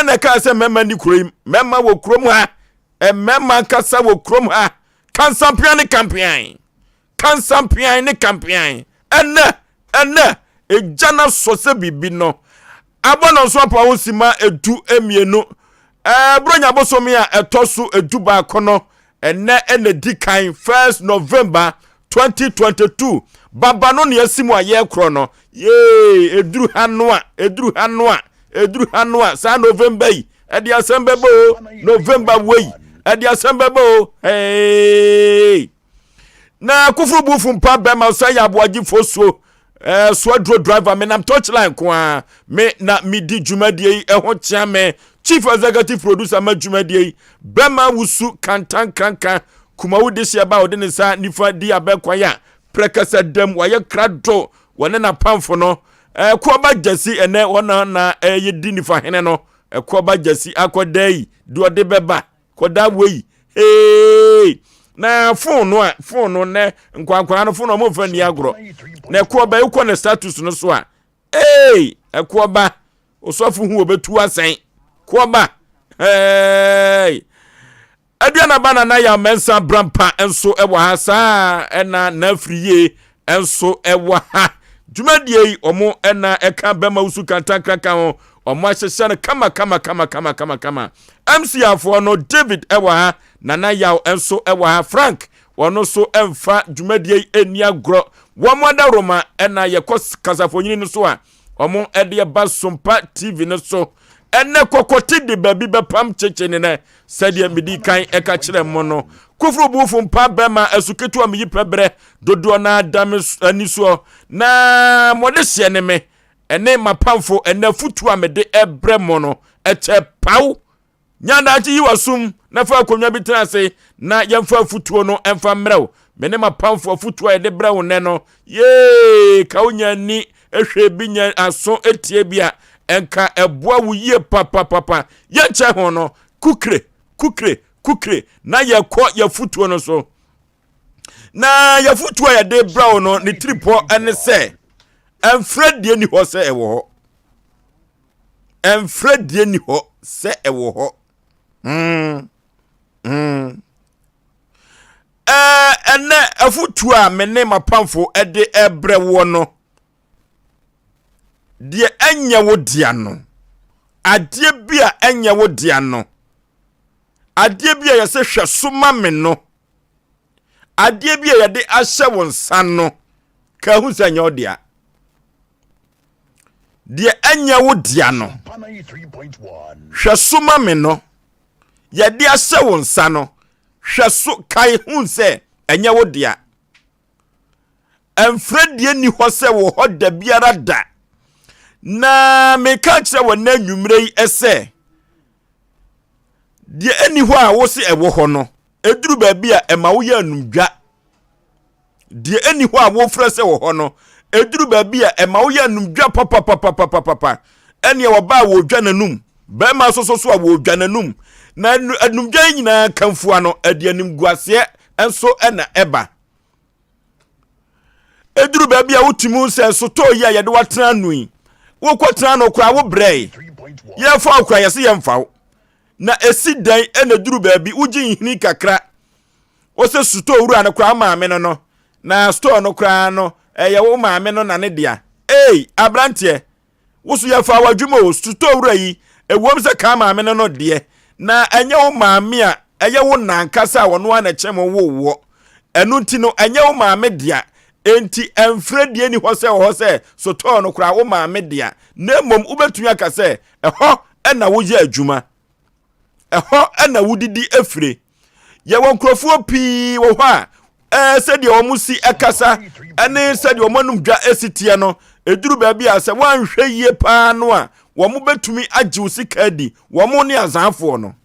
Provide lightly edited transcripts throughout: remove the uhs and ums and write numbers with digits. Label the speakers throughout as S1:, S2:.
S1: na ɛkaa sɛ mmarima ni kuro yi mmarima wɔ kurom ha mmarima nkasa wɔ kurom ha kansampean ne kampean kansampean ne kampean ɛnɛ ɛnɛ egya no sɔ sɛ biribi no abɔ no nso apa ho sima 12 ɛɛ buronya bosome a ɛtɔ so 11 no ɛnɛ ɛna di kan 1st November 2022 baba no nea asi mu a yɛrekorɔ no yee eduru ha no a eduru ha no a eduru ha no a saa November yi ɛde asɛm bɛbɛ o November wei ɛde asɛm bɛbɛ o hey na koforo bufu mpa bɛma sɛ yɛ aboagyefoɔ suo ɛɛ soaduro driver me nam touchline ko a me na medi dwumadie yi ɛho kyea me chief executive producer ma dwumadie yi bɛma wusu kantankanka kumawu de hyɛ ba a ɔde ne nsa nifa di abɛkwan a prɛkɛsɛ dɛm wɔayɛ krado wɔne n'apamfo no ɛkoɔba gyasi ɛnɛ wɔn na ɛyɛ di nifa hene no ɛkoɔba gyasi akɔda yi deɛ ɔde bɛba kɔda wei hey na phone no a phone no nɛ nkwankwan no phone no ɔmo nfa ni agorɔ na ɛkoɔba ekɔ ne status no so a ee ɛkoɔba osɔfo hu obetu asɛn koɔba hey aduanaba nana yɛ mɛnsa brampa nso ɛwɔ ha saa ɛna n'afiri yie nso ɛwɔ ha dwumadie yi ɔmo ɛna ɛka bɛma wusu kantankanka ho ɔmo ahyehyɛ no kama kama kama kama kama kama mc afoɔ no David ɛwɔ ha nana yaw nso ɛwɔ ha Frank wɔn nso ɛmfa dwumadie yi ɛni agorɔ wɔn adaworoma ɛna yɛkɔ kasafonyini no so a wɔn ɛde ɛba Sompa TV no so ɛnɛ kɔkɔte de baabi bɛpam kyekye ne nɛ sɛdeɛ medi kan ɛka kyerɛ mo no koforo bufu mpa bɛma ɛso ketewa meyi pɛ berɛ dodoɔ na ada me ani soɔ na mɔde hyɛ ne me ɛne mapamfo ɛnɛ futu a mede ɛbrɛ mo no ɛkyɛ paw nyandakye yi wasum na fa akonnwa bi tena ase na yɛmfa afutuo no ɛmfa mmerɛw me ne mapamfo afutuo a yɛde brɛ wo nnɛ no yee ka wo nya ani ehwɛ bi nya aso etie bi a ɛnka ɛboa wo yie papapapa yɛnkyɛ ho no kukire kukire kukire na yɛkɔ yɛfutuo no so na yɛfutuo a yɛde brɛ wo no ne tiripɔ ɛne sɛ ɛmfrɛ die ni hɔ sɛ ɛwɔ hɔ ɛmfrɛ die ni hɔ sɛ ɛwɔ hɔ ɛɛ ɛnɛ afutuo a me ne mapamfo ɛde ɛbrɛ woɔ no deɛ ɛnyɛ wo dea no adeɛ bi a ɛnyɛ wo dea no adeɛ bi a yɛsɛ hwɛ so ma me no adeɛ bi a yɛde ahyɛ wo nsa no ka hu sɛ ɛnyɛ wo dea deɛ ɛnyɛ wo dea no hwɛ so ma me no yɛde ahyɛ wo nsa no hwɛ so kae hu sɛ ɛnyɛ wo dea ɛmfrɛ ni hɔ sɛ wɔ hɔ da biara da na meka kyerɛ wɔ nna anwummerɛ yi sɛ deɛ ɛni hɔ a wo se ɛwɔ hɔ no ɛduru baabi a ɛma woyɛ anumdwa deɛ ɛni hɔ a wofrɛ sɛ wɔ hɔ no ɛduru baabi a ɛma woyɛ anumdwa papapapapapa ɛneɛ wɔbaa wɔdwa n'anum bɛrima nso so so a wɔdwa n'anum na anumdwa yi nyinaa kamfua no ɛde animguaseɛ nso ɛna ɛba ɛduru baabi a wotumi sɛ sotɔɔ yi a yɛde watena ano yi wokɔtena no koraa wo brɛe yɛfa wo koraa yɛse yɛmfa wo na ɛsi dan ɛna duru baabi wogye nhini kakra wosɛ sotɔɔ wura no koraa maame no no na store no koraa no ɛyɛ wo maame no na ne dea ei aberanteɛ wo so yɛfa w'adwuma o sotɔɔ wura yi ɛwom sɛ kaa maame no no deɛ na ɛnyɛ wo maame a ɛyɛ wo nankasa a wɔno a na kyɛm wo woɔ ɛno nti no ɛnyɛ wo maame dea enti ɛmfrɛ die ni hɔ sɛ wɔ hɔ sɛ sotɔɔ no koraa wo maame dea na mmom wobɛtumi aka sɛ ɛhɔ ɛna woyɛ adwuma ɛhɔ ɛna wodidi afire yɛwɔ nkurɔfoɔ pii wɔ hɔ a ɛɛ sɛdeɛ wɔn si ɛkasa ɛne sɛdeɛ wɔn anum dwa esi teɛ no eduru baabi a sɛ wɔanhwɛ yie paa no a wɔn bɛtumi agye wo sika adi wɔn ne azaafoɔ no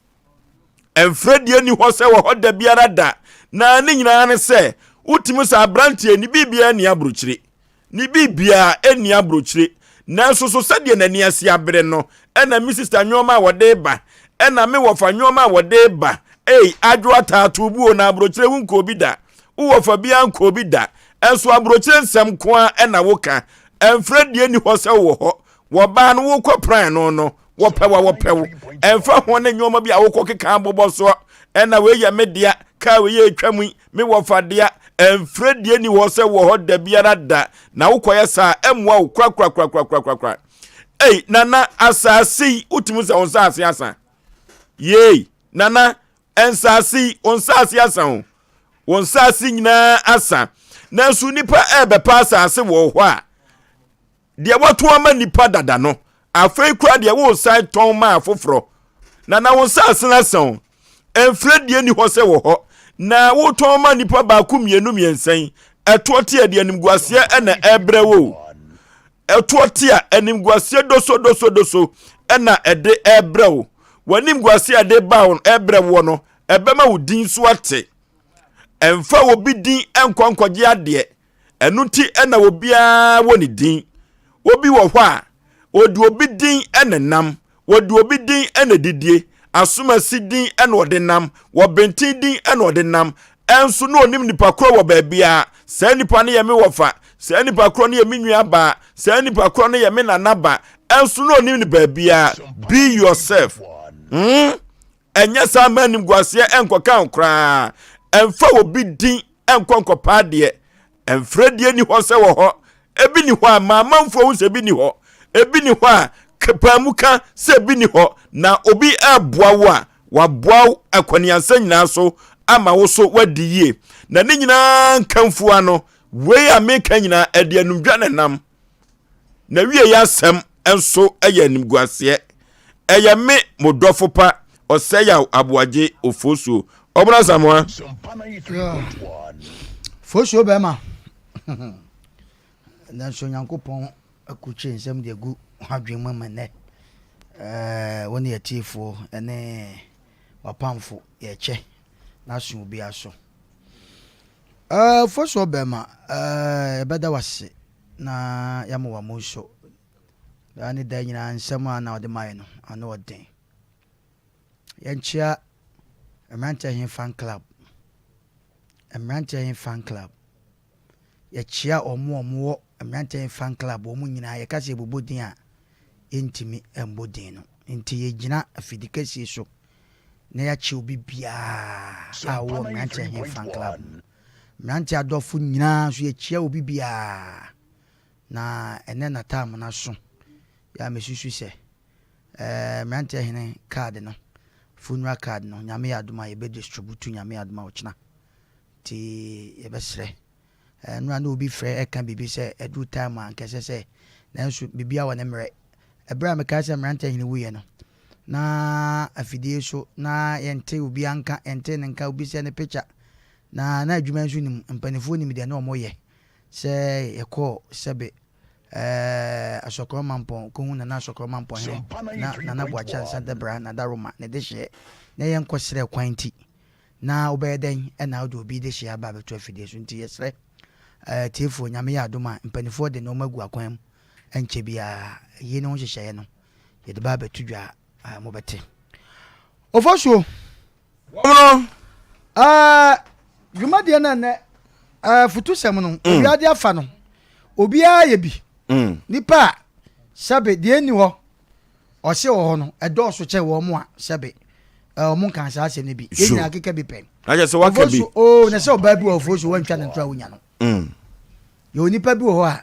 S1: ɛmfrɛ ni hɔ sɛ wɔ hɔ da biara da na ne nyinaa ne sɛ wotumi sɛ aberanteɛ ne biribiara ni aburokyire ne biribiara ni aburokyire nanso so sɛdeɛ n'ani ase abere no ɛna me sister nneɛma a wɔde ba ɛna me wɔfa nneɛma a wɔde ba ei adwo ataato buo na aburokyire wo nkɔ bi da wowɔfa biara nkɔ bi da ɛnso aburokyire nsɛm nko a ɛna woka ɛmfrɛ die ni hɔ sɛ wɔ hɔ wɔbaa no wokɔ pran no no Wɔpɛ wo a wɔpɛ wo. Ɛmfa ho ne nneɛma bi a wokɔ keka bobɔ soɔ. Ɛna wei yɛ me dea, kaa wei yɛ atwa mu yi, me wɔfa dea. Ɛmfrɛ deɛ ni hɔ sɛ wɔ hɔ da biara da. Na wokɔyɛ saa ɛmmoa wo korakorakorakorakorakora. Ei, nana, asase yi, wotumi sɛ wo nsaase asa. Yei, nana, nsaase yi, wo nsaase asa o. Wo nsaase nyinaa asa. Nanso nnipa ɛrebɛpa asase wɔ hɔ a, Deɛ wɔatɔn ama nnipa dada no, afei koraa deɛ woresan tɔn ma afoforɔ. Na na wo nsa asene asa o. Mfrɛ deɛ nni hɔ sɛ wɔ hɔ. Na wotɔn ma nnipa baako mmienu mmiɛnsa yi, ɛtoɔ te a deɛ animguaseɛ na ɛrebrɛ wo o. Ɛtoɔ te a animguaseɛ doso doso doso na ɛde ɛrebrɛ wo. W'animguaseɛ a ɛde ba wo ɛrebrɛ woɔ no, ɛbɛma wo din so ate. Ɛmfa obi din nkɔ nkɔgye adeɛ. Ɛno nti na obiara wɔ ne din. Obi wɔ hɔ a, ɔde obi din na ɛnam, wɔde obi din na ɛdidie, asomasi din na ɔde nam, wɔbenten din na ɔde nam. Ɛnso na ɔnim nipa korɔ wɔ baabiara. Saa nipa no yɛ me wɔfa, saa nipa korɔ no yɛ me nua baa, saa nipa korɔ no yɛ me nana ba. Ɛnso na ɔnim no baabiara. Be yourself. Hmm? Ɛnyɛ saa mma animguaseɛ nkɔka wo koraa. Ɛmfa obi din nkɔ nkɔpa adeɛ. Mfrɛdie ni hɔ sɛ wɔ hɔ. Ebi ni hɔ a ma amanfoɔ hu sɛ ebi ni hɔ. Ebi ni hɔ a paa mu ka sɛ ebi ni hɔ. Na obi ɛreboa wo a, waboa wo akwaniansa nyinaa so ama wo so wadi yie. Na ne nyinaa nkamfua no, wei a meka nyinaa ɛde anumdwa na ɛnam. Na wieɛ asɛm nso yɛ animguaseɛ. Ɛyɛ me mo dɔfo pa Ɔsɛyaw Aboagye Ofosuo. Ɔbena Asamoah.
S2: Fosuo bɛrima. Nanso Onyankopɔn akukyire nsɛm de agu adwene mu ama nnɛ. Wo ne atiefoɔ ne wapamfo yɛkyɛ n'aso obiara so. Fosuo bɛrima, yɛbɛda wase na yɛama w'amu so. Daa ne daa nyinaa nsɛm a na ɔde mae no, ano ɔden. Yɛnkyea Mmeranteɛ He Fan Club. Mmeranteɛ He Fan Club. Yɛkyea wɔn a wɔwɔ Mmeranteɛ He Fan Club wɔn nyinaa. Yɛka sɛ yɛbobɔ din a, yɛntumi mmɔ din no. Nti yɛgyina afidi kɛseɛ so na yɛakyea obi biara a ɔwɔ Mmeranteɛ He Fan Club mu. Mmeranteɛ adɔfo nyinaa nso yɛkyia obi biara. Na ɛnɛ na time no aso yɛ a mesusu sɛ ɛɛ mmeranteɛ hene card no, funeral card no, Nyame yɛ adom a yɛbɛ distribute Nyame yɛ adom a ɔkyena. Nti yɛbɛsrɛ. Ɛno a na obi frɛ ɛka biribi sɛ ɛduru time a anka ɛsɛ sɛ, nanso biribiara wɔ ne mmerɛ. Ɛberɛ a mekae sɛ mmeranteɛ hene wuiɛ no, na afidie so na yɛnte obiara nka, yɛnte ne nka, obi sɛ ne picture. Na na adwuma nso nim, mpaninfoɔ nim deɛ na wɔyɛ. Sɛ yɛkɔɔ sɛbe ɛɛ Asɔkrɔ Mampɔn kɔhu Nana Asɔkrɔ Mampɔn hene na Nana Boakye Ansah Dabra na Daroma ne dehyeɛ na yɛnkɔ srɛ kwan nti na wobɛyɛ dɛn na wode obi dehyeɛ aba abɛto afidie so nti yɛsrɛ ɛɛ tiefoɔ Nyame yɛ adom a mpaninfoɔ de nnoɔma agu akwan mu ɛnkyɛ biara yei ne ho nhyehyɛeɛ no yɛde ba abɛto dwa a mobɛte. Ofosuo.
S1: Wɔn no.
S2: Ɛɛ dwumadie no ɛnɛ ɛɛ futusɛm no mm. obiara afa no obiara yɛ bi mm. nipa a sɛbe deɛ ɛni hɔ ɔse wɔ hɔ no ɛdɔɔso kyɛ wɔn mu a sɛbe ɛɛ wɔn nka saa asɛm no bi yɛn nyinaa keka bi pɛn.
S1: Na sɛ waka bi.
S2: Oo na sɛ ɔbaa bi wɔ ofosu wɔntwa ne ntora wonya no. Mm. Yɛ onipa bi wɔ hɔ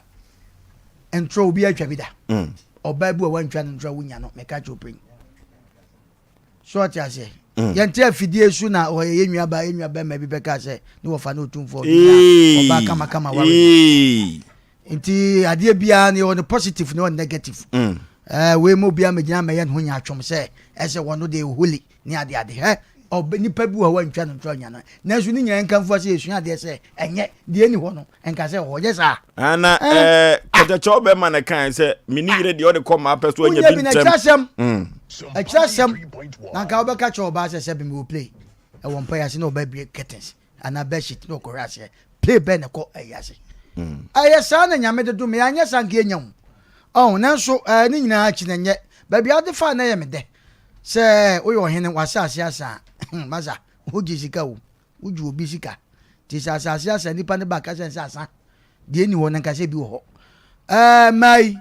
S2: a ntora obi atwa bi da. Ɔbaa bi wɔ wɔntwa ne ntora wonya no mɛka kyerɛ opere. So ɔte aseɛ? Mm. Yɛnte afidie so na ɔyɛ yɛn nua baa yɛn nua bɛrima bi bɛka sɛ ne wɔfa ne otumfoɔ bi na ɔbaa kamakama ware. Nti adeɛ biara no yɛwɔ no positive ne ɔno negative. Mm. Eh, wei mu obiara mɛgyina mɛyɛ ne ho nya atwom sɛ ɛsɛ wɔn no deɛ holy ne ade ade hɛ ɔbɛ nipa bi wɔ hɔ wɔntwa no ntorɔ nya no nanso ne nyinaa nkamfo ase yɛsua adeɛ sɛ ɛnyɛ deɛ ni hɔ no nka sɛ ɔhɔ nyɛ saa.
S1: Ana ɛɛ eh, kɔtɛkyɛ ɔbɛma na kan sɛ mene yere deɛ ɔde kɔ maa pɛ so anya bi
S2: ntɛm. Ɛkyerɛ mm. asɛm na nka wobɛka kyerɛ ɔbaa sɛ sɛ bɛmewɔ play ɛwɔ mpa yɛ ase na ɔbaa bie curtains anaa bedsheet na ɔkɔhwɛ aseɛ play bɛn na ɛkɔ ɛyɛ ase. Mm. Ɛyɛ saa na nyame de dome anyɛ saa nka yɛnya wo. Ɔho nanso ɛɛ ne nyinaa akyi na nyɛ baabi ade fa na ɛyɛ me dɛ sɛ woyɛ ɔhene w'asase asa masa wogye sika o. Wogye obi sika. Nti sɛ asase asa nipa no ba ka sɛ sɛ asa deɛ ɛni hɔ no nka sɛ bi wɔ hɔ. Ɛɛ mmaa yi,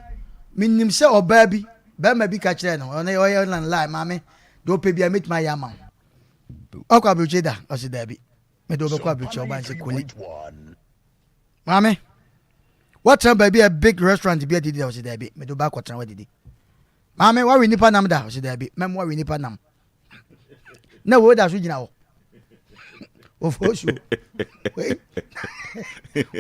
S2: menim sɛ ɔbaa bi, Bɛrima bi ka kyerɛɛ no, ɔno ɔyɛ nan lie, maame, deɛ ɔpɛ biara mɛtumi ayɛ ama wo. Ɔkɔ aburokyire da? Ɔse daabi. Mede wobɛkɔ aburokyire, ɔbaa no sɛ koli. Maame, woatena baabi a big restaurant bi adidi da? Ɔse daabi. Mede wobɛ akɔtena hɔ adidi. Maame, woawe nipa nam da? Ɔse daabi. Mɛma woawe nipa nam. Na wei da so gyina hɔ. Ofosu. Wei.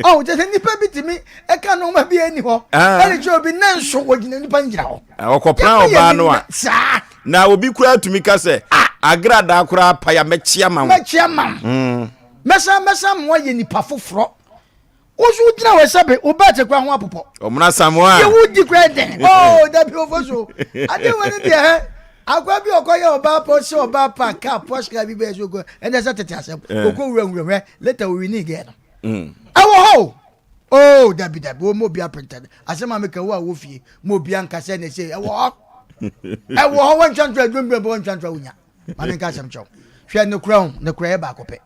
S2: Ɔn kyɛ sɛ nipa bi tumi ɛka nneɛma bi ɛni hɔ. Ah. Ɛde kyerɛ obi ne nso wɔgyina nipa no gyina hɔ.
S1: Ah, ɔkɔpra ɔbaa no a.
S2: Saa.
S1: Na obi koraa tumi ka sɛ ah. agradaa koraa pa ya mɛkyia ma wo.
S2: Mɛkyia ma wo. Hmm. Mɛsan mɛsan mo ayɛ nipa foforɔ. Wo nso wogyina hɔ sɛ be wo bɛɛte kora ho apopɔ.
S1: Ɔmena Samoa.
S2: Deɛ wodi kora dɛn. Oh, dabi ofo so. Ade wɔ ne deɛ hɛ. Akwa bi ɔkɔ yɛ ɔbaa pɔ sɛ ɔbaa pa kaa pɔs kaa bi bɛyɛ so kɔ ɛnɛ sɛ tete asɛm. Eh. Ɔkɔ wura wura hwɛ later owi ne gɛɛ no. Mm. Ɛwɔ hɔ o. Oh, dabi dabi wo mo obi apɛntɛn. Asɛm a meka wo a wɔ fie mo obi anka sɛ ne sɛ ɛwɔ hɔ. Ɛwɔ hɔ wɔntwa ntora adwuma bi wɔntwa ntora wonya. Maame nka asɛm kyɛw. Hwɛ ne kora ho ne kora yɛ baako pɛ.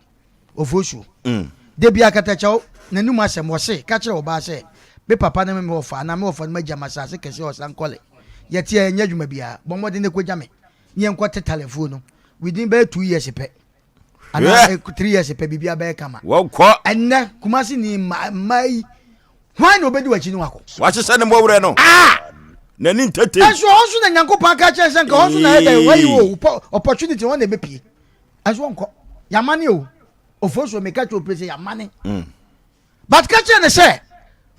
S2: Ofosuo. Da bi akatakyɛw n'anum asɛm, ɔse, Ka kyerɛ ɔbaa sɛ, Me papa ne me wɔfa anaa me wɔfa no magya me asase kɛse a ɔsankɔle. Yɛte a yɛnyɛ adwuma biara. Bɔ mmɔden na kogya me ne yɛnkɔ tetale afuo no. Within bɛyɛ 2 years pɛ anaa 3 years pɛ biribiara bɛyɛ kama.
S1: Wɔkɔ.
S2: Ɛnnɛ Kumasi ni mmaa mmaa yi hwan na obedi w'akyi ne wakɔ?
S1: Wahyehyɛ ne mmɔwerɛ no.
S2: Ah!
S1: N'ani ntete.
S2: Ɛnso ɔhɔ nso na Nyankopɔn aka kyerɛ sɛ nka hɔ nso na ɛyɛ dɛ wayi wo opportunity hɔ na ɛbɛpie. Ɛnso ɔnkɔ. Yamane o. Ofosuo meka kyerɛ opire sɛ yamane. Mm. But ka kyerɛ ne sɛ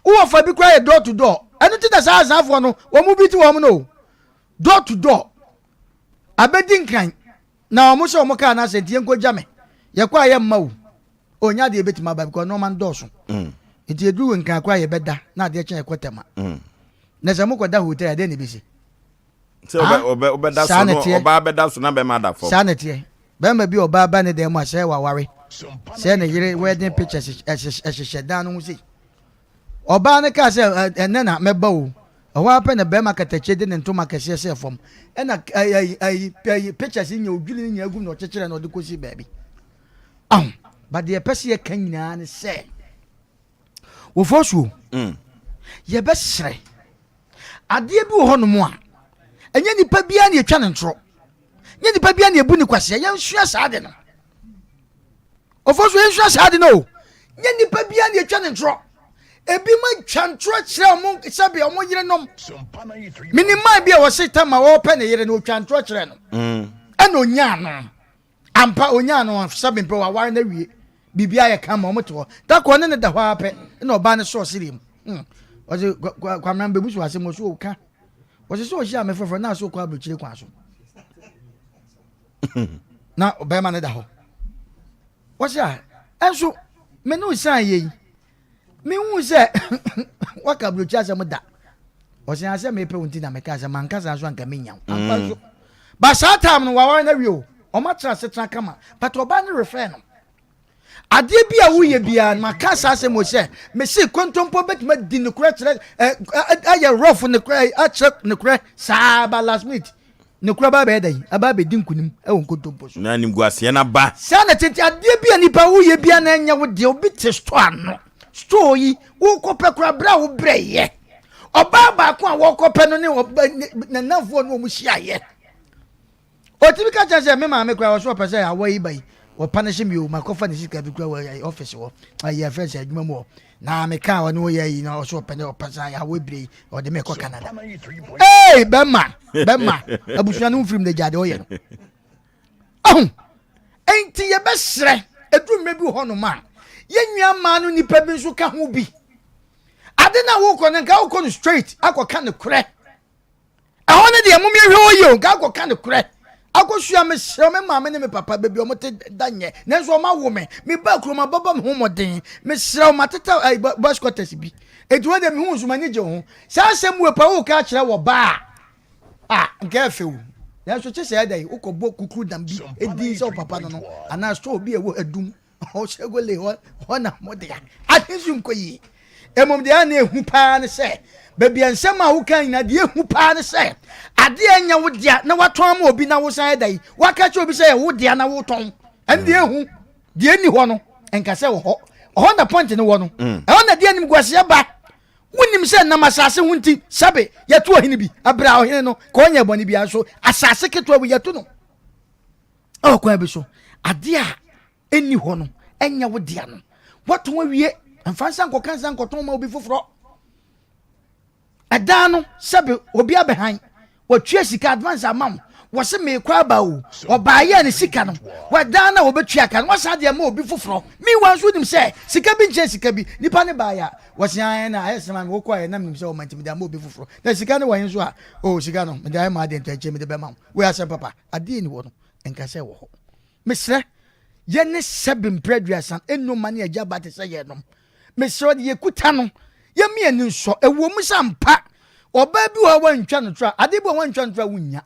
S2: wowɔ fa bi koraa yɛ door to door. Ɛno ti na saa asanfoɔ no wɔn mu bi ti wɔn no o. Door to door. Abɛdi nkran na wɔn sɛ wɔn kaa no asɛ nti yɛnkɔ gya me. Yɛkɔ a yɛmma o. Onya adeɛ ebɛtumi aba because nneɛma no dɔɔso. Mm. Nti yɛduru nkran koraa yɛbɛda na adeɛ kyɛn yɛkɔ tɛma. Mm. Na sɛ mokɔda hotel adeɛ na ebɛsi.
S1: Sɛ ɔbɛda so no ɔbaa bɛda so na bɛrima da fam.
S2: Saa na ɛteɛ. Bɛrima bi a ɔbaa ba ne dan mu a sɛ waware, sɛ ne yere wedding pictures ɛhyehyɛ dan no ho sei. Ɔbaa no kaa sɛ ɛnɛ na mɛba o. Ɛhɔ ara pɛ na bɛrima katakyie de ne ntoma kɛseɛ sɛɛ fam. Ɛna ɛyi ɛyi ɛyi pictures nyɛ odwiri ne nyinaa gum na ɔkyekyerɛ na ɔde kɔsi baabi. Aho, but deɛ ɛpɛ sɛ yɛka nyinaa ne sɛ wɔfɔ suo. Mm. Yɛbɛsrɛ Adeɛ bi wɔ hɔnom a, ɛnyɛ nipa biara na ɛtwa ne ntorɔ. Nyɛ nipa biara na ɛbu ne kwaseɛ. Yɛnsua saa ade no. Ɔfɔ so yɛnsua saa ade no o. Nyɛ nipa biara na ɛtwa ne ntorɔ. Ebi ma twa ntorɔ kyerɛ ɔmo sɛbi ɔmo yerenom. Menim man bi a wɔse tama ɔɔpɛ ne yere no ɔtwa ntorɔ kyerɛ no. Mm. Ɛna onyaa no. Ampa, onyaa no sɛ mempɛ waware no awie. Biribi ayɛ kama, wɔn te hɔ. Da koro ɔne no da hɔ ara pɛ, ɛna ɔbaa no sɔɔ sereɛ mu. Hmm. Ɔse, Kwamina mbɛbu so asɛm, ɔso ɔka. Ɔse sɛ ɔhyia me foforɔ na ɔso ɔkɔ aburokyire kwan so. Na ɔbɛrima no da hɔ. Ɔse a, ɛnso me ne osian yɛ yi, Menhuu sɛ woaka aburokyi asɛm da. Ɔsɛ asɛ mepɛ wo nti na meka sɛ manka saa so anka menya wo. Ampa nso. Ba saa time no waware no awie o. Ɔma tra asetena kama. But ɔbaa no refɛ no. Adeɛ bi a woyɛ biara no maka saa asɛm o sɛ mese kontompo bɛtumi adi nokorɛ kyerɛ ayɛ rough nokorɛ akyerɛ nokorɛ saa ba last minute. Nokorɛ aba abɛyɛ dɛn? Aba abɛdi nkonim wɔ nkontompo so.
S1: Na animguaseɛ no aba.
S2: Saa na ɛte nti adeɛ bi a nipa woyɛ biara na ɛnyɛ wo deɛ obi te store ano. Store yi wokɔpɛ koraa berɛ a wobrɛ yɛ. Ɔbaa baako a wɔkɔpɛ no ne ne nnamfoɔ ne wɔn hyiaeɛ. Ɔtumi ka kyerɛ sɛ me maame koraa ɔso ɔpɛ sɛ awɔ yi ba yi wɔpa no hye me o makɔfa ne sika bi koraa wɔ ɔfisi hɔ ayɛ fɛn sɛ adwuma mu hɔ na meka a ɔne woyɛ yi na ɔso ɔpɛ ne ɔpɛ sɛ awɔ ebire yi ɔde me kɔ Canada. Ee bɛma bɛma abusua no mfirim de gya deɛ ɔyɛ no. Ɔho enti yɛbɛsrɛ ɛduru mmerɛ bi wɔ hɔnom a yɛn nua mmaa no nipa bi nso ka ho bi. Ade no a wokɔ no nka wokɔ no straight akɔka no korɛ. Ɛhɔ no deɛ mom yɛhwɛ hɔ yie o nka akɔka no korɛ. Akosua mesrɛ me maame ne me papa baabi ɔmo te da nyɛ nanso ɔmo awo me meba kurom abɔbɔ me ho mmɔden mesrɛ wo mateta eh, boys quarters bi eti wɔ deɛ mehu nso m'ani gye ho saa asɛm wɔ pa woka akyerɛ wɔ baa a nka ɛfɛ o nanso kye sɛ ɛdɛ wokɔbɔ kukuru dam bi edin sɛ wo papa no no anaa store bi a ɛwɔ adum Ɔhyɛgole hɔ hɔ na mo dea. Ade nso nkɔ yie. Mmom deɛ na ehu paa ne sɛ, baabi a nsɛm a woka nyinaa deɛ ehu paa ne sɛ, adeɛ a ɛnyɛ wo dea na watɔn ama obi na wosan ɛda yi, waka kyerɛ obi sɛ ɛyɛ wo dea na wotɔn. Ɛno deɛ ehu. Deɛ ɛnni hɔ no, nka sɛ wɔ hɔ. Ɔhɔ na point no wɔ no. Mm. Ɛhɔ na deɛ animguaseɛ ba. Wonim sɛ nam asase ho nti, sɛbe yɛto ɔhene bi, ɛberɛ a ɔhene no ka ɔnyɛ bɔne biara nso, asase ketewa bi yɛto no. Ɛwɔ kwan bi so, adeɛ a ɛnni hɔ no, ɛnyɛ wo dea no, woatɔn awie, mfa nsa nkɔka nsa nkɔtɔn ma obi foforɔ. Ɛdan no, sɛbe obi abɛhan, watua sika advance ama wo, wɔse meekɔ aba o, ɔbaayɛ ne sika no, wadan no a wɔbɛtua ka no, wasan de ama obi foforɔ. Meanwhile nso wonim sɛ sika bi nkyɛn sika bi, nipa ne baayɛ a, wɔse ae na ayɛ sɛ ma me wokɔ ayɛ na menim sɛ ɔma nti mede ama obi foforɔ. Na sika no wɔ he nso a, o sika no, mede ayɛ ma adeɛ nti akyire mede bɛma wo. Wei asɛm papa, adeɛ nni hɔ no, nka sɛ ɛwɔ hɔ. Mesrɛ, yɛne sɛbe mprɛ aduasa nnoma ne agya ba te sɛ yɛnom. Mesrɛ deɛ yɛkuta no, yɛmmi ani nsɔ. Ɛwɔ mu sɛ ampa, ɔbaa bi wɔ hɔ a wantwa no toro a, adeɛ bi wɔ hɔ a wantwa no toro a wonnya.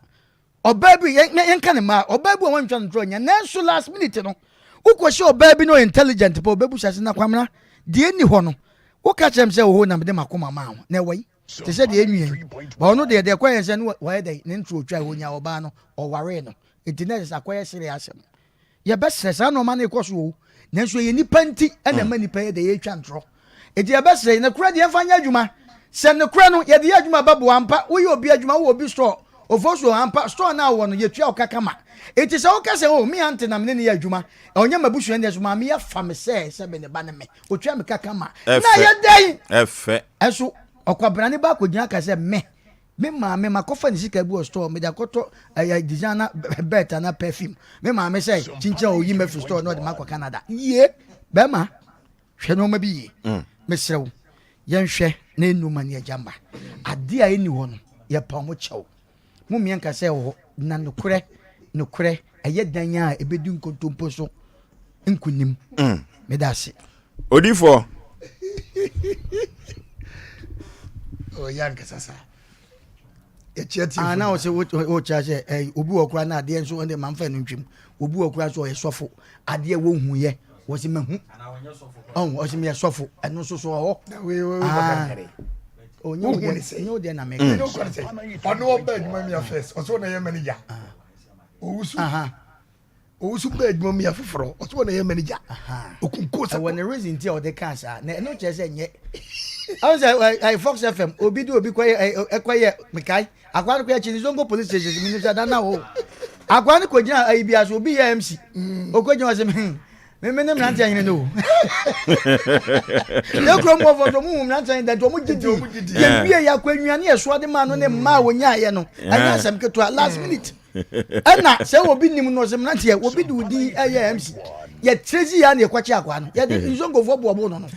S2: Ɔbaa bi, yɛnka ne mmaa, ɔbaa bi wɔ hɔ a wantwa no toro a ɔnnya. Nanso last minute no, wokɔhyɛ ɔbaa bi na ɔyɛ intelligent pɛ, ɔbɛbusa sɛ, na Kwamena, deɛ ɛnni hɔ no, woka kyerɛ me sɛ oho na mede m'akoma maa wo, na ɛwɔ yi? Te sɛ deɛ ɛnwia yi. Ba ɔno deɛ, deɛ ɛkɔyɛ sɛ no wɔyɛ dɛn, ne ntoro otwa, ɔnya ɔbaa no, ɔwaree no. Enti na ɛsɛ sɛ akɔyɛ sere asɛm. Yɛbɛsrɛ, saa nnoɔma no rekɔ so o, nanso ɛyɛ nnipa nti na ɛma nnipa yɛ dɛ yɛtwa ntorɔ. Enti yɛbɛsrɛ, nokorɛ deɛ yɛmfa nyɛ adwuma. Sɛ nokorɛ no yɛde yɛ adwuma a ɛbɛboa ampa. Woyɛ obi adwuma, wowɔ obi store, Ofosuo, ampa store no a wowɔ no yɛtua wo ka kama. Enti sɛ woka sɛ oh me aunty na me ne no yɛ adwuma, ɔnyɛ m'abusuani deɛ so maame yi afa me sɛ sɛ me ne ba ne me, ɔtua me ka kama. Na ɛyɛ dɛn?
S1: Ɛfɛ.
S2: Ɛnso ɔkwabrane ba akɔgyina aka sɛ me Me maame makɔfa ne sika bi wɔ store mede akɔtɔ ɛyɛ designer belt ana perfume. Me maame sɛ kyinkyin a oyi mɛfiri store na ɔde makɔ Canada. Yie bɛrima hwɛ nneɛma bi yie. Mm. Mesrɛ wo yɛnhwɛ na ɛnnu ma ne agya mma. Adeɛ a ɛnni hɔ no yɛpa ɔmo kyɛw. Mo mmea nka sɛ ɛwɔ hɔ na nokorɛ nokorɛ ɛyɛ dan a ɛbɛdi nkontompo so nkonim. Mm. Meda ase.
S1: Odifoɔ.
S3: Ɔyɛ ankasa saa. Yɛkyia tie.
S2: Ah, na ɔsɛ wokyia sɛ eh, obi wɔ kora na adeɛ nso ɛde mamfa no ntwam. Obi wɔ kora nso ɔyɛ sɔfo. Adeɛ wɔhu yɛ wɔsi mahu. Ɔn ɔsi meyɛ sɔfo. Ɛno nso so ɔhɔ.
S3: Na wei wei baka nkare.
S2: Onye wo deɛ onye wo deɛ na meka.
S3: Ɔno ɔba adwuma mi afɛs ɔsɛ ɔna yɛ manager. Owusu. Owusu baa adwuma mu yɛ foforɔ ɔsɛ ɔna yɛ manager okunko sɛ.
S2: Ɛwɔ ne reason ti a ɔde kaa saa na ɛno kyerɛ sɛ nyɛ ɔn sɛ ɛɛ Fox FM obi de obi kɔyɛ ɛkɔyɛ mekae akwa no kɔyɛ akyi ne Zongo police station mi sɛ dana o akwa no kɔgyina ayi bi aso obi yɛ MC okɔgyina ɔsɛ me me me ne mmeranteɛ hene no o yɛ kurom wɔfɔ so ɔmo hu mmeranteɛ hene dɛ nti ɔmo gye di yɛ wie yɛ akɔ nnuane yɛ soa de maa no ne mmaa a wɔnyaayɛ no ɛnyɛ asɛm ketewa last minute. Ɛna sɛ obi nim no ɔsɛ mmeranteɛ obi de odin ɛyɛ mc yɛkyerɛ si yɛ na yɛkɔkye akwaa no yɛde nsonkofoɔ boɔbo no no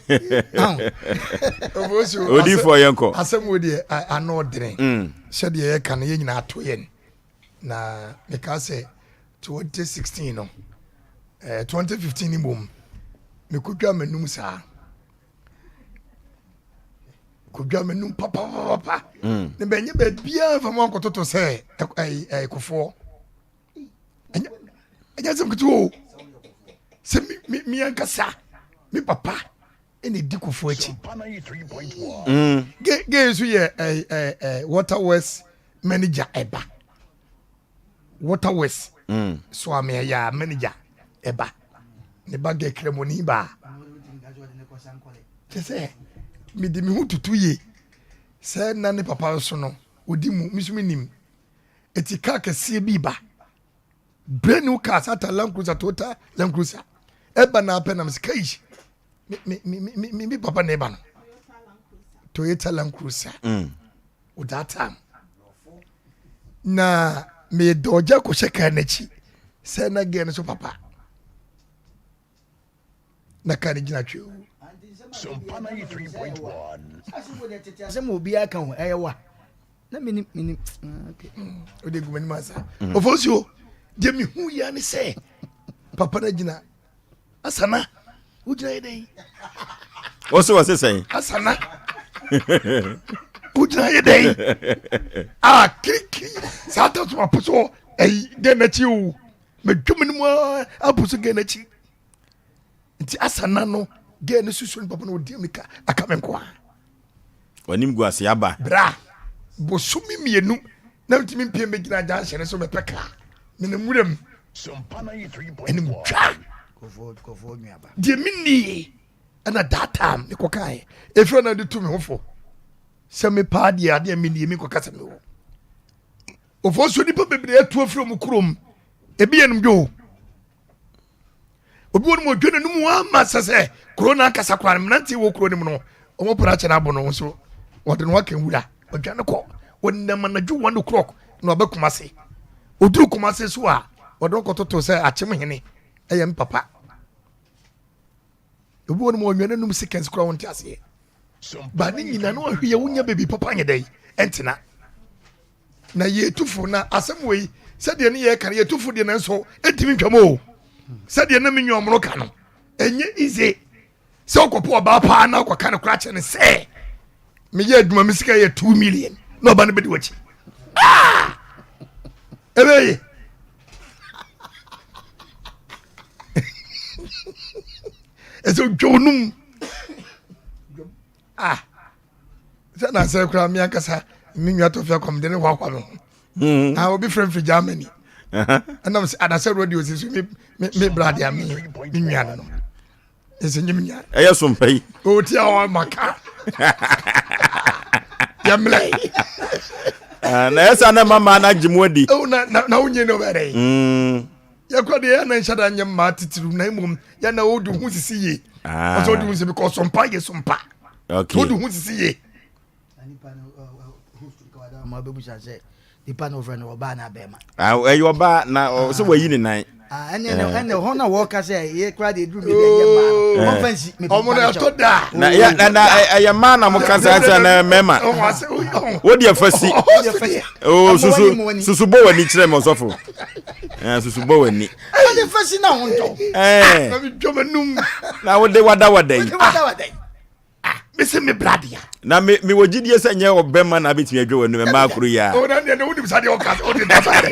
S1: odifoɔ yɛnkɔ
S3: asɛm wo deɛ ano ɔdene mm. sɛdeɛ yɛka no yɛ nyinaa ato yɛn na meka sɛ 2016 no eh, 2015 no mmom mekɔdwa m'anum saa kɔdwa m'anum papapapa mm. ne bɛnyɛ baabiaa mfa mu ankɔtoto sɛ ɛkofoɔ ɛnyɛ sɛm ketewa o sɛ me ankasa me papa ɛna ɛdi kofoɔ akyi mm. gay nso yɛ water west manager ɛba water west mm. so ame ɛyɛ manager ɛba ne ba gɛ kramoni baa kyɛ sɛ mede me ho tutu yie sɛ na ne papa nso no ɔdi mu me nso menim ɛti kaa kɛseɛ bi ba brand new car sata land cruiser toyota land cruiser ɛba na apɛ nam sɛ kai me me me me me papa na ɛba no toyota land cruiser mm. with that time na mede ɔgya kɔhyɛ kaa n'akyi sɛ na gɛ no so papa na kaa no gyina twɛ o
S2: asɛm obiara ka ho ɛyɛ wa na menim menim
S3: wode gu m'anim asa ɔfɔsuo deɛ mehu yia ne sɛ papa no gyina Asana, wogyina yɛ dɛn?
S1: Wɔse wɔse sɛn?
S3: Asana, wogyina yɛ dɛn? Ah, kirikiri, saa ta so apo so ɛyi gɛ n'akyi o. Mɛdwom no mu apo so gɛ n'akyi. Nti asana no gɛ no susu no papa no ɔdi mika aka me nkoa.
S1: W'anim gu ase aba.
S3: Bra, bosome mmienu na ntumi mpie mbɛgyina junction no so mɛpɛ kaa. Menam wuram. Anim twa. Deɛ mennie ɛna that time mekɔkaeɛ. Ɛfiri na de tu me ho fo. Sɛ me paa deɛ adeɛ me nie me nkɔka sɛ mewɔ. Ofoɔ so nipa bebree atu afiri wɔn kurom. Ebi yɛ nomdwo. Obi wɔ no mu odwe n'anum ama sɛ sɛ kuro no ankasa koraa no mmeranteɛ wɔ kuro no mu no wɔn pere akyɛ no abo no nso wɔde no aka nwura ɔdwa no kɔ wɔnam anadwo one o'clock na ɔbɛ Kumase oduru Kumase so a wɔde no kɔtoto sɛ akyem hene ɛyɛ mpapa obi wɔ no mu ɔnwɛn n'anum seconds koraa wɔn ti aseɛ ba ne nyina no ahwɛ yɛ wonya baabi papa nyɛ dɛ ɛntena na yɛtu fo na asɛm wei sɛdeɛ ne yɛka no yɛtu fo deɛ nanso ɛntumi ntwam o sɛdeɛ na me nwa ɔmono ka no ɛnyɛ easy sɛ wokɔpɛ ɔbaa paa na wokɔka no kora kyɛ no sɛ meyɛ adwuma me sika yɛ 2 million na ɔba no bɛdi wakyi ah! ɛbɛyɛ ɛsɛ odwa onum ah sɛ nansɛ koraa me ankasa me nua tɔfia kɔm de ne hoahoa me ho hmm. ah obi frɛ mfiri Germany ɛnam sɛ anasɛ radio sɛ so me me brade a me me nua no no ɛsɛ nyɛ me nua
S1: ɛyɛ sompa yi
S3: ɔti a ɔmaka yɛmmerɛ
S1: ah, na ɛsɛ na mama no agye mu adi
S3: na wonyɛ no bɛdɛ hmm. yɛkɔ deɛ yɛna nhyɛ da nyɛ mmaa titiriw na mmom yɛna wode ho sisi yie ah. ɔsɛ wode ho sisi because sompa yɛ sompa
S1: okay.
S3: wode ho sisi yie
S2: nipa na ɔfrɛ no ɔbaa na abɛɛma.
S1: Ah, ɛyɛ ɔbaa na sɛ wayi ne nan.
S2: Ah, ɛnɛ ɛnɛ hɔn na wɔka sɛ yɛ kura de eduru mi bi ɛnyɛ mmaa no wɔn fɛn si mi
S3: ɔmo na ɛtɔ da.
S1: Na yɛ na na ɛyɛ mmaa na mo kasa sɛ na mɛma. Wo deɛ fa si. O susu susu bɔ w'ani kyerɛ mi ɔsɔfo. Susu bɔ w'ani.
S2: Ɛde fa si na ho ntɔ.
S1: Ɛɛ.
S3: Na mi dwom anum.
S1: Na wo de wada wada yi.
S2: Wada wada yi.
S3: Ah, mese me bra dea.
S1: Na me me wɔ gyidie sɛ nyɛ ɔbɛma na abɛtumi adwa w'anum mmaa koro yi a.
S3: O na deɛ na wonim sa deɛ ɔka ɔde da sa dɛ.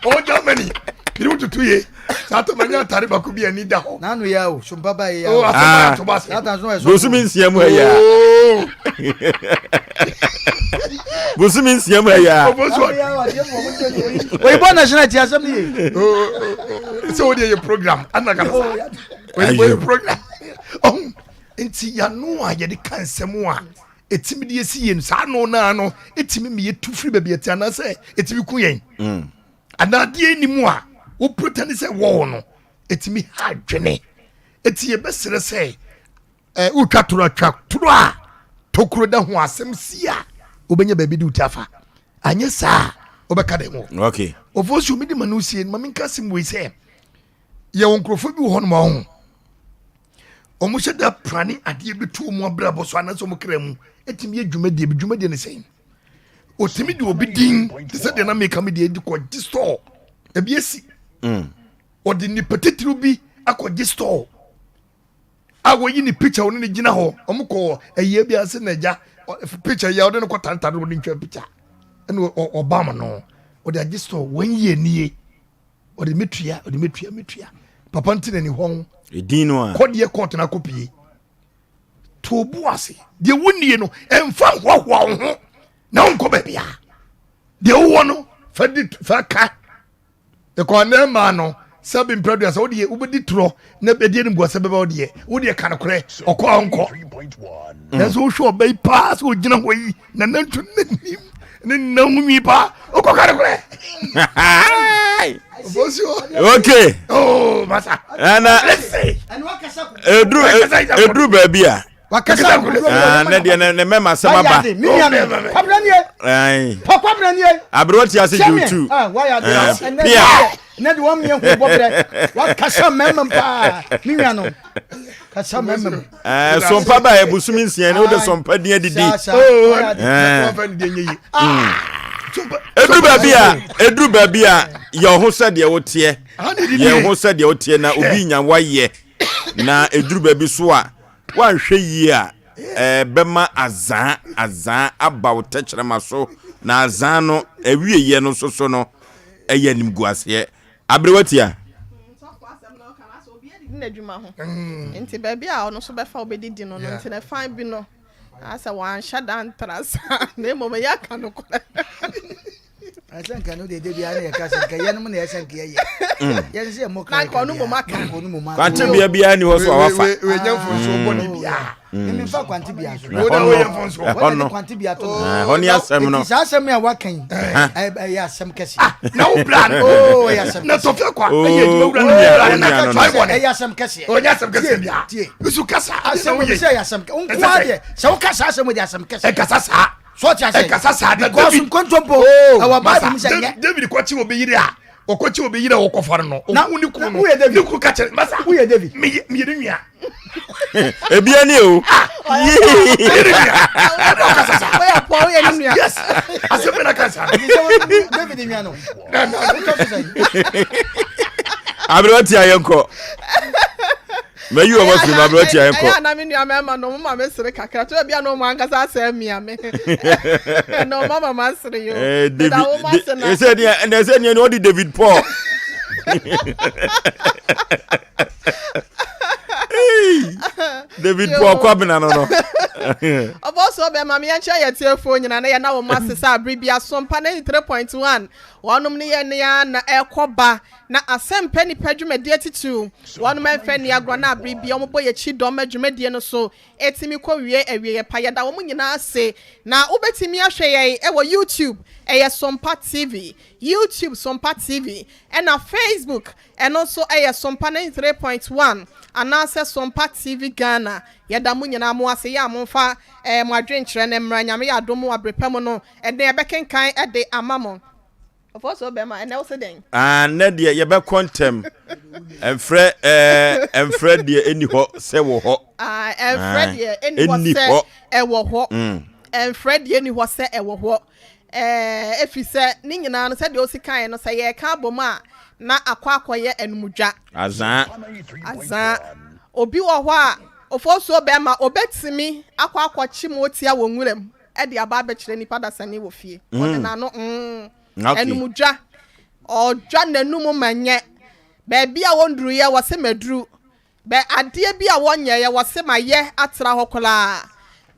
S3: O Germany, yiri wo tutu ye. Saa to ma nya atare baako bi ani da hɔ.
S2: N'ano yɛ o, sompa ba yɛ
S3: o.
S1: Ah.
S3: Asɛm a to ba se.
S1: Bosome nsia mu ha yi a. Bosome nsia mu ha yi a.
S2: Oyibɔ national ti asɛm ni ye.
S3: Sɛ o de yɛ program, ana kasa. Oyibɔ yɛ program. Ɔho nti yano a yɛde ka nsɛm a ɛtumi de yɛsi yɛn saa ano naa no ɛtumi ma yɛtu firi baabi ɛte anaasɛ ɛtumi ku yɛn mm. anaa adeɛ ni mu a wopretɛne sɛ wɔwɔ no ɛtumi ha adwene ɛti yɛbɛserɛ sɛ eh, wotwa toro atwa toro a tokuro da ho asɛm si a wobɛnya baabi de wo ti afa anyɛ saa wobɛka dɛn wɔ
S1: okay.
S3: ɔfoɔ so mede ma no sie no ma menka asɛm wei sɛ yɛwɔ nkurɔfoɔ bi wɔ hɔ nom ɔho wɔn hyɛ da prane adeɛ bi to wɔn abrabɔ so anaasɛ wɔn kra mu ɛtumi yɛ dwumadie bi dwumadie ne sɛn otumi de obi din te sɛ deɛ na meka mi deɛ di kɔgye store ebi esi mm. ɔde nipa titiriw bi akɔgye store a wɔyi ne picture wɔn ne gyina hɔ wɔn kɔ ɛyɛ bi ase na ɛgya picture yi a ɔde no kɔ tantare wɔde ntwa picture ɛna ɔbam no ɔde agye store wɔn yie nie. ɔde metua ɔde metua metua papa nti na ni hɔn
S1: edin no a
S3: kɔdeɛ kɔɔto na akɔpie to bo ase deɛ wonie no ɛmfa nhoahoa wo ho na wonkɔ baabi a deɛ wowɔ no fa di fa ka ɛkɔ ne maa no sɛbi mprɛdua sɛ wodeɛ wobɛdi torɔ na ɛdeɛ no mbuasɛ bɛbɛ wodeɛ wodeɛ ka nokorɛ ɔkɔ a ɔnkɔ nanso wohwɛ ɔba yi paa sɛ ɔgyina hɔ yi na nantu n'anim ne nna ho nwi paa ɔkɔ ka nokorɛ
S1: okay
S3: oh masa
S1: ɛna eduru eduru baabi a
S2: wakasa
S1: ah, ne deɛ ne mɛma asɛm aba aberewa ti ase gye tu pia
S2: ne de wɔn mmiɛ ho bɔbrɛ wakasa mɛmɛm paa me nua no kasa mɛmɛm.
S1: ɛɛ sɔmpa ba yɛ busumi nsia ne o de sɔmpa di adidi. Eduru baabi a eduru baabi a yɛ ɔho sɛ deɛ woteɛ yɛ ɔho sɛ deɛ woteɛ na obi nya wayɛ na eduru baabi so a wanhwɛ yie a ɛbɛma azaa azaa aba wo tɛkyerɛma so na azaa no awieɛ no soso no ɛyɛ animguaseɛ aberewa tia.
S4: N'adwuma ho nti baabi a ɔno nso bɛfa wobɛdidi no no nti na fan bi no asɛ wanhyɛ da ntra saa na mmom ɛyɛ aka nokorɛ.
S2: Ɛsɛ nka no dede biara na yɛka sɛ nka yɛnom na ɛsɛ nka yɛyɛ. Yɛn sɛ yɛmmɔ
S4: Na nka ɔno mmom aka.
S2: Nka ɔno mmom aka.
S1: Kwante bea biara ni hɔ so a wafa.
S3: Wei nyɛ mfomsoɔ bɔne biara.
S2: Mimi nfa kwante bea so.
S3: Wo na woyɛ mfomsoɔ.
S1: Ɛhɔ no.
S2: Wɔde kwante bea to.
S1: Ɛhɔ ne asɛm no.
S2: Eti saa asɛm a waka yi ɛyɛ asɛm kɛse.
S3: Na wo bra no.
S2: Oo ɛyɛ asɛm
S3: Na
S2: kɛse.
S3: tɔfɛ kwa.
S1: Oo,
S3: Ɛyɛ adwuma wura no.
S1: wo nua-
S3: Bra
S1: wo
S3: no na
S1: nua no
S3: try
S1: no.
S3: bɔne.
S2: Ɛyɛ asɛm kɛseɛ.
S3: Ɔnyɛ asɛm kɛseɛ biara.
S2: Tie.
S3: Nso kasa.
S2: Asɛm
S3: woyɛ.
S2: sɛ ɛyɛ asɛm kɛseɛ. Nko ara deɛ sɛ woka saa asɛm deɛ asɛm kɛseɛ.
S3: Ɛkasa saa.
S2: So ɔte ase.
S3: Ɛkasa saa na
S2: Because
S3: David.
S2: nkontompo
S3: Oh,
S2: ɛwɔ
S3: masa,
S2: Bible mu sɛ nyɛ.
S3: David kɔkye obi yere a ɔkɔkye obi yere a ɔkɔfa no no.
S2: Na-
S3: Ɔhu ne kunu
S2: na
S3: no.
S2: woyɛ David.
S3: Ne kunu ka kyerɛ masa.
S2: Woyɛ David.
S3: Meyɛ meyɛ ne nua.
S1: Ebia ni o.
S3: Meyɛ ne nua. Ɛna ɔkasa saa.
S4: Woyɛ pɔ woyɛ ne nua.
S3: Yes. Asɛm bɛ na ka saa.
S2: Nti sɛ wo- David nua no.
S3: Na na
S2: Wotɔ so sɛn?
S1: Aberewa tia yɛn kɔ. Mayi wɔn afiri mu aberewa tia yɛn
S4: Ɛyɛ
S1: kɔ.
S4: ana me nua mɛma no ɔmo ma me sere kakra to ebi a na ɔmo ankasa asɛ mia me na ɔmo ama ma sere yi o.
S1: Eh,
S4: Meda
S1: David
S4: wɔn ase na.
S1: ɛsɛ deɛ ɛnɛ sɛ deɛ ɔde David Paul. Hey, David Paul Kwabena no no.
S4: Ɔbɔsɔ bɛma me yɛnkyerɛ yɛ tiefoɔ nyinaa na yɛna wɔn ase sɛ abere bi asompa 93.1 wɔnom ne yɛn ne yɛn na ɛkɔ ba na asɛmpɛ nipa dwumadie titiriw wɔnom ɛmfɛ ni agorɔ na abere bi wɔn bɔ yɛkyi dɔm dwumadie no so etimi kɔ wie awieɛ pa yɛda wɔn nyinaa ase na wobɛtumi ahwɛ yɛn ɛwɔ YouTube ɛyɛ Sompa TV YouTube Sompa TV ɛna Facebook ɛno nso ɛyɛ Sompa 93.1 anaasɛ Sompa TV Ghana yɛda mo nyinaa mo ase yɛ a momfa mo adwenkyerɛ no mmra Nyame yɛ adom wɔ abere pa mu no ɛnɛ yɛbɛkenkan ɛde ama mo. Ɔfɔ so bɛma ɛnɛ wo se dɛn?
S1: Ah, nnɛ deɛ yɛbɛkɔ ntɛm. Ɛmfrɛ ɛɛ ɛmfrɛ deɛ ɛni hɔ sɛ wɔ hɔ.
S4: Ah, ɛmfrɛ
S1: Ah,
S4: deɛ ɛni hɔ
S1: ɛnni
S4: sɛ
S1: hɔ.
S4: ɛwɔ hɔ. Ɛmfrɛ deɛ ɛni hɔ sɛ ɛwɔ hɔ. Ɛfiri sɛ ne nyinaa no sɛdeɛ osi kaeɛ no sɛ yɛreka abɔ mu a na akɔ akɔyɛ anumdwa.
S1: Azaa.
S4: Azaa. Obi wɔ hɔ a ɔfɔ so bɛrima obetumi akɔ akɔkye mu otia wɔ nwuram ɛde aba abɛkyerɛ nipa dasani wɔ fie. Ɔde n'ano Ɛnumdwa. Ɔdwa n'anum ma nyɛ. Baabi a wɔnduruyɛ wɔse maduru. Bɛ adeɛ bi a wɔnyɛeɛ wɔse ma yɛ atra hɔ koraa.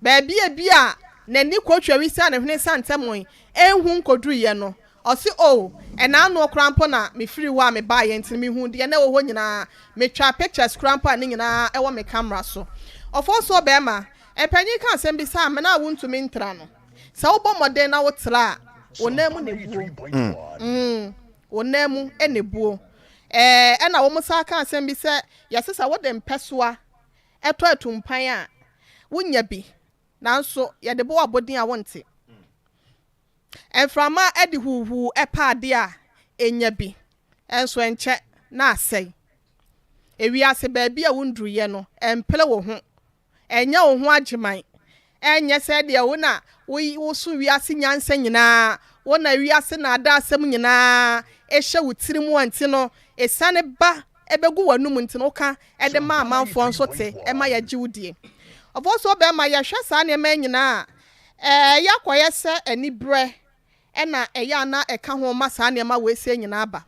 S4: Baabi a bi a n'ani kɔtwa wisa ne hwene santɛmɔn ɛnhu nkɔduruyɛ no. Ɔse o ɛna ano koraa mpo na mefiri hɔ a mebaeɛ nti mehu deɛ na ɛwɔ hɔ nyinaa. Metwa pictures koraa mpo a ne nyinaa ɛwɔ me camera so. Ɔfɔ so bɛrima mpanyin ka asɛm bi sɛ amena a wontumi ntra no. Sɛ wobɔ mmɔden na wotra a wo nan mu na ebuo. Wo nan mu na ebuo. Ɛna wɔn sa ka asɛm bi sɛ yɛse sɛ wode mpɛsoa ɛtɔ atumpan a wonya bi nanso yɛde bɔ abɔdin a wonte. Mframa ɛde huuhuu ɛpa adeɛ a enya bi ɛnso ɛnkyɛ na asɛe. Ewiase baabi a wonduruyɛ no ɛmpere wo ho. Ɛnyɛ wo ho agyeman. Ɛnyɛ sɛ deɛ wo na wo so wiase nyansa nyinaa wo na wiase na ada asɛm nyinaa ɛhyɛ wo tiri mu anti no ɛsiane ba ɛbɛgu w'anum nti no woka ɛde ma amanfoɔ nso te ɛma yɛgye wo die. Ɔfɔ so bɛrima yɛhwɛ saa nneɛma nyinaa a ɛyɛ akɔyɛ sɛ aniberɛ ɛna ɛyɛ ana ɛka ho ma saa nneɛma wɔ esie nyinaa ba.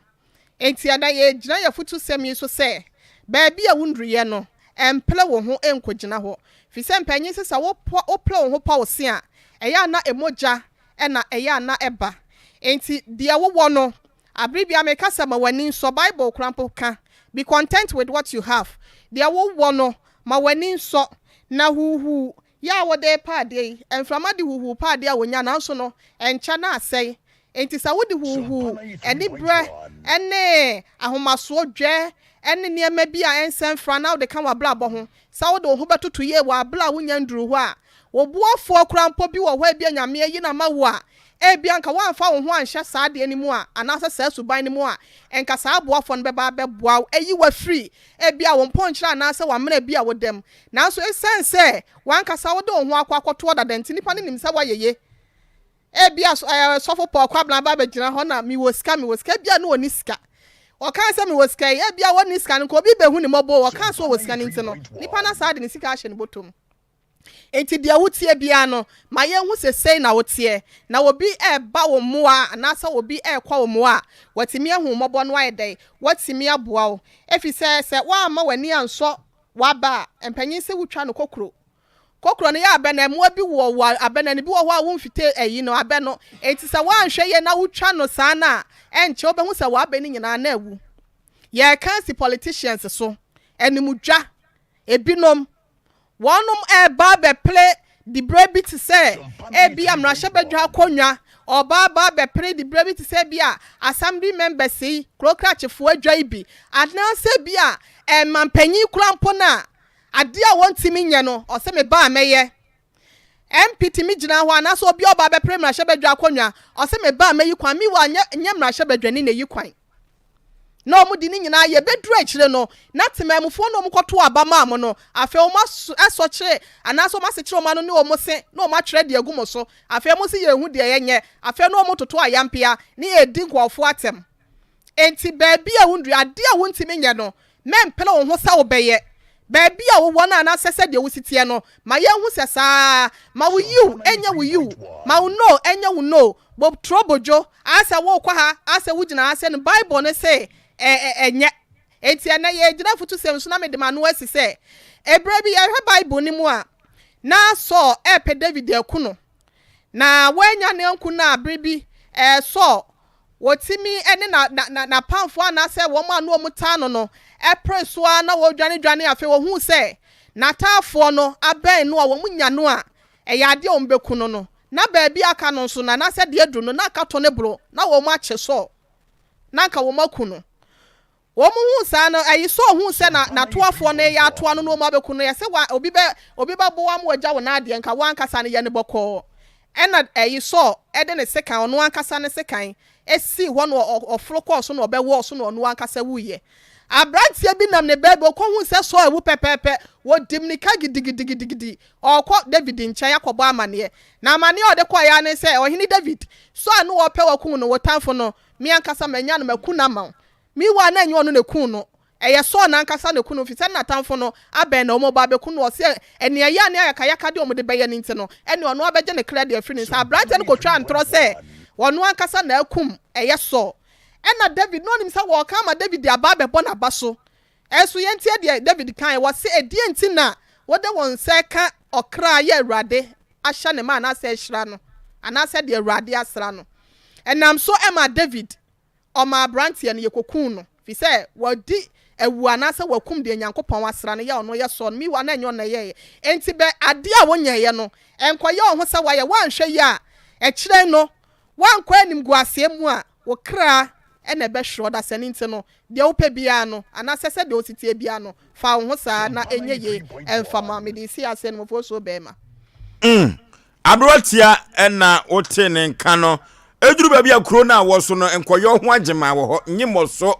S4: Enti ɛna yɛgyina yɛ futu sɛm yi so sɛ baabi a wonduruyɛ no ɛmpere wo ho nkɔgyina hɔ. Fi sɛ mpanyin sɛ sɛ wopere wo ho pa wo se a ɛyɛ ana emogya ɛna ɛyɛ ana ɛba. Enti deɛ wowɔ no abere bia meka sɛ ma w'ani nsɔ Bible koraa mpo ka be content with what you have. Deɛ wowɔ no ma w'ani nsɔ na huuhuu yɛ a wɔde pa adeɛ yi mframa de huuhuu pa adeɛ a wonya nanso no ɛnkyɛ na asɛe. Enti sɛ wode huuhuu aniberɛ ɛne ahomasoɔ dwɛ ɛne nneɛma bi a ɛnsɛ mfra na wode ka w'abrabɔ ho sɛ wode wo ho bɛtoto yie wɔ abere a wonya nduru hɔ a wo boafoɔ koraa mpo bi wɔ hɔ ebi a Nyame ayi na ma wo a ebi anka woamfa wo ho anhyɛ saa adeɛ no mu a anaasɛ saa suban no mu a ɛnka saa aboafoɔ no bɛba abɛboa wo ayi wafiri ebi a wo mpɔnkyerɛ anaasɛ wamena bi a wodam nanso ɛsiane sɛ wankasa wode wo ho akɔ akɔtoɔ dada nti nipa no nim sɛ woayɛ ye. Ebi a sɔfo Paul Kwabena ba abɛgyina hɔ na mewɔ sika mewɔ sika ebi a no wɔni sika. Ɔka sɛ mewɔ sika yi ebi a wɔni sika no nka obi bɛhu ne mmɔbɔ ɔka sɛ ɔwɔ sika no nti no nipa no saa de ne sika ahyɛ ne bɔtɔm. Enti deɛ wotie biara no ma yɛnhu sɛ sei na woteɛ na obi ɛreba wo mmoa anaasɛ obi ɛrekɔ wo mmoa a watumi ahu mmɔbɔ no ayɛ dɛn watumi aboa wo ɛfiri sɛ sɛ woamma w'ani ansɔ w'aba a mpanyin sɛ wotwa no kokuro. Kokorɔ no yɛ abɛ no, mmoa bi wɔ wɔ abɛ no ani, bi wɔ hɔ a womfite ayi no, abɛ no. Enti sɛ woanhwɛ yie na wotwa no saa no a, ɛnkyɛ wobɛhu sɛ w'abɛ no nyinaa na awu. Yɛreka asi politicians so, animdwa, ebinom, wɔnom reba abɛpere diberɛ bi te sɛ ebia mmarahyɛbadwa akonnwa, ɔba aba abɛpere diberɛ bi te sɛ ebia assembly members yi, kuro krakyefoɔ adwa yi bi, anaasɛ ebia mampanyin koraa mpo no a, Adeɛ a wɔntumi nyɛ no, ɔse me ba a mɛyɛ. MP tumi gyina hɔ anaasɛ obi a ɔba abɛpere mmarahyɛbadwa akonnwa, ɔse me ba a mɛyi kwan. Meanwhile, nyɛ nyɛ mmarahyɛbadwani na ɛyi kwan. Na wɔn de ne nyinaa yɛ. Ɛbɛduru akyire no, na temanmufoɔ no a wɔkɔtoo aba maa mo no, afei wɔn aso asɔkyere anaasɛ wɔn asekyere wɔn ano ne wɔn se na wɔn atwerɛ de agu mo so. Afei mo se yɛnhu deɛ yɛnyɛ. Afei na wɔtoto ayampea ne ɛredi nkurɔfoɔ atɛm. Enti baabi a wunduru, ade a wuntumi nyɛ no, mɛmpere wo ho sɛ wobɛyɛ. Baabi a wowɔ no anaasɛ sɛdeɛ wusi teɛ no, ma yɛnhu sɛ saa ara. Ma wo yiw nyɛ wo yiw, ma wo no nyɛ wo no. Bobturo bodwo, asɛ worekɔ ha, asɛ wugyina ha sɛ no, Bible no se ɛ, ɛnyɛ. Enti ɛnnɛ yɛregyina afutusɛm so na mede m'ano asi sɛ, ɛberɛ bi yɛhwɛ Bible no mu a, na Saul repɛ David aku no. Na wannya no anku no a, bere bi, ɛɛ, Saul Wɔtumi ne na, na, na, n'apamfoɔ anaasɛ wɔn a na wɔtaa no no pere so ara na wɔredwanedwane. Afei wɔhuu sɛ n'ataafoɔ no abɛn no a wɔnya no a, ɛyɛ adeɛ a wɔbɛku no no. Na baabi a aka no nso no, anaasɛ deɛ aduru no, na aka tɔ ne boro, na wɔakye Saul, na anka wɔaku no. Wɔhuu saa no, ɛyi Saul huu sɛ na n'atoafoɔ no reyɛ atoa no na wɔn abɛku no, yɛ sɛ wa, obi bɛ, obi bɛbo wo ama wagya wo nan adeɛ, nka wo ankasa no yɛ no bɔkɔɔ. Ɛna ɛyi Saul de ne sekan, ɔno ankasa ne sekan, sii hɔ na ɔ, ɔforo kɔɔ so na ɔbɛwɔɔ so na ɔno ankasa wuiɛ. Aberanteɛ bi nam ne baabi, ɔkɔhuu sɛ Saul awu pɛpɛɛpɛ, wɔdi mmirika gidigidigidigidi, ɔrekɔ David nkyɛn akɔbɔ amaneɛ. Na amaneɛ a ɔde kɔeɛ ara ne sɛ, Ɔhene David, Saul a na wɔrepɛ wo akum no, wo tamfo no, me ankasa manya no, maku no ama wo. Meanwhile, na ɛnyɛ ɔno na ekum no. Ɛyɛ Saul n'ankasa na ekum no, efisɛ na n'atamfo no abɛn na wɔreba abekum no. Ɔse aniɛyaa ne ayakayakade a wɔde bɛyɛ no nti no, ɛnneɛ ɔno abɛgye ne kra de afiri ne nsa. Aberanteɛ no kotwaa ntorɔ sɛ ɔno ankasa na akum ɛyɛ Saul. Ɛnna David, na ɔnim sɛ wɔreka ama David de aba abɛbɔ n'aba so. Ɛnso yɛntie deɛ David kaeɛ, ɔse, Ɛdeɛn nti na wode wo nsa reka ɔkra a yɛ Awurade ahyɛ ne ma anaasɛ ahyira no, anaasɛ deɛ Awurade asra no? Ɛnam so maa David Ɔmaa aberanteɛ no, yɛkɔkuu no, firi sɛ wadi awu anaasɛ wakum deɛ Nyankopɔn asra no, yɛ ɔno yɛ Saul no, meanwhile na ɛnyɛ ɔno na ɛyɛeɛ. Enti bɛ adeɛ a wonyɛeɛ no, nkɔyɛ wo ho sɛ woayɛ, woanhwɛ yie a, akyire no, woankɔ animguaseɛ mu a, wo kra na ɛbɛhwere, ɔdasani nti no, deɛ wopɛ biara no, anaasɛ sɛdeɛ wosi teɛ biara no, fa wo ho saa na ɛnyɛ yie mfa ma. Mede resi aseɛ no, mofosuo bɛɛma.
S1: Mm. Aberewatia na wote ne nka no. Eduru baabi a kuro no a wɔ so no nkɔyɔ ho agyema wɔ hɔ. Nye mmɔ so.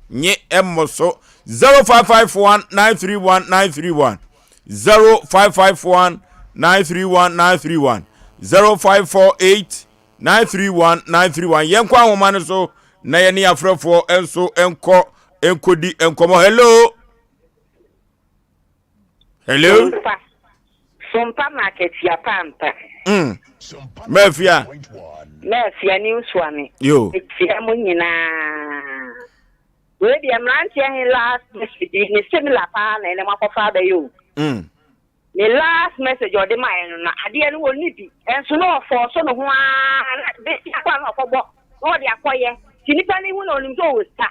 S1: Nye mmɔ so. 0551 931 931 0551 931 931 0548 931 931 Yɛnkɔ ahoma no so na yɛne afrɛfoɔ nso nkɔ nkɔdi nkɔmmɔ. Hello. Hello.
S5: Sompa. Sompa ma akatua pa ampa.
S1: Mm. Mafia.
S5: Mafia ni nsuame.
S1: Yo.
S5: Mekyia mo nyinaa. Wei deɛ mmeranteɛ he last message yi ne similar paa na ɛnɛ moakɔfa abɛyɛ o.
S1: Mm.
S5: Ne last message ɔde maeɛ no na adeɛ no wɔnni bi nso na ɔfɔɔso ne ho ara na bɛsi akɔ a na ɔkɔbɔ na ɔde akɔyɛ nti nipa no hu na ɔnim sɛ ɔwɔ sika.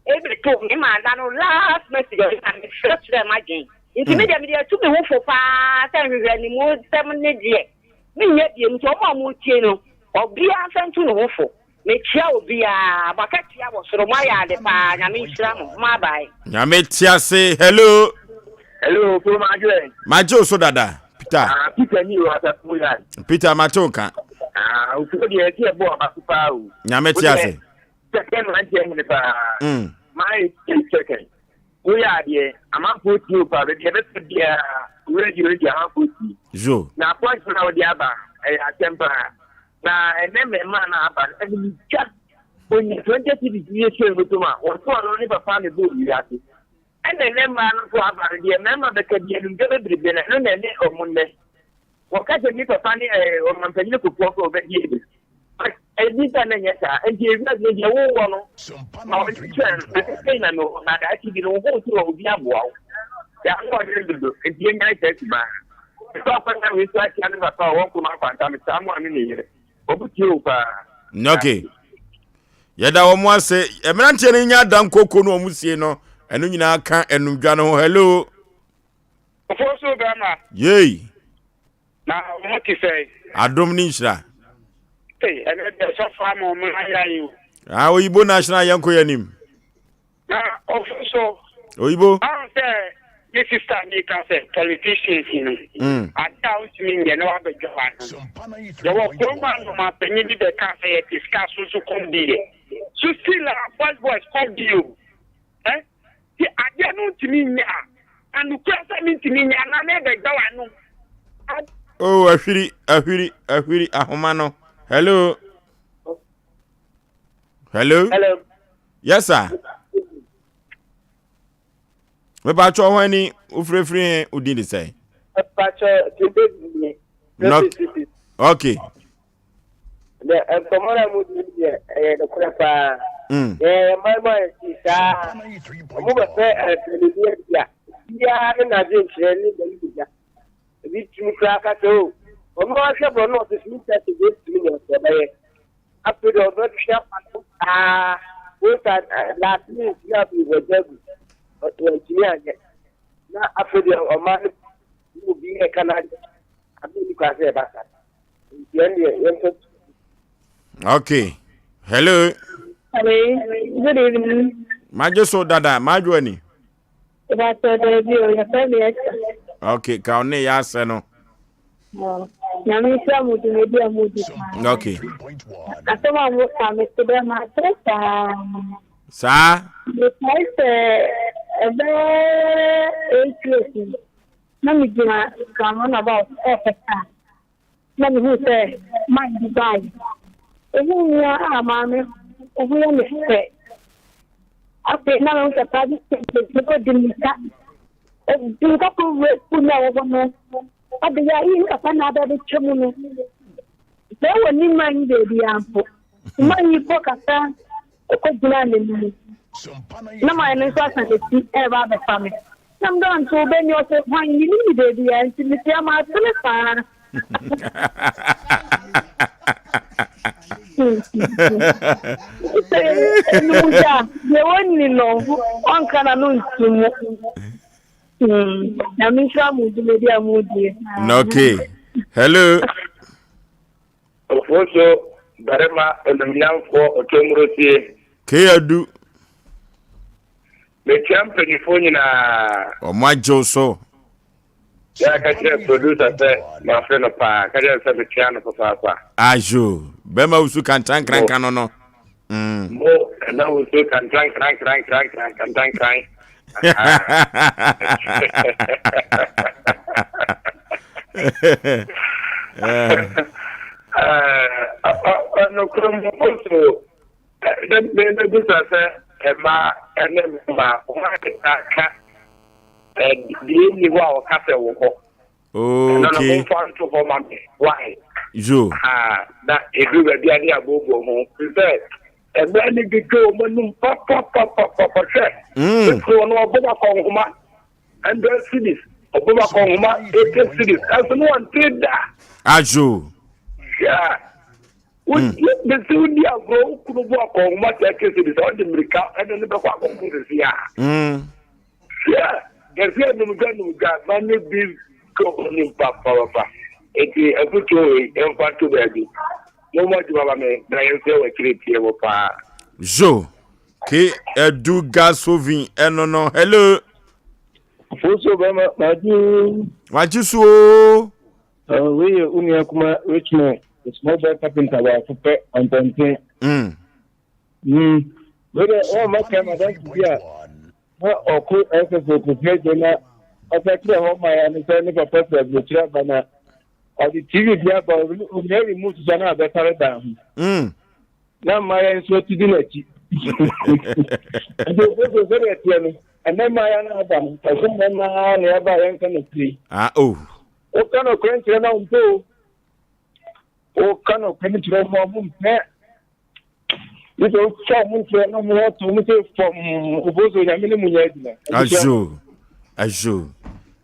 S5: Ebi to me maa da no last message ɔde ma me frɛ kyerɛ m'adwen. Nti me deɛ mede atu me ho fo paa sɛ nhwehwɛanimu nsɛm ne deɛ menyɛ biom nti wɔn a wɔtie no obiara mfa ntu ne ho fo. Mekyia obiara, mo akatua wɔ soro, moayɛ ade paa, Nyame nhyira mo, mo abae.
S1: Nyame te ase hello.
S6: Hello, kuro magye.
S1: Magye wo so dada, Peter.
S6: Ah, Peter ni o asafo mu yan.
S1: Peter mate wo ka.
S6: Ah, okuo deɛ ɛti ɛbɔ aba so paa o.
S1: Nyame te ase.
S6: Second mmeranteɛ hene paa. Mm. My second. Woyɛ adeɛ, amanfoɔ tie wo paa, baabi ɛbɛfɛ biara, radio radio amanfoɔ tie.
S1: Zo.
S6: Na apɔnkye na wode aba, ɛyɛ asɛm paa. Na ɛnɛ mmarima na aba no, ɛne twa. Onya 20 cedis bi hyɛ ne bɔtɔ mu a, wɔto ɔno ne papa na ɛbɔ wiase. Ɛna ɛnɛ mmaa no nso aba no deɛ mmarima bɛka bi anumdwa bebrebe no, ɛno na ɛne ɔmo nnɛ. Wɔka sɛ me papa ne ɛɛ ɔmampanyin Kufuor kɔ ɔbɛdi ebi. But ebi sɛ na nyɛ saa. Nti ewiase no deɛ wowɔ no ma wɔn kyerɛ no na sɛ na no na daakye bi no wo ho nso wɔ obi aboa wo. Yɛ ano ɔden dodo nti yɛnyae saa suban no. Mepɛ akwanya wei so akyia me papa a ɔwɔ Nkrumah Nkwanta, metaa mo ane ne yere. Wɔn tie wo paa.
S1: Okay. Yɛda wɔn ase. Mmeranteɛ no nya dan koko no wɔn sie no, ɛno nyinaa ka ɛnumdwa no ho. Hello.
S7: Ofosu bɛrima.
S1: Yei.
S7: Na wɔn te sɛn?
S1: Adom ne nhyira.
S7: Ei, ɛnɛ deɛ sɔfo ama wɔn ayera yi o.
S1: Ah, Oyibo National yɛnkɔ yɛn anim.
S7: Na ɔfo so.
S1: Oyibo.
S7: Ahụ sɛ me sista mi ka sɛ politicians no. Ade a wotumi nyɛ na wabɛdwa wa no. Yɛwɔ kurom a nnomapanyin bi bɛka sɛ yɛte sika so so kɔm di yɛ. So still a boys boys kɔm di o. Ɛ ti adeɛ no ntumi nyɛ a anokura sɛ mentumi nyɛ anaa mɛbɛdwa wa no.
S1: Oh, ahwiri, ahwiri, ahwiri, ahoma no. Hello. Hello.
S6: Hello.
S1: Yes, sir. Mepakyɛ ho ani wofirifiri he wodin de sɛn?
S6: Mepakyɛ David ni.
S1: Not okay.
S6: Dɛ nkɔmmɔ no a mudi deɛ ɛyɛ nokorɛ paa. Yɛn mman mu ayɛ si saa. Ɔmo bɛpɛ ɛpɛnidi adi a, biara ne n'adwenkyerɛ ne n'ani gya. Ebi tumi koraa ka sɛ o, ɔno ahwɛ borɔ no ɔte so nta sɛ deɛ tumi nyɛ ɔsɛ ɔbɛyɛ. Afei deɛ ɔbɛtwe afa no saa wosa last minute na afei wɔgya agu wɔntumi anyɛ na afei deɛ ɔma no ne obi ɛka no ade abɛ ni kwan sɛ ɛba saa nti ɛn deɛ yɛmfa
S1: Okay. Hello.
S8: Hello. Good evening.
S1: Magye so dada, madwo ani.
S8: Ìbàtọ̀ dẹ̀bi o, yɛfrɛ me Esther.
S1: Okay, ka ɔne yɛ asɛ no.
S8: Nyame nhyira mo dwumadi a modi paa.
S1: Okay.
S8: Asɛm a moka mete dɛ makyerɛ saa.
S1: Saa.
S8: Mekae sɛ ɛbɛyɛ 8 years ni na megyina Nkran roundabout ɛrepɛ kaa. Na mehuu sɛ man bi bae. Ohuu me a maame, wo ho yɛ me fɛ. Afei na mehu sɛ private station bi ɔdi mmirika. Ɔdi mmirika kɔwura sukuu no a ɛwɔ hɔ no. Ɔde yɛ ayi ne papa na aba abɛtwa mu no. Sɛ wɔ ne man yi baabiara mpo. Man yi bɔ kasa kɔgyinaa n'anim. Na man no nso asan n'akyi reba abɛfa me. Na me dɔ nto bɛ ni ɔsɛ hwan menim ne baabi a nti metia matene saa. Sɛ enumgya deɛ wɔnni no ɔnka na no nto mu. Nyame nhyira mo dwumadi a modie.
S1: Okay. Hello.
S6: Ofoso barima onumnyamfoɔ ɔtɔmmurosie.
S1: Keadu.
S6: Mekyia mpanyinfoɔ nyinaa.
S1: Wɔn agye wo so.
S6: Yɛ ka kyerɛ producer sɛ mafe no paa. Ka kyerɛ sɛ mekyia no papaapa.
S1: Ajo. Bɛma wusu kantankranka no no.
S6: Mo ɛna wusu kantankrankrankrankrankran kantankran. Nokorɛ mu nso mebisa sɛ mmaa ne mmarima wɔn a ka deɛ nni hɔ a wɔka sɛ wɔ hɔ. Ɛno no momfa nto hɔ ma me. Why?
S1: Yo.
S6: Na ɛduru baabi a ne yɛabooboo ho. Sɛ mmaa no dwodwo wɔn anum papapapapa hwɛ. Ɛfiri no ɔbɔ bakɔ nhoma 100 cedis, ɔbɔ bakɔ nhoma 80 cedis, ɛnso no wɔnte da.
S1: Ajo.
S6: Hwɛ. Bɛsi wodi agorɔ wo kunu bɔ akɔ nhoma 30 cedis a ɔde mmirika ɛne no bɛkɔ akɔko sisi a. Hwɛ. Yɛsɛ anumdwa numdwa ma ne bi kɔ onim papapapa. Eti afutuo wei yɛmfa nto baabi. Mommɔ adwuma ma me na yɛmfrɛ wɔ akyire tie mo paa.
S1: Zo ke edu gasovin ɛno no hello.
S9: Foso bɛma magye.
S1: Wagye so oo.
S9: Wei yɛ wo nua kuma Richmond, the small boy carpenter baako pɛ ɔmpɔnten. Wei dɛ wɔn mma kan madamfo bi a na ɔko ɛsɛ sɛ ɔkɔfie agya na ɔka kyerɛ hɔ ma ya no sɛ ne papa firi aburokyire aba na ɔde TV bi aba omia remote sa na abɛtare dan ho. Na mmaeɛ nso ati di n'akyi. Nti ofosuo sɛdeɛ ɛteɛ no, ɛnɛ mmaeɛ no aba no, ɛsɛ nnɛ mmaa na ɛba a yɛnka nokorɛ yi.
S1: Ah, oh.
S9: Woka nokorɛ nkyerɛ na wompɛ o. Woka nokorɛ no kyerɛ wɔn a wɔmpɛ. Gye sɛ wotwa wɔn nkyerɛ na wɔn ato wɔn sɛ fam ofosuo nyame ne mu nyɛ adwuma.
S1: Azo, azo.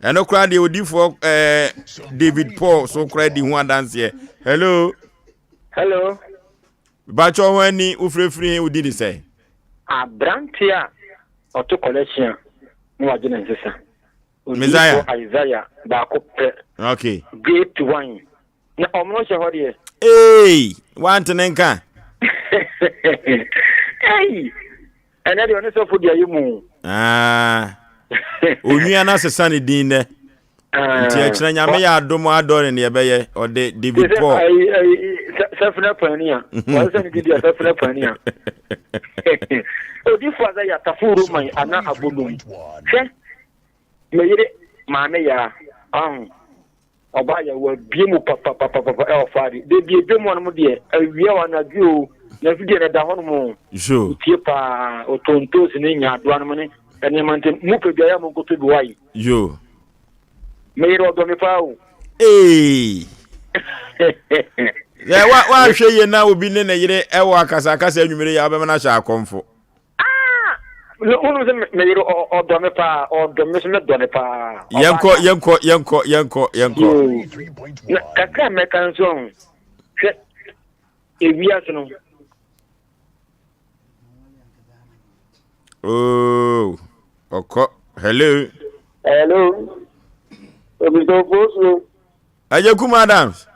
S1: Ɛno koraa deɛ odifoɔ ɛɛ David Paul so koraa di ho adanseɛ. Hello.
S6: Hello.
S1: Bakyɛ ho ani wofirifiri he wodi de sɛ?
S6: Aberante a ɔto kɔlɛkyen a na wagye ne nsesa.
S1: Messiah.
S6: Odiyifoɔ Isaiah baako pɛ.
S1: Okay.
S6: Great one. Na ɔmo hyɛ hɔ deɛ.
S1: Ee, wante ne nka.
S6: Ei, ɛnɛ deɛ ɔne sɔfo deɛ ayɛ mu.
S1: Ah, onua no asesa ne din nɛ. Ah. Nti ɛkyerɛ nyame yɛ adom adɔre ne ɛbɛyɛ ɔde David Paul.
S6: Sɛfena pani a, wɔsesa ne din deɛ sɛfena pani a. Odifo asɛ yɛatafo Roman ana abonum. Hwɛ, me yere maame yaa, aho. Ɔbaa yɛ wabie mu papapapapa ɛwɔ faade. Beebi edwam hɔ nom deɛ awia o anadwo o nanso deɛ na ɛda hɔ nom o.
S1: Sure.
S6: Otie paa ɔtɔ ntoosi ne nyaadoa nom ne nneɛma nti mo pɛ biara mo nkɔtɔ bi wae.
S1: Yo.
S6: Me yere ɔdɔ me paa o.
S1: Ee. Yɛ wa wahwɛ yie na obi ne ne yere ɛwɔ akasakasa anwummere yɛ abɛma no ahyɛ akɔmfo.
S6: Ah! Wonu sɛ me yere ɔdɔ me paa, ɔdɔ me so medɔ ne paa.
S1: Yɛnkɔ yɛnkɔ yɛnkɔ yɛnkɔ yɛnkɔ.
S6: Na kakra mɛka nso ɔho. Hwɛ ewiase no.
S1: Oh, ɔkɔ. Hello.
S9: Hello. Obisofo so.
S1: Agyekum Adams.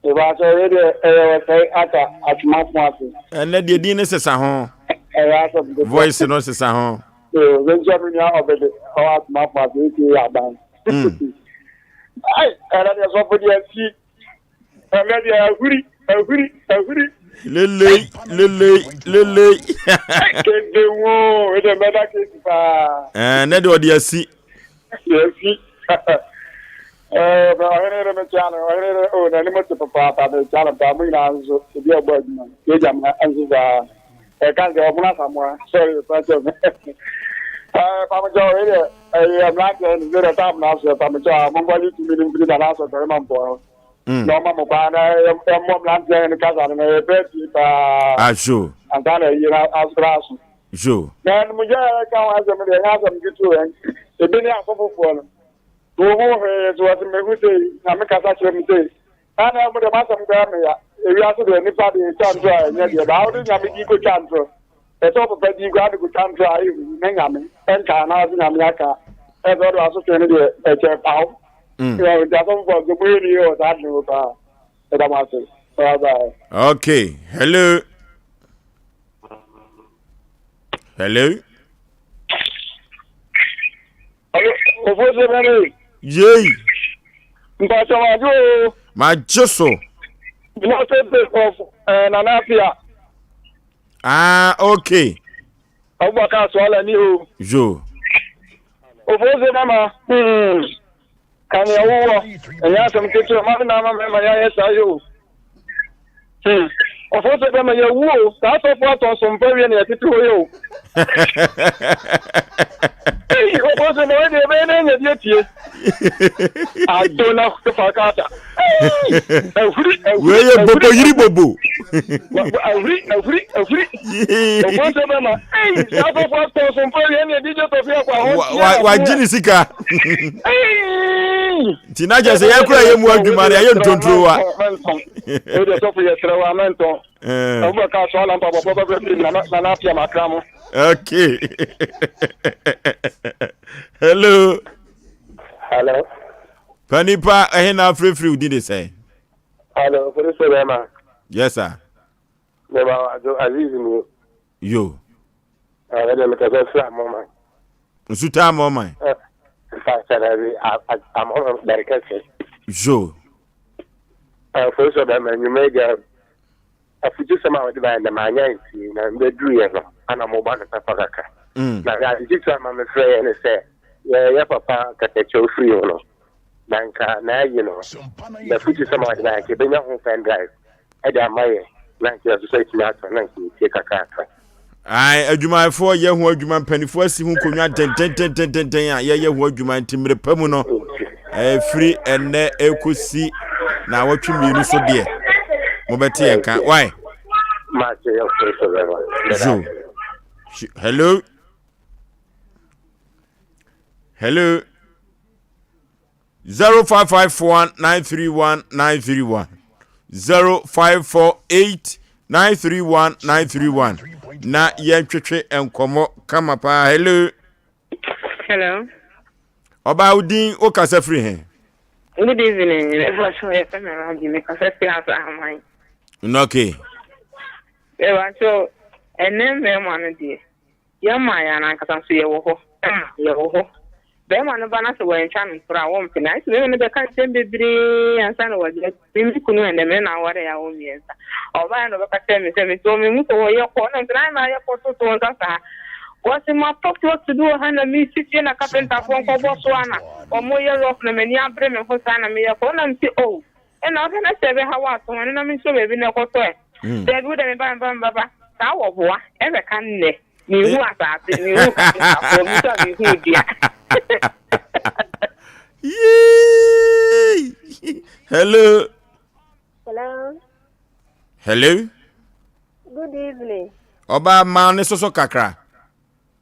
S9: Mepakyɛw wei deɛ ɛyɛ ɔsɛe ata atomafo ase.
S1: Ɛnɛ deɛ din no sesa ho.
S9: Ɛyɛ asɛm ketewa.
S1: Voice no sesa ho.
S9: Ee, bɛnkyia me nua ɔbɛde ɔwɔ atomafo ase aka aban. Ai, ɛnɛ deɛ sɔfo deɛ asi. Ɛnɛ deɛ ahuri, ahuri, ahuri.
S1: Lelei, lelei, lelei.
S9: Kente wo, wei deɛ mɛda kesi paa.
S1: Ɛnɛ deɛ ɔde asi.
S9: Yɛsi. Ɛɛ ɔhene yere mekyia no ɔhene yere o n'anim te papaapa mekyia no paa mo nyinaa nso obi a ɔbɔ adwuma no yɛgya mo nso saa ɛka sɛ ɔmono asamoa sɔre pakyɛ me ɛɛ pamokyɛ ɔyɛ deɛ ɛyɛ mmeranteɛ no sɛ deɛ tam no asoɛ pamokyɛ a monkɔgye tumi no mfiri nana asɔ tɔre ma mpɔ hɔ na ɔma mo paa na ɛmmɔ mmeranteɛ no kasa no na yɛpɛ tie paa
S1: aso
S9: ansa na ɛyi no asora aso
S1: so
S9: na ɛnomgya ɛka ho asɛm deɛ ɛnyɛ asɛm ketewa ebi ne asɔfofoɔ no Wonhu hwee nso wɔse mehu sei, Nyame kasa kyerɛ me sei. Na na mo deɛ m'asɛm koraa meya. Ewiase deɛ nipa deɛ etwa ntorɔ a ɛnyɛ deɛ baa wode Nyame din kotwa ntorɔ. Ɛsɛ ɔpapa din koraa de kotwa ntorɔ a ehu ne Nyame ɛnka anaa ɔse Nyame aka ɛsɛ ɔde w'asotwe no deɛ ɛkyɛ paw. Mm. Nti asɔfofoɔ nso moyɛ ni wɔ saa adwene mu paa. Ɛda mo ase. Bye bye.
S1: Okay. Hello. Hello.
S9: Ofosu bɛrɛ.
S1: Yei.
S9: Mpatsɔ ma gye o.
S1: Ma gye so.
S9: United States of eh, Nana Afia.
S1: Ah, okay.
S9: Abubakar Suala ni o.
S1: Yo.
S9: Ofosu mama. Hmm. Ka nea wowɔ. Ɛnyɛ asɛm ketewa. Ma me na ama mɛma yɛayɛ saa yɛ o. Hmm. Ɔfo sɛ bɛma yɛwu o. Saa asɔfo atɔ nsompa wie na yɛtete hɔ yɛ o. Ei, ɔfo sɛ na wɔde ɛbɛyɛ na anya bi atie. Adona fakata. Ei, ahuri, ahuri.
S1: Wei yɛ bobo yiri bobo.
S9: Ahuri, ahuri, ahuri. Ɔfo sɛ bɛma. Ei, saa asɔfo atɔ nsompa wie na DJ Tɔfi akɔ ahɔ.
S1: Wagye ne sika. Nti na kyerɛ sɛ yɛn kura yɛ mu adwuma no yɛayɛ ntonturowa.
S9: Wode sɔfo yɛsrɛ wo amɛntɔn. Abubakar so ala mpaboa papa bɛ firi na na apia makra mo.
S1: Okay. Hello.
S9: Hello.
S1: Panipa ɛhe na afirifiri wo di de sɛn?
S9: Hello, polisi bɛma.
S1: Yes sir.
S9: Bɛma wadzo Aziz ni.
S1: Yo.
S9: Ɛɛ deɛ mekasa firi Amɔman.
S1: Nsuta Amɔman.
S9: Nfa daabi Amɔman Barikɛse.
S1: Yo.
S9: Ɛɛ sɛ bɛma nnwuma agya afutusɛm a wɔde baeɛ ndɛ maanya ntie na mbɛduruiɛ no ana mobɔ no pɛpa kakra. Mm. Na ade titiri ama mefrɛ yɛ ne sɛ yɛyɛ papa katakyɛw firi ho no na nka n'ayi no n'afutusɛm a wɔde baeɛ nka ɛbɛnya ho pen drive de ama yɛ na nka yɛn nso so atumi atɔ na nka yɛtie kakrakra.
S1: Ae, adwumayɛfoɔ yɛ ho adwuma, mpanimfoɔ asi ho nkonnwa dendendendenden a yɛyɛ ho adwuma nti mmerɛ pa mu no ɛfiri ɛnnɛ ɛkɔsi na awɔtwe mmienu so deɛ mobɛte yɛn ka why zo hello hello. 0551 931 931 0548 931 931 na yɛntwetwe nkɔmmɔ kama paa. Hello.
S10: Hello.
S1: Ɔbaa wo din wo kasa firi he?
S10: Good evening. Mepa so yɛ fɛ me Rabi me kasa firi Asahaman.
S1: Okay.
S10: Mepa so ɛnɛ mmarima no deɛ yɛma yɛn ankasa nso yɛwɔ hɔ yɛwɔ hɔ Barima no ba na sɛ wɔantwa no ntorɔ a, wɔmpene. Ayɛ sɛ barima no bɛka nsɛm bebree ansa na wagye atom. Me me kunu ɛnnɛ, me ne no aware awo mmiɛnsa. Ɔbaeɛ na ɔbɛka kyerɛɛ me sɛ mete hɔ, mehu sɛ wɔyɛ kɔ. Na mese, na ayɛ na ayɛ kɔ toto wo nsa saa. Wɔse matɔ plot bi wɔ ha na mesi fie na kapentafoɔ nkɔbɔ so a na wɔyɛ rough na m'ani abere me ho saa na meyɛ kɔ. Na mese, oh, ɛna wohwɛ na sɛ ɛbɛha wo ato ho ɛno na menkyerɛ baabi na ɛkɔtɔ ɛ. Daabi wo deɛ meba meba meba ba. Saa wɔboa ɛbɛka nnɛ. Mehu asase, mehu kapentafoɔ, me nso a mehu dua.
S1: Yee! Hello.
S11: Hello.
S1: Hello.
S11: Good evening.
S1: Ọba maa ne soso kakra.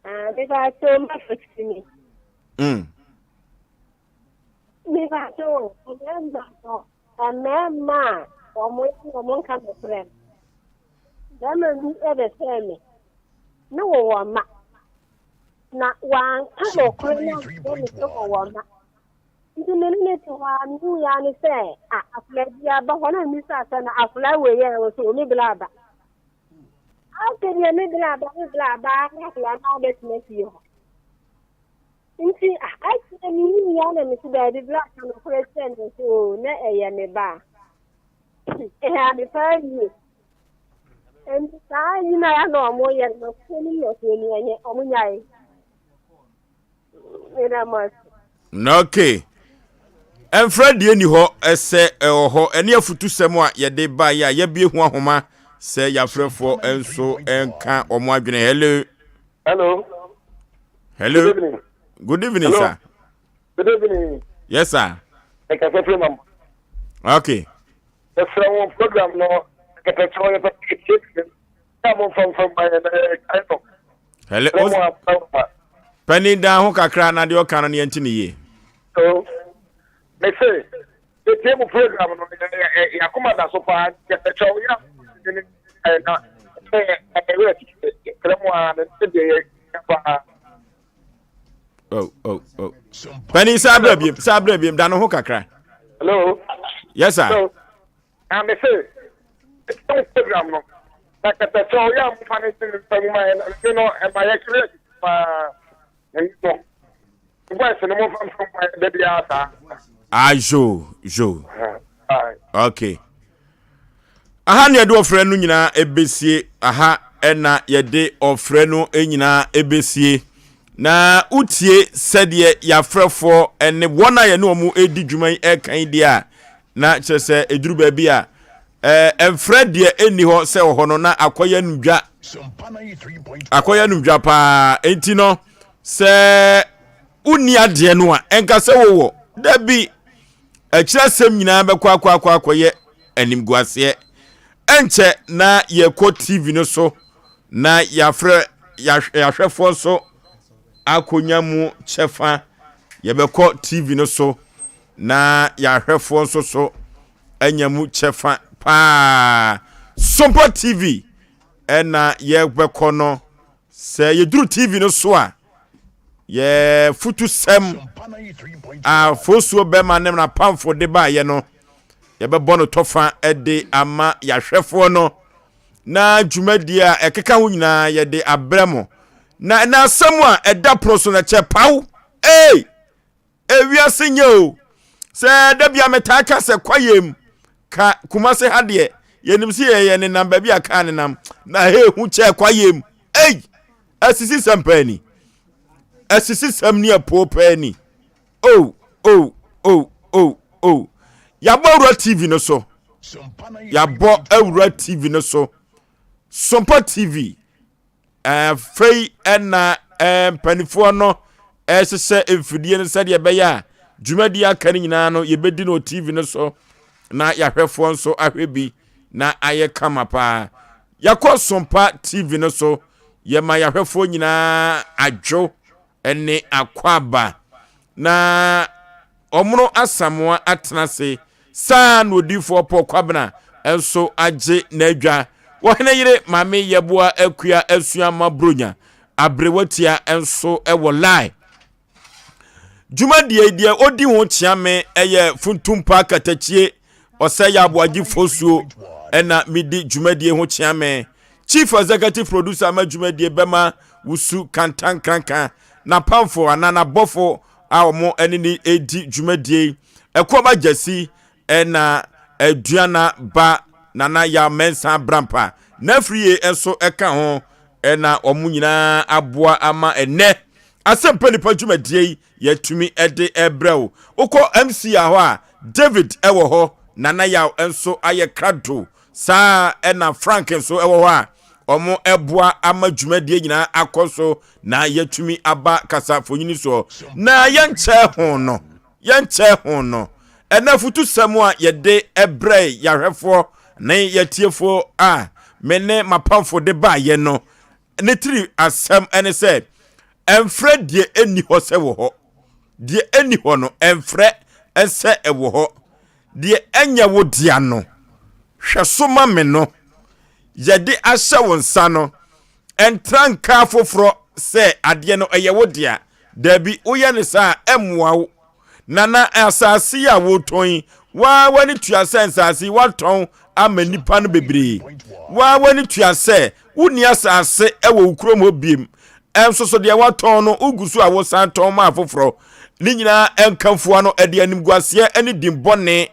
S11: Ah, me ba so ma fosimi. Me ba so mmarima no mmarima a wɔn yɛ wɔn nka nokorɛ no. Barima bi bɛfrɛɛ me ne wɔwɔ mma. Na wanka nokorɛ no ankyerɛ me sɛ wɔwɔ mma. Nti me ne no te hɔ a mehu ya ne sɛ a akwadaa bi aba hɔ na mmisaa sɛ na akwadaa wei yɛ wɔ sɛ ɔme bla aba. Afei deɛ me bla aba me bla aba na akwadaa no abɛtena fie hɔ. Nti akyerɛ me hu ya na mesi daabi bla ka nokorɛ kyerɛ me sɛ o na ɛyɛ me ba. Ɛha me paa yie. Nti saa nyina ya na ɔmo yɛ no nɔkorɛ nim nɔkorɛ ni ɛnyɛ ɔmo nyae. Meda mo ase.
S1: Okay. Ɛmfra deɛ ni hɔ ɛsɛ ɛwɔ hɔ ɛne afutusɛm a yɛde baeɛ a yɛbie ho ahoma sɛ yɛafrɛfoɔ nso nka wɔn adwene. Hello.
S9: Hello.
S1: Hello.
S9: Good evening.
S1: Good evening,
S9: Hello.
S1: sir.
S9: Good evening.
S1: Yes, sir.
S9: Ɛkasa firi mam.
S1: Okay.
S9: Yɛsrɛ wo program no kɛtɛkyɛw yɛpɛ sɛ yɛtie na mo mfa mfa ma yɛn na yɛkae no.
S1: Hello.
S9: Srɛ mo amfa mfa.
S1: Panin dan ho kakra na deɛ ɔka no ne yɛnte ne yie.
S9: So, me se yɛtie mo program no yɛakoma da so paa kɛtɛkyɛw yɛ na ɛwerɛ yɛsrɛ mo a ne deɛ yɛ paa.
S1: Oh, oh, oh. Penny, saa abira biem, saa abira biem, da no ho kakra.
S9: Hello.
S1: Yes, sir.
S9: So, na me se, ɛsɛ program no, na kɛtɛkyɛ ɔyɛ a mofa no nsi nsa mu ma yɛ no, no ɛma yɛ kiri paa, ɛno no, voice no mofa mfa mu ma yɛ da biara saa.
S1: Ah, jo, jo. Okay. Aha na yɛde ɔfrɛ no nyinaa ɛbɛsie. Aha na yɛde ɔfrɛ no nyinaa ɛbɛsie. Na wotie sɛdeɛ yɛafrɛfoɔ ne wɔn a yɛne wɔn redi dwuma yi ɛka yi deɛ a, na kyerɛ sɛ ɛduru baabi a ɛmfrɛ deɛ ɛnni hɔ sɛ wɔ hɔ no na akɔyɛ no dwa. Akɔyɛ no dwa paa. Enti no, sɛ wonni adeɛ no a, ɛnka sɛ wowɔ. Dabi. Akyiri asɛm nyinaa bɛkɔ akɔ akɔ akɔyɛ animguaseɛ. Ɛnkyɛ na yɛkɔ TV no so na yɛafrɛ yɛahwɛfoɔ nso akɔnya mu kyɛfa. Yɛbɛkɔ TV no so na yɛahwɛfoɔ nso so anya mu kyɛfa paa. Sompa TV ɛna yɛbɛkɔ no. Sɛ yɛduru TV no so a, yɛ futusɛm a fosuo bɛma ne n'apamfo de baeɛ no, yɛbɛbɔ no tɔfa de ama yɛahwɛfoɔ no na dwumadie a ɛkeka ho nyinaa yɛde abrɛ mo. Na ɛna asɛm a ɛda pono so no kyɛ paw. Ei! Ewiase nyɛ o. Sɛ da bia metaa ka sɛ kwayem ka Kumase ha deɛ yɛnim sɛ yɛyɛ nenam baabi a kaa nenam na ha ehu kyɛ kwayem. Ei! Asisi sɛm paa ni. Asisi sɛm ni ɛpoo paa ni. Oh, oh, oh, oh, oh. Yɛabɔ awura TV no so. Yɛabɔ awura TV no so. Sompa TV. Afei na mpanimfoɔ no rehyehyɛ mfidie no sɛdeɛ ɛbɛyɛ a dwumadie aka no nyinaa no yɛbɛdi no TV no so na yɛahwɛfoɔ nso ahwɛ bi na ayɛ kama paa. Yɛakɔ Sompa TV no so, yɛma yɛahwɛfoɔ nyinaa adwo ne akwaaba. Na. Ɔmono Asamoah atena ase. Saa na Odiyifoɔ Paul Kwabena nso agye n'adwa. Ɔhene yere Maame Yeboah Akua Asuama Bronya Aberewatia nso wɔ line. Dwumadie yi deɛ ɔdi ho kyeame yɛ Funtumpa Katakyie Ɔsɛ yɛ Aboagye Fosuo ɛna medi dwumadie ho kyeame. Chief Executive Producer ma dwumadie bɛma Wusu Kantankranka n'apamfo anaa n'abɔfo a wɔn ɛne ne ɛdi dwumadie yi. Ɛkoaba Gyasi ɛna Aduana ba Nana Yaw Mensah Brampa n'afiri nso ɛka ho ɛna wɔn nyinaa aboa ama ɛnɛ Asɛmpa Nipa dwumadie yi yɛatumi de rebrɛ wo. Wokɔ MC a hɔ a, David wɔ hɔ, Nana Yaw nso ayɛ krado. Saa ɛna Frank nso wɔ hɔ a wɔn ama dwumadie nyinaa akɔ so na yɛatumi aba kasafonyini soɔ. Na yɛnkyɛ ho no, yɛnkyɛ ho no, ɛna afutusɛm a yɛde brɛ yɛahwɛfoɔ ne yɛtiefoɔ a me ne m'apamfo de baayɛ no, Ne tiri asɛm ne sɛ, Ɛmfrɛ deɛ ɛnni hɔ sɛ wɔ hɔ. Deɛ ɛnni hɔ no, ɛmfrɛ sɛ ɛwɔ hɔ. Deɛ ɛnyɛ wo dea no, hwɛ so ma me no. Yɛde ahyɛ wo nsa no, ɛntra nka afoforɔ sɛ adeɛ no ɛyɛ wo dea. Daabi, woyɛ no saa a, ɛmmoa wo. Nana, asase yi a woretɔn yi, wo ara w'ani tua sɛ nsase yi woatɔn ama nnipa no bebree. Wo ara w'ani tua sɛ wonni asase wɔ wo kurom hɔ biem. Ɛnso so deɛ woatɔn no, wogu so a wosan tɔn ma afoforɔ. Ne nyinaa nkamfua no, ɛde animguaseɛ ne din bɔne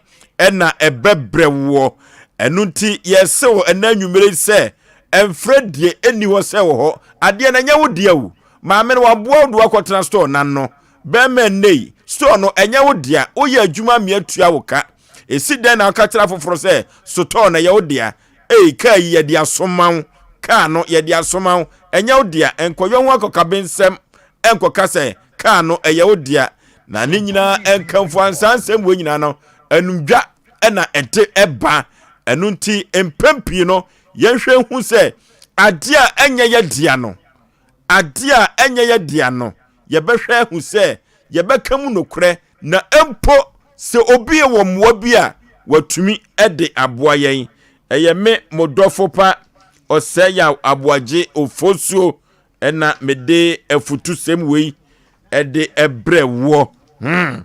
S1: na ɛbɛbrɛ woɔ. Ɛno nti yɛse wo ɛnɛ anwummere yi sɛ, ɛmfrɛ deɛ ɛnni hɔ sɛ wɔ hɔ. Adeɛ no ɛnyɛ wo dea o. Maame no waboa wo de woakɔtena store no ano. Bɛrima nnɛyi, store no, ɛnyɛ wo dea. Woyɛ adwuma mmea tua wo ka. Esi dɛn na woka kyerɛ afoforo sɛ sotɔɔ no ɛyɛ wo dea? Ei, kaa yi yɛde asoma wo. Kaa no, yɛde asoma wo. Ɛnyɛ wo dea. Nkɔyɔ ho akɔkabensɛm nkɔka sɛ kaa no ɛyɛ wo dea. Na ne nyinaa nkamfo ansaa nsɛm wei nyinaa no, anumdwa na ɛde ba. Ɛno nti, mpɛn pii no, yɛnhwɛ nhu sɛ adeɛ a ɛnyɛ yɛ dea no, Adeɛ a ɛnyɛ yɛ dea no, yɛbɛhwɛ ahu sɛ yɛbɛka mu nokorɛ, na mpo sɛ obi wɔ mmoa bi a, watumi de aboa yɛn. Ɛyɛ me, mo dɔfo pa, Ɔsɛeyaw Aboagye Ofosuo na mede afutusɛm wei de brɛ woɔ. Hmm.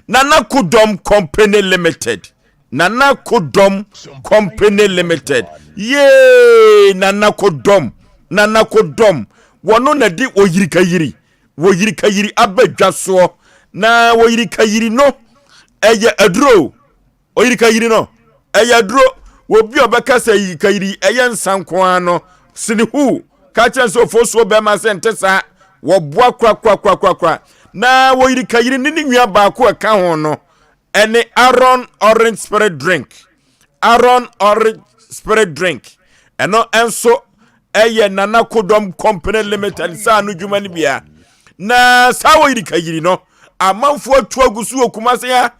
S1: Nana Kodɔm Company Limited. Nana Kodɔm Company Limited. Yee! Nana Kodɔm. Nana Kodɔm. Wɔno na de oyirikayiri. Wɔyirikayiri aba dwa soɔ. Na wɔyirikayiri no ɛyɛ aduro. Oyirikayiri no, ɛyɛ aduro. Obi a ɔbɛka sɛ yirikayiri ɛyɛ nsa nko ara no, sene huu. Ka kyerɛ sɛ ofosuo bɛrima sɛ nte saa. Wɔboa korakorakorakora. Na oyirikayiri ne ne nua baako a ɛka ho no, ɛne Aaron Orange Spirit Drink. Aaron Orange Spirit Drink. Ɛno nso ɛyɛ Nana Kodɔm Company Limited saa no dwuma no bia. Na saa oyirikayiri no, amanfoɔ atu agu so wɔ Kumase ha.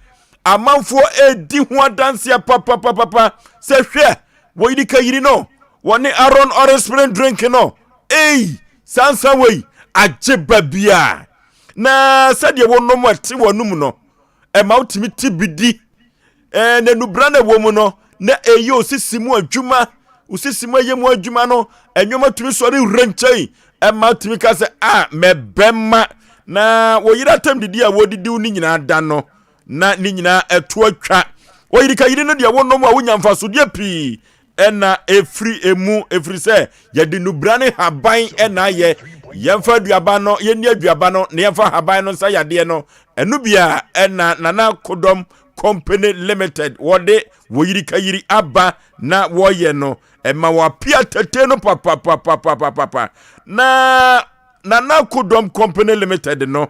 S1: Amanfoɔ redi ho adanseɛ papapapapa sɛ hwɛ wɔyiri ka yiri no wɔne Aaron orange spring drink no ei saa nsa wei agye ba bia na sɛdeɛ wɔnom ɛte wɔnom no ɛma wotumi te bi di ɛɛ na nubra na ɛwɔ mu no na ɛyɛ osisi mu adwuma osisi mu ɛyɛ mu adwuma no ɛnneɛma tumi sɔre wura nkyɛn ɛma tumi ka sɛ a mɛbɛma na wɔyere atam didi a wɔdidi ne nyinaa da no na ne nyinaa ɛto atwa. Oyirikayiri no deɛ wonom a wonya mfasodeɛ pii ɛna ɛfiri emu ɛfiri sɛ yɛde nubra ne haban ɛna ayɛ yɛmfa aduaba no yɛnni aduaba no na yɛmfa haban no nsa yadeɛ no ɛno bia ɛna Nana Kodɔm Company Limited wɔde wɔyirikayiri aba na wɔyɛ no ɛma wɔapia tete no papapapapapapa na Nana Kodɔm Company Limited no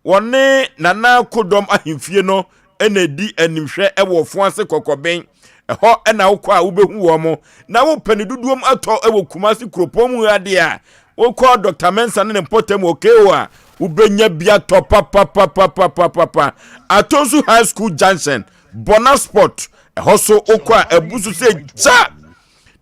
S1: Wɔne Nana Kodɔm ahemfie no na ɛdi animhwɛ wɔ ɔfo ase kɔkɔben. Ɛhɔ na wokɔ a wobɛhu wɔn. Na wopɛ ne dodoɔm atɔ wɔ Kumasi kuropɔn mu ha deɛ a, wokɔ Dr. Mensah ne ne mpɔtam wɔ KO a, wobɛnya bi atɔ papapapapapapa. Atonsu High School Junction, Bona Spot, ɛhɔ so wokɔ a abu so sɛ gya.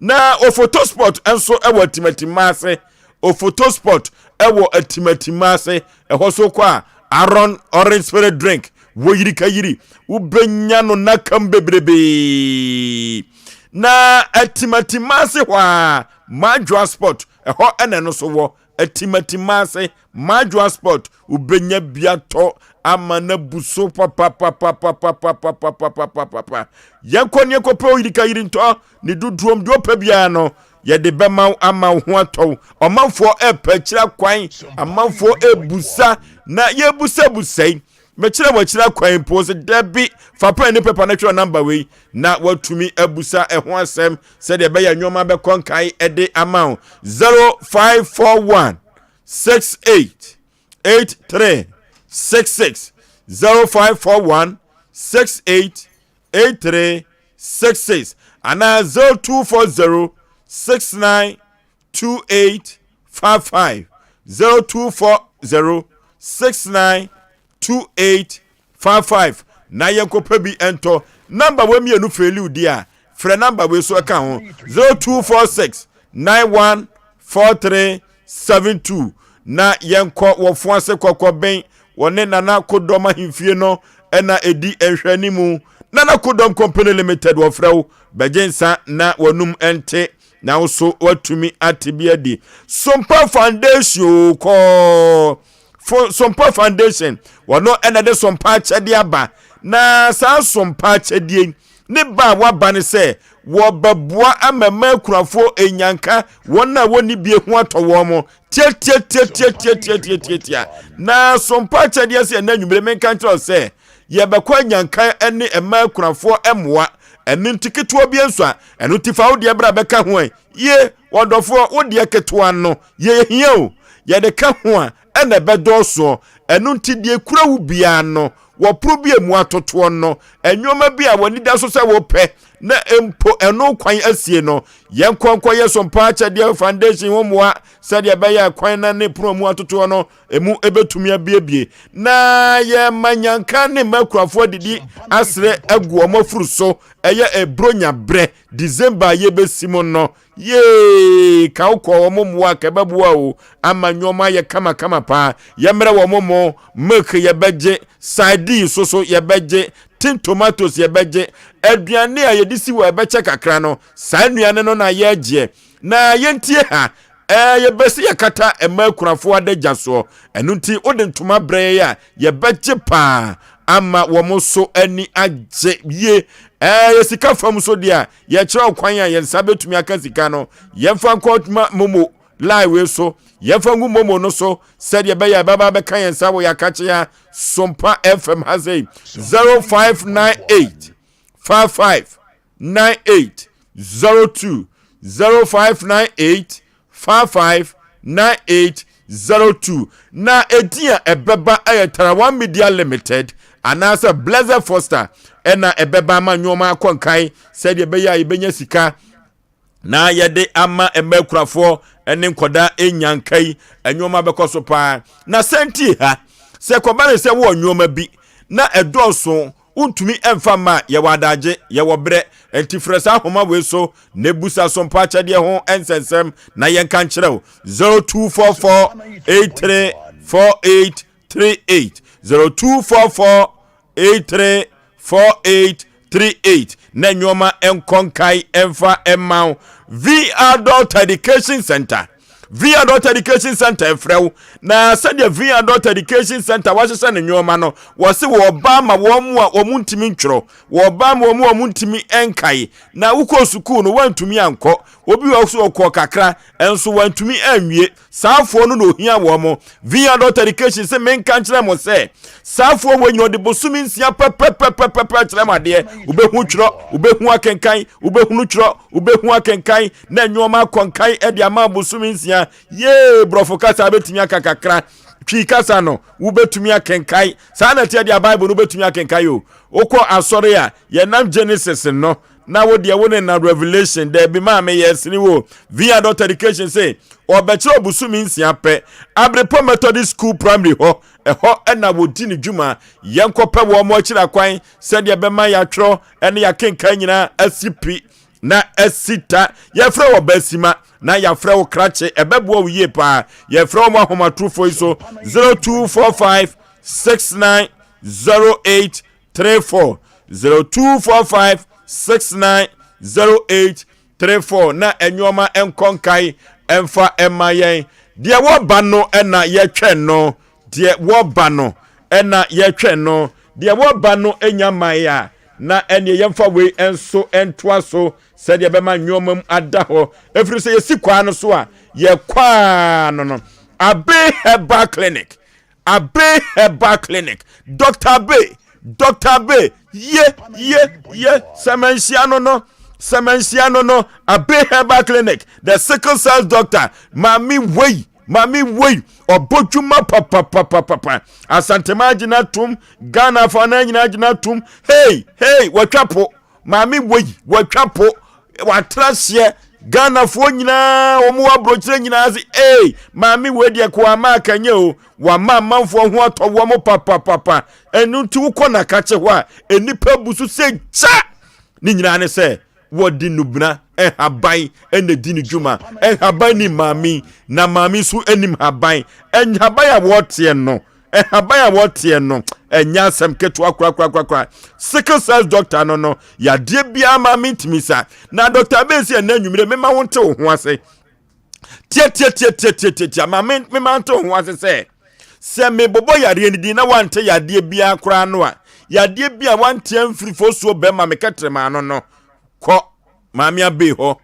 S1: Na Ofoto Spot nso wɔ Atimatimma ase. Ofoto Spot wɔ Atimatimma ase. Ɛhɔ so kɔ a, Aaron Orange Spirit Drink. Woyiri ka yiri, wobɛnya no nakam bebrebee. Na Atimatimase hɔ a, Madwoa Spot, ɛhɔ ɛna ɛno so wɔ. Atimatimase, Madwoa Spot, wobɛnya bi atɔ ama no abu so papapapapapapapapapapapa. Yɛnkɔ ne yɛnkɔpɛ oyiri ka yiri ntɔ ne dodoɔm deɛ ɔpɛ biara no yɛde bɛma wo ama wo ho atɔ wo. Ɔmanfoɔ ɛrepɛ akyiri akwan, amanfoɔ ɛrebusa na yɛrebusabusa yi. Mekyerɛ wɔ akyiri akwan mpo sɛ dabi fa pɛn ne pepa no twerɛ namba wei na watumi abusa ɛho asɛm sɛdeɛ ɛbɛyɛ nneɛma bɛkɔ nkae ɛde ama wo 0541 68 83 66 0541 68 83 66 anaa 0240 69 28 55 0240 69 28 55 na yɛnkɔpɛ bi ntɔ. Namba wei mmienu feeli di a, frɛ namba wei so ɛka ho 0246 91 43 72 na yɛnkɔ wɔfo ase kɔkɔben wɔne Nana Kodɔm ahemfie no ɛna ɛdi nhwɛanimu. Nana Kodɔm Company Limited wɔfrɛ wo bɛgye nsa na wɔnum nte na wo so woatumi ate bi adi. Sompa Foundation o kɔɔ Sompa Foundation wɔno ɛna de Sompa akyɛdeɛ aba na saa Sompa akyɛdeɛ ne ba a waba ne sɛ wɔbɛboa ama mmaa akunafoɔ enyanka wɔn a wɔnni bie ho atɔ wɔn mo tiatiatiatiatiatiatiatia na Sompa akyɛdeɛ sɛ ɛna anwummere menka nkyerɛ sɛ yɛbɛkɔ anyanka ne mmaa akunafoɔ mmoa ɛno nti ketewa bi nso a ɛno nti fa wo deɛ bra bɛka ho ɛ ye wɔdɔfoɔ wo deɛ ketewa no yɛhia o yɛde ka ho a ɛna ɛbɛdɔɔsoɔ ɛno nti deɛ kura wo biara no wɔporo bi emu atotoɔ no nneɛma bi a wɔn da so sɛ wɔpɛ na mpo ɛno kwan asie no yɛn nkɔnkɔ yɛ so mpa akyɛdeɛ foundation ho mmoa sɛdeɛ ɛbɛyɛ kwan na ne pono mu atotoɔ no emu ebetumi abiebie na yɛma nyanka ne mma akuafoɔ adidi asrɛ agu wɔn afuru so ɛyɛ ebronya berɛ December a yɛbɛsi mu no yee ka wokɔ wɔn mmoa ka ɛbɛboa o ama nneɛma ayɛ kamakama paa yɛmmerɛ wɔn mo milk yɛbɛgye sardine so so yɛbɛgye tin tomatoes yɛbɛgye aduane a yɛde si wɔ ɛbɛkyɛ kakra no saa nnuane no na yɛgyeɛ na yɛntie ha Ɛɛ, yɛbɛsi yɛkata mmaa akunafoɔ adagya soɔ. Ɛno nti, wode ntoma brɛ yɛn a, yɛbɛgye paa ama wɔn nso ani agye yie. Ɛɛ, yɛ sika fam nso deɛ a, yɛkyerɛ wo kwan a yɛn nsa bɛtumi aka sika no. Yɛmfa nkɔ ma momo line wei so. Yɛmfa ngu momo no so sɛdeɛ ɛbɛyɛ a ɛbɛba abɛka yɛn nsa wɔ yɛakakyea Sompa FM ha sei. 0598 55 98 02 0598 55 98 02 na edin a ɛbɛba yɛ Tarawan Media Limited anaasɛ Blessed Foster ɛna ɛbɛba ama nneɛma akɔ nkan sɛdeɛ ɛbɛyɛ a yɛbɛnya sika na yɛde ama mma akurafoɔ ne nkɔda nyanka yi nneɛma bɛkɔ so paa na sɛnti ha sɛ kɔba ne sɛ wowɔ nneɛma bi na ɛdɔɔso Wontumi mfa mma a, yɛwɔ adagye, yɛwɔ berɛ. Enti frɛ saa nhoma wei so na bisa so mpa akyɛdeɛ ho nsɛnsɛm na yɛnka nkyerɛ wo. 0244 83 48 38 0244 83 48 38 na nneɛma nkɔ nkae mfa mma wo. V Adult Education Center. V Adult Education Center frɛ wo na sɛdeɛ V Adult Education Center wahyehyɛ ne nneɛma no wɔse wɔba ma wɔn mu a wɔn ntumi ntwerɛ wɔba ma wɔn mu a wɔn ntumi nkae na wokɔ sukuu no wɔntumi ankɔ obi wɔ so ɔkɔ kakra nso wɔntumi anwie saafoɔ no na ohia wɔn mo V Adult Education sɛ menka nkyerɛ mo sɛ saafoɔ wɔ nyina ɔde bosome nsia pɛpɛpɛpɛpɛ kyerɛ mo adeɛ wobɛhu twerɛ wobɛhu akenkan wobɛhunu twerɛ wobɛhu akenkan na nneɛma akɔ nkan de ama bosome nsia yee borɔfo kasa bɛtumi aka kakra twi kasa no wobɛtumi akenkan saa na ɛteɛ deɛ bible no wobɛtumi akenkan o wokɔ asɔre a yɛnam genesis no na wo deɛ wo ne na revelation daabi maa me yɛ sene wo via dot education se ɔbɛkyerɛ ɔbosome nsia pɛ abrepɔ methodist school primary hɔ ɛhɔ ɛna wɔdi ne dwuma yɛnkɔpɛ wɔn mo akyiri akwan sɛdeɛ bɛma yɛatwerɛ ɛne yɛakenkan nyinaa asi pi na asi ta yɛfrɛ wɔ basima na yɛafrɛ wo krakye ɛbɛboa wo yie paa yɛfrɛ wɔ mo ahomatorofoɔ yi so 0245 69 08 34 0245 69 08 34 na nneɛma nkɔ nkae mfa mma yɛn. Deɛ wɔba no na yɛtwɛn no, deɛ wɔba no na yɛtwɛn no, deɛ wɔba no nya mmae a, na ɛneɛ yɛmfa wei nso ntoa so sɛdeɛ ɛbɛma nneɛma mu ada hɔ. Ɛfiri sɛ yɛsi kwaa no so a, yɛkwaa no no. Abe Herbal Clinic Abe Herbal Clinic, Dr. Abe, Dr. Abe, ye, ye, ye, sɛmɛnhyia no no, sɛmɛnhyia no no, Abe Herbal Clinic, the sickle cell doctor, maame wei, maame wei, ɔbɔ dwuma papapapapa, Asantema gyina tum, Ghana afa na nyinaa gyina tum, hey, hey, wɔtwa po. Maame wei watwa po watra seɛ Ghanafoɔ nyinaa wɔn wɔ aburokyerɛ nyinaa se ee maame wei deɛ ko ama akanyɛ o wama amanfoɔ ho atɔ wɔn papapapa ɛno nti wokɔ nakakye hɔ a nnipa bu so sɛ gya ne nyinaa ne sɛ wɔde nubena nhaban ɛna di ne dwuma nhaban ni maame na maame nso anim haban nhaban a wɔteɛ no Nhaban a wɔteɛ no ɛnyɛ asɛm ketewa korakorakorakora. Sickle cells doctor no no, yadeɛ biara ma mentumi sa. Na doctor bɛsi ɛnɛ anwummere mema wo nte wo ho ase. Tiatiatiatiatiatia ma me mema nte wo ho ase sɛ sɛ mebobɔ yareɛ no din na wante yadeɛ biara koraa no a yadeɛ bi a wante amfiri fosuo bɛma me kɛtrɛma ano no kɔ maame abei hɔ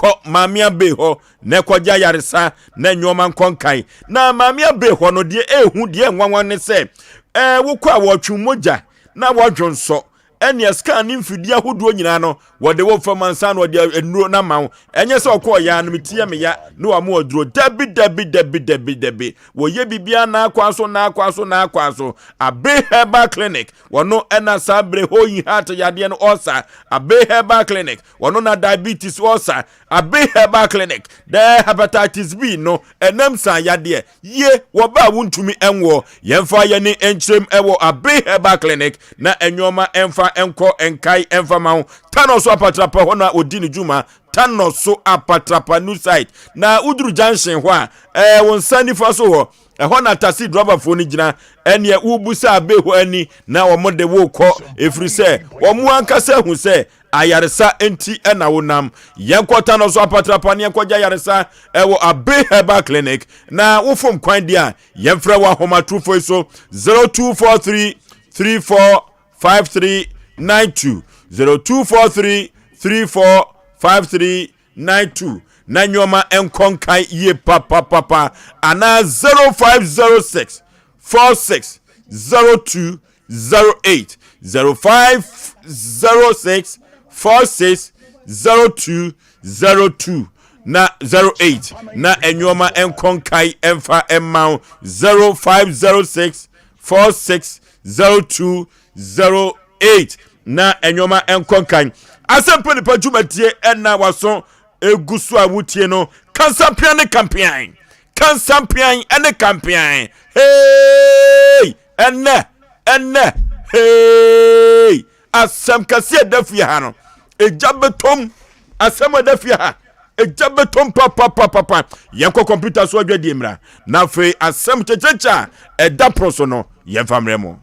S1: Kɔ Maame Abey hɔ na kɔgye ayaresa na nneɛma nkɔ nkan. Na Maame Abey hɔ no, deɛ ɛhu, deɛ nwanwa ne sɛ, ɛɛ wokɔ a wɔtwe mogya na wɔdwo nsɔ. Ɛnea scan ne mfidie ahodoɔ nyinaa no, wɔde wo fam ansa na wɔde nnuro no ama wo. Ɛnyɛ sɛ ɔkɔɔ ya no meti yɛ me ya na wɔama aduro. Dabi, dabi, dabi, dabi, dabi. Wɔyɛ biribiara n'akwan so, n'akwan so, n'akwan so. Abey Herbal Clinic, wɔno ɛna saa bere hɔ yi heart yadeɛ no ɔsa. Abey Herbal Clinic, Wɔno na diabetes ulcer, Abe Herbal Clinic, dɛ hepatitis B no, ɛnam san yadeɛ, yie wɔ ba a wontumi nwoɔ. Yɛmfa yɛne nkyerɛm wɔ Abe Herbal Clinic na nnoɔma mfa nkɔ nkae mfa ma wo. Tanɔ so apatrapa hɔ na ɔdi ne dwuma. Tanɔ so apatrapa new site. Na woduru junction hɔ a, ɛɛ wo nsa nifa so hɔ, ɛhɔ na taxi driverfoɔ no gyina. Ɛneɛ wobusa Abe hɔ ani na wɔn de wo kɔ, ɛfiri sɛ wɔn ankasa ahu sɛ Ayaresa nti na wonam. Yɛnkɔ Tano so apatrapa ne yɛnkɔgye ayaresa ɛwɔ Abe Herbal Clinic. Na wofom kwan deɛ a, yɛmfrɛ wɔ ahomatorofo yi so 0243 34 5392 0243 34 5392 na nneɛma nkɔ nkan yie papapapa anaa 0506 46 02 08 05 06 46 02 02 na 08 na nneɛma nkɔ nkae mfa mma wo 0506 46 02 08 na nneɛma nkɔ nkan asɛmpa nipa dwumadie ɛna waso egu so a wotie no kansampea ne kampean kansampean ne kampean hey ɛnɛ ɛnɛ hey asɛm kɛse ɛda fie ha no egya bɛtɔm asɛm ɛda fie ha egya bɛtɔm papapapapa yɛnkɔ kɔmputa so adwadie mmra na afei asɛm kyekyekye a ɛda pono so no yɛmfa mmerɛ mu.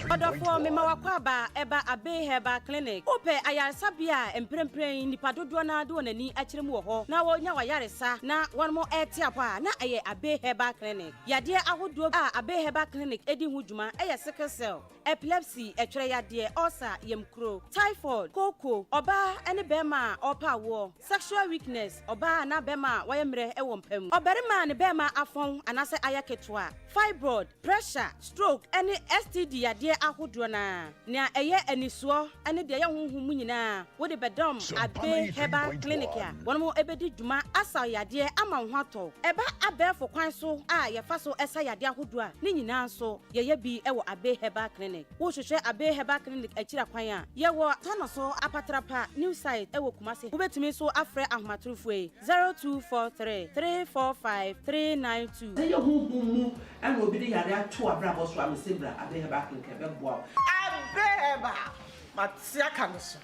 S12: Ɔdɔfoɔ, mema w'akwaaba ɛba Abbey Herbal Clinic. Wopɛ ayaresabea a mprempren nnipa dodoɔ no ara de wɔn ani akyerɛ mu wɔ hɔ na wɔnya w'ayaresa na wɔn rete apɔ a, na ɛyɛ Abbey Herbal Clinic. Yadeɛ ahodoɔ a Abbey Herbal Clinic di ho dwuma yɛ sickle cell, epilepsy, ɛtwerɛ yadeɛ, ulcer, yamkuro, typhoid, kooko, ɔbaa ne barima a ɔrepɛ awoɔ, sexual weakness, ɔbaa anaa barima a wayɛ mmerɛ wɔ mpa mu, ɔbarima a ne barima afɔn anaasɛ ayɛ ketewa, fibroid, pressure, stroke, ne STD yadeɛ ahodoɔ no ara. Nea ɛyɛ anisoɔ ne deɛ ɛyɛ honhom mu nyinaa, wode bɛdɔm Abbey Herbal Clinic a wɔn bɛdi dwuma asa wo yadeɛ ama wo ho atɔ wo. Ɛba abɛɛfo kwan so a yɛfa so sa yadeɛ ahodoɔ a, ne nyinaa nso yɛyɛ bi wɔ Abbey Herbal Clinic. Wohwehwɛ Abbey Herbal Clinic akyiri akwan a, yɛwɔ Tanoso Apatrapa New Site wɔ Kumasi. Wobɛtumi nso afrɛ ahomatorofoɔ yi, 0243 345 392.
S13: Sɛ ɛyɛ honhom mu na obi de yare ato w'abrabɔ so a, mese bra Abbey Herbal Clinic ɛbɛboa wo.
S4: Abbey Herbal, mate aka no so.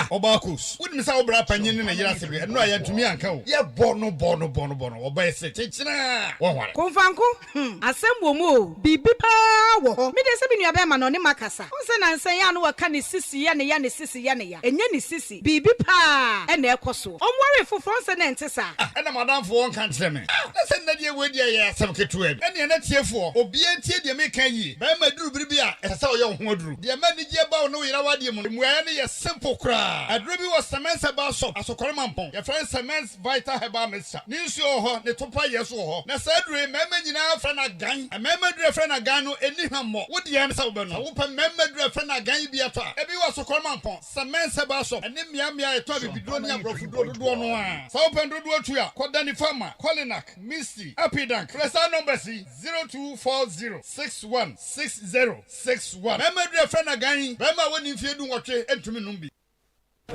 S14: Ah ɔbaa Kos, wonim sɛ wo bra panyin ne ne yere asebere ɛno a yɛantumi anka o. Yɛbɔ no bɔ no bɔ no bɔ no, ɔbaa se kyekyena a wɔnware.
S15: Komfanko, hmm, asɛm wɔ mu o, biribi paa wɔ hɔ. Me deɛ sɛ me nua bɛɛma no ɔne makasa. Wohu sɛ nansa yi a na waka ne sisi yɛ ne ya, ne sisi yɛ ne ya. Ɛnyɛ ne sisi, biribi paa na ɛkɔ soɔ. Ɔnwaree foforɔ, wohu sɛ na ɛnte saa.
S14: Ah, ɛna m'adamfo ɔnka nkyerɛ me. Ah, na sɛ nnɛ deɛ wei deɛ ɛyɛ asɛm ketewa bi. Ɛnneɛ na tiefoɔ, obiara ntie deɛ mereka yie. Barima duru bere bi a, ɛsɛ sɛ ɔyɛ wo ho aduru. Deɛ ɛma anigyeɛ ba wo ne wo yere awadeɛ mu no, mmuaeɛ no yɛ simple koraa. Aduro bi wɔ Semens Herbal Shop, Asokore Mampong. Yɛfrɛ no Semens Vital Herbal Mixture. Ne nsuo wɔ hɔ, ne topa yɛ nso wɔ hɔ. Na saa aduro yi, mmarima nyinaa frɛ no agan. Mmarima aduro a yɛfrɛ no agan no, ɛnni hwammɔ. Wo deɛ ne sɛ wobɛnom. Sɛ wopɛ mmarima aduro a yɛfrɛ no agan yi bi atɔ a, ebi wɔ Asokore Mampong, Semens Herbal Shop, ɛne mmeammea a yɛtɔn abibiduro ne aborɔfoduro dodoɔ no ara. Sɛ wopɛ no dodoɔ tu a, kɔ Danny Pharma, Kolinak, Misty, Apidank. Frɛ saa numbers yi, 0240 61 60 61. Mmarima aduru a yɛfrɛ no agan yi, barima a wadi mfeɛ dunwɔtwe ntumi nnom bi.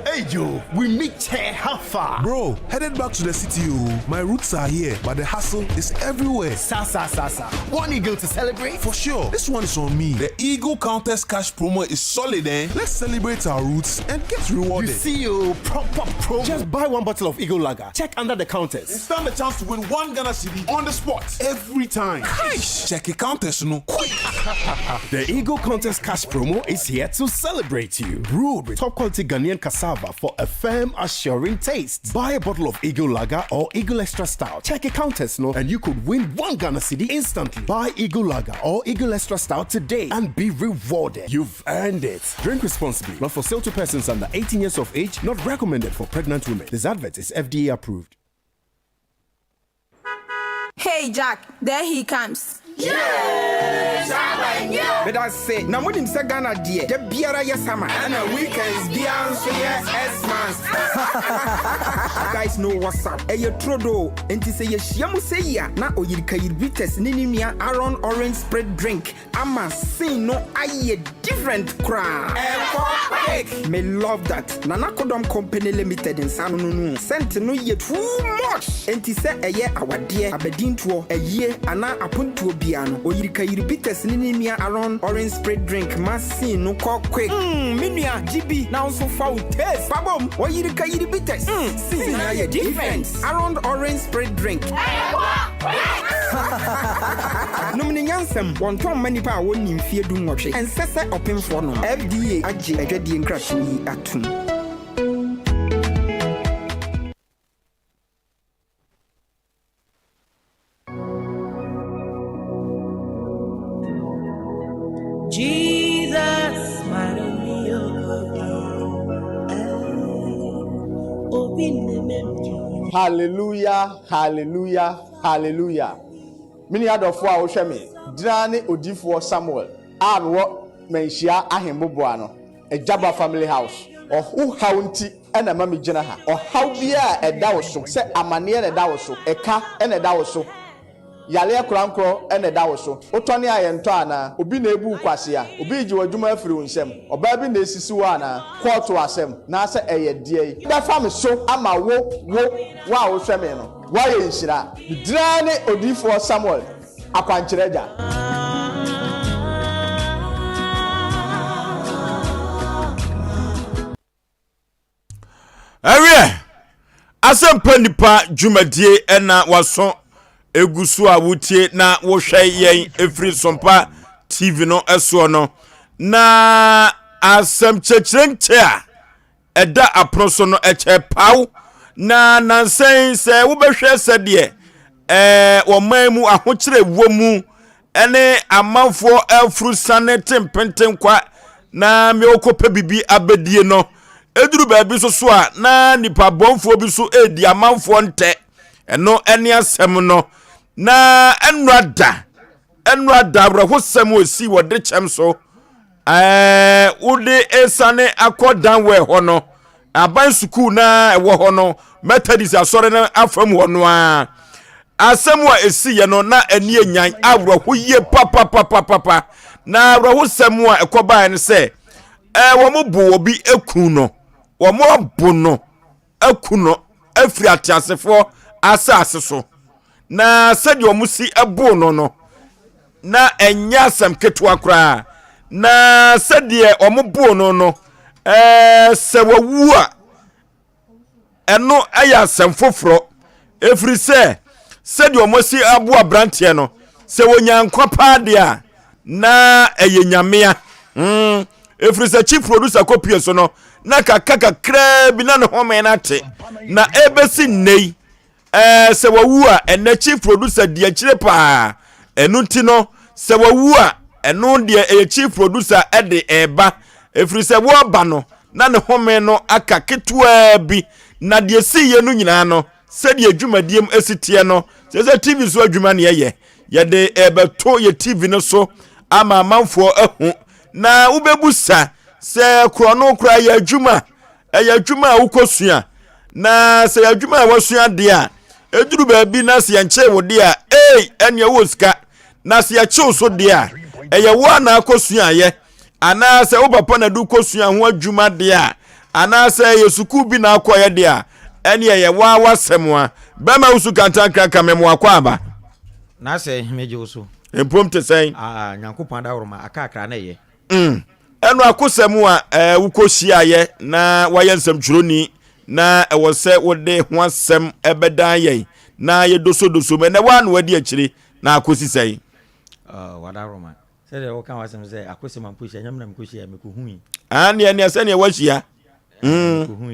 S16: Hey Joe, we meet chair how far?
S17: Bro, headed back to the city oh. My roots are here, but the hustle is everywhere.
S16: Sa sa sa sa. One eagle to celebrate?
S17: For sure. This one is on me. The Eagle Countess Cash promo is solid, eh? Let's celebrate our roots and get rewarded.
S16: You see oh, proper promo. Just buy one bottle of Eagle Lager. Check under the counters.
S17: And stand a chance to win one Ghana cedi on the spot every time. Check the counters, no quick.
S16: the Eagle Contest Cash promo is here to celebrate you. Brewed with top quality Ghanaian cassava for a firm, assuring taste. Buy a bottle of Eagle Lager or Eagle Extra Stout. Check a counters, no, and you could win one Ghana cedi instantly. Buy Eagle Lager or Eagle Extra Stout today and be rewarded. You've earned it. Drink responsibly. Not for sale to persons under 18 years of age. Not recommended for pregnant women. This advert is FDA approved.
S18: Hey Jack, there he comes.
S19: Meda se na monim sɛ Ghana deɛ da biara yɛ summer ɛna weekends biara nso yɛ Xmas. You guys know what's up. Ɛyɛ turodoo nti sɛ yɛhyia mu sɛ yi a na Oyirikayir Bitters ne ne nua Aaron Orange Spirit Drink ama scene no ayɛ different koraa. Ɛkɔ quick! Me love that. Nana Kodɔm Company Limited nsa ano no no scent no yɛ too much! Enti sɛ ɛyɛ awadeɛ, abadintoɔ, ayie anaa apontoɔ biara no, Oyirikayiri Bitters ne ne nua Aron Orange Spirit Drink ma scene no kɔ quick. Mm me nua gye bi na wo nso fa wo taste fa bom! Oyirikayiri Bitters, mm scene no ayɛ different! Aron Orange Spirit Drink. Ɛkɔ quick! Nom no nyansam, wɔntɔn mma nnipa a wɔnnii mfeɛ dunwɔtwe. Ɛnsɛ sɛ ɔpemfoɔ nom. FDA agye adwadie nkratoɔ yi atom.
S20: Jesus,
S21: Hallelujah, hallelujah, hallelujah. Me nua dɔfoɔ a wohwɛ me, gyina ne odiyifoɔ Samuel a mewɔ Manhyia Ahemmoboa no, Agyaba Family House. Wo haw nti na ɛma megyina ha. Ɔhaw biara a ɛda wo so, sɛ amaneɛ na ɛda wo so, ɛka na ɛda wo so, yareɛ korankorɔ na ɛda wo so, wotɔne a yɛntɔ anaa? Obi na ɛrebu wo kwasea? Obi regye w'adwuma afiri wo nsam? Ɔbaa bi na ɛresisi wo anaa? Kɔɔto asɛm, naasɛ ɛyɛ deɛn? Bɛfa me so ama wo, wo, wo a wohwɛ me no. Woayɛ nhyira. Me din ara ne Odiyifoɔ Samuel Akwankyerɛ Agya.
S1: Ɛwiɛ, asɛmpa nipa dwumadie ɛna waso egu so a wotie na wohwɛ yɛn efiri Sompa TV no ɛsoɔ no na asɛm kyerɛkyerɛ nkyɛ a ɛda apono so no ɛkyɛ paw na nansa yi sɛ wobɛhwɛ sɛdeɛ ɛɛ ɔman mu ahokyerɛ wɔ mu ɛne amanfoɔ afuru sane te mpenten kwa na mmea wɔkɔpɛ biribi abɛdie no ɛduru baabi so so a na nipa bɔnfoɔ bi so ɛredi amanfoɔ ntɛ ɛno ɛne asɛm no na ɛnora da ɛnora da awerɛhosɛm wɔ si wɔ de kyɛm so Ɛɛ wode esiane akɔ Danwell hɔ no, aban sukuu na ɛwɔ hɔ no, Methodist asɔre no afam hɔ no ara. Asɛm a esiiɛ no na ani enyan awerɛho yie papapapapa. Na awerɛhosɛm a ɛkɔbaeɛ no sɛ ɛɛ wɔn bo obi eku no, wɔn abo no aku no afiri ateasefoɔ asase so. Na sɛdeɛ wɔn si boo no no, na ɛnyɛ asɛm ketewa koraa. Na sɛdeɛ wɔn boo no no, Ɛɛ sɛ wawu a, ɛno yɛ asɛm foforɔ ɛfiri sɛ sɛdeɛ wɔasi aboa aberanteɛ no sɛ wɔnya nkwa paa deɛ a na ɛyɛ nyamea mm. ɛfiri sɛ chief producer kɔpie so no na kaka kakraa bi na ne home no ate na ɛbɛsi nnɛ yi Ɛɛ sɛ wawu a ɛnɛ chief producer di akyire paa ɛno nti no sɛ wawu a ɛno deɛ ɛyɛ chief producer ɛde ɛɛba ɛfiri sɛ wɔreba no na ne home no aka ketewaa bi na deɛ siiɛ no nyinaa no sɛdeɛ dwumadiem ɛsi teɛ no sɛ sɛ tv so adwuma ne ɛyɛ yɛde ɛbɛto yɛ tv no so ama amanfoɔ ahu na wobɛbu sa sɛ korɔno koraa yɛ adwuma Ɛyɛ adwuma a wokɔsua, na sɛ yɛ adwuma a wasua deɛ a, ɛduru baabi na sɛ yɛnkyee wo deɛ a, ei, ɛneɛ wowɔ sika. Na sɛ yɛkyew so deɛ a, ɛyɛ wo a na akɔsuaeɛ, anaasɛ wo papa na de wokɔsua ho adwuma deɛ a, anaasɛ ɛyɛ sukuu bi na akɔyɛ deɛ a, ɛneɛ ɛyɛ wo a w'asɛm a. Bɛma wo su kantankraka me mmoa kɔ aba.
S20: Na sɛ megye wo so.
S1: Mpom te sɛn?
S20: Ah, Nyankopɔn adaworoma, aka akra na ɛyɛ.
S1: Mm. Ɛno akosɛm a ɛɛ wokɔhyiaeɛ na woayɛ nsɛmtwerɛni na ɛwɔ sɛ wode ho asɛm ɛbɛdan yɛn na yɛdosodoso mu ɛnɛ woa na wadi akyire na akɔsi sɛn?
S20: Uh, Wadaroma. Sɛdeɛ woka w'asɛm sɛ akosɛm a mekɔhyia nyɛ me na mekɔhyia mekɔhui.
S1: Ah, neɛ neɛ sɛdeɛ woahyia. Mm.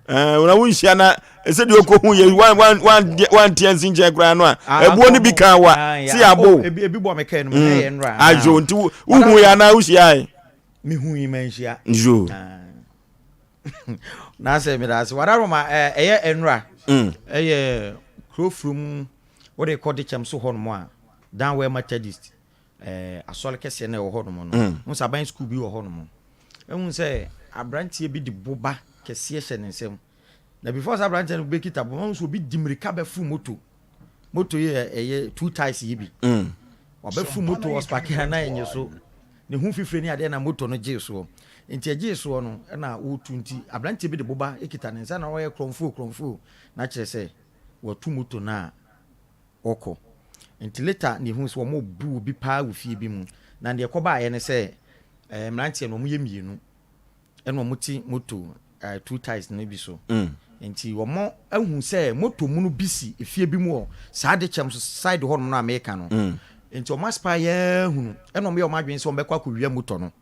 S1: Eh, na wonhyia na sɛdeɛ ɔkɔhu yɛ wanteɛ nsi nkyɛn koraa no a ah, ɛboɔ no bi ka wa sɛ yɛabɔ
S20: oh, mm.
S1: adwo nti wohu yɛ anaa wohyiae
S20: mehu yi manhyia
S1: yo
S20: ah. na sɛ meda ase wada roma ɛyɛ ɛnora mm. ɛyɛ kuro furum wode kɔ de kyɛm so hɔ nom a danwɛ methodist asɔre kɛseɛ no ɛwɔ hɔ nom no ho sɛ aban sukuu bi wɔ hɔ nom Ehu sɛ abranteɛ bi de boba kɛseɛ hyɛ ne nsam. Na before sɛ abranteɛ no bɛkita boba, ɔhu sɛ obi di mmirika bɛforo moto. Moto yi yɛ ɛyɛ two tyres yi bi. Mm. Wabɛforo moto ɔspake ha na ɛnyɛ so. Ne ho fifire ne adeɛ na moto no gyee soɔ. Nti ɛgyee soɔ no ɛna ɔretu nti abranteɛ bi de boba kita ne nsa na ɔyɛ korɔmfoɔ korɔmfoɔ na kyerɛ sɛ watu moto no a ɔkɔ. Nti later na yɛhu sɛ wɔrebu obi paa wɔ fie bi mu. Na deɛ ɛkɔbaeɛ ne sɛ eh, mmeranteɛ no wɔyɛ mmienu ɛna wɔte moto eh, two tyres no bi so. Mm. Nti wɔn ahu sɛ moto mu no bi si efie bi mu wɔ saa de kyɛm so side hɔ nom no a meka no. Mm. Nti wɔn aspa yɛ ahunu ɛna wɔyɛ wɔn adwene sɛ wɔbɛkɔ akɔwia moto no.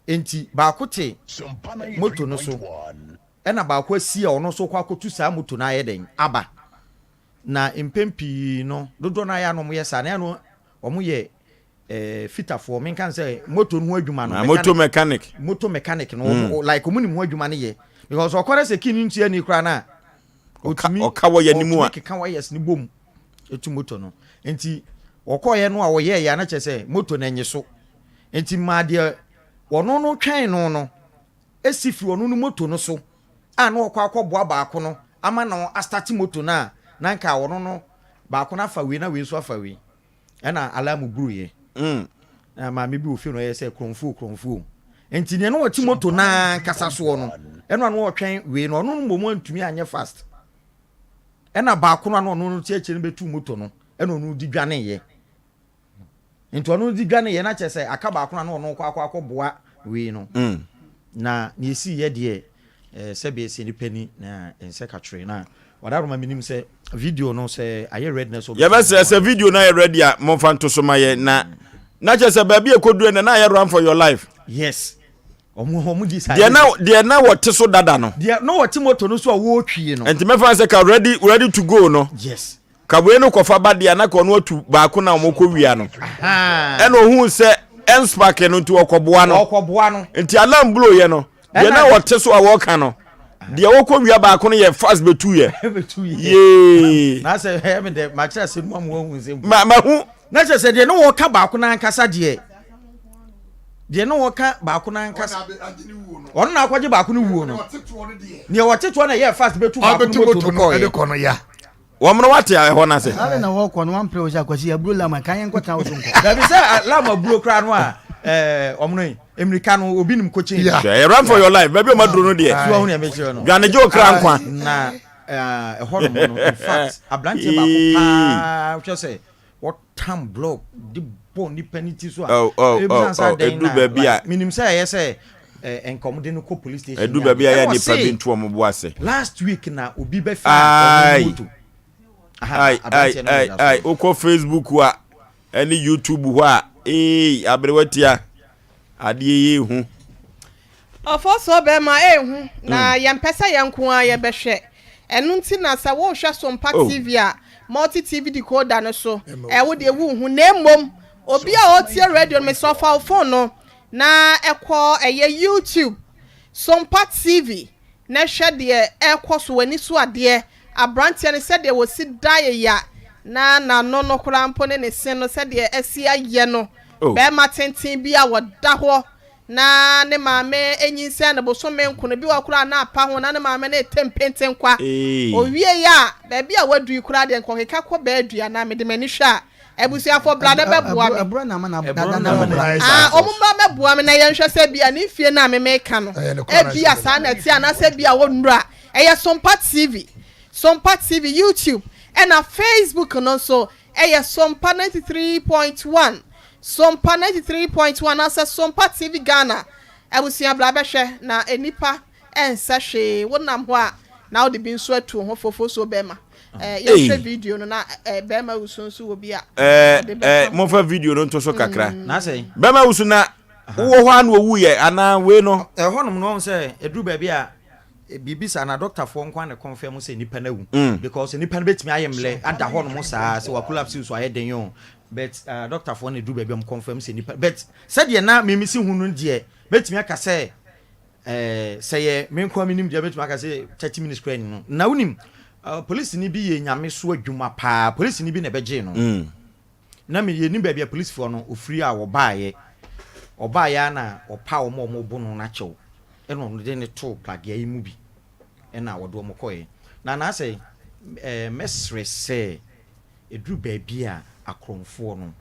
S20: Nti baako te moto no so ɛna baako asi a ɔno nso kɔ akɔtu saa moto no ayɛ dɛn aba. Na mpɛn pii no, dodoɔ no ara yɛ a na wɔyɛ saa, na yɛ a na wɔyɛ eh, fitafoɔ, menka no sɛ moto no ho adwuma no.
S1: Ah, moto mechanic.
S20: Moto mechanic no, mm. like wɔn nim ho adwuma no yɛ. Because ɔkɔ dɛ sɛ kii no ntua ni koraa no a,
S1: ɔtumi ɔka wɔyɛ ne mu a,
S20: ɔtumi keka wires no bom etu moto no. Nti wɔkɔɔyɛ no a wɔyɛɛyɛ a na kyerɛ sɛ moto no nye so. Nti maa deɛ wɔno no twɛn no no, si firi ɔno no moto no so a na ɔkɔ akɔboa baako no ama no astate moto no a na nka ɔno no baako no afa wei na wei nso afa wei ɛna alarm buruiɛ mm. na maame bi wɔ fie no ɔyɛ sɛ kurɔmfuo kurɔmfuo nti nea na ɔte moto no ankasa soɔ no ɛna ɔno ɔtwɛn wei no ɔno no mmom antumi anyɛ fast ɛna baako no a na ɔno no te akyire no bɛtu moto no ɛna ɔno di dwaneeɛ Nti ɔno dze dwaneeɛ na kyerɛ sɛ aka baako na na ɔno kɔ akɔ akɔboa wei no. Mm. Na nea esiiɛ deɛ eh, sɛbe ɛsɛ nipa ni na ɛnsɛ katwere na wadaroma menim sɛ video no sɛ ayɛ ready na sɛ
S1: yɛbɛsrɛ sɛ video no ayɛ ready a momfa nto so ma yɛ na na kyerɛ sɛ baabi a ɛkɔduru na na ayɛ run for your life.
S20: Yes. Ɔmo ɔmo di saa.
S1: Deɛ na deɛ na wɔte so dada no.
S20: Deɛ na wɔte moto no so a wɔretwie no.
S1: Nti mɛfa sɛ ka ready ready to go no.
S20: Yes.
S1: Ka wei no kɔfa ba deɛ na ka ɔno atu baako na wɔn kɔ wia no. Ɛna ohun sɛ ɛnspake no nti ɔkɔboa no.
S20: Ɔkɔboa no.
S1: Nti alarm blow yɛ no. Deɛ na wɔte so a wɔka no. Deɛ wɔkɔ wia baako no yɛ fast betu yɛ.
S20: Betu yɛ.
S1: Yee.
S20: Na sɛ ɛyɛ mi dɛ ma kyerɛ sɛ mu amu ohun sɛ.
S1: Ma ma hu.
S20: Na kyerɛ sɛ deɛ na wɔka baako n'ankasa deɛ. Deɛ na wɔka baako n'ankasa. Ɔno na akɔgye baako no wuo no. Deɛ wɔte toɔ na ɛyɛ fast betu baako no moto no kɔɔ yɛ.
S1: Wɔn no wate ɛhɔ no ase.
S2: Sáré na wɔkɔ no wɔn mpere wo sɛ akwasi aburo lam kan yɛn nkɔtena wo so nkɔ.
S20: Dabi sɛ lam aburo koraa no a ɛɛ wɔn no yi mmirika no obi nim kokyen.
S1: Hwɛ run for your life baabi a wɔn aduro no deɛ.
S20: So wɔn nea mekyerɛ no.
S1: Dwane gye okra nkwa.
S20: Na ɛhɔ nom no in fact aberanteɛ baako paa hwɛ sɛ wɔtam block de bɔ nipa ne ti so a.
S1: Oh oh oh oh eduru baabi a.
S20: Menim sɛ ɛyɛ sɛ. Eh, nka wɔn de no kɔ police station.
S1: Ɛdu baabi a yɛ nipa bi nto wɔn bo ase.
S20: Last week na obi bɛ fi a ɔmo moto.
S1: Ai ai ai ai wokɔ Facebook a ɛne YouTube hɔ a ee aberewa tia adeɛ yɛ ehu.
S4: Ɔfɔsɔɔ bɛɛma ehu na yɛmpɛ sɛ yɛn nko ara yɛbɛhwɛ ɛno nti na sɛ wohwɛ Sompa TV a multi TV decoder no so ɛ wo deɛ wonhu na mmom obi a ɔretie radio no mesrɛ wo fa wo phone no Na kɔ ɛyɛ YouTube, Sompa TV na hwɛ deɛ ɛrekɔ so, w'ani so adeɛ, abranteɛ no sɛdeɛ wɔsi da ya na n'ano no koraa mpo ne ne se no sɛdeɛ asi ayɛ no, barima tenten bi a ɔda hɔ na ne maame nyinsɛn no bosome nkono, bi wɔ hɔ koraa a na apa ho na ne maame no rete mpentenkwa, ɔwieɛ a baabi a waduru yi koraa deɛ nkɔkeka kɔ bɛɛ dua na mede m'ani hwɛ a Abusuafo bra na bɛboa me. Ah, wɔn mmra mɛboa me na yɛnhwɛ sɛ ebia ne mfie no a me meka no, ebia saa na ɛte anaasɛ ebia wɔnnuru a. Ɛyɛ Sompa TV, Sompa TV YouTube, ɛna Facebook no nso ɛyɛ Sompa 93.1, Sompa 93.1 anaasɛ Sompa TV Ghana. Abusua bra bɛhwɛ na nnipa ɛnsɛ hwee wonam hɔ a na wode bi nso atu wo ho fofosuo bɛrima eh, yɛhwɛ video no na eh, bɛrima wusu nso wɔ bi a
S1: eh,
S4: ɔde
S1: eh,
S4: bɛka
S1: momfa video no nto so kakra
S4: mm.
S20: Na sɛ
S1: bɛrima wusu na wowɔ hɔ a na owu yɛ anaa wei no
S20: ɛhɔnom no ɔhu sɛ ɛduru baabi a eh, biribi saa na dɔktafoɔ nko a na confirm sɛ nipa no awu
S1: mm.
S20: because nipa no bɛtumi ayɛ mmerɛ ada hɔnom saa sɛ wakolapse so ayɛ den o but uh, dɔktafoɔ na ɛduru baabi a ɔmo confirm sɛ nipa but sɛdeɛ na memesi hu no deɛ mɛtumi aka sɛ Eh, sɛ yɛ me nkoa menim deɛ mɛtumi aka sɛ 30 minutes koraa ni no. Na wonim, uh, polisini bi yɛ nyame so adwuma paa. Polisini bi na ɛbɛgyee no.
S1: Mm.
S20: Na me yɛnim baabi a polisifoɔ no ofiri a wɔbaeɛ. Ɔbaeɛ a na ɔpa wɔn a wɔbo no no akyɛw. Ɛna ɔno de ne too pragea yi mu bi. Ɛna wɔde wɔn kɔeɛ. Na anaasɛ eh, mɛsrɛ sɛ Ɛduru baabi a akorɔmfoɔ no,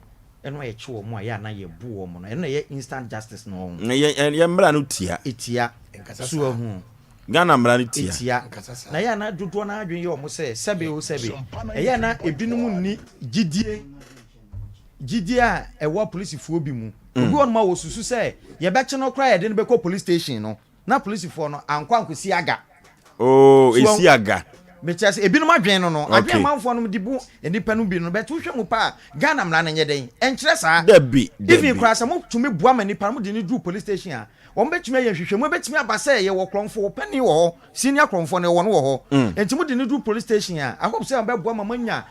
S20: ɛno a yɛkye wɔn a ɛyɛ a na yɛbo wɔn no, ɛno na ɛyɛ instant justice no ɔho.
S1: Na yɛn yɛn mmara no tia.
S20: Ɛtia. So wahu?
S1: Ghana mmara no tia.
S20: Ɛtia. Na ɛyɛ a na dodoɔ no ara adwene yɛ wɔn sɛ sɛbe o sɛbe. Ɛyɛ a na ebinom nni gyidie, gyidie a ɛwɔ apolisifoɔ bi mu. Obi wɔ hɔnom a wɔsusu sɛ yɛbɛkye no koraa a yɛde no bɛkɔ police station no, Na polisifoɔ no ankɔ ankɔsi aga.
S1: Oh, esi aga.
S20: Mekyerɛ sɛ ebinom adwene no no, adwene amanfoɔ no de bu nnipa no bi no, but wohwɛ mu paa a, Ghana mmara no nyɛ dɛn? Ɛnkyerɛ saa.
S1: Dabi, dabi.
S20: Even koraa sɛ motumi boa ma nnipa no, mode no duru police station a, wɔn bɛtumi ayɛ nhwehwɛmu, ɛbɛtumi aba sɛ yɛwɔ korɔmfoɔ panin wɔ hɔ, senior korɔmfoɔ no yɛwɔ no wɔ hɔ. Enti mode no duru police station a, I hope sɛ wɔbɛboa ma moanya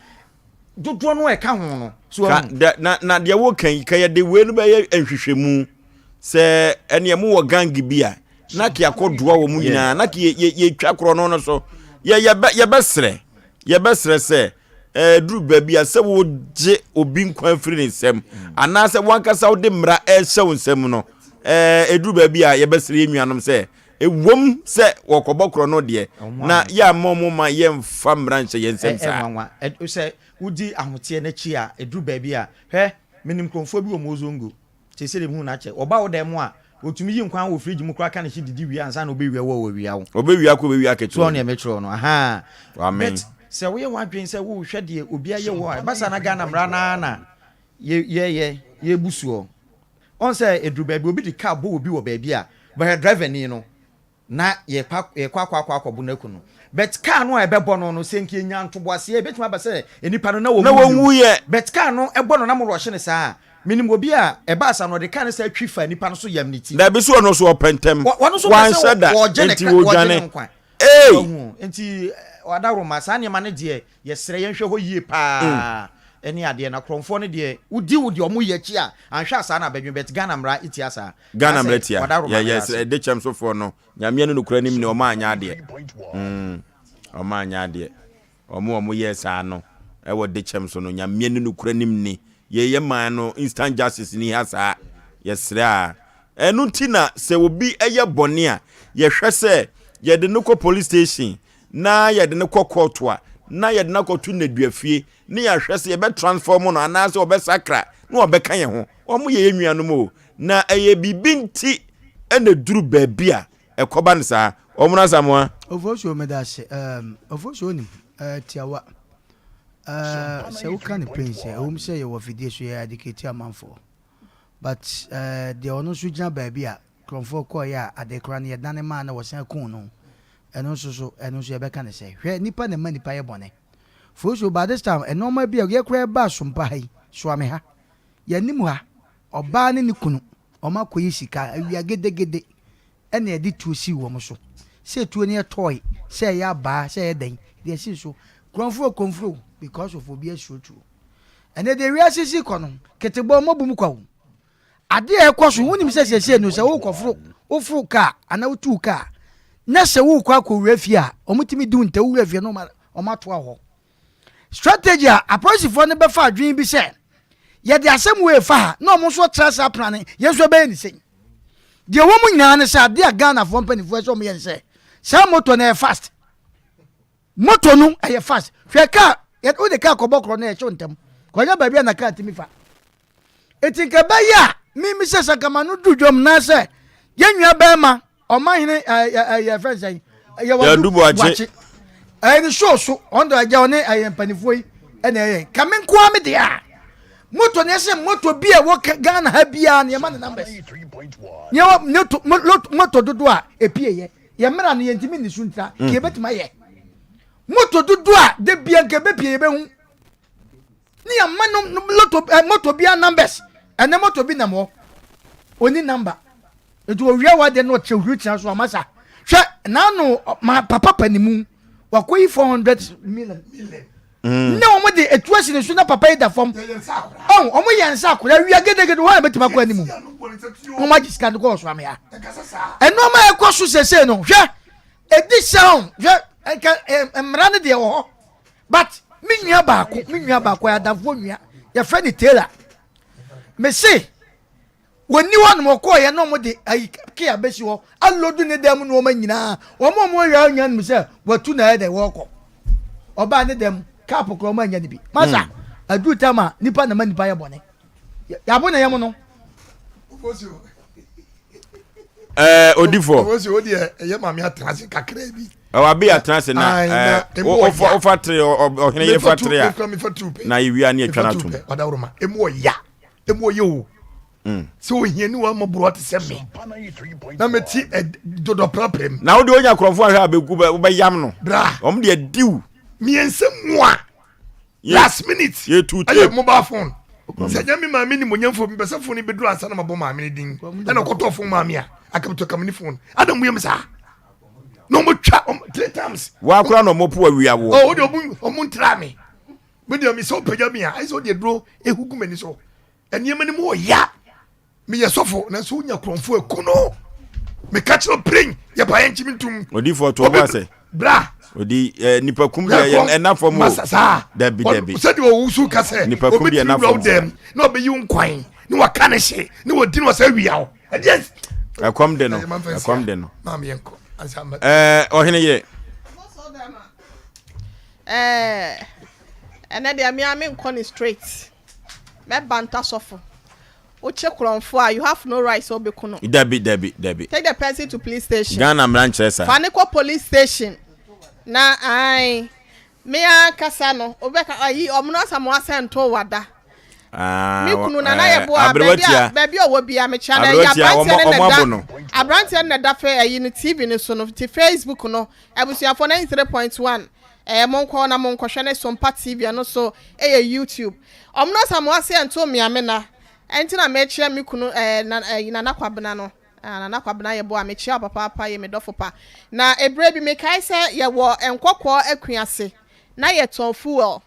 S20: dodoɔ no a ɛka ho no. So
S1: Ka,
S20: wahu?
S1: da, na, na deɛ woka yi, ka yɛde wei no bɛyɛ nhwehwɛmu sɛ ɛneɛ mowɔ gang bi a na ke akɔdoa wɔ mu nyinaa na ke yɛtwa korɔ no no so yɛ yɛbɛ yɛbɛsrɛ yɛbɛsrɛ sɛ ɛduru baabi a sɛ wogye obi nkwa firi ne nsam anaasɛ wankasa wode mmara ɛrehyɛ wo nsam no ɛduru baabi a yɛbɛsrɛ yɛn nuanom sɛ Ɛwom sɛ wɔkɔbɔ korɔno deɛ, na yɛamma wɔn mma yɛmfa mmara nhyɛ yɛn nsam saa.
S20: Ɛyɛ nwanwa sɛ wodi ahoteɛ no akyi a, ɛduru baabi a, hwɛ, menim nkurɔfoɔ bi wɔ Mozongo, seesei deɛ mehu no akyɛ, wɔba wo dan mu a, wɔtumi yi nkwan wɔ fridge mu koraa ka ne hye didi wie ansa na wɔbɛwia wo a wɔawia wo.
S1: Wɔbɛwia kɔ wɔbɛwia ketewa.
S20: So wɔn deɛ mekyerɛ wo no, ahaa.
S1: Amen.
S20: But sɛ woyɛ w'adwene sɛ worehwɛ deɛ obi ayɛ wo a, ɛba saa na Ghana mmara no ara na yɛyɛ, yɛbu soɔ. Ɔn sɛ ɛduru baabi obi de car bɔ obi wɔ baabi a, bɛhwɛ driver ni no na yɛkɔ akɔ akɔ akɔbo no aku no. But car no a ɛbɛbɔ no no, sɛ nka yɛnya ntoboaseɛ, ɛbɛtumi aba sɛ nnipa no na wɔn
S1: Na
S20: wu.
S1: wɔnwuiɛ.
S20: But car no ɛbɔ no na mo rush no saa a, menim obi a ɛbaa saa no ɔde car no saa twi faa nipa no so yam ne ti.
S1: Dabi so ɔno nso ɔpɛ ntɛm.
S20: Ɔno nso pɛ sɛ
S1: Wanhyɛ da,
S20: wɔgye ne
S1: nti
S20: kra, wɔgye ne
S1: wɔdwane.
S20: nkwa.
S1: Ei!
S20: Wahu? Nti adaworoma, saa nneɛma no deɛ yɛsrɛ yɛnhwɛ hɔ yie paa ɛne adeɛ na korɔmfoɔ no deɛ wodi wo deɛ ɔmo yɛ akyi a anhwɛ a saa na abɛdwen but Ghana mmara tia saa.
S1: Ghana
S20: Asɛ
S1: mmara tia.
S20: wadaworoma
S1: Yɛ
S20: no
S1: yɛ
S20: yɛ ase.
S1: sɛ de kyɛm sofoɔ no Nyame ne nokora nim ne ɔmo anyɛ adeɛ. Mm, ɔmo anyɛ adeɛ. Ɔmo ɔmo yɛɛ saa no ɛwɔ de kyɛm so no Nyame ne nokora nim ne yɛ yɛ man no instant justice ni ha saa. Yɛsrɛ a. Ɛno nti na sɛ obi ɛyɛ bɔne a yɛhwɛ sɛ yɛde no kɔ police station na yɛde no kɔ kɔɔto a, na yɛde no akɔto nneduafie, na yɛahwɛ sɛ yɛbɛ transform no anaasɛ ɔbɛsakra na ɔbɛka yɛn ho. Wɔn yɛ yɛn nuanom o, na ɛyɛ biribi nti na ɛduru baabi a ɛkɔba no saa. Wɔn Asamoah.
S2: Ofosuo meda ase ehm Ofosuo wonim eh tiawa eh sɛ woka no plain sɛ ɛwom sɛ yɛwɔ afidie so yɛ adikati amanfoɔ but eh deɛ ɔno nso gyina baabi a. Kurɔmfoɔ kɔeɛ a ade koraa no yɛdane maa na wɔsan kuu no. Ɛno nso so, ɛno nso yɛbɛka no sɛ, hwɛ, nnipa na ɛma nnipa yɛ bɔne. Fosuo, by this time, nnoɔma bi a yɛ koraa ɛbaa Sompa ha yi, Soame ha, yɛn anim ha, ɔbaa ne ne kunu, wɔn akɔyi sika, awia gedegede, ɛna yɛde tuo sii wɔn so. Sɛ tuo no yɛ toy, sɛ ɛyɛ abaa, sɛ ɛyɛ dɛn, yɛde asi so. Kurɔmfoɔ, kurɔmfoɔ o, because of obi asuro tuo. Ɛnɛ deɛ wiase si kɔ no, ketebɔ mmɔbu mu kwa o. Ade a ɛkɔ so, Wunim sɛ seesei no, sɛ worekɔforo, woforo kaa anaa wotu kaa, na sɛ worekɔ akɔwura fie a, wɔtumi di wo ntɛ, wowura fie no wɔatoa hɔ. Strategy a apolisifoɔ no bɛfa adwene bi sɛ, yɛde asɛm wei fa ha, na wɔn nso tra saa plane, yɛn nso ɛbɛyɛ ne sei. Deɛ ɛwɔ mu nyinaa ne sɛ adeɛ a Ghanafoɔ mpanimfoɔ sɛ wɔyɛ ne sɛ, saa moto no ɛyɛ fast. Moto no ɛyɛ fast. Hwɛ kaa, wode kaa kɔbɔ korɔ no ɛhyew ntɛm. Kɔnyɛ baabi a na kaa tumi fa. Enti nka ɛbɛyɛ a mimi sɛ sɛ nka ma no du dwom na sɛ yɛn nua bɛrima ɔmahene ɛɛ ɛɛ yɛfrɛ sɛn yɛwɔ buakye ɛyɛ ne show so ɔno de agya ɔne ɛyɛ mpanimfoɔ yi ɛna ɛyɛ ka me nkoa me deɛ a moto ne ɛsɛ moto bi a ɛwɔ Ghana ha biara ne ɛma ne numbers ne ɛwɔ moto dodo a epie yɛ yɛ mmira no yɛntumi ne so ntira mm. yɛbɛtumi ayɛ moto dodo a de bia nka ebepie yɛbɛhu Ne yɛ ma no loto ɛ eh, moto bia numbers ɛnɛ moto bi nam hɔ oni number nti owia wa deɛ no ɔkyɛ huri kyerɛ so ama sa hwɛ n'ano ma papa panimu wakɔyi 400 million mm. ne wɔn de etu asi ne so na papa yi da fam ɔn wɔn yɛ nsa akora wia gedegede wɔn a bɛtumi akɔ anim wɔn agye sika no kɔ ɔso amea ɛnneɛma a ɛkɔ so sese no hwɛ edi sɛn hwɛ nka mmara no deɛ wɔ hɔ. But me nua baako, me nua baako yɛ adamfoɔ nua, yɛfrɛ no Taylor. Me se, wɔnni hɔ nom ɔkɔɔyɛ na wɔn de ayi kea bɛsi hɔ alodu ne dan mu nneɛma nyinaa. Wɔn a wɔn awia nya nim sɛ watu na ɛyɛ dɛ wɔrekɔ. Ɔbaa ne dan mu, kaapo koraa wɔn anya ne bi. Masa, hmm. aduru tam a nipa na ma nipa yɛ bɔne. Yɛabo na yɛm no.
S1: Ɛɛ odifo.
S14: Ɔwɔ o deɛ ɛyɛ maame atena ase kakra bi.
S1: Ɛwɔ abe atena ase na ɛɛ wofa wofa tere ɔhene yere fa tere a na ewia ne atwa n'atom.
S14: Ɔdawuruma emu ɔya emu ɔyɛ o. Mm. Sɛ ohia ni wa mɔborɔ te sɛ me na meti dodɔ prapra mu.
S1: Na wode onya kurɔfoɔ ahwɛ a bɛgu wobɛyam no.
S14: Bra.
S1: Wɔn deɛ diw.
S14: Mmiɛnsa mu a. last minute ɛyɛ mobile phone sɛ nyɛ me maame ni monyamfo mepɛ sɛ phone bɛduru ansa na mabɔ maame no din ɛna ɔkɔtɔɔ phone maame a akamtɔ kam ne phone ada mu yam saa na ɔmɔtwa three times
S1: wakora na ɔmɔpo awia wo
S14: ɔ wode ɔmo ntra me medeɛ me sɛ ɔpagya me a ayɛ sɛ ɔde aduro ɛhu gu m'ani so nneɛma no mu ɔya meyɛ sɔfo nanso wonya korɔmfo aku no meka kyerɛ piren yɛpa yɛ nkyimi ntom
S1: odifoɔ to ɔbɔ asɛ
S14: bra
S1: odi eh, nipa kum deɛ ɛna fam o
S14: saa
S1: dabi dabi
S14: sɛdeɛ ɔwo so ka sɛ
S1: nipa kum deɛ ɛna fam
S14: dɛm na ɔbɛyi wo nkwan ne waka ne hye ne wɔdi ne wɔsɛ awia wo ɛdeɛ
S1: ɛkɔm de no ɛkɔm de no ɛɛ ɔhene yɛ
S4: ɛɛ ɛnɛ deɛ mmea me nkɔ ne straight mɛba ntasɔfo Wokye korɔnfo a, you have no right sɛ wobɛku no.
S1: Dabi, dabi, dabi.
S4: Take the person to police station.
S1: Ghana mmara nkyerɛ saa.
S4: Fa no kɔ police station. Na ae, me ankasa no, wobɛka ayi, ɔmono Asamoah sɛ ntoo wada.
S1: Ah,
S4: Me kunu Nana
S1: eh,
S4: Yeboah,
S1: aberewa
S4: baabi a
S1: tia.
S4: baabi a ɔwɔ biara mekyia no.
S1: Aberewa
S4: Ɛyɛ
S1: tia,
S4: aberanteɛ
S1: ɔmo
S4: no na
S1: ɔmo abo
S4: ɛda
S1: no.
S4: aberanteɛ no na ɛda fɛ ayi no TV no so no, nti Facebook no, abusuafoɔ 93.1 ɛɛ monkɔ na monkɔhwɛ ne Sompa TV ɛno nso ɛyɛ YouTube. Ɔmono Asamoah se ɛnto mmea me na ɛnti na mekyea me kunu ɛɛ na ɛyi Nana Kwabena no ah Nana Kwabena yɛ boa mekyea wo papaapa yɛ me dɔfo pa na eberɛ bi mekae sɛ yɛwɔ Nkɔkɔɔ Akuase na yɛtɔn fuel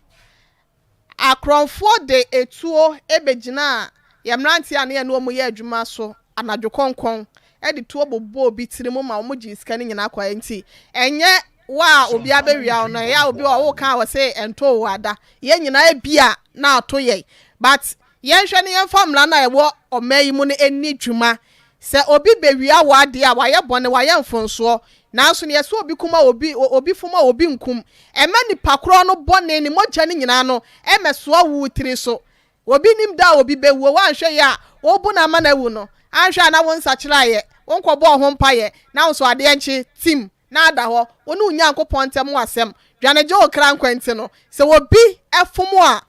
S4: akorɔmfoɔ de etuo bɛgyinaa yɛ mmeranteɛ a na yɛne wɔn yɛ adwuma so anadwo kɔnkɔn de tuo bobɔɔ obi tiri mu ma wɔgyee sika no nyinaa kɔe. Enti ɛnyɛ wo a obi abɛwia wo no, ɛyɛ a obi wɔ hɔ woka a ɔse ɛntoo wo ada. Yɛn nyinaa ebia na ato yɛn. But yɛnhwɛ na yɛmfa mmara no a ɛwɔ ɔman yi mu no nni dwuma. Sɛ obi bɛwia wo adeɛ a, wayɛ bɔne, wayɛ mfomsoɔ. Nanso no yɛse obi kum a obi, obi fom a obi nkum. Ɛmma nipa korɔ no bɔne, ne mogya no nyinaa no mmɛsoa wo tiri so. Obi nim da a obi bɛwuo, woanhwɛ yie a, wobu no ama no awu no, anhwɛ a na wo nsakyeraeɛ, wonkɔbɔɔ ho mpaeɛ, na wo nso adeɛ nkye, tim, na ada hɔ, wo ne wo Nyankopɔn ntam asɛm, dwane gye wo kra nkwa nti no, sɛ obi fom wo a,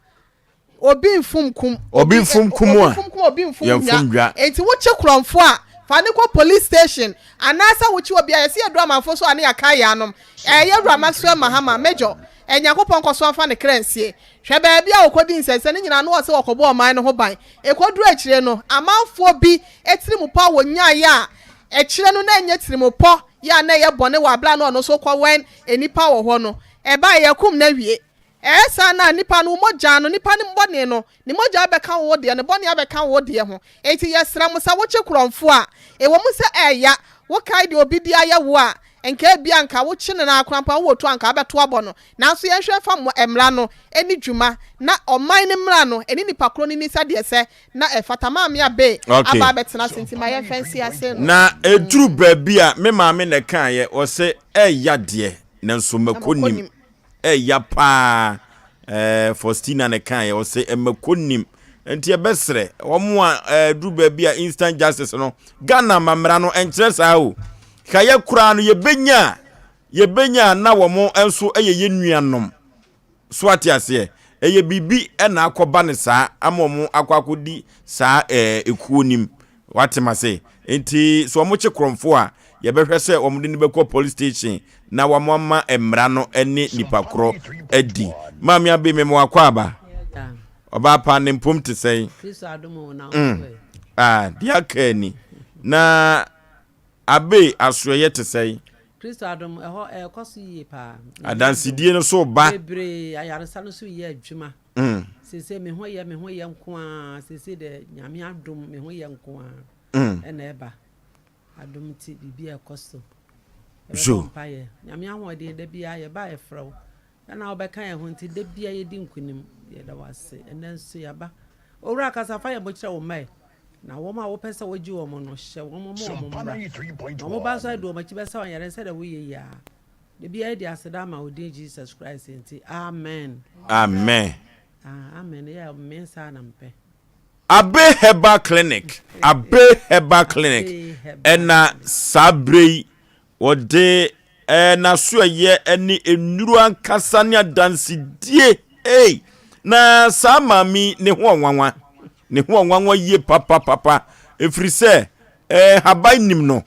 S4: obi mfom kum,
S1: Obi mfom kum a,
S4: obi mfom kum, obi mfom
S1: yɛmfom
S4: dwa,
S1: dwa.
S4: enti wokye korɔmfoɔ a, Fa no kɔ police station anaasɛ wokye obi a yɛse yɛduru amanfo so a ne yɛakae yɛn anom. Ɛɛ yɛwura Maxwell Mahama, Major, ɛ Nyankopɔn nkɔso amfa ne kra nsie. Hwɛ baabi a ɔkɔdi nsɛnsɛm no nyinaa na ɔse ɔkɔbɔ ɔman no ho ban. Ɛkɔduru akyire no, amanfoɔ bi tirimupɔ a wɔnyaeɛ a akyire no na ɛnyɛ tirimupɔ yɛ a na ɛyɛ bɔne wɔ aberɛ a na ɔno nso rekɔwɛn nnipa wɔ hɔ no, ɛbaeɛ yɛakum no awie. Ɛyɛ saa no a, nipa no, wo mogya no, nipa no bɔne no, ne mogya bɛka wo deɛ, ne bɔne abɛka wo deɛ ho. Enti yɛsrɛ mo sɛ wokye korɔmfoɔ a, ɛwɔ mu sɛ ɛɛya, wokae deɛ obi de ayɛ wo a, nka ebia nka wokye no na koraa mpo a wowɔ tuo a nka wobɛto abɔ no. Nanso yɛnhwɛ mfa mmara no nni dwuma, na ɔman no mmara no ne nipa korɔ no nni sɛdeɛ ɛsɛ na ɛfata. Maame Abbey
S1: Okay.
S4: aba abɛtena ase nti ma yɛmfa nsi ase no.
S1: Na ɛduru baabi a, me maame na ɛkaeɛ, ɔse ɛɛya deɛ, nanso mako nim. Ɛya paa eh, Faustina na ɛkaeɛ, ɔse ɛmako nim. Nti ɛbɛsrɛ wɔn a eh, duru baabi a instant justice no, Ghana amammerɛ no ɛnkyerɛ saa o. Ka yɛ koraa no yɛbɛnya a, yɛbɛnya a na wɔn nso yɛ yɛn nuanom. So ate aseɛ? Ɛyɛ biribi na akɔba no saa ama wɔn akɔ akɔdi saa eh, ekuo nim. Wate m'ase? Enti sɛ wɔkye korɔmfoɔ a, yɛbɛhwɛ sɛ wɔde no bɛkɔ police station na wɔama mmara no ne nipa korɔ adi. Maame Abe, mema wakɔ aba. Ɔbaa pa, ne mpom te sɛn? Mm. Ah, deɛ aka ni. Na Abe asoɛyɛ te sɛn?
S13: Kristo adom, ɛhɔ ɛrekɔ so yie paa.
S1: Adansedie no so ba.
S13: Bebree, ayaresa no so yɛ adwuma.
S1: Mm.
S13: Seesei me ho yɛ me ho yɛ nko ara seesei dɛ Nyame adom me ho yɛ nko ara
S1: mm.
S13: ɛna ɛba adom nti biribi a ɛkɔ so
S1: So.
S13: yɛbɛbɔ mpaeɛ Nyame ahoɔden da biara yɛba a yɛfrɛ wo ɛna wobɛka yɛn ho nti da biara yɛdi nkonim yɛda wo ase ɛnɛ nso yɛaba Owura kasa fa yɛn bo kyerɛ wo mma ɛ na wɔn a wopɛ sɛ wogye wɔn no hyɛ wɔn ma wɔn mmra na wɔn ba nso adi wɔn akyi bɛsa wɔn yare sɛdeɛ woyɛ yi ara Da biara yɛde aseda ma wo din Jesus Christ nti amen.
S1: Amen.
S13: Ah, amen yɛ me saa na mpɛ.
S1: Abe Herbal Clinic, Abe Herbal Clinic ɛna saa berɛ yi wɔde ɛɛ n'asoɛyɛ ne nnuro ankasa ne adansedie ei na saa maame yi ne ho ɔnwanwa ne ho ɔnwanwa yie papapapa ɛfiri sɛ ɛɛ haban nim no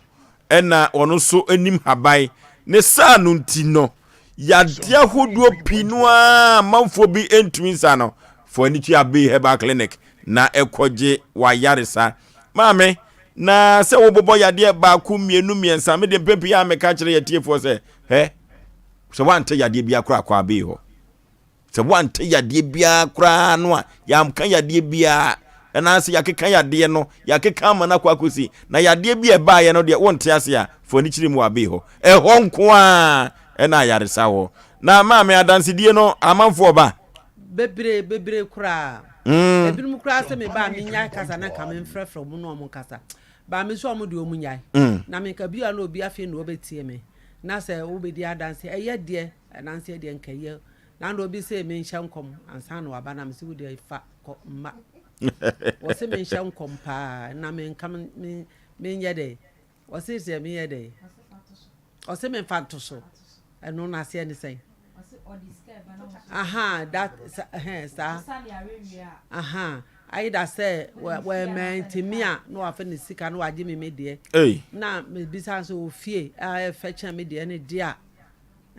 S1: ɛna ɔno nso nim haban. Ne saa no nti no, yadeɛ ahodoɔ pii no ara amanfoɔ bi ntumi nsa no, fa w'ani tua Abbey Herbal Clinic na ɛkɔgye w'ayaresa. Maame, na sɛ wobobɔ yadeɛ baako, mmienu, mmiɛnsa, me deɛ mpɛn pii a meka kyerɛ yɛtiefoɔ sɛ, hɛ, sɛ woante yadeɛ biara koraa kɔ Abbey hɔ. Sɛ woante yadeɛ biara koraa no a, yɛanka yadeɛ biara, anaasɛ yɛakeka yadeɛ no, yɛakeka ama no akɔ akɔsi, na yadeɛ bi a ɛbaeɛ no deɛ wonte ase a, fa w'ani kyerɛ mu wɔ abee hɔ. Ɛhɔ nko ara ɛna ayaresa wɔ. Na maame, adansedie no, amanfoɔ ba?
S13: Bebree, bebree koraa. Ebinom koraa sɛ meba a mennyae kasa na nka memfrɛfrɛ wɔn na wɔn nkasa. Ba me nso wɔn deɛ wɔn nnyae. Na menka bi a na obi afei na ɔbɛtie me. Na sɛ wobɛdi adanseɛ, ɛyɛ deɛ, adanseɛ deɛ nka ɛyɛ. Na na obi se menhyɛ nkɔm ansa na waba na mese wo deɛ fa kɔ mma. Wɔse menhyɛ nkɔm paa na menka me menyɛ dɛ. Wɔse sɛ menyɛ dɛ. Ɔse memfa nto so. Ɛno no aseɛ ne sɛn? Aha that ɛhɛn saa. Aha ayi da sɛ wɔmɛntumi a na wafa ne sika na wagye me me deɛ. Na mebisa nso ofie a ɛfɛ kyɛn me deɛ ne deɛ a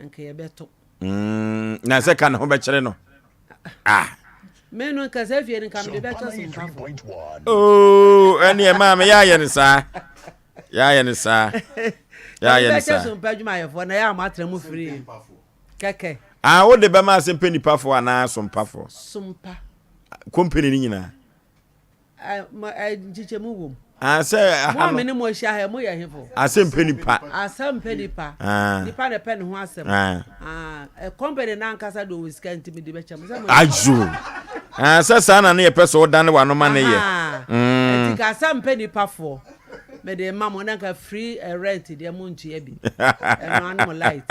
S13: nka yɛbɛto.
S1: Mm, na sɛ ka ne ho bɛkyerɛ no. Ah.
S13: Me no nka sɛ fie no nka mede bɛkyɛ sompafo.
S1: Oh, ɛne ɛmaa me yɛayɛ no saa. Yɛayɛ no saa. Yɛayɛ no saa.
S13: Bɛkyɛ sompa adwumayɛfoɔ na yɛ a moatena mu firi kɛkɛ.
S1: Ah, wode bɛma asɛmpɛ nipafoɔ anaa sompafoɔ?
S13: Sompa.
S1: Kompani no nyinaa.
S13: Nkyekyɛmu wɔ mu.
S1: Ah, sɛ aha
S13: no. Mo a me ne mo ahyia ha, mo yɛ hefo?
S1: Asɛm pɛ nipa.
S13: Asɛm pɛ nipa. Ah. Nipa na pɛ ne ho asɛm.
S1: Ah.
S13: Ah, company na ankasa de ɔwɔ sika nti me de bɛkyɛ mo. Sɛ mo.
S1: Ayo. Ah, sɛ saa na ne yɛ pɛ sɛ ɔdane w'ano ma ne yɛ.
S13: Mm. Nti ka asɛm pɛ nipa foɔ. Me de ma mo na nka free eh, rent deɛ mo ntua bi. Ɛno ano mo light.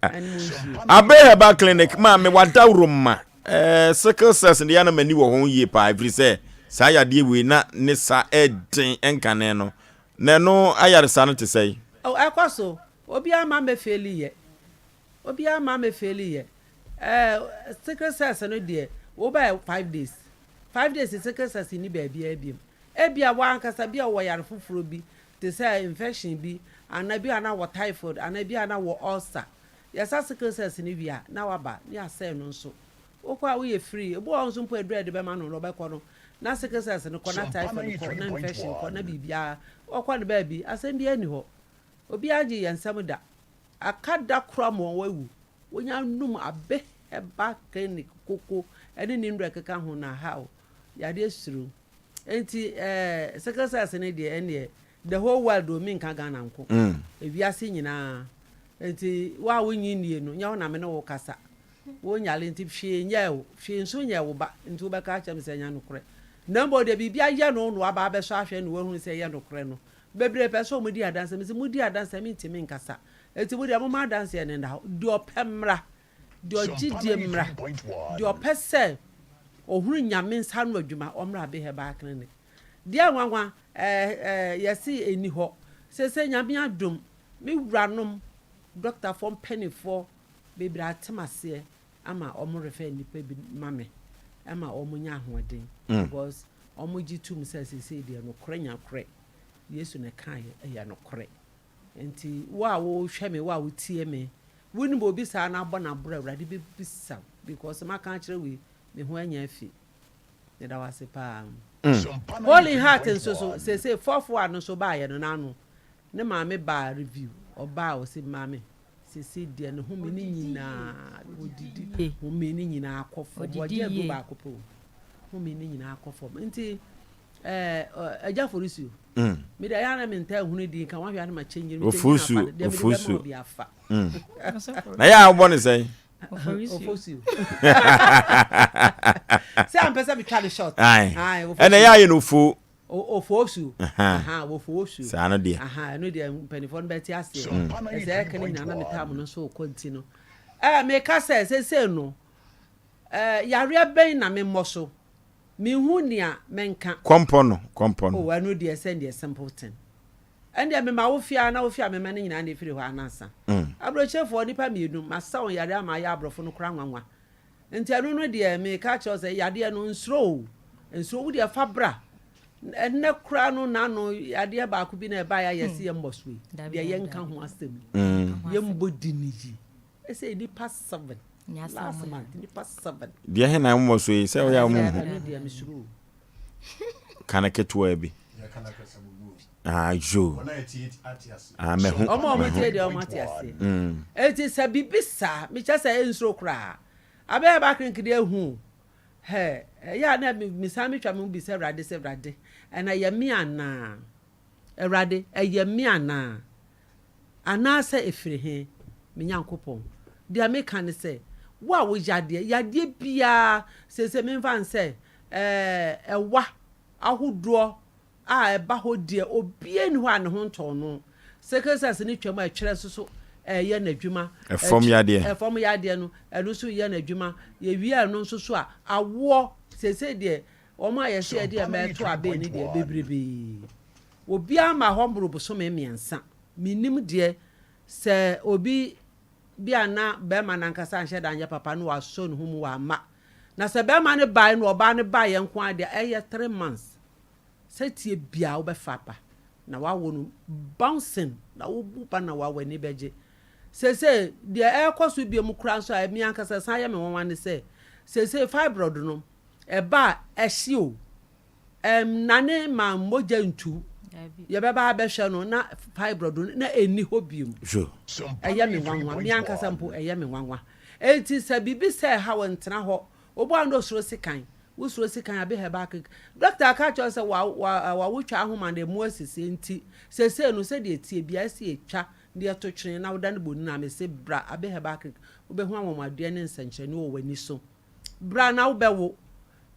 S13: Ɛne mo nsuo.
S1: Abe Herbal Clinic maa me wadawuro ma. Eh, sickle cells deɛ na m'ani wɔ ho yie paa ɛfiri sɛ saa yadeɛ wei na ne sa ɛden nkane no na ɛno ayaresa no te sɛn?
S13: Oh, ɛkɔ so. Obiara mma mmɛfeeli yɛ. Obiara mma mmɛfeeli yɛ. Eh, sickle cells no deɛ, wobaɛ 5 days. 5 days sickle cells nni baabiara biom. Ebia w'ankasa, bi a wowɔ yare foforɔ bi. Te sɛ infection bi, anaa bi a na wɔ typhoid, anaa bi a na wɔ ulcer. Yɛsa sickle cells no wie a, na waba, ne yɛasɛe no nso. Wokɔ a woyɛ free. Ebi wɔ hɔ nso mpo aduru a yɛde bɛma no no, ɔbɛkɔ no, na sickle cells no kɔ, na typhoid kɔ, na infection kɔ, na biribiara. Ɔkɔ ne baabi, asɛm biara nni hɔ. Obiara ngyee yɛn nsam da. Aka da koro ama wawu. Wonya num Abe Herbal Clinic koko ne ne nnuru a ɛkeka ho no ahaw yadeɛ suro. Enti eh, sickle cells no deɛ ɛnneɛ the whole world o, menka Ghana nko, ewiase nyinaa. Enti wo a wonnye nnie no, nyɛ wo na me ne wo kasa. Wonyare nti hwee nyɛɛ wo, hwee nso nyɛɛ wo ba, nti wobɛka akyerɛ me sɛ ɛnyɛ nokorɛ. Na mmom deɛ biribi ayɛ no na waba abɛsɔ ahwɛ na wahunu sɛ ɛyɛ nokorɛ no. Bebree pɛ sɛ wɔdi adanseɛ, mese modi adanseɛ a mentumi nkasa. Enti mo deɛ momma adanseɛ no nna hɔ. Deɛ ɔpɛ mmra, deɛ ɔgye die mmra, deɛ ɔpɛ sɛ ɔhunu Nyame nsa ano adwuma, ɔmmra Abbey Herbal Clinic. Deɛ nwanwa, eh, eh, yɛse ɛnni hɔ. Seesei Nyame adom, me wuranom, dɔktafoɔ mpaninfoɔ bebree ate m'aseɛ ama wɔn refer nnipa bi ma me ma wɔn nya ahoɔden because wɔn gye tom sɛ seesei deɛ nokorɛ nyakorɛ Yesu na ɛkaeɛ ɛyɛ nokorɛ. Nti wo a wohwɛ me, wo a wotie me, wonim obi saa na abɔ no aborɔ a, Awurade bɛbisa wo because maka akyerɛ wo yi, me ho anya afi. Meda wo ase paa. Holy Heart nso so, seesei fourth one no nso baeɛ no, n'ano, ne maame baa review, ɔbaa ɔse maame, seesei deɛ ne home no nyinaa, ɔdidi, home no nyinaa kɔ fam, wɔgye aduro baako pɛ o, home no nyinaa kɔ fam. Nti Ɛɛ Agya Forisuo. Mm. Me de ɛyɛ a na me ntaa hunu din ka wahwɛ a na ma change no.
S1: Ofosu Ofosu. Mm. Na yɛ a wobɔ ne sɛn?
S13: Ofosu. Sɛ ampɛ sɛ metwa ne short.
S1: Ayi. Ɛna ɛyɛ ayɛ no ofo.
S13: Ofosu. Ofosu.
S1: Saa no deɛ.
S13: Ɛno deɛ mpanimfoɔ no bɛte aseɛ. Ɛsɛ ɛka ne nyinaa na metaa mu no nso kɔ nti no. Ɛɛ meka sɛ sese no ɛɛ yareɛ bɛn na memmɔ so. Menhu nea menka.
S1: Kɔmpɔ no, kɔmpɔ no.
S13: Oh, ɛno deɛ sɛ deɛ simple thing. Ɛndeɛ mema wo fie a na wo fie a mema no nyinaa na ɛfiri hɔ anansa. Aburokyerefoɔ nnipa mmienu, masa wɔn yareɛ ama ayɛ aborɔfo no koraa nwanwa. Nti ɛno no deɛ meka akyerɛ wo sɛ yadeɛ no nsuro o, nsuro, wo deɛ fa bra. Ɛnnɛ koraa no n'ano yadeɛ baako bi na ɛbaeɛ a yɛse yɛmmɔ so yi, deɛ yɛnka ho asɛm yi, yɛmmɔ din yi. Ɛsɛ nnipa seven. Last month nnipa seven.
S1: Deɛ he na mmɔ so yi sɛ woyɛ a wɔn hu.
S13: Ɛno deɛ mesuro o.
S1: Ka no ketewa bi. Ayo. Ah, mɛho.
S13: Ɔmo a ɔmo tie deɛ ɔmo ate aseɛ. Mm. Eti sɛ bibi saa, mekyɛ sɛ nsuro koraa. Abɛyɛ bakerenke deɛ ehu o. Hɛ, ɛyɛ a na mesan metwa me ho bisa Awurade sɛ Awurade, ɛna ɛyɛ me anaa? Awurade, ɛyɛ me anaa? Anaasɛ ɛfiri he, me Nyankopɔn? Deɛ meka ne sɛ, wo a wo yadeɛ, yadeɛ biaa, seesei memfa no sɛ, ɛɛ, ɛwa ahodoɔ a ɛba hɔ deɛ, obiaa nni hɔ a ne ho ntɔɔ no. Sickle cells no twam a, ɛtwerɛ nso so ɛɛyɛ n'adwuma.
S1: Ɛfam yadeɛ.
S13: Ɛfam yadeɛ no, ɛno nso yɛ n'adwuma. Yɛwie ɛno nso so a, awoɔ, seesei deɛ, wɔn a yɛse yɛde yɛn mma ɛto abɛn no deɛ, bebrebee. Obiara mma hɔ mboro bosome mmiɛnsa. Mennim deɛ, sɛ obi bi a na barima no ankasa anhyɛ da anyɛ papa na wasɔ ne ho mu wamma. Na sɛ barima no baeɛ na ɔbaa no baeɛ nko ara deɛ, ɛyɛ three months. Sɛ tie biara wobɛfa aba na wawo no bouncing na wobu ba na wa w'ani bɛgye. Seesei deɛ ɛrekɔ so biom koraa nso a me ankasa ɛsan yɛ me nwanwa ne sɛ, seesei fibroid no ɛba a ɛhye o. Ɛnnane ma mogya ntu. Yɛbɛba abɛhwɛ no na fibroid no na ɛnni hɔ biom. Ɛyɛ me nwanwa. Me ankasa mpo ɛyɛ me nwanwa. Enti sɛ biribi sɛ ɛha wo ntena hɔ. Obi a na osuro sekan. Wosuro sekan a, bɛ herbal clinic. Doctor aka akyerɛ wo sɛ wa wa wawotwa ahoma no emu asisi nti seesei no sɛdeɛ ɛteɛ biara ɛsɛ yɛtwa na yɛto twene na woda no bonini a mese bra Abe herbal clinic wobɛhu anwanwadeɛ ne nsɛnkyerɛnne wɔ w'ani so. Bra na wobɛwo.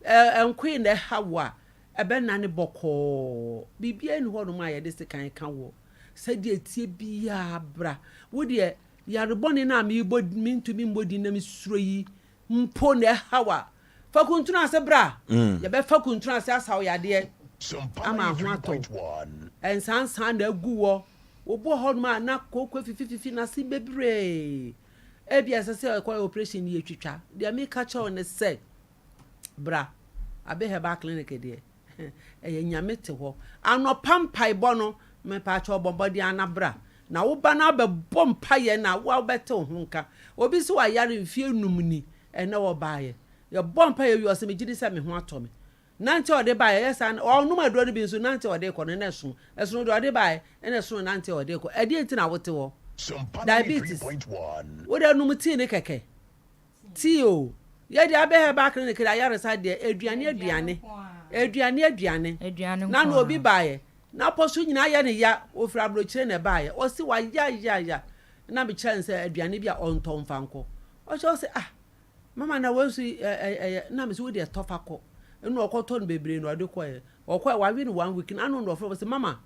S13: Nkoe na ɛha wo a, ɛbɛnane bɔkɔɔ. Biribiara nni hɔnom a yɛde sekan ka woɔ. Sɛdeɛ ɛteɛ biara, bra. Wo deɛ, yare bɔne no a merebɔ, mentumi mmɔ din na mesuro yi mpo na ɛha wo a, fa kuntunu ase bra. Yɛbɛfa kuntunu ase asa wo yadeɛ ama ho atɔ wo. Nsansan na agu wɔ. Obi wɔ hɔnom a na kooko afifififi n'ase bebree. Ebia ɛsɛ sɛ ɛkɔyɛ operation no yɛtwitwa. Deɛ meka kyerɛ wo ne sɛ, bra Abe Herbal Clinic deɛ, ɛyɛ Nyame te hɔ. Anɔpa mpaebɔ no, Mepaakyɛw bɔ mmɔden ara na bra. Na wo ba no abɛbɔ mpaeɛ na wo a wobɛte wo ho nka. Obi se wayare mfeɛ num ni, ɛnnɛ ɔbaeɛ. Yɛbɔɔ mpaeɛ wie ɔse megye di sɛ me ho atɔ me. Nante a ɔde baeɛ, ɛyɛ saa na ɔnom aduro no bi nso nante a ɔde rekɔ no na ɛsono. Ɛsono deɛ ɔde baeɛ ɛna ɛsono nante a ɔde rekɔ. Ɛdeɛn nti na wote hɔ? Diabetes. Wo deɛ nom tea no kɛkɛ. Tea o. Yɛ deɛ abɛ herbal clinic deɛ ayaresa deɛ aduane aduane. Aduane aduane. Na na obi baeɛ. N'apɔ so nyinaa yɛ ne ya. Ɔfiri aburokyire na ɛbaeɛ. Ɔse wayayaya. Na mekyerɛ no sɛ aduane bi a ɔntɔ mfa nkɔ. Ɔkyerɛ ɔse ah Mama na wei nso ɛyɛ na mese wo deɛ tɔ fa kɔ. Ɛna ɔkɔtɔ no bebree na ɔde kɔɛ. Ɔkɔɛ wawe no one week na ano na ɔfrɛ ɔse mama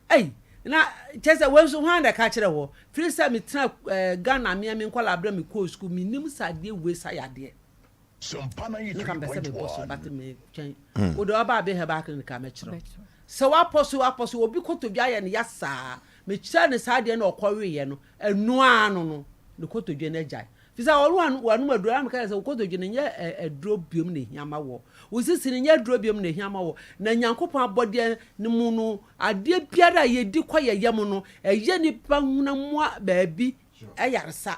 S13: ei na kyerɛ sɛ wei nso hwan na ɛka kyerɛ wɔ firi sɛ metena eh, Ghana mea me nkɔla berɛ mekɔɔ sukuu menim sɛ adeɛ wei sa yadeɛ. Nka mpɛ sɛ mebɔ so but metwɛn. Hmm. Wo deɛ ɔba abe herbal clinic a mɛkyerɛ wo. Sɛ wapɔ so wapɔ so obi kotodwe ayɛ no ya saa mekyerɛ no saa adeɛ na ɔkɔweeɛ no ɛno ara no no ne kotodwe no agyae. Fisɛ ɔno a wanom aduro a, na meka sɛ wo kotodwe no nyɛ aduro biom na ehia ma wɔ. Wo sisi no nyɛ aduro biom na ehia ma wɔ. Na Nyankopɔn abɔdeɛ no mu no, adeɛ biara a yɛdi kɔ yɛ yam no, ɛyɛ nipa hunamoa baabi ayaresa.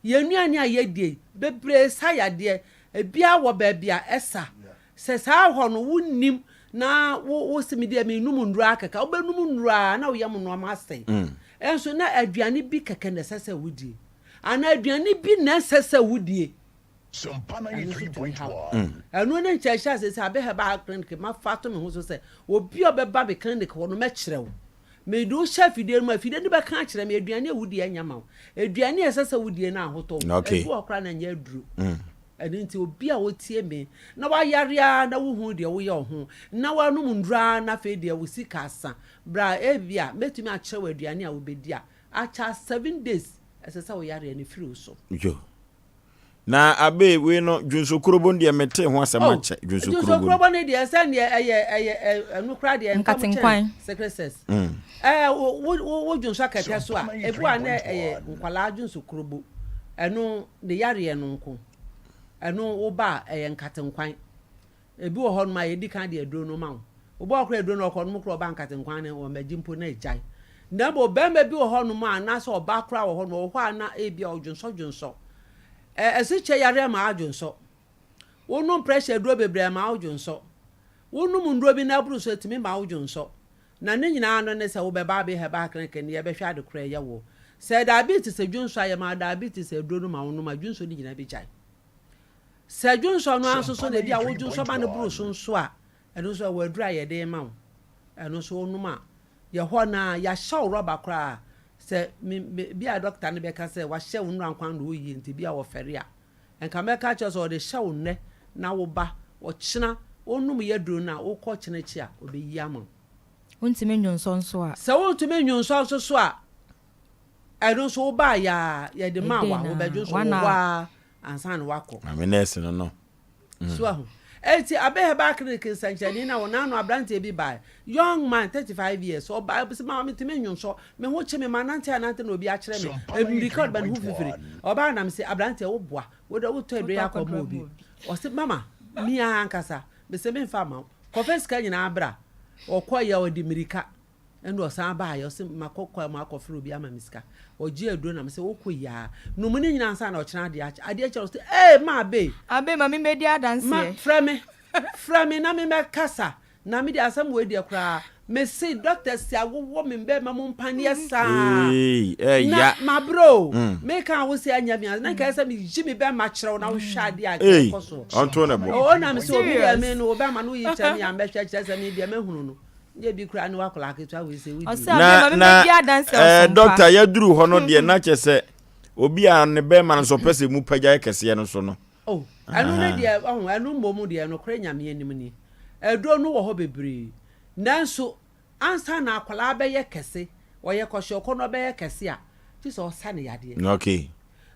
S13: Yɛn nnuane a yɛdie bebree sa yadeɛ. Ebiara wɔ baabi a ɛsa. Sɛ saa hɔ no wonnim na wo wo se me deɛ menum nnuro ara kɛkɛ a, wobɛnum nnuro ara na wo yam nnoɔma asɛe. Nso na aduane bi kɛkɛ na ɛsɛ sɛ wodie. Anaa aduane bi na ɛnsɛ sɛ wodie. Ɛno nso tumi haw. Ɛno ne nkyerɛkyerɛ a seesei Abe Herbal Clinic mafa ato me ho so sɛ obi a ɔbɛba me clinic hɔ no mɛkyerɛ wo. Mede wo hyɛ afidie no mu a, afidie no bɛka akyerɛ me aduane a wodie ɛnyɛ ma wo. Aduane a ɛsɛ sɛ wodie no ahotɔ wo. Ebi wɔ hɔ koraa na ɛnyɛ aduro. Ɛno nti obi a ɔtie me na wayare ara na wohu deɛ woyɛ wo ho na wanom nnuro ara na afei deɛ wo sika asa, bra ebia mɛtumi akyerɛ wo aduane a wobɛdi a akyɛ 7 days ɛsɛ sɛ wo yareɛ no firi wo so.
S1: Yo. Na abe wei no dwonsokrobo no deɛ metee ho asɛm
S13: Oh,
S1: akyɛ dwonsokrobo no.
S13: dwonsokrobo no deɛ sɛ neɛ ɛyɛ ɛyɛ ɛno koraa deɛ nka mu kyɛn
S3: Nkatenkwan.
S13: secret sex. Ɛɛ wo wo wo dwonsɔ kɛtɛ so a ebi wɔ a na ɛyɛ nkwadaa dwonsokrobo ɛno ne yareɛ no nko ɛno wo ba a ɛyɛ nkatenkwan. Ebi wɔ hɔnom a yɛdi kan de aduro no ma wo. Obi wɔ hɔ koraa aduro no ɔkɔnom koraa ɔba nkatenkwan no wɔmmɛgye mpo na agyae. Na mmom barima bi wɔ hɔnom a anaasɛ ɔbaa koraa wɔ hɔnom ɔwɔ hɔ a na ebi a ɔdwonsɔdwonsɔ. Ɛ asikyɛ yareɛ ma adwonsɔ. Wonom pressure aduro bebree ɛma wodwonsɔ. Wonom nnuro bi na ɛboro so ɛtumi ma wodwonsɔ. Na ne nyinaa ano ne sɛ wobɛba abɛ herbal clinic no yɛbɛhwɛ ade korɔ ɛyɛ wo. Sɛ diabetes dwonsɔ a yɛma wo diabetes aduro no ma wonom a dwonsɔ no nyinaa bɛgyae. Sɛ dwonsɔ no ara nso so na ebi a wo dwonsɔ ma no boro so nso a, ɛno nso ɛwɔ aduru a yɛde rema wo. Ɛno nso wonom a, yɛ hɔ no ara, yɛahyɛ wo rɔba koraa. Sɛ me, me, bi a dɔkta no bɛka sɛ wahyɛ wo nnura nkwan na ɔyie nti bi a wɔfɛre a, nka mɛka akyerɛ wo sɛ ɔde hyɛ wo nnɛ na wo ba, ɔkyena, wonom yɛ aduro no a, wokɔ kyena akyi a, ɔbɛyi ama wo.
S3: Wontumi nnwonsɔ nso a.
S13: Sɛ wontumi nnwonsɔ nso so a, ɛno nso wobaeɛ a, yɛde maa wo a, wobɛdwonsɔ wɔ hɔ ara. ansa na wakɔ.
S1: Maame nɛɛse no no.
S13: Mm. So ahu. Eti Abe Herbal Clinic nsɛnkyerɛnne na wɔn ano aberanteɛ bi bae. Young man, 35 years. Ɔbae sɛ maa metumi nwonsɔ. Me ho kye me ma nante anante na obi akyerɛ me. Mmirika ɔde ba ne ho fifiri. Ɔbaa na mese aberanteɛ woboa. Wode wotɔ aduro yi akɔ ma obi. Ɔse mama me ara ankasa. Mese memfa mma wo. Kɔfa sika nyinaa bra. Ɔkɔeɛ ɔde mmirika. Ɛna ɔsan baeɛ, ɔse makɔ kwae mu akɔfrɛ obi ama me sika. Ɔgye aduro na mese wokɔ yi aa. Nom ne nyinaa ansa na ɔkyena adeɛ akye. Adeɛ kye a ɔse ee ma Abe!
S3: Abe ma me mmɛdi adanseɛ.
S13: Ma frɛ me, frɛ me na me mmɛkasa. Na me deɛ asɛm wei deɛ koraa, mese doctors awowɔ me bɛɛma mu mpaneɛ saa.
S1: Eei ɛya.
S13: Na mabrɛ o, meka a wose anyɛ me a, na nka ɛsɛ sɛ meyi me bɛɛma kyerɛ wo na wohwɛ adeɛ a
S1: Eei
S13: ɛkɔ soɔ.
S1: ɔnto ne bo.
S13: Oo na mese obi deɛ me no wo bɛɛma no woyi kyerɛ me a mɛhwɛ kyerɛ sɛ me deɛ mahunu no.
S1: Na na ɛɛ eh, dɔkta yɛduru hɔ no deɛ na kyɛ sɛ obi a ne bɛrima no nso ɔpɛ sɛ mu pagya yɛ kɛseɛ no so no.
S13: Oh, ɛno ne deɛ ɔho ɛno mmom deɛ nokorɛ Nyame anim ni. Aduro no wɔ hɔ bebree. Nanso ansa na akwadaa bɛyɛ kɛse, ɔyɛ kɔhyeɔkɔ na ɔbɛyɛ kɛse a, gye sɛ ɔsa ne yadeɛ.
S1: Okay.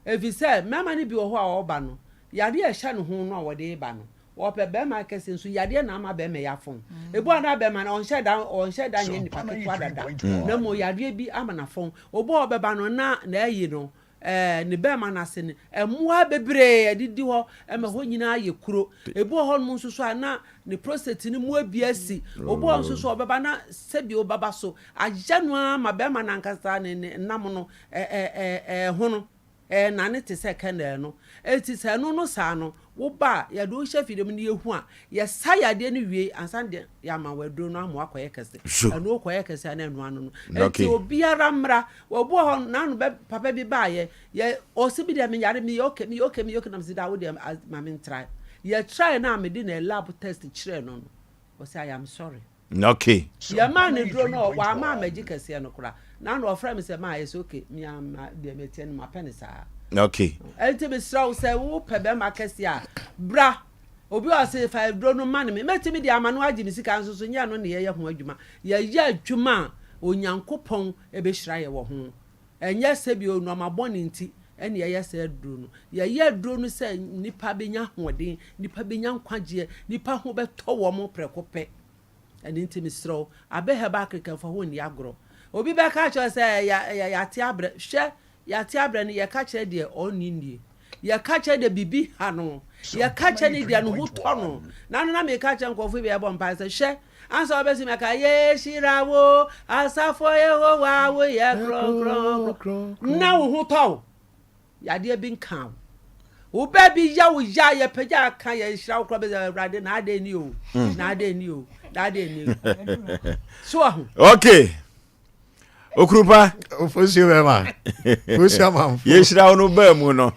S13: Ɛfiri sɛ mmarima no bi wɔ hɔ a ɔba no, yadeɛ a ɛhyɛ ne ho no a wɔde reba no, Ɔpɛ bɛrima kɛse nso yadeɛ na ama bɛrima yi afɔn. Ebi wɔ hɔ na bɛrima no ɔnhyɛ da ɔnhyɛ da nyɛ nipa ketewa dada na mmom yadeɛ bi ama no afɔn. Obi a ɔbɛba no na n'ayi no ɛɛ ne bɛrima no ase no, mmoa bebree adidi hɔ ma ɛhɔ nyinaa ayɛ kuro. Ebi wɔ hɔnom nso so a na ne prostate no mu abi asi. Obi wɔ hɔ nso so a ɔbɛba na sɛbi ɔbɛba so ayɛ no ara ma bɛrima no ankasa ne ne nam no ɛ ɛ ɛ ɛhono. Ɛrenane te sɛ kɛnɛl no. Enti sɛ ɛno no saa no, wo ba a, yɛde wo hyɛ afidie mu na yɛhu a, yɛsa yadeɛ no wie ansa na yɛama wo aduro no ama woakɔyɛ kɛse. Ɛno wokɔyɛ kɛse a na ɛno ano no. Enti obiara mmra. Obi wɔ hɔ, n'ano bɛ, papa bi baeɛ, yɛ, ɔse me deɛ menyare, meyɛ okay, meyɛ okay, meyɛ okay, na mese daa wo deɛ ma mentrae. Yɛtrae no a mede ne lab test kyerɛɛ no no, ɔse I am sorry.
S1: Okay.
S13: Yɛmaa no aduro no wamma ammɛgye kɛseɛ no koraa. Na na ɔfrɛ me sɛ maa it's okay me a ma deɛ meteɛ no mapɛ no saa.
S1: Okay.
S13: Ɛnti mesrɛ wo sɛ wopɛ bɛrima kɛseɛ a bra. Obi wɔ se fa aduro no ma no me mɛtumi de ama no agye me sika nso so nyɛ ɛno na yɛyɛ ho adwuma. Yɛyɛ adwuma a Onyankopɔn bɛhyira yɛ wɔ ho. Ɛnyɛ sɛbi nnoɔma bɔne nti ɛna yɛyɛ saa aduro no. Yɛyɛ aduro no sɛ nnipa bɛnya ahoɔden, nnipa bɛnya nkwagyeɛ, nnipa ho bɛtɔ wɔn prɛko pɛ. Ɛno nti mesrɛ wo, Abe Herbal Clinic mfa ho nni agorɔ. Obi bɛka akyerɛ wo sɛ yɛate abrɛ. Hwɛ, yɛate abrɛ no, yɛka kyerɛ deɛ ɔnni nnie. Yɛka kyerɛ deɛ biribi ha no. Yɛka kyerɛ ne deɛ ne ho tɔ no. Na no na meka kyerɛ nkurɔfoɔ bi a yɛbɔ mpaeɛ sɛ, hwɛ, ansa wɔbɛsi me aka, yɛhyira wo, asafo Yehowa, woyɛ kronkron. Na wo ho tɔ wo. Yadeɛ bi nkaa wo. Wo baabi yɛ wo ya a yɛpagya ka yɛ nhyira wo koraa bɛsɛ Awurade na adɛn ni o mm. na adɛn ni o na adɛn ni so aho.
S1: Okay. Okurupa.
S5: Ofosuo bɛma. Ofosuo amanfo.
S1: Yɛhyira wo no baa mu no.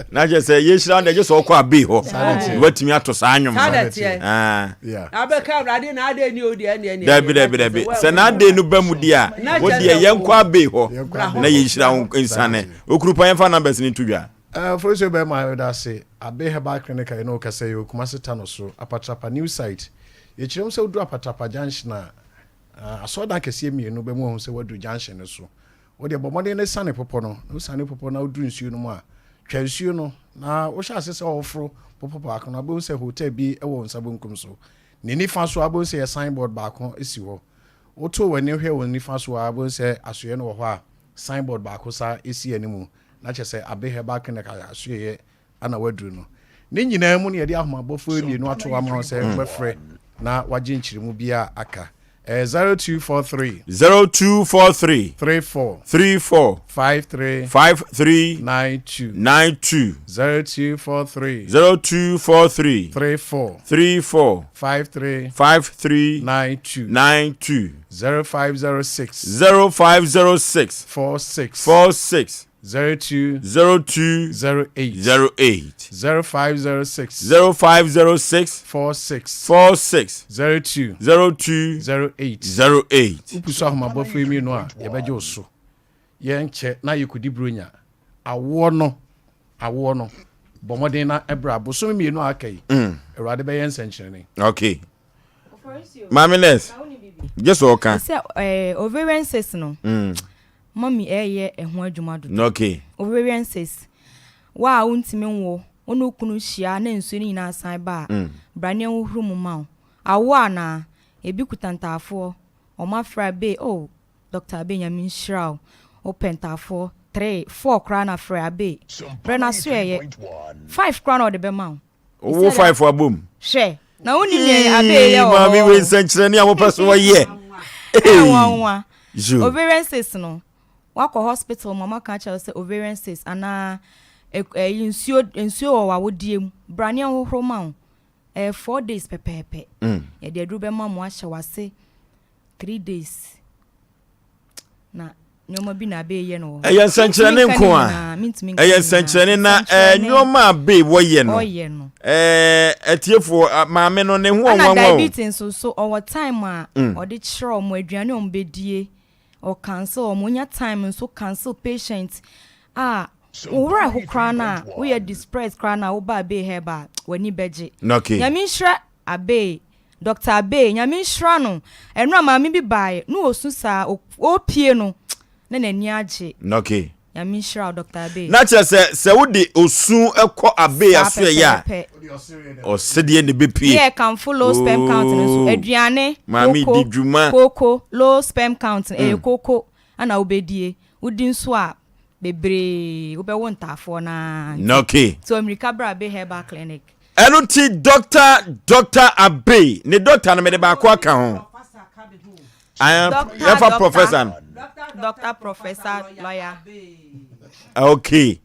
S1: Na kyerɛ sɛ yɛhyira wo no ɛgye sɛ ɔkɔ abei hɔ. Watumi ato saa nnwom no.
S13: Saa na ɛteɛ. Ah. Abɛka Awurade na adɛn ni o deɛ ɛne ɛne.
S1: Dabi dabi dabi. Sɛ na adɛn no ba mu di a, wo deɛ yɛnkɔ abei hɔ na yɛnhyira wo nsane. Okurupa yɛmfa numbers no nto dwa.
S5: Ofosuo bɛma yɛda ase. Abe Herbal Clinic a yɛne wo kasa yi wɔ Kumasi Tano so, Apatrapa New Site. Yɛkyerɛ mu sɛ woduru Apatrapa Junction a, asɔredan akɛseɛ mmienu bɛma woahu sɛ woaduru junction no so. Wo deɛ bɔ mmɔden na siane bepɔ no, na wosiane bepɔ no na woduru nsuo no mu a, twa nsuo no na wohyɛ ase sɛ woreforo bepɔ baako no, wobɛhu sɛ hotel bi wɔ wo nsa benkum so. Ne nifa so a, wobɛhu sɛ yɛ signboard baako si hɔ. Woto w'ani hwɛ wo nifa so a, wobɛhu sɛ asoeɛ no wɔ hɔ a signboard baako sa si anim, na kyerɛ sɛ Abe Herbal Clinic asoeɛ ana waduru no. Ne nyinaa mu no yɛde ahomabɔfoɔ mmienu ato hɔ ama wo sɛ wobɛfrɛ na wagye nkyerɛmu biara a aka. Ɛyɛ 0243.
S1: 0243.
S5: 34.
S1: 34.
S5: 53.
S1: 53.
S5: 92.
S1: 92.
S5: 0243.
S1: 0243.
S5: 34.
S1: 34.
S5: 53.
S1: 53.
S5: 92.
S1: 92.
S5: 0506.
S1: 0506.
S5: 46.
S1: 46.
S5: 02.
S1: 02.
S5: 08.
S1: 08.
S5: 0506.
S1: 0506.
S5: 46.
S1: 46.
S5: 02.
S1: 02.
S5: 08.
S1: 08.
S5: Wopu so ahomabɔfoɔ yi mmienu a, yɛbɛgye wo so. Yɛnkyɛ na yɛkɔdi Buronya. Awoɔ no, awoɔ no, bɔ mmɔden na bra. Bosome mmienu a aka yi, Awurade bɛyɛ nsɛnkyerɛnne.
S1: Okay. Maame nurse, gye sɛ ɔka.
S3: Sɛ eh, ovarian cyst no, mm. mami ɛyɛ ɛho adwuma dodo.
S1: Okay.
S3: Ovarian cyst, wo a wontumi nwo, wo ne wo kunu hyia na nsuo no nyinaa san ba a, mm. bra ne ɛnhohoro mu ma wo. Awo anaa, ebi kuta ntaafoɔ, wɔn afra abe, oh, Doctor Abe Nyame nhyira wo, wopɛ ntaafoɔ, 3, 4 koraa na frɛ Abe, brɛ no aso ɛyɛ, 5 koraa na ɔde bɛma wo.
S1: Wo five abom.
S3: Hwɛ na wo nim nea abe yɛ wɔ hɔ.
S1: Maame wei nsɛnkyerɛnne a wɔpɛ so wɔyɛ.
S3: Ɛnwanwa. Ovarian cyst no wakɔ hospital ma ɔma ka kyerɛ sɛ ovarian cyst anaa ɛyi nsuo nsuo wɔ w'awodeɛ mu bra ne ɛhohoro ma wo ɛyɛ 4 days pɛpɛɛpɛ. Mm. Yɛde aduru bɛma mo ahyɛ w'ase 3 days. Na nneɛma bi na abe yɛ no wɔ hɔ.
S1: Ɛyɛ nsɛnkyerɛnne nko a. Ɛyɛ nsɛnkyerɛnne na nneɛma a abe wɔyɛ no.
S3: Ɔyɛ no.
S1: Ɛɛ atiefoɔ maame no ne ho ɔnwanwa o.
S3: Ɛna diabetes nso so ɔwɔ time a mm. ɔde kyerɛ wɔn aduane a wɔn bɛdie ɔ cancel wɔn onya time nso cancel patient a wo werɛ ho koraa no a woyɛ depressed koraa no a woba abe herb a w'ani bɛgye.
S1: Okay.
S3: Nyame nhyira abe Doctor Abey, Nyame nhyira no, ɛnora maame bi baeɛ na ɔsu saa, ɔpie no na n'ani agye.
S1: Okay.
S3: Nyame nhyira wo Doctor Abey.
S1: Na kyerɛ sɛ sɛ wode osu kɔ Abey asoɛeɛ a, ɔsedeɛ na ɛbɛpue.
S3: Ne yɛ kamfo low sperm count no nso, aduane,
S1: Maame
S3: koko,
S1: di dwuma.
S3: koko, low sperm count no, ɛyɛ koko ɛna wobɛdie, wodi nso a. Bebree wobɛwo ntaafoɔ no ara nti.
S1: Okay.
S3: So mmirika bra Abbey Herbal Clinic.
S1: Ɛno nti Doctor Doctor Abbey ne doctor no mede baako aka ho. Yɛfa professor no.
S3: Doctor Professor Lawyer.
S1: Okay.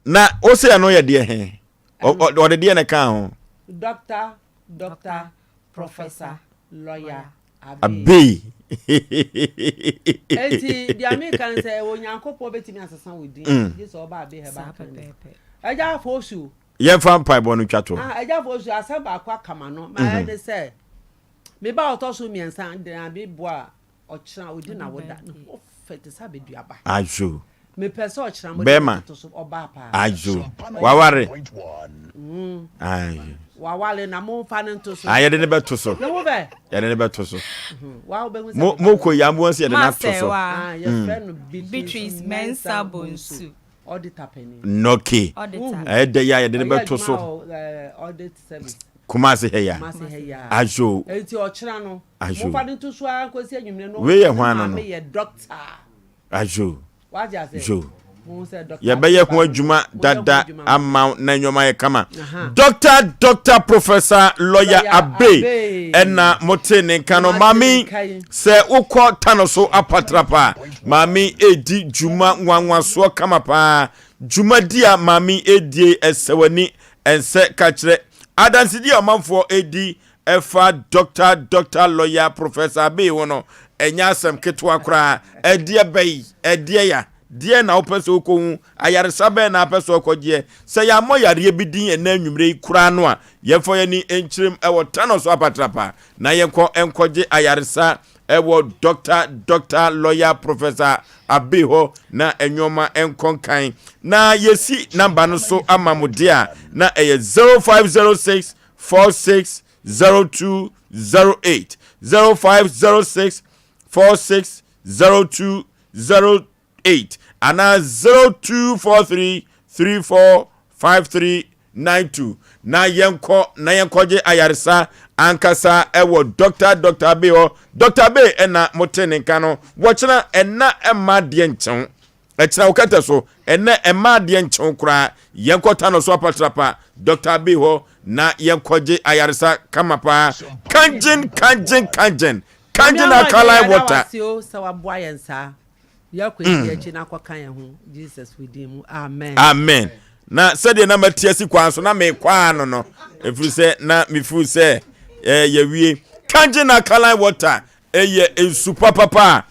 S1: Na wo sɛ ɛno yɛ deɛ he? Ɔde deɛ na ɛkaa ho.
S13: Doctor Doctor Professor Lawyer
S1: Abbey.
S13: Enti deɛ meka ne sɛ Onyankopɔn bɛtumi asesa wo din mm. gye sɛ ɔba Abbey Herbal Clinic. Agya Afosu.
S1: Yɛmfa mpaebɔ no twa to.
S13: Ah, Agya Afosu asɛm baako aka ma no ma mm-hmm. ɛne sɛ me ba ɔtɔ so mmiɛnsa de na meboa ɔkyena odi na woda ne ho fɛ te sɛ abɛduaba.
S1: Ajo.
S13: Mepɛ sɛ ɔkyena mo
S1: Bɛrima.
S13: to so ɔbaa paa.
S1: Ajo. Waware. Ajo.
S13: Waware na mo nfa ne nto so.
S1: Ah, yɛde ne bɛto so.
S13: Ne ho bɛ.
S1: Yɛde ne bɛto so.
S13: Mhm. Wa wobɛhu sɛ.
S1: Mo mo kɔ yi amu sɛ yɛde no ato so.
S13: Ah, yɛfrɛ no
S3: Beatrice Mensah Bonsu.
S13: Auditor panin.
S1: Nɔke. Ɛyɛ dɛ yi a yɛde ne bɛto so.
S13: Audit service.
S1: Kumasi ha ya.
S13: Kumasi ha ya.
S1: Ajo.
S13: Eti ɔkyena no.
S1: Ajo.
S13: Mo fa ne nto so ara nkosi anwummerɛ no.
S1: Wei yɛ hwan no no.
S13: Maame yɛ doctor.
S1: Ajo. Jo. Yɛbɛyɛ ho adwuma dada ama wo na nneɛma ayɛ kama. Doctor Doctor Professor Lawyer Abe ɛna mote ne nka no. Maame sɛ wokɔ Tano so apatrapa a, maame edi dwuma nwanwasoɔ kama paa. Dwumadi a maame edie ɛsɛ w'ani ɛnsɛ ka kyerɛ. Adansedi a ɔmanfoɔ edi Ɛfa Dɔkta Dɔkta Lɔya Professor Abbey ho no, ɛnyɛ asɛm ketewa koraa. Ɛdeɛ bɛn? Ɛdeɛ ya? Deɛn na wopɛ sɛ wokɔhu? Ayaresa bɛn na wopɛ sɛ wokɔgyeɛ? Sɛ yɛammɔ yareɛ bi din ɛnnɛ anwummerɛ yi koraa no a, yɛmfa yɛn ani nkyerem wɔ Thanos Apatrapa na yɛnkɔ nkɔgye ayaresa wɔ Dɔkta Dɔkta Lɔya Professor Abbey hɔ na nnoɔma nkɔ nkan. Na yɛsi namba no so ama mo deɛ a, na ɛyɛ 0506 46 02 08 0506 46 02 08 anaa 0243 34 53 92 na yɛnkɔ na yɛnkɔgye ayaresa ankasa ɛwɔ Dr. Dr. Abe hɔ. Dr. Abe ɛna mote ne nka no wɔkyena ɛna ɛma deɛ nkyɛn Ɛkyena wo kɛtɛ so ɛnɛ ɛmma adeɛ nkye wo koraa yɛnkɔ Tano so apatrapa Doctor Abbey hɔ na yɛnkɔgye ayaresa kama paa Kangen kangen kangen kangen alkaline water.
S13: Nyame ahoɔden yɛda wase o sɛ waboa yɛn saa yɛkɔ edi akyi na akɔka yɛn ho Jesus wo din mu amen.
S1: Amen na sɛdeɛ na mati asi kwan so na mekɔ ano no ɛfiri sɛ na mefiri sɛ eh, yɛwie kangen alkaline water Ɛyɛ nsu papapa a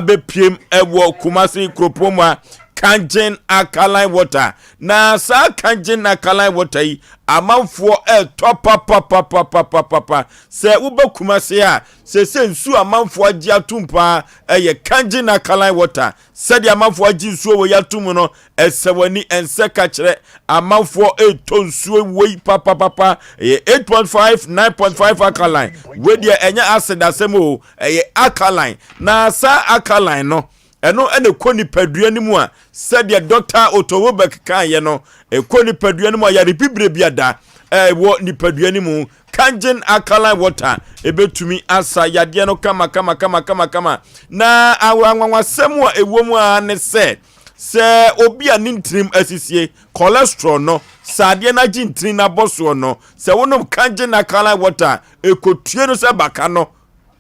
S1: abɛpiem wɔ Kumasi kuropɔn mu a Kangen alkaline water. Na saa Kangen alkaline water yi, amanfoɔ ɛretɔ papapapapapapa. Sɛ woba Kumasi a, sese nsu amanfoɔ agye atom paa ɛyɛ Kangen alkaline water. Sɛdeɛ amanfoɔ agye nsuo wei ato mu no, ɛsɛ w'ani, ɛnsɛ ka kyerɛ. Amanfoɔ retɔ nsuo wei papapapa. Ɛyɛ 8.5, 9.5 alkaline. Wei deɛ ɛnyɛ acid asɛm o, ɛyɛ alkaline. Na saa alkaline no, ɛno na ɛkɔ nipadua no mu a, sɛdeɛ Dɔkta Otto Robeck kaeɛ no, ɛkɔ nipadua no mu a, yare bibire bi ada ɛwɔ nipadua no mu. Kangen alkaline water ebetumi asa yadeɛ no kama kama kama kama kama. Na anwanwasɛm a ɛwɔ mu ara ne sɛ, sɛ obi a ne ntirim asisie, cholesterol no, sɛ adeɛ no agye ntini no abɔ soɔ no, sɛ wonom Kangen alkaline water a, ɛkɔtue no sɛ baka no.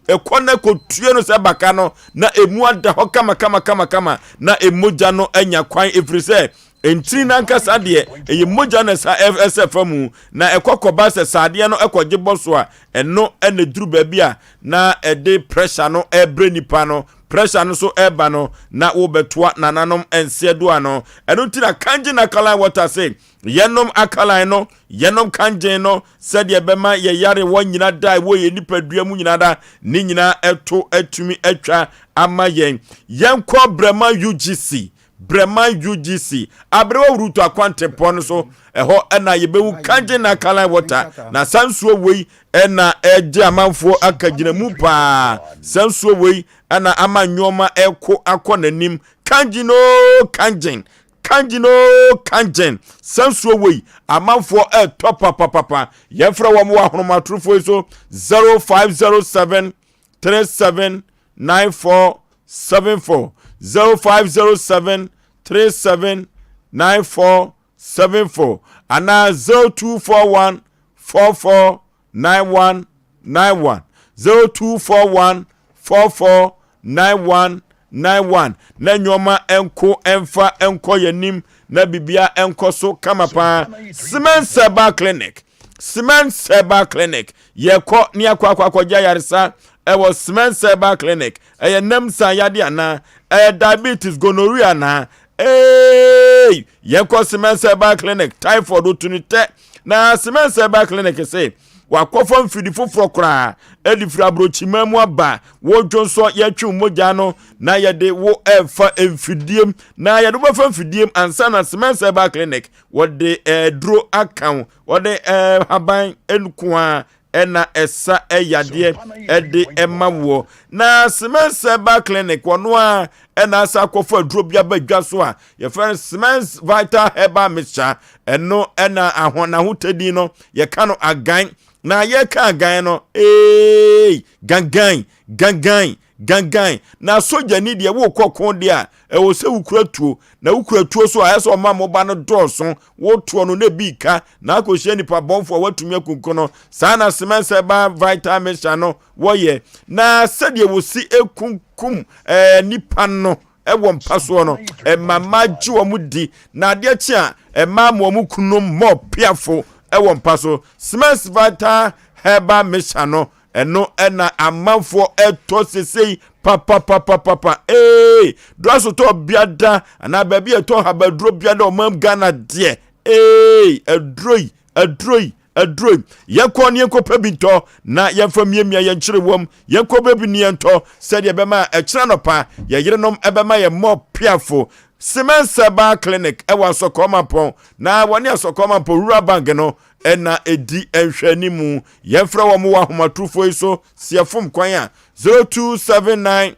S1: Ɛkɔ na ɛkɔtue no sɛ baka no, na ɛmu ada hɔ kama kama kama kama, na mogya no anya kwan ɛfiri sɛ Ntini no ankasa deɛ, ɛyɛ mogya na ɛsa ɛsɛ fa mu, na ɛkɔ kɔba sɛ saadeɛ no ɛkɔgye bɔ so a, ɛno na ɛduru baabi a na ɛde pressure no ɛrebrɛ nipa no, pressure no so ɛreba no, na wobɛtoa nananom nseɛ do ano. Ɛno nti na Kangen alkaline water se, yɛnom alkaline no, yɛnom kangen no, sɛdeɛ ɛbɛma yɛ yarewɔ nyina da a ɛwɔ yɛn nipadua mu nyina da, ne nyinaa ɛto atumi atwa ama yɛn. Yɛnkɔ Brɛma UGC, Breman UGC, Aberewa Wurutu akwantempɔn no so, ɛhɔ na yɛbɛhu Kangen Alkaline Water, na saa nsuo wei na ɛgye amanfoɔ akagyinamu paa. Saa nsuo wei na ama nneɛma ɛko akɔ n'anim. Kangen oo Kangen, Kangen oo Kangen, saa nsuo wei amanfoɔ ɛtɔ papapapa. Yɛmfrɛ wɔn wɔ ahonomatorofoɔ yi so 0507 37 94 74 0507. 37 94 74 anaa 0241 44 91 91 0241 44 91 91 na nneɛma nko mfa nkɔ yɛn anim na bibia nkɔ so kama paa. Cement Herbal Clinic, Cement Herbal Clinic, yɛkɔ ne akɔ akɔ akɔgye ayaresa ɛwɔ Cement Herbal Clinic. Ɛyɛ nam san yade anaa? Ɛyɛ diabetes, gonorrhea anaa? Ee, yɛnkɔ Cement Herbal Clinic, typhoid otuni tɛ. Na Cement Herbal Clinic se wakɔfa mfidi foforɔ koraa ɛde firi aburokyima mu aba. Wo dwonsɔ yɛtwe mogya no na yɛde wo ɛfa mfidiem, na yɛde wobɛfa mfidiem ansa na Cement Herbal Clinic wɔde ɛduro aka wo. Wɔde ɛhaban nko a ɛna ɛsa ɛyadeɛ ɛde ɛma woɔ. Na Cement Herbal Clinic wɔno a ɛna asa akɔfa aduro bi aba dwa so a yɛfrɛ no Cement Vital Herbal Mixture. Ɛno ɛna aho n'ahotadi no yɛka no agan. Na yɛka agan no, ee, gangan gangan gangan. Na sogyani deɛ, wokɔ ko deɛ a, ɛwɔ sɛ wokura tuo. Na wokura tuo so a, ɛsɛ sɛ ɔma moba no dɔɔso. Wotoɔ no na ebi ka na akɔhyia nipa bɔnfo a watumi akunku no. Saa na Cement Herbal Vital Mixture no wɔyɛ. Na sɛdeɛ wɔsi ekunkum nipa no ɛwɔ mpa soɔ no, ɛma mmaa gye wɔn di. Na adeɛ kye a, ɛmaa ma wɔn kununom mmɔ piafo ɛwɔ mpa so. Cement Vital Herbal Mixture no, ɛno ɛna amanfoɔ ɛtɔ sesei papapapapa. Ee, drasotɔ biada anaa baabi a ɛtɔ habaduro biada ɔman Ghana deɛ, ee, aduro yi, aduro yi, aduro yi, yɛnkɔ ne yɛnkɔpɛ bi ntɔ na yɛmfa miamia yɛn kyerewam. Yɛnkɔ bɛ bi ne yɛntɔ sɛdeɛ ɛbɛma ɛkyerɛ nɔpa yɛn yerenom ɛbɛma yɛn mmɔ piafo. Cement Herbal Clinic ɛwɔ Asɔkɔɔmampɔn, na wɔne Asɔkɔɔmampɔn Rural Bank no ɛna ɛdi nhwɛanimu. Yɛmfrɛ wɔn wɔ ahomatorofoɔ yi so sɛ yɛfom kwan a, 0279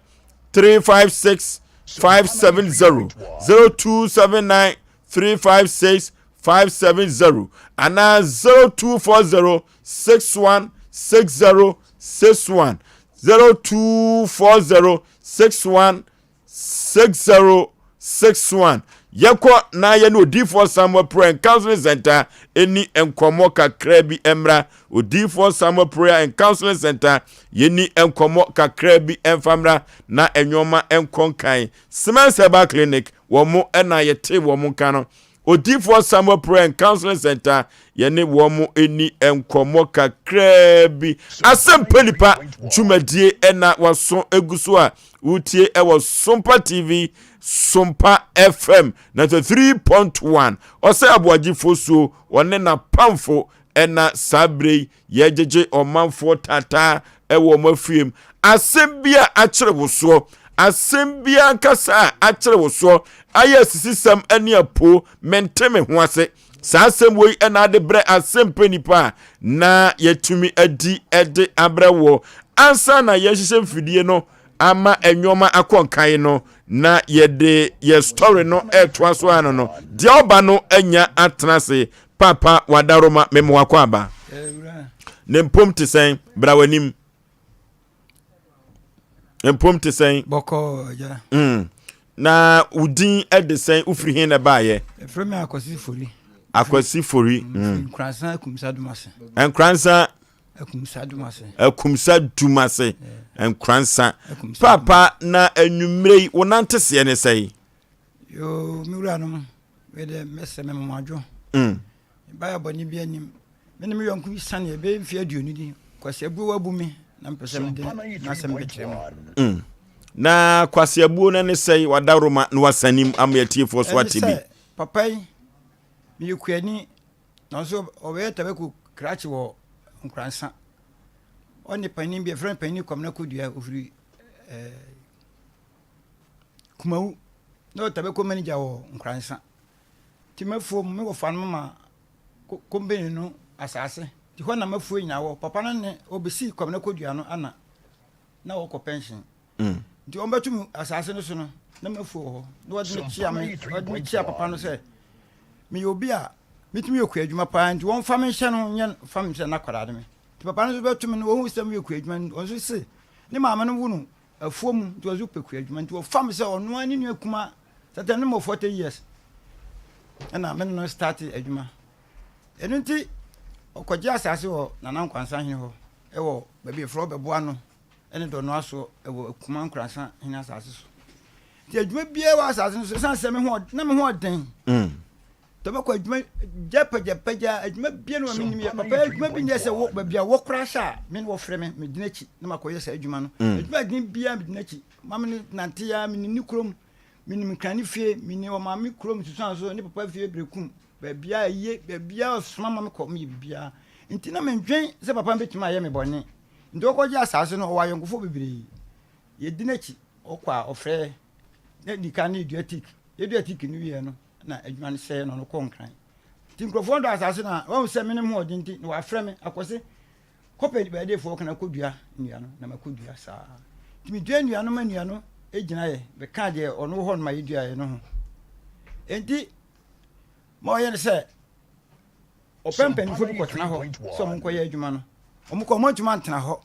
S1: 356 570, 0279 356 570 anaa 0240 61 60 61, 0240 61 6061. Yɛkɔ na yɛne Odiyifoɔ Samuel Prayer and Counseling Center ɛni nkɔmmɔ kakra bi mmra. Odiyifoɔ Samuel Prayer and Counseling Center, yɛni nkɔmmɔ kakra bi mfa mmra na nneɛma nkɔ nkan. Siemens Herbal Clinic, wɔn mo na yɛte wɔn nka no. Odiyifoɔ Samuel Prayer and Counseling Center, yɛne wɔn mo ɛni nkɔmmɔ kakraa bi. Asɛmpa Nipa dwumadie ɛna waso egu so a wotie ɛwɔ Sompa TV, Sompa FM 93.1. Ɔsɛ Aboagye Fosuo, ɔne n'apamfo ɛna saa bere yi yɛgyegye ɔmanfoɔ taataa ɛwɔ wɔn afiem. Asɛm bi a akyere wo soɔ, asɛm bi ankasa a akyere wo soɔ, ayɛ asisisɛm ne apoo, mente me ho ase. Saa asɛm wei ɛna ade brɛ asɛmpɛ nipa a na yɛtumi adi ɛde abrɛ wɔ ansa na yɛhyehyɛ mfidie no ama nneɛma akɔ nkan no, na yɛde yɛ story no ɛtoa so ano no deɛ ɔba no anya atena ase. Papa wadaroma mema wakɔ aba ne mpom te sɛn? Bra w'anim. Mpom te sɛn?
S7: Bɔkɔɔ, agya.
S1: Na wo din de sɛn? Wofiri he na ɛbaayɛ?
S7: Ɛfrɛ me Akwasi Fori.
S1: Akwasi Fori.
S7: Nkoransa Akumsa Dumase.
S1: Nkoransa
S7: Akumsa Dumase.
S1: Akumsa Dumase. Nkoransa. Papa, na anwummerɛ yi wo nante seɛ ne sɛn?
S7: Yoo, me wuranom, wei deɛ mɛsɛ me mmoadwo. Mebaeɛ bɔne bi anim. Me ne me yɔnko bi sane ɛbɛyɛ mfeɛ 20 ni. Kwasi Abuo wabu me na mepɛ sɛ mede n'asɛm bɛkyerɛ mu.
S1: Na Kwasi Abuo no ne sɛe wadaroma na wasanim ama atiefoɔ so ate bi.
S7: Ɛne sɛ papa yi, meyɛ kuani nanso ɔbɛyɛ tabako krakye wɔ Nkoransa. Ɔne panin bi, yɛfrɛ no panin Kwamina Kodua, ɔfiri eh, Kumawu na ɔyɛ tabako manager wɔ Nkoransa. Nti m'afuo mu, me wɔfa no ma company no asase. Nti hɔ na m'afuo nyinaa wɔ. Papa no ne ɔbɛsii Kwamina Kodua no ana na wɔkɔ pension. Nti wɔbɛto me asase no so no, na m'afuo wɔ hɔ. Na wɔde me kyea me, wɔde me kyea papa no sɛ meyɛ obi a metumi yɛ kua adwuma paa nti wɔmfa me nhyɛ no nyɛ fa me sɛ n'akwadaa ne me. Nti papa no nso bɛto me no, wɔhu sɛ meyɛ kua adwuma no, wɔn nso se ne maame no wo no afuo mu nti wɔn nso pɛ kua adwuma nti wɔfa me sɛ ɔno ara ne nua kuma. Sɛ ne mo 40 years ɛna me ne no start adwuma. Ɛno nti ɔkɔgye asase wɔ Nana Nkwansa hene hɔ ɛwɔ baabi efrɛ ɔbɛboa no ɛne dɔnoa soɔ ɛwɔ Akuma Nkoransa hene asase so. Nti adwuma biara wɔ asase no so ɛsiane sɛ me ho na me ho ɔden. Mm. Tɔbɛkɔ adwuma gya pagyapagya adwuma biara no menim yɛ papa adwuma bi nyɛ sɛ wo baabi a wɔkora hyɛ a me ne wɔfrɛ me megyina akyi na makɔyɛ saa adwuma no. Mm. Adwuma den biara megyina akyi ma me ne nante ya menim ne kurom menim nkrane fie menim ɔmaame kurom susuan so ne papa fie berekum baabiara yie baabiara ɔsoma ma mekɔ meyɛ biribiara nti na mendwen sɛ papa bɛtumi ayɛ me bɔne. Nti ɔkɔgye asase no, ɔwɔ ayɔnkofoɔ bebree. Yɛdi n'akyi, ɔkɔ a ɔfrɛ na di kan na yɛdua teak. Yɛdua teak no wieɛ no, na adwuma no sɛeɛ na ɔno kɔ Nkran. Nti nkurɔfoɔ dɔ asase no a, wahu sɛ me ne ho ɔden nti, na wafrɛ me akɔse kɔpɛ baadefoɔ kana kɔdua nnua no, na makɔdua saa. Nti medua nnua no ma nnua no gyinaeɛ, bɛkaa deɛ ɔno wɔ hɔ no ma yɛduaeɛ no ho. Enti ma ɔyɛ no sɛ Ɔpɛ mpanyimfo bi kɔtena hɔ sɛ wɔn nkɔyɛ adwuma no. Wɔn kɔ, wɔn antumi antena hɔ.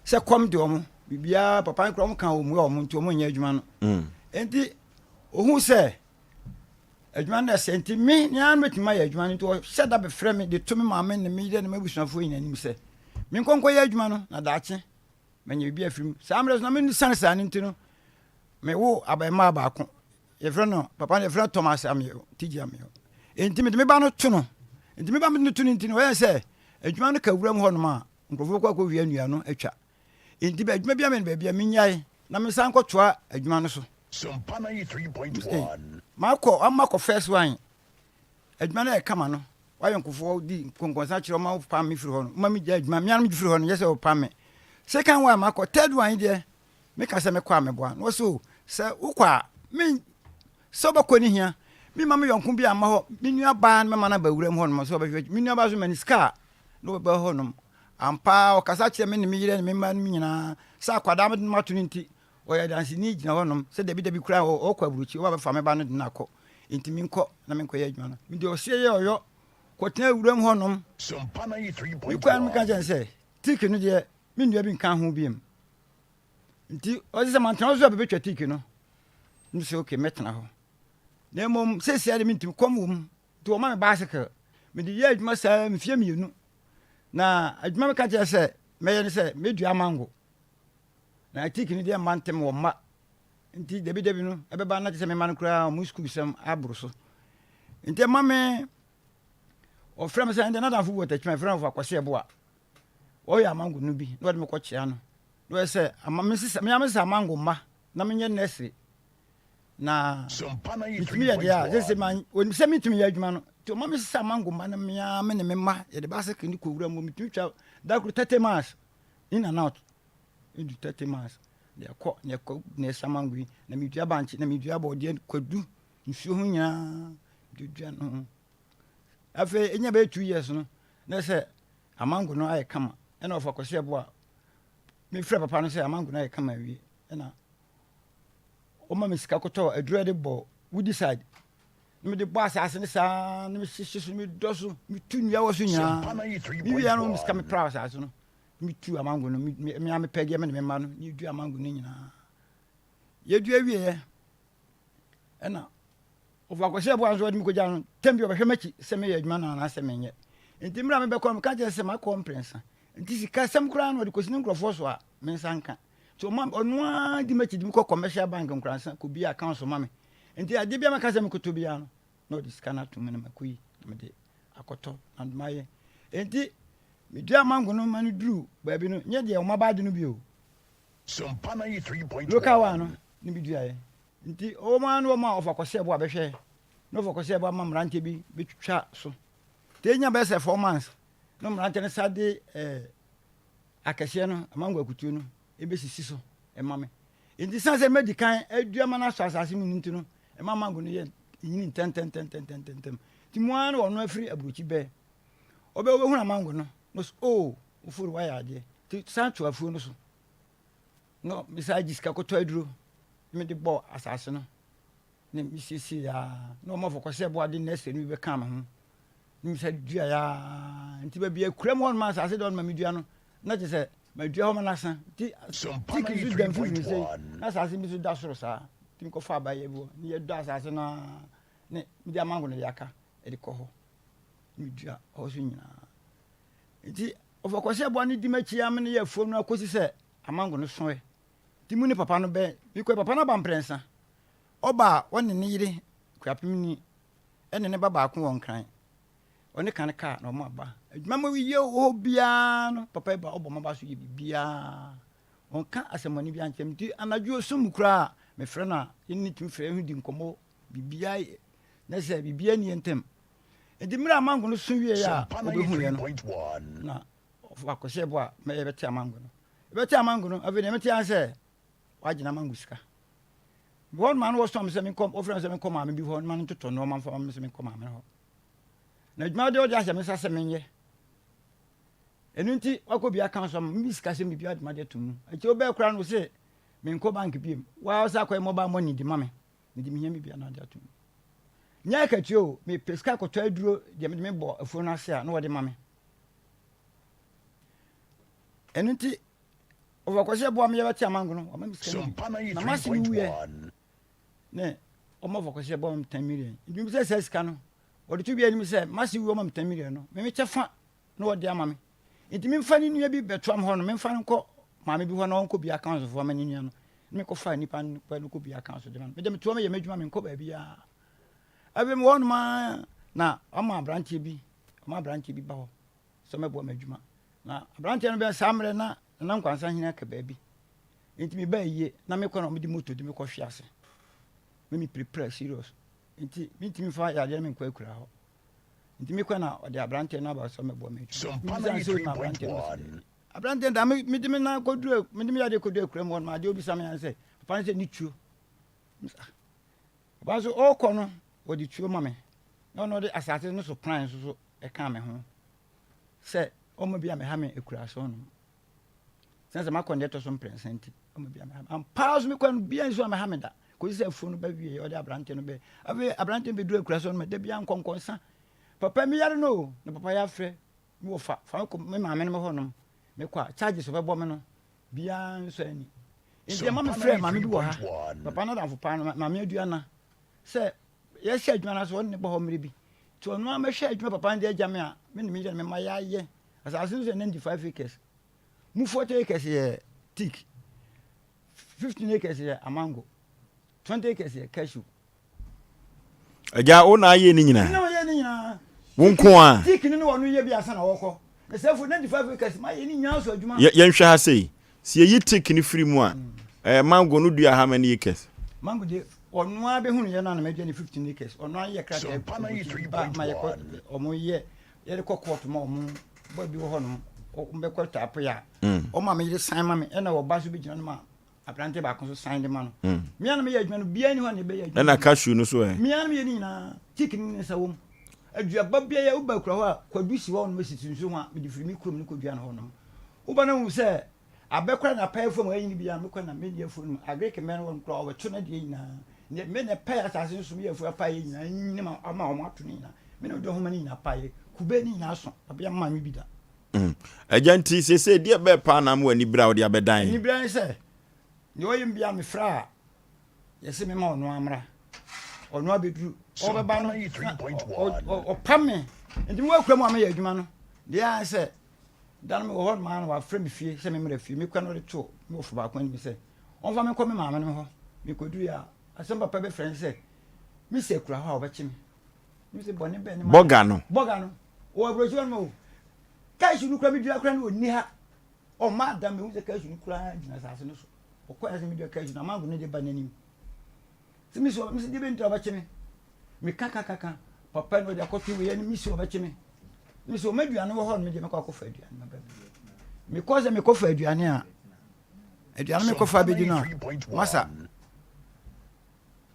S7: Sɛ kɔm de wɔn, biribiara papa no kora wɔn ka wɔn mu wɔn nti wɔn nyɛ adwuma no. Mm. Nti ohun sɛ adwuma no ɛsɛ nti me ne ara mɛtumi ayɛ adwuma no nti ɔhyɛ da bɛfrɛ me de to me maame ne me yere ne m'abusuafoɔ nyinaa anim sɛ menkɔ nkɔyɛ adwuma no na daakye manya biribi afiri mu. Saa mmerɛ so na menni sane saa no nti no mewo abarimaa baako Yɛfrɛ no papa no yɛfrɛ no Thomas Ameyaw TG Ameyaw. Enti mede me ba no to no. Enti me ba mede no to no nti no ɔyɛ sɛ adwuma no ka wuram hɔnom a nkurɔfoɔ bɛkɔ akɔwia nnua no atwa. Enti bɛ adwuma bi amene baabi a menyae na mensan nkɔtoa adwuma no so. Makɔ makɔ first one adwuma no yɛ kama no wayɔnkofoɔ di nkɔnkɔnsa kyerɛ ɔma wopam me firi hɔ no woma megya adwuma me ara megye firi hɔ no nyɛ sɛ wɔpam me. Second one makɔ third one yi deɛ Meka sɛ mekɔ a meboa. Na ɔse o, sɛ wokɔ a, me sɛ wobɛkɔ no hia. Memma me yɔnko bi amma hɔ, me nua baa no mɛma no aba wuram hɔnom sɛ ɔbɛhwɛ. Me nua baa nso ma no sika a, na ɔbɛba hɔnom. Ampa ara ɔkasa kyerɛ me ne me yere ne me mma no nyinaa sɛ akwadaa mede no mato no nti, ɔyɛ adanseni gyina hɔnom sɛ dabi dabi koraa ɔkɔ aburokyi, ɔba bɛfa me ba no de no akɔ. Enti menkɔ na menkɔyɛ adwuma no. Mede ɔseɛ yɛ ɔyɔ kɔtena wuram hɔnom. Mekɔɛ no meka kyerɛ no sɛ, Tiki no deɛ, me nua bi nka ho biom. Nti ɔse sɛ mantena hɔ so a bɛbɛtwa tiki no. Mese okay mɛtena hɔ. Na mmom seesia de mentumi kɔm wɔ mu. Nti wɔma me bicycle. Mede yɛ adwuma saa mfeɛ mmienu. Na adwuma meka kyerɛ sɛ mɛyɛ ne sɛ mɛdua mango. Na tiki no deɛ mma ntɛm wɔ mma. Nti dabi dabi no ɛbɛba na kyerɛ sɛ mema no koraa wɔn sukuu sɛm aboro so. Nti ɛma me ɔfrɛ me sɛ ɛnde n'adamfo bi wɔ Takyima ɛfrɛ no ɔfa Kwasi Ɛboa. Ɔyɛ amango no bi na ɔde me kɔkyea no. Na ɔyɛ sɛ ama me sesa me sesa amango mma na menyɛ nursery. Na metumi yɛ deɛ a sese ma onim sɛ metumi yɛ adwuma no. Nti ɔma me sesa amango mma no mea me ne me mma yɛde bicycle ne kɔ wura mu metumi twa da koro 30 miles in and out. Edu 30 miles. Na ɛkɔ na ɛkɔ na ɛsa mango yi na medua bankye na medua bɔɔdeɛ kwadu nsuo ho nyinaa medua no. Afei enya bɛyɛ 2 years no na sɛ amango no ayɛ kama ɛna ɔfa kɔsi ɛbo a mefrɛ papa no sɛ amango no ayɛ kama awie ɛna ɔma me sika kɔtɔ aduro de bɔ wood side na mede bɔ asase no saa na mehyehye so medɔ so metu nnua wɔ so nyinaa mewie no me sika mepra asase no metu amango no mea mepɛ deɛ me ne me mma no ne yɛdua amango no nyinaa yɛdua wieɛ ɛna Ɔfa akɔhyɛ ɛboa nso ɔde me kɔgya no tɛm bi ɔbɛhwɛ m'akyi sɛ meyɛ adwuma no anaasɛ menyɛ. Nti mmerɛ a mebɛkɔ no meka kyerɛ sɛ makɔ mprɛnsa. Nti sikasɛm koraa no ɔde kɔsi ne nkurɔfoɔ so a me nsa nka. Nti ɔma ɔno ara di m'akyi de me kɔ commercial bank Nkoransa kɔbie account so ma me. Nti adeɛ biara mɛka sɛ mekɔtɔ biara no na ɔde sika no ato mu na makɔyi na mede akɔtɔ na mayɛ. Nti medua mango no ma no duru baabi no nyɛ deɛ ɔma baade no bio. Local one no ne meduaeɛ. Nti ɔwɔ mu ara na wɔma ɔfa kɔsɛɛ bo a bɛhwɛ na ɔfa kɔsɛɛ bo ama mmeranteɛ bi bɛtwitwa so. Nti ɛnya bɛyɛ sɛ 4 months na mmeranteɛ no sa de eh, akɛseɛ no amango akutuo no ɛbɛsisi so ɛma me. Nti sane sɛ madi kan adua ma no asɔ asase mu no nti no ɛma mango no yɛ nyini ntɛntɛntɛntɛntɛntɛm. Nti mu ara na ɔno afiri aburokyi bɛɛ ɔbɛ wobɛhunu amango no na ɔsɛ o ofori wayɛ adeɛ nti san to afuo no so. Na mesan gye sika kɔtɔ aduro na mede bɔɔ asase no na mesiesie aa na wɔn afɔ kɔsɛ ɛboa de nursery no bi bɛka me ho na mesan dua aa nti baabi akura mu hɔ nom asase deɛ ɔno ma medua no na kyerɛ sɛ madua hɔ ma no asa nti tiki nso da mfimfini sei na asase bi nso da soro saa. Nti mekɔfa abayɛ bi hɔ ne yɛdɔ asase no ara ne mede amango no de aka de kɔ hɔ ne medua hɔ so nyinaa. Nti ɔfɔkɔhyɛ boa no di m'akyi ara me ne yɛ afuo no akɔsi sɛ amango no soɛ. Nti mu ne papa no bɛn mekɔɛ papa no aba mprɛnsa. Ɔba a ɔne ne yere Kuapemni ɛne ne ba baako wɔ Nkran. Ɔne kan kaa na ɔmo aba. Adwuma mu yɛ wɔ hɔ biara no papa yi ba ɔbɔ m'aba so yɛ biribiara. Ɔnka asɛmmɔne biara nkyerɛ me. Nti anadwo osum mu koraa a mefrɛ no a yɛne no tumi frɛ ho di nkɔmmɔ biribiara yɛ na sɛ biribiara nni yɛn ntam. Nti mmerɛ a mango no so wieɛ a ɔbɛhuiɛ no na wakɔhyɛ bɔ a mɛyɛ bɛte amango no. Yɛbɛte amango no afei deɛ mete ara sɛ wagyina mango sika. Hɔ nom a na wɔsoma me sɛ menkɔ wɔfrɛ me sɛ menkɔ maame bi hɔ na ma no ntotɔ nneɛma mfa ma me sɛ menkɔ maame hɔ. Na adwuma deɛ ɔde ahyɛ me nsa sɛ menyɛ. Ɛno nti wakɔ bi aka so ama me sika sɛ biribi adema de ato mu. Akyi wobɛɛ koraa no sɛ menkɔ bank biem. Waa sɛ akɔyɛ mobile money de ma me. Mede mehia biribi na ade ato mu. Nyɛ akatua o, mepɛ sika kɔtɔ aduro deɛ mede mebɔ afuo no ase a na wɔde ma me. Ɛno nti ɔfɔkɔhyɛ boa me yɛbɛte amango no wama me sika no bi. Na mase no wuiɛ ne ɔma ɔfɔkɔhyɛ boa me 10 million. Nti mebisa saa sika no wɔde to bi anim sɛ mase wu ɔma me 10 million no me mekyɛ fa na wɔde ama me. Nti memfa ne nua bi bɛtoa me hɔ no memfa no nkɔ maame bi hɔ na ɔnkɔ bi account foɔ ama ne nua no. Ne mekɔfa nipa no kɔ bi account de ma no. Mede metoa meyɛ m'adwuma menkɔ baabiara. Afei mewɔ hɔ nom ara na ɔma aberanteɛ bi ɔma aberanteɛ bi ba hɔ sɛ ɔmmɛboa me adwuma. Na aberanteɛ no bɛn saa mmerɛ na Nana Nkwansa hene aka baabi. Nti mebaa yie na mekɔ na wɔde moto de me kɔhwe ase. Me mepirapira serious. Nti mentumi mfa yadeɛ no menkɔ akura hɔ. Nti mekɔ na ɔde aberanteɛ no aba sɛ ɔmmɛboa me adwuma. Mebisa no sɛ onim aberanteɛ no ɔse daabi. Aberanteɛ no da mede me nan kɔduru mede me yadeɛ kɔduru akura mu hɔ no adeɛ obisa me sɛ papa no sɛ ne tuo. Papa nso ɔrekɔ no wɔde tuo ma me na ɔno ɔde asase no so plan nso so ɛka me ho sɛ ɔma bi a meha me akura so no sɛ sɛ makɔ ne ɛtɔ so mprɛnsa nti ɔma bi a meha me ampa so mekɔ no bia nso a meha me da kɔsi sɛ afuo no ba wie ɔde aberante no bɛ afei aberante no bɛduru akura so no da bia nkɔnkɔnsa papa mi yare no o na papa yɛ afrɛ me wɔ fa fa me kɔ me maame no hɔ nom mekɔ a charges ɔbɛbɔ me no biara nsɔ ani nti ɛma me frɛ maame bi wɔ ha papa no adamfo paa no maame aduana sɛ yɛhyɛ adwuma no ase ɔne ne bɔ hɔ mmerɛ bi nti ɔno ara mɛhwɛ adwuma papa no de agya me a me ne me yɛ no mema yɛayɛ asase no sɛ 95 acres mu 40 acres yɛ teak 15 acres yɛ amango 20 acres yɛ cashew
S1: Agya, wo na ayɛ ne nyinaa.
S7: Na ɔyɛ ne nyinaa.
S1: Wo nko a.
S7: Teak no ne wɔn yɛ bi asa na wɔkɔ. Na sɛ fo 95 acres ma yɛ ne nyinaa so adwuma.
S1: Yɛnhwɛ ha sei. Sɛ yɛyi teak no firi mu a, eh, mango no dua how many acres?
S7: Mango de ɔno ara bɛhunu yɛ no a na madua ne 15 acres. Ɔno ara yɛ krataa ba ma yɛkɔ ɔmo yɛ yɛde kɔ court ma ɔmo bɔ bi wɔ hɔ nom ɔmo bɛkɔ taapo yɛ a. Ɔmo a meyere san ma me ɛna ɔba so bɛgyina no ma Aberante baako nso san de ma no. Mm. Mmea no meyɛ adwuma no biara ni hɔ na ɛbɛyɛ adwuma.
S1: Ɛna cashew no so ɛ.
S7: Mmea no meyɛ ne nyinaa. Teak ne ne nsa wɔ mu. Aduaba biara woba kura hɔ a kwadu si hɔ nom sisi nsuo ho a mede firi me kurom no kɔdua no hɔ nom. Woba no hu sɛ abɛ kora na apae fam ayi no biara mekɔ na mɛni afuo no mu. Agric mmɛ no wɔ no kora wɔbɛto no adeɛ nyinaa. Neɛ me na ɛpae asase no so meyɛ afuo apaeɛ nyinaa nyini ma ama wɔn ato no nyinaa. Me na mede ɔhoma no nyinaa paeɛ. Kube no nyinaa so. Abea mma me bi da.
S1: Mm. Agya nti seesei deɛ bɛɛ paa na ama w'ani bere a wode abɛdan?
S7: Ani bere ne sɛ deɛ ɔyɛ me biara mefrɛ a yɛse mema ɔno amra. Ɔno abɛduru ɔbɛba no ɔpam me nti mewɔ akura mu a meyɛ adwuma no deɛ ayɛ sɛ da no mewɔ hɔ nom a na wafrɛ me fie sɛ memmra fie mekɔ no ɔde to me wɔfo baako anim sɛ ɔmfa me nkɔ me maame no hɔ mekɔduru a asɛm papa bɛfrɛ no sɛ mesi akura hɔ a ɔbɛkye me
S1: Bɔga no.
S7: Bɔga no. Wɔ aburokyi hɔ nom o. Kaahyi no kura mi dua kura no onni ha. Ɔma adam mehu sɛ kaahyi no kura gyina asase no so. Ɔkɔ ɛsɛ mi dua kaahyi no amango no de ba n'anim. Sɛ mi so mi sɛ deɛ bɛnti ɔbɛkye me. Me ka ka ka ka papa no ɔde akɔto wei anim mi si ɔbɛkye me. Mi so ɔma aduane wɔ hɔ no mi deɛ mekɔ akɔfa aduane ma ba mi. Mekɔ sɛ mekɔfa aduane a aduane mekɔfa abɛdi no a masa.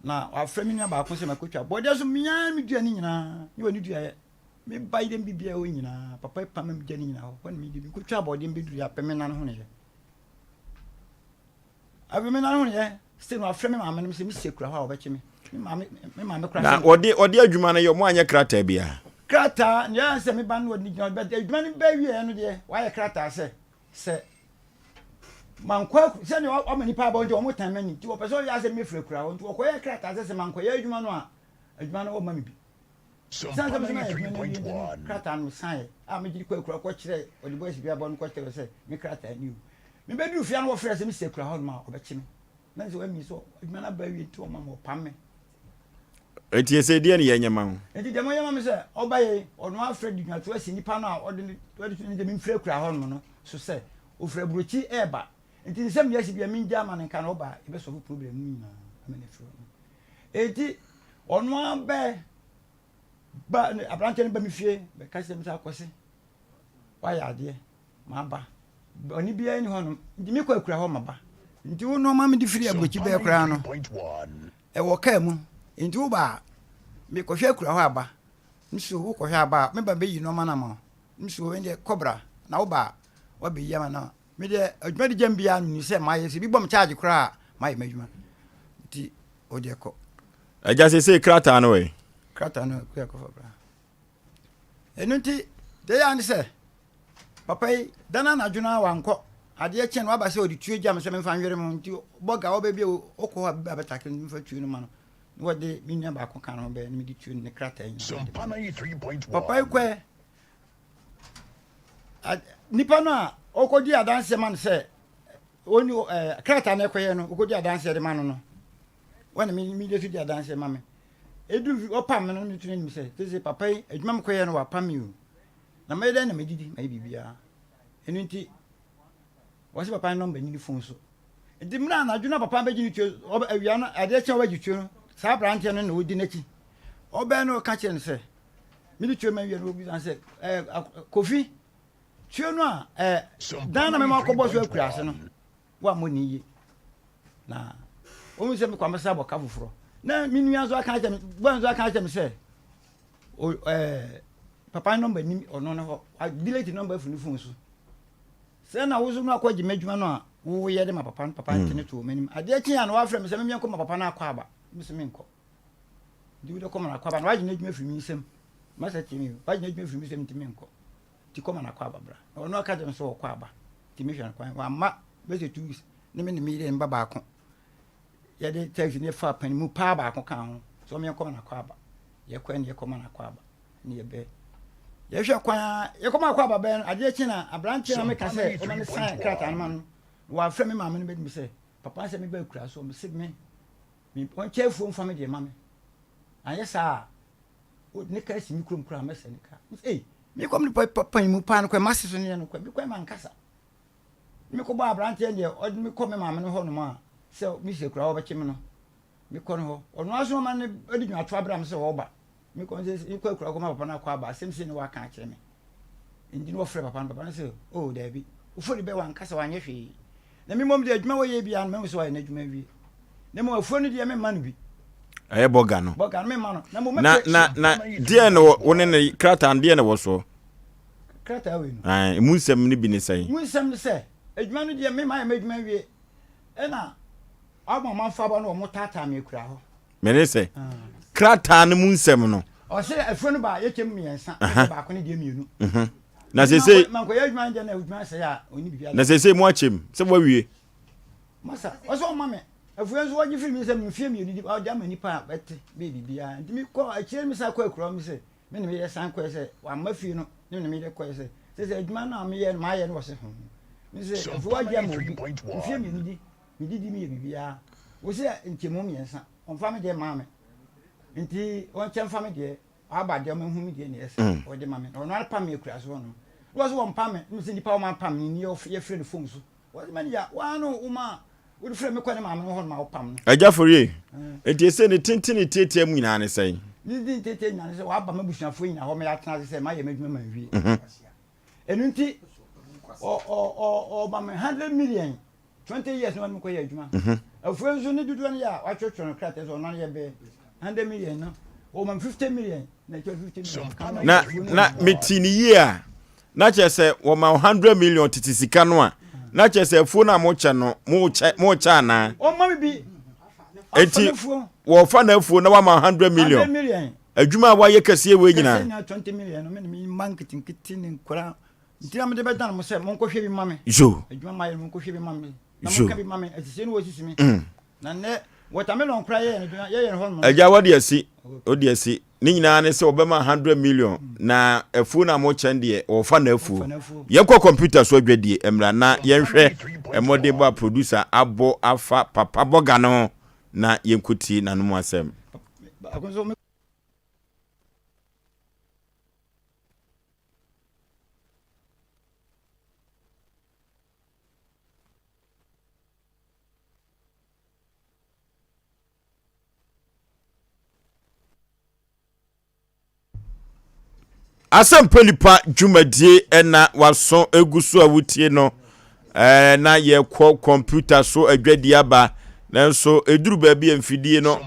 S7: Na wafrɛ me nua baako sɛ makɔtwa bɔdeɛ so mea me dua no nyinaa ne wɔ ne duaeɛ me ba yerɛ bibia hɔ nyinaa papa pa me dua no nyinaa hɔ hɔ ne mede mekɔtwa bɔdeɛ mbɛduru apɛ me nan ho ne yɛ afei me nan ho ne yɛ sɛ no afrɛ me maame no sɛ mesie kura hɔ a wɔbɛkye me me maame me maame kora
S1: na wɔde wɔde adwuma no yɛ ɔmo anyɛ krataa biara
S7: krataa ne yɛ sɛ me ba no wɔde gyina bɛ adwuma no bɛ wieɛ no deɛ wɔayɛ krataa sɛ sɛ. Mankɔ sɛdeɛ wama nipa abɔ nti wɔn tan m'ani nti wɔpɛ sɛ ɔyɛ asɛ mefiri akura hɔ nti wɔkɔyɛ krataa sɛ sɛ mankɔyɛ adwuma no a adwuma no wɔma me bi. Sane sɛ mesɛ mayɛ adwuma no awie nti no krataa no mesaeɛ a megye de kɔ akura kɔkyerɛ ɔde bɔ asi abɔ no kɔkyerɛ sɛ me krataa ni o. Mebɛduru fie no wɔfrɛ sɛ mesi akura hɔ nom a wɔbɛkye me. Na sɛ wɔami sɛ adwuma no aba awie nti wɔma me wɔpam me.
S1: Enti ɛsɛ deɛ ne yɛnyɛ ma wo?
S7: Enti deɛ monyɛ ma me sɛ ɔba yei, ɔno afrɛ de dwumatoɔ asi nipa no a ɔde ne ɔde to ne sɛ memfiri akura hɔ nom no so sɛ ɔfiri aburokyi reba. Enti nsɛm deɛ asi biara mengyaa ma no nka na ɔba a yɛbɛsɔfo problem no nyinaa ama no afiri hɔ nom. Enti ɔno ara bɛ ba aberanteɛ no ba me fie bɛka kyerɛ me sɛ akɔse wayɛ adeɛ maba bɔne biara ni hɔnom nti mekɔ akura hɔ maba nti wo nneɛma mede firi aburokyi bɛɛ koraa no ɛwɔ kaa mu nti woba a mekɔhwɛ akura hɔ aba nso wokɔhwɛ aba a meba bɛyi nneɛma no ama wo nso ɛndeɛ kɔbra na woba a wabɛyi ama no medeɛ adwuma de gyam biara menim sɛ mayɛ sɛ bi bɔ me charge koraa a mayɛ m'adwuma nti wodeɛ kɔ
S1: agya sesei krataa no ɛ
S7: krataa no kua kɔfa bra Ɛno nti, deɛ ɛyɛ ne sɛ, papa yi, da no anadwo no ara wankɔ. Adeɛ kye no, waba sɛ ɔde tuo gya me sɛ memfa nwere me ho. Nti bɔga ɔbɛ bi a ɔkɔ hɔ a bi abɛtake no, memfa tuo no ma no. Na wɔde me nua baako ka ne ho bɛyɛ na mede tuo no ne krataa nyinaa. Papa yi kɔɛ, nipa no a ɔkɔdi adanseɛ ma no sɛ ɔni krataa no ɛkɔyɛ no, ɔkɔdi adanseɛ de ma no no, wɔne me me de so di adanseɛ ma me. Edu bi ɔpam me no na meto n'anim sɛ, Seesei papa yi, adwuma mekɔyɛɛ no wapam me o. Na mɛyɛ dɛn na madidi, mayɛ biribiara. Ɛno nti, wɔse papa no nɔmba nni ne fon so. Nti mmerɛ anadwo na papa bɛgye ne tuo, awia no, adeɛ kye a ɔbɛgye tuo no, saa aberanteɛ no na ɔdi n'akyi. Ɔbɛn no ɔka kyerɛ no sɛ, mede tuo ma wie no, ɔbisa no sɛ, ɛɛ, Kofi, tuo no a, ɛɛ, dan na mɛma akɔbɔ so akura ase no, woammɔ ne yie. Na wɔn sɛ mekɔ amɛsɛ abɔ ka foforɔ. Na me nua nso aka akyerɛ me, bɔyɛ nso aka akyerɛ me sɛ, o ɛɛ papa nɔmba nim ɔno ne hɔ, wa delete nɔmba afiri ne fon so. Sɛ na woso no akɔ gye m'adwuma no a woyɛ de ma papa no, papa nte ne to wɔ m'anim. Adeɛ kye a na wafrɛ me sɛ memeɛ nkɔ ma papa no akɔ aba. Mese menkɔ. Nti wode kɔ ma no akɔ aba na wagye n'adwuma afiri me nsam. Masa tie me, wagye n'adwuma afiri me nsam nti menkɔ. Nti kɔ ma no akɔ aba bra. Na ɔno aka kyerɛ me sɛ ɔkɔ aba. Nti mehwɛ no kwan. Wamma bɛsɛ 2 weeks ne me ne me yere mba baako. Yɛde taxi ne yɛfaa pan mu paa baako kaa ho. Sɛ ɔmo yɛnkɔ ma no akɔ aba. Yɛkɔɛ ne yɛkɔ ma no akɔ aba. Ne yɛbɛ. Yɛhwɛ kwan a yɛkɔ ma akɔ aba bɛn no adeɛ kye na aberanteɛ na meka sɛ ɔma ne sign krataa no ma no. Wafrɛ me maame no bɛdi me sɛ papa sɛ meba akura so ɔmo se me me ɔnkyɛ afuo mfa me deɛ ma me. Anyɛ saa a ne kaa si me kurom koraa mɛsɛ ne kaa. Ei mekɔ me pan mu paa no kɔ mase so ne yɛ no kɔ mekɔ ma nkasa. Mekɔbɔ aberanteɛ deɛ ɔde me kɔ me maame no hɔ nom a sɛ mesi akura wɔbɛkye me no mekɔ no hɔ ɔno ara so ɔma ne ɔde dwumato abra me sɛ ɔreba mekɔ sɛ mekɔ akura kɔma papa no akɔ aba asɛm sei na waka akyerɛ me nti na wɔfrɛ papa no papa no sɛ oh daabi wofori bɛ wankasa wanyɛ hwee na me mmom deɛ adwuma wɔyɛ biara no mahu sɛ wayɛ n'adwuma awie na mmom afuo no deɛ memma no bi
S1: ɛyɛ bɔga no
S7: bɔga no memma no na mmom
S1: na na na deɛ na wo ne ne krataa no deɛ na wɔ soɔ
S7: Krataa wei no.
S1: Ae, emu nsɛm no bi ne sɛn?
S7: Mu nsɛm ne sɛ, adwuma no deɛ me mayɛ m'adwuma awie, ɛna wɔn a mamfa aba no wɔn taataa me akura hɔ.
S1: Mene sɛ, krataa no mu nsɛm no.
S7: Ɔsɛ afuo no ba yɛkyɛ mu mmiɛnsa, ɛsɛ baako ne deɛ mmienu.
S1: Mhm. Na sese.
S7: Mankɔyɛ adwuma no deɛ na adwuma sɛe a ɔnni biribi.
S1: Na sese mu akyɛ mu sɛ wawie.
S7: Masa, ɔsɛ ɔma me afuo nso wɔgye firi mi nsam mfie mmienu di ɔde ama nipa a bɛte bɛyɛ biribiara nti mekɔ akyire no mesan kɔ akura mu sɛ Me ne me yere san kɔe sɛ wamma fie no ne me ne me yere kɔe sɛ sɛ sɛ adwuma no a meyɛ no mayɛ no wɔ se ho me sɛ afuo agye ama obi mfie mmienu di medidi meyɛ biribiara wo sɛ nkyɛmu mmiɛnsa ɔmfa me deɛ maa me nti ɔnkyɛ mfa me deɛ aba deɛ ɔmahu me deɛ ne ɛsɛ mm. ɔde ma me na ɔno ara pam me akura so hɔ nom na wɔ sɛ wɔmpa me ne sɛ nnipa wɔma pam me ni yɛfrɛ no fon so Wɔde ma ya waa no wo ma wode frɛ me kɔ ne maame no hɔ no ma wopam no.
S1: Agya Forie, enti ese ne tenten ne tiatia mu nyinaa ne sɛn?
S7: Ne tenten ne tiatia nyinaa ne sɛ waba m'abusuafoɔ nyinaa hɔ ma yɛatena ase sɛ mayɛ m'adwuma manwie. Ɛno nti ɔma me 100 million 20 years na ɔne me kɔyɛ adwuma. Afuo nso ne dodoɔ no yɛ a watwerɛtwerɛ no krataa sɛ ɔno ano yɛ bɛɛ 100 million no ɔma me 50 million na ɛkyɛ 50 million.
S1: Na na meti ne yie a na kyerɛ sɛ wɔma wo 100 million tete sika no a na kyerɛ sɛ afuo no a mokyɛ no mokyɛ mokyɛ anaa?
S7: Ɔma me bi.
S1: Eti wɔfa n'afuo na wama 100 million. Adwuma a wayɛ kɛseɛ wei nyinaa.
S7: Kɛseɛ nyinaa 20 million no me ne me mma nketenkete ne nkwadaa nti na mede bɛdan mo sɛ monkɔhwɛ bi ma me.
S1: Yo.
S7: Adwuma mayɛ no monkɔhwɛ bi ma me. Na mo ka bi ma me asisie no wɔ sisi me. Na nnɛ watermelon koraa yɛyɛ no yɛyɛ no hɔ nom.
S1: Agya wɔde asi wɔde asi ne nyinaa ne sɛ wɔbɛma 100 million na afuo no a mokyɛn deɛ wɔfa n'afuo. Yɛnkɔ kɔmputa so adwadie mmra na yɛnhwɛ mmɔdenbɔ a producer abɔ afa papa bɔga no ho na yɛnkɔtie n'anom asɛm. Asɛmpa nipa dwumadie ɛna waso egu so a wotie no ɛɛ na yɛkɔ kɔmputa so adwadie aba nanso eduru baabi a mfidie no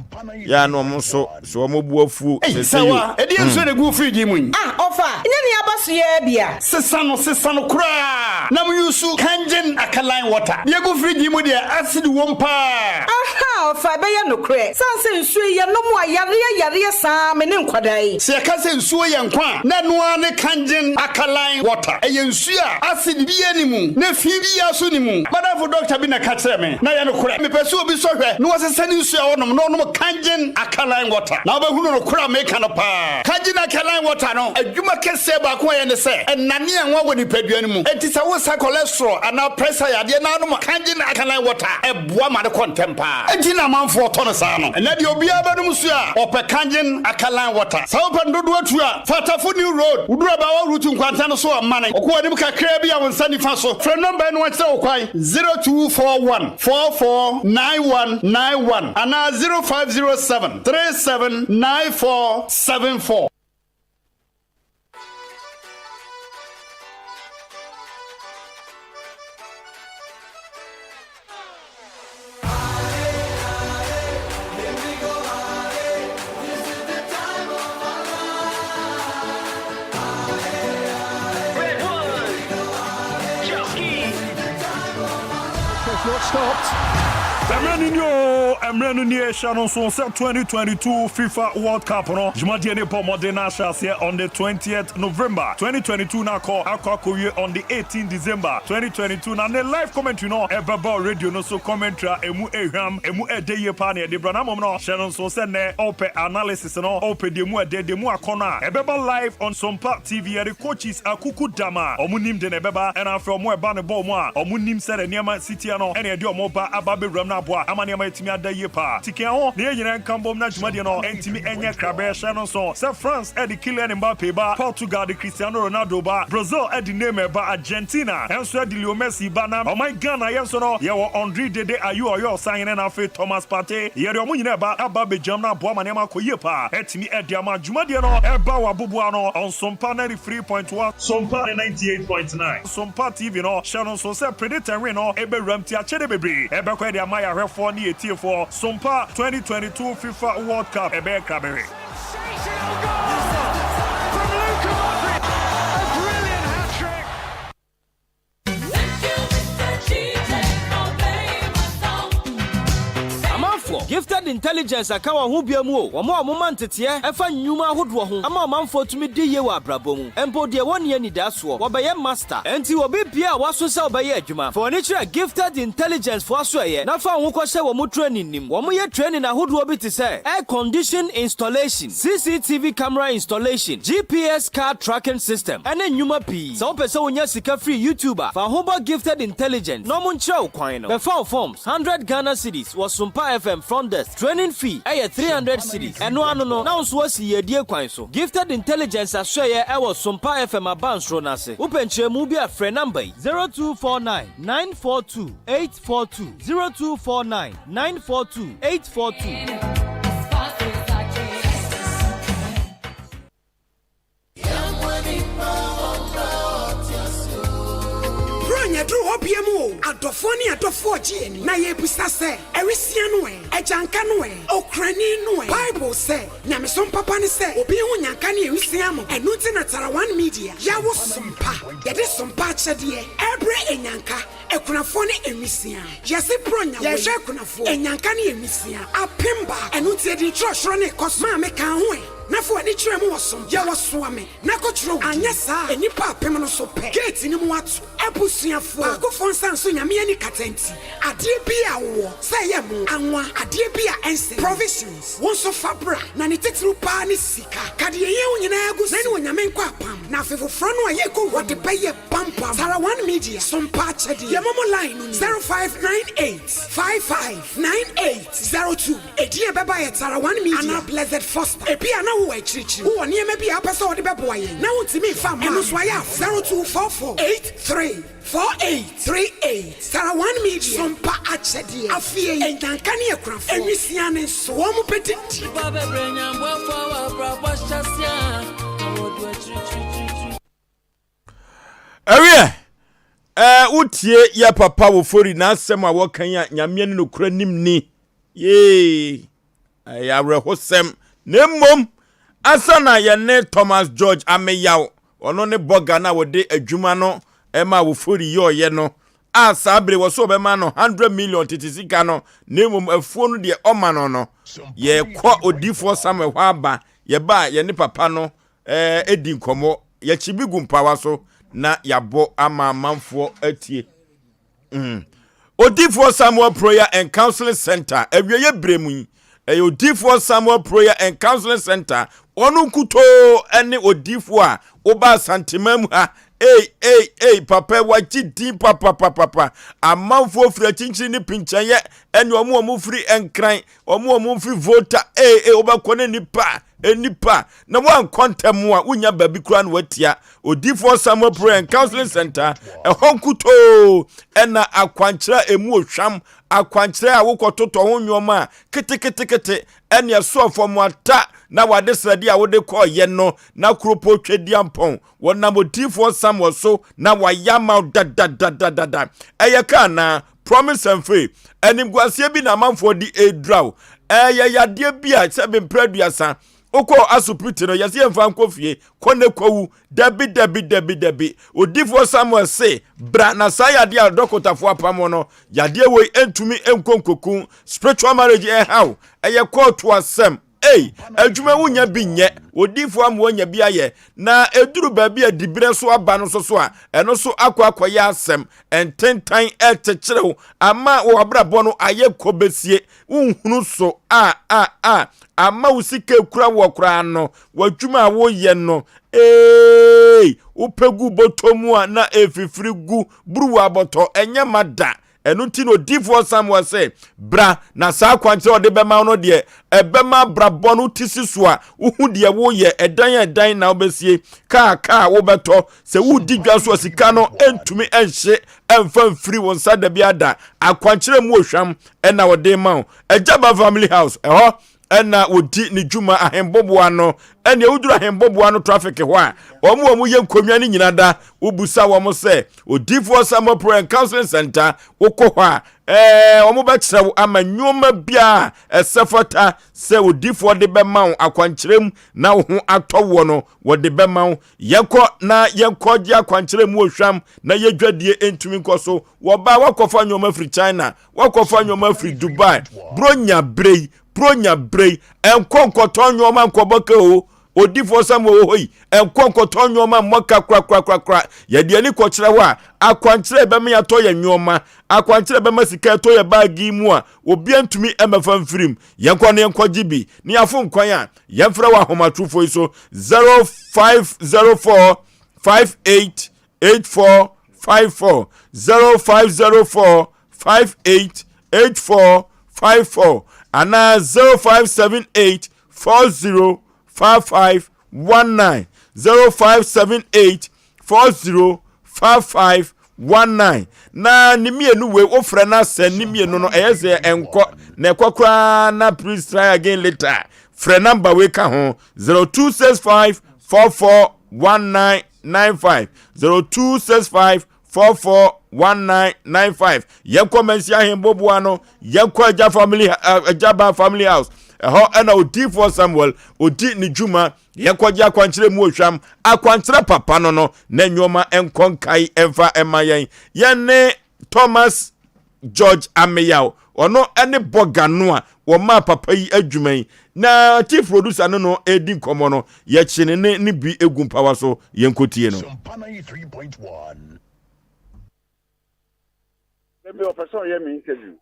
S1: yɛ a na wɔn nso sɛ wɔn bu afuo
S8: Ei,
S1: sɛ sɛ
S8: Sawa, ɛdeɛn nsuo na ɛgu wo fridge yi mu yi?
S15: Ah, ɔfa, nyɛ nea aba so yi ara bi a.
S8: Sesa no, sesa no koraa na mo use Kangen alkaline water. Deɛ ɛgu fridge yi mu deɛ acid wom paa.
S15: Ahaa, ɔfa, ɛbɛyɛ nokorɛ. Sane sɛ nsuo yi yɛnom a, yareɛ yareɛ saa me ne nkwadaa yi.
S8: Sɛ yɛka sɛ nsuo yɛ nkwa a, na ɛno ara ne Kangen alkaline water. Ɛyɛ nsuo a acid biara nni mu, na fi biara nso nni mu. M'adamfo dɔkta bi na ɛka kyerɛɛ me, na ɛyɛ nokorɛ. Mepɛ sɛ obi sɔ hwɛ na ɔsesa ne nsuo a ɔnom na ɔnom Kangen alkaline water, na wobɛhunu nokorɛ a meka no paa. Kangen alkaline water no, adwuma kɛseɛ baako a ɛyɛ ne sɛ, ɛnane anwa wɔ nipadua no mu. Enti sɛ woresa cholesterol anaa pressure yadeɛ na wonom Kangen alkaline water a, ɛboa ma no kɔ ntɛm paa. Enti na amanfoɔ tɔ no saa no. Ɛnnɛ deɛ obiara bɛnom nsuo a, ɔpɛ Kangen alkaline water. Sɛ wopɛ no dodoɔ tu a, fa Tafo New Road, woduru Abaawa Route nkwanta no so a, mane kɔ w'anim kakraa bi a wo nsa nifa so. Frɛ nɔmba yi na wɔnkyerɛ wo kwan, 0241 44 9191 anaa 0507 37 94 74.
S22: Mmerɛ no nie oo, mmerɛ no nie, hyɛ no nso sɛ 2022 FIFA World Cup no dwumadie no bɔ mmɔden na ahyɛ aseɛ on the 20th November 2022 na akɔ akɔ akɔwie on the 18 December 2022 na ne live commentary no ɛbɛba wɔ radio no so commentary a ɛmu ɛhwam ɛmu ɛdɛ yie paa na yɛde brɛ na mmom no hyɛ no nso sɛ nnɛ ɔpɛ analysis no ɔpɛ deɛ mu ɛdɛ deɛ mu akɔnɔ a ɛbɛba live on Sompa TV yɛde coaches akuku dam a ɔmo nim de na ɛbɛba ɛna afei ɔmo ɛba no bɔ ɔmo a ɔmo nim sɛdeɛ nneɛma si teɛ no ɛna yɛde ɔmo ba aba abɛwuram no aboa ama nneɛma atumi ada yie paa ti kɛn ho na yɛn nyinaa nka mbom na dwumadie no ntumi nyɛ krabɛ hyɛ no nso sɛ France de Kylian Mbappe ba, Portugal de Cristiano Ronaldo ba, Brazil de Neymar ba, Argentina nso de Leo Messi ba na ɔman Ghana yɛn nso no yɛwɔ Andre Dede Ayew ɔyɛ ɔsahene na afei Thomas Partey yɛde ɔmo nyinaa ba aba abɛgyam na aboa ma nneɛma akɔ yie paa atumi de ama dwumadie no ɛba wɔ aboboa ano Ɔnsompa 93.1 Sompa 98.9 Sompa TV no hyɛ no nso sɛ Predetɛnwe no ɛbɛwuram nti akyɛdeɛ bebree ɛbɛkɔ de ama yɛn ahwɛfoɔ ne yɛn atiefoɔ Sompa 2022 FIFA World Cup ɛbɛyɛ krabɛhwɛ.
S23: Amanfoɔ, Gifted Intelligence aka wɔn ho bia mu o, wɔn a wɔma nteteɛ ɛfa nnwuma ahodoɔ ho ama ɔmanfoɔ tumi di yie wɔ abrabɔ mu, mpo deɛ wɔnni anidaasoɔ, wɔbɛyɛ master. Enti obi biara a waso sɛ ɔbɛyɛ adwuma, fa w'ani kyerɛ Gifted Intelligence foɔ asoɛeɛ na fa wo ho kɔhyɛ wɔn training no mu. Wɔyɛ training ahodoɔ bi te sɛ Air Condition Installation, CCTV Camera Installation, GPS Car Tracking System, ɛne nnwuma pii. Sɛ wopɛ sɛ wonya sika firi YouTube a, fa wo ho bɔ Gifted Intelligence na wɔnkyerɛ wo kwan no. Bɛfa wo forms, 100 Ghana cedis, wɔ Sompa FM front desk. Training fee yɛ 300 cedis. Ɛno ano no, na wo nso woasi yiedie kwan so. Gifted Intelligence asoɛeɛ wɔ Sompa FM abansoro no ase. Wopɛ nkyerɛmu bi a, frɛ number yi. 0249 942 842, 0249 942 842.
S24: Bronya duru hɔ bia mu o, adɔfoɔ ne adɔfoɔ gye ani na yɛrebisa sɛ, Awisia no ɛ? Agyanka no ɛ? Okrani no ɛ? Bible sɛ, Nyamesom papa ne sɛ obi hu nyanka ne awisia mmɔbɔ. Ɛno nti na Tarawan Media yɛawo Sompa. Yɛde Sompa akyɛdeɛ ɛrebrɛ anyanka, akunafoɔ ne nwisiaa. Yɛse Bronya wei, yɛhwɛ akunafoɔ, anyanka ne nwisiaa apemba. Ɛno nti yɛde nkyerɛkyerɛ no rekɔ so. Maame ka ho ɛ? Na fa w'ani kyerɛ mu wɔ som. Yɛwɔ soa me na kɔtwerɛ wo din. Anyɛ saa a, nnipa apem no so pɛ. Gate no mu ato. Abusuafoɔ. Agofoɔ nsa nso Nyame ani kata nti, adeɛ bi a wowɔ, sɛ ɛyɛ mo, anwa, adeɛ bi a ɛnsɛe, provisions, wo nso fa bra, na ne titiriw paa ne sika. Ka deɛ ɛhia wo nyinaa gu so, na ɛne Onyame nkɔ apam, na afe foforɔ no a yɛrekɔ wura mu, wɔde bɛyɛ pampam. Tara One Media, Sompa akyɛdeɛ, yɛ momo line no ni, 0598 55 9802. Edin a ɛbɛba yɛ Tara One Media anaa Blessed Foster. Ebia na wowɔ akyirikyiri, wowɔ nneɛma bi a wopɛ sɛ wode bɛboa yɛn na wuntumi mfa mma. Ɛno nso ayɛ a 0244 83 48 38. Tara One Media, Sompa akyɛdeɛ, afie yi, nnyanka ne akunafoɔ, nwisiaa ne nso, wɔn bɛdidi.
S6: Nnipa bebree nya mmoafoɔ wɔ abrabɔ ahyɛaseɛ a, na wɔdu akyirikyirikyirikyiri.
S1: Ɛwiɛ, ɛɛ wotie yɛ papa wofori n'asɛm a wɔka yi a nyameɛ ne nokora nim ni. Yee, ɛyɛ awerɛhosɛm. Na mmom, ansa na yɛne Thomas George Ameyaw, ɔno ne bɔga no a wɔde adwuma no ɛma wofori yɔɔyɛ no, a saa bere wɔ so wɔbɛma no 100 million tete sika no, na mmom afuo no deɛ ɔma no no, yɛkɔ odiifoɔ Samuel hɔ aba, yɛba a yɛne papa no ɛɛ di nkɔmmɔ, yɛkyi bi gu mpawa so na yɛabɔ ama amanfoɔ atie. Mm. Odifoɔ Samuel Prayer and Counseling Center awieɛ berɛ mu yi, ɛyɛ Odifoɔ Samuel Prayer and Counseling Center ɔno nkutoo ne odifoɔ a woba Asanteman mu ha. Ei, ei, ei, papa wagye din papapapapa. Amanfoɔ firi akyinkyini ne pinkyɛnyɛ ɛne ɔmo a ɔmo firi Nkran, ɔmo a ɔmo firi Volta, ei, ei, wobɛkɔ ne nipa nnipa na woankɔ ntɛm a wonya baabi koraa na watia odifoɔ Samuel Prayer and Counseling Center ɛhɔ nkutoo ɛna akwankyerɛ a ɛmu ohwam akwankyerɛ a wokɔtotɔ ho nneɛma a keteketekete ɛne ɛsoɔ fam ata na wade srɛde a wode kɔɔyɛ no na kuropɔ twadiampɔn wɔnam odifoɔ Samuel so na wayɛ ama wo dadadadadada ɛyɛ kaa naa Promise and faith. Animguaseɛ bi na amanfoɔ de redura wo. Ɛyɛ yadeɛ bi a sɛ mprɛ aduasa wokɔ asopiti no yɛsɛ yɛmfa nkɔ fie kɔ ne kɔwu dabi dabi dabi dabi odifoɔ Samuel se bra na saa yadeɛ a dɔkotafoɔ apam no yadeɛ wei ntumi nkɔ nkoku spiritual marriage ɛhaw ɛyɛ kɔɔto asɛm Ei, adwuma wonya bi nyɛ, odiyifoɔ ama woanya bi ayɛ, na ɛduru baabi a diberɛ so aba no nso so a, ɛno nso akɔ akɔyɛ asɛm. Ntentan ɛrekyekyere wo ama w'abrabɔ no ayɛ kɔbɛsie, wonhunu so a a a, ama wo sika ekura woɔ koraa no, w'adwuma a woyɛ no, eei, wopɛ gu bɔtɔ mu a na ɛfifiri gu, buruwa abɔtɔ, ɛnyɛ ma da. Ɛno nti na odiyifoɔ Samuel sɛ, Bra, na saa akwankyerɛ a ɔde bɛma wo no deɛ, ɛbɛma abrabɔ no ti si so a wohu deɛ woyɛ, ɛdan a ɛdan na wobɛsie, kaa kaa wobɛtɔ, sɛ woredi dwa nso a sika no ntumi nhye mfa mfiri wo nsa da biara da. Akwankyerɛ mu ohwam na ɔde ma wo. Agyaba Family House, ɛhɔ ɛna wɔdi ne dwuma ahemboboa no ɛnea woduru ahemboboa no traffic hɔ a wɔn a wɔyɛ nkonnwa no nyina da wobusa wɔn sɛ odiifoɔ Samuel Prayer and Counseling Center wokɔ hɔ a ɛɛ wɔn bɛkyerɛ wo ama nneɛma biara ɛsɛ fata sɛ odiifoɔ de bɛma wo akwankyerɛ mu na wo ho atɔ woɔ no wɔde bɛma wo yɛnkɔ na yɛnkɔ gye akwankyerɛ mu ohwam na yɛdwadie ntumi nkɔ so wɔbaa wakɔfa nneɛma firi China Wakɔfa nneɛma firi Dubai. Bronya bere yi, bronya bere yi, ɛnkɔ nkɔtɔn nneɛma nkɔbɔ ka o. Odifoɔ Samuel wɔ hɔ yi, ɛnkɔ nkɔtɔn nneɛma mmɔ ka korakorakorakora. Yɛde ani kɔkyerɛ hɔ a, akwankyerɛ ɛbɛma yɛatɔ yɛn nneɛma, akwankyerɛ ɛbɛma sika ɛtɔ yɛn baage yi mu a, obiara ntumi mmɛfa mfiri mu. Yɛnkɔ na yɛnkɔgye bi na yɛafom kwan a, yɛmfrɛ wɔ ahomatrofoɔ yi so 0504 58 84 54 0504 58 84 54 anaa 0578 40 55 19 0578 40 55 19 na ne mmienu wei wofrɛ no asɛ ne mmienu no ɛyɛ sɛ ɛnkɔ na ɛkɔ koraa na please try again later frɛ namba wei ka ho 0265 44 19 95 0265 44 1995 yɛnkɔ mansi ahemboboa no yɛnkɔ agya family agya ba family house ɛhɔ ɛna odiifoɔ samuel odi ne dwuma yɛnkɔgye akwankyerɛ mu ohwam akwankyerɛ papa no no na nneɛma nkɔ nkae ɛmfa ɛma yɛn yɛne thomas George Ameyaw, ɔno ne bɔga no a wɔmaa papa yi adwuma yi, na chief producer no no redi nkɔmmɔ no, yɛkye ne ne ne bi gu mpawa so, yɛnkɔtie no.
S8: Dabi ɔpɛ sɛ ɔyɛ me interview.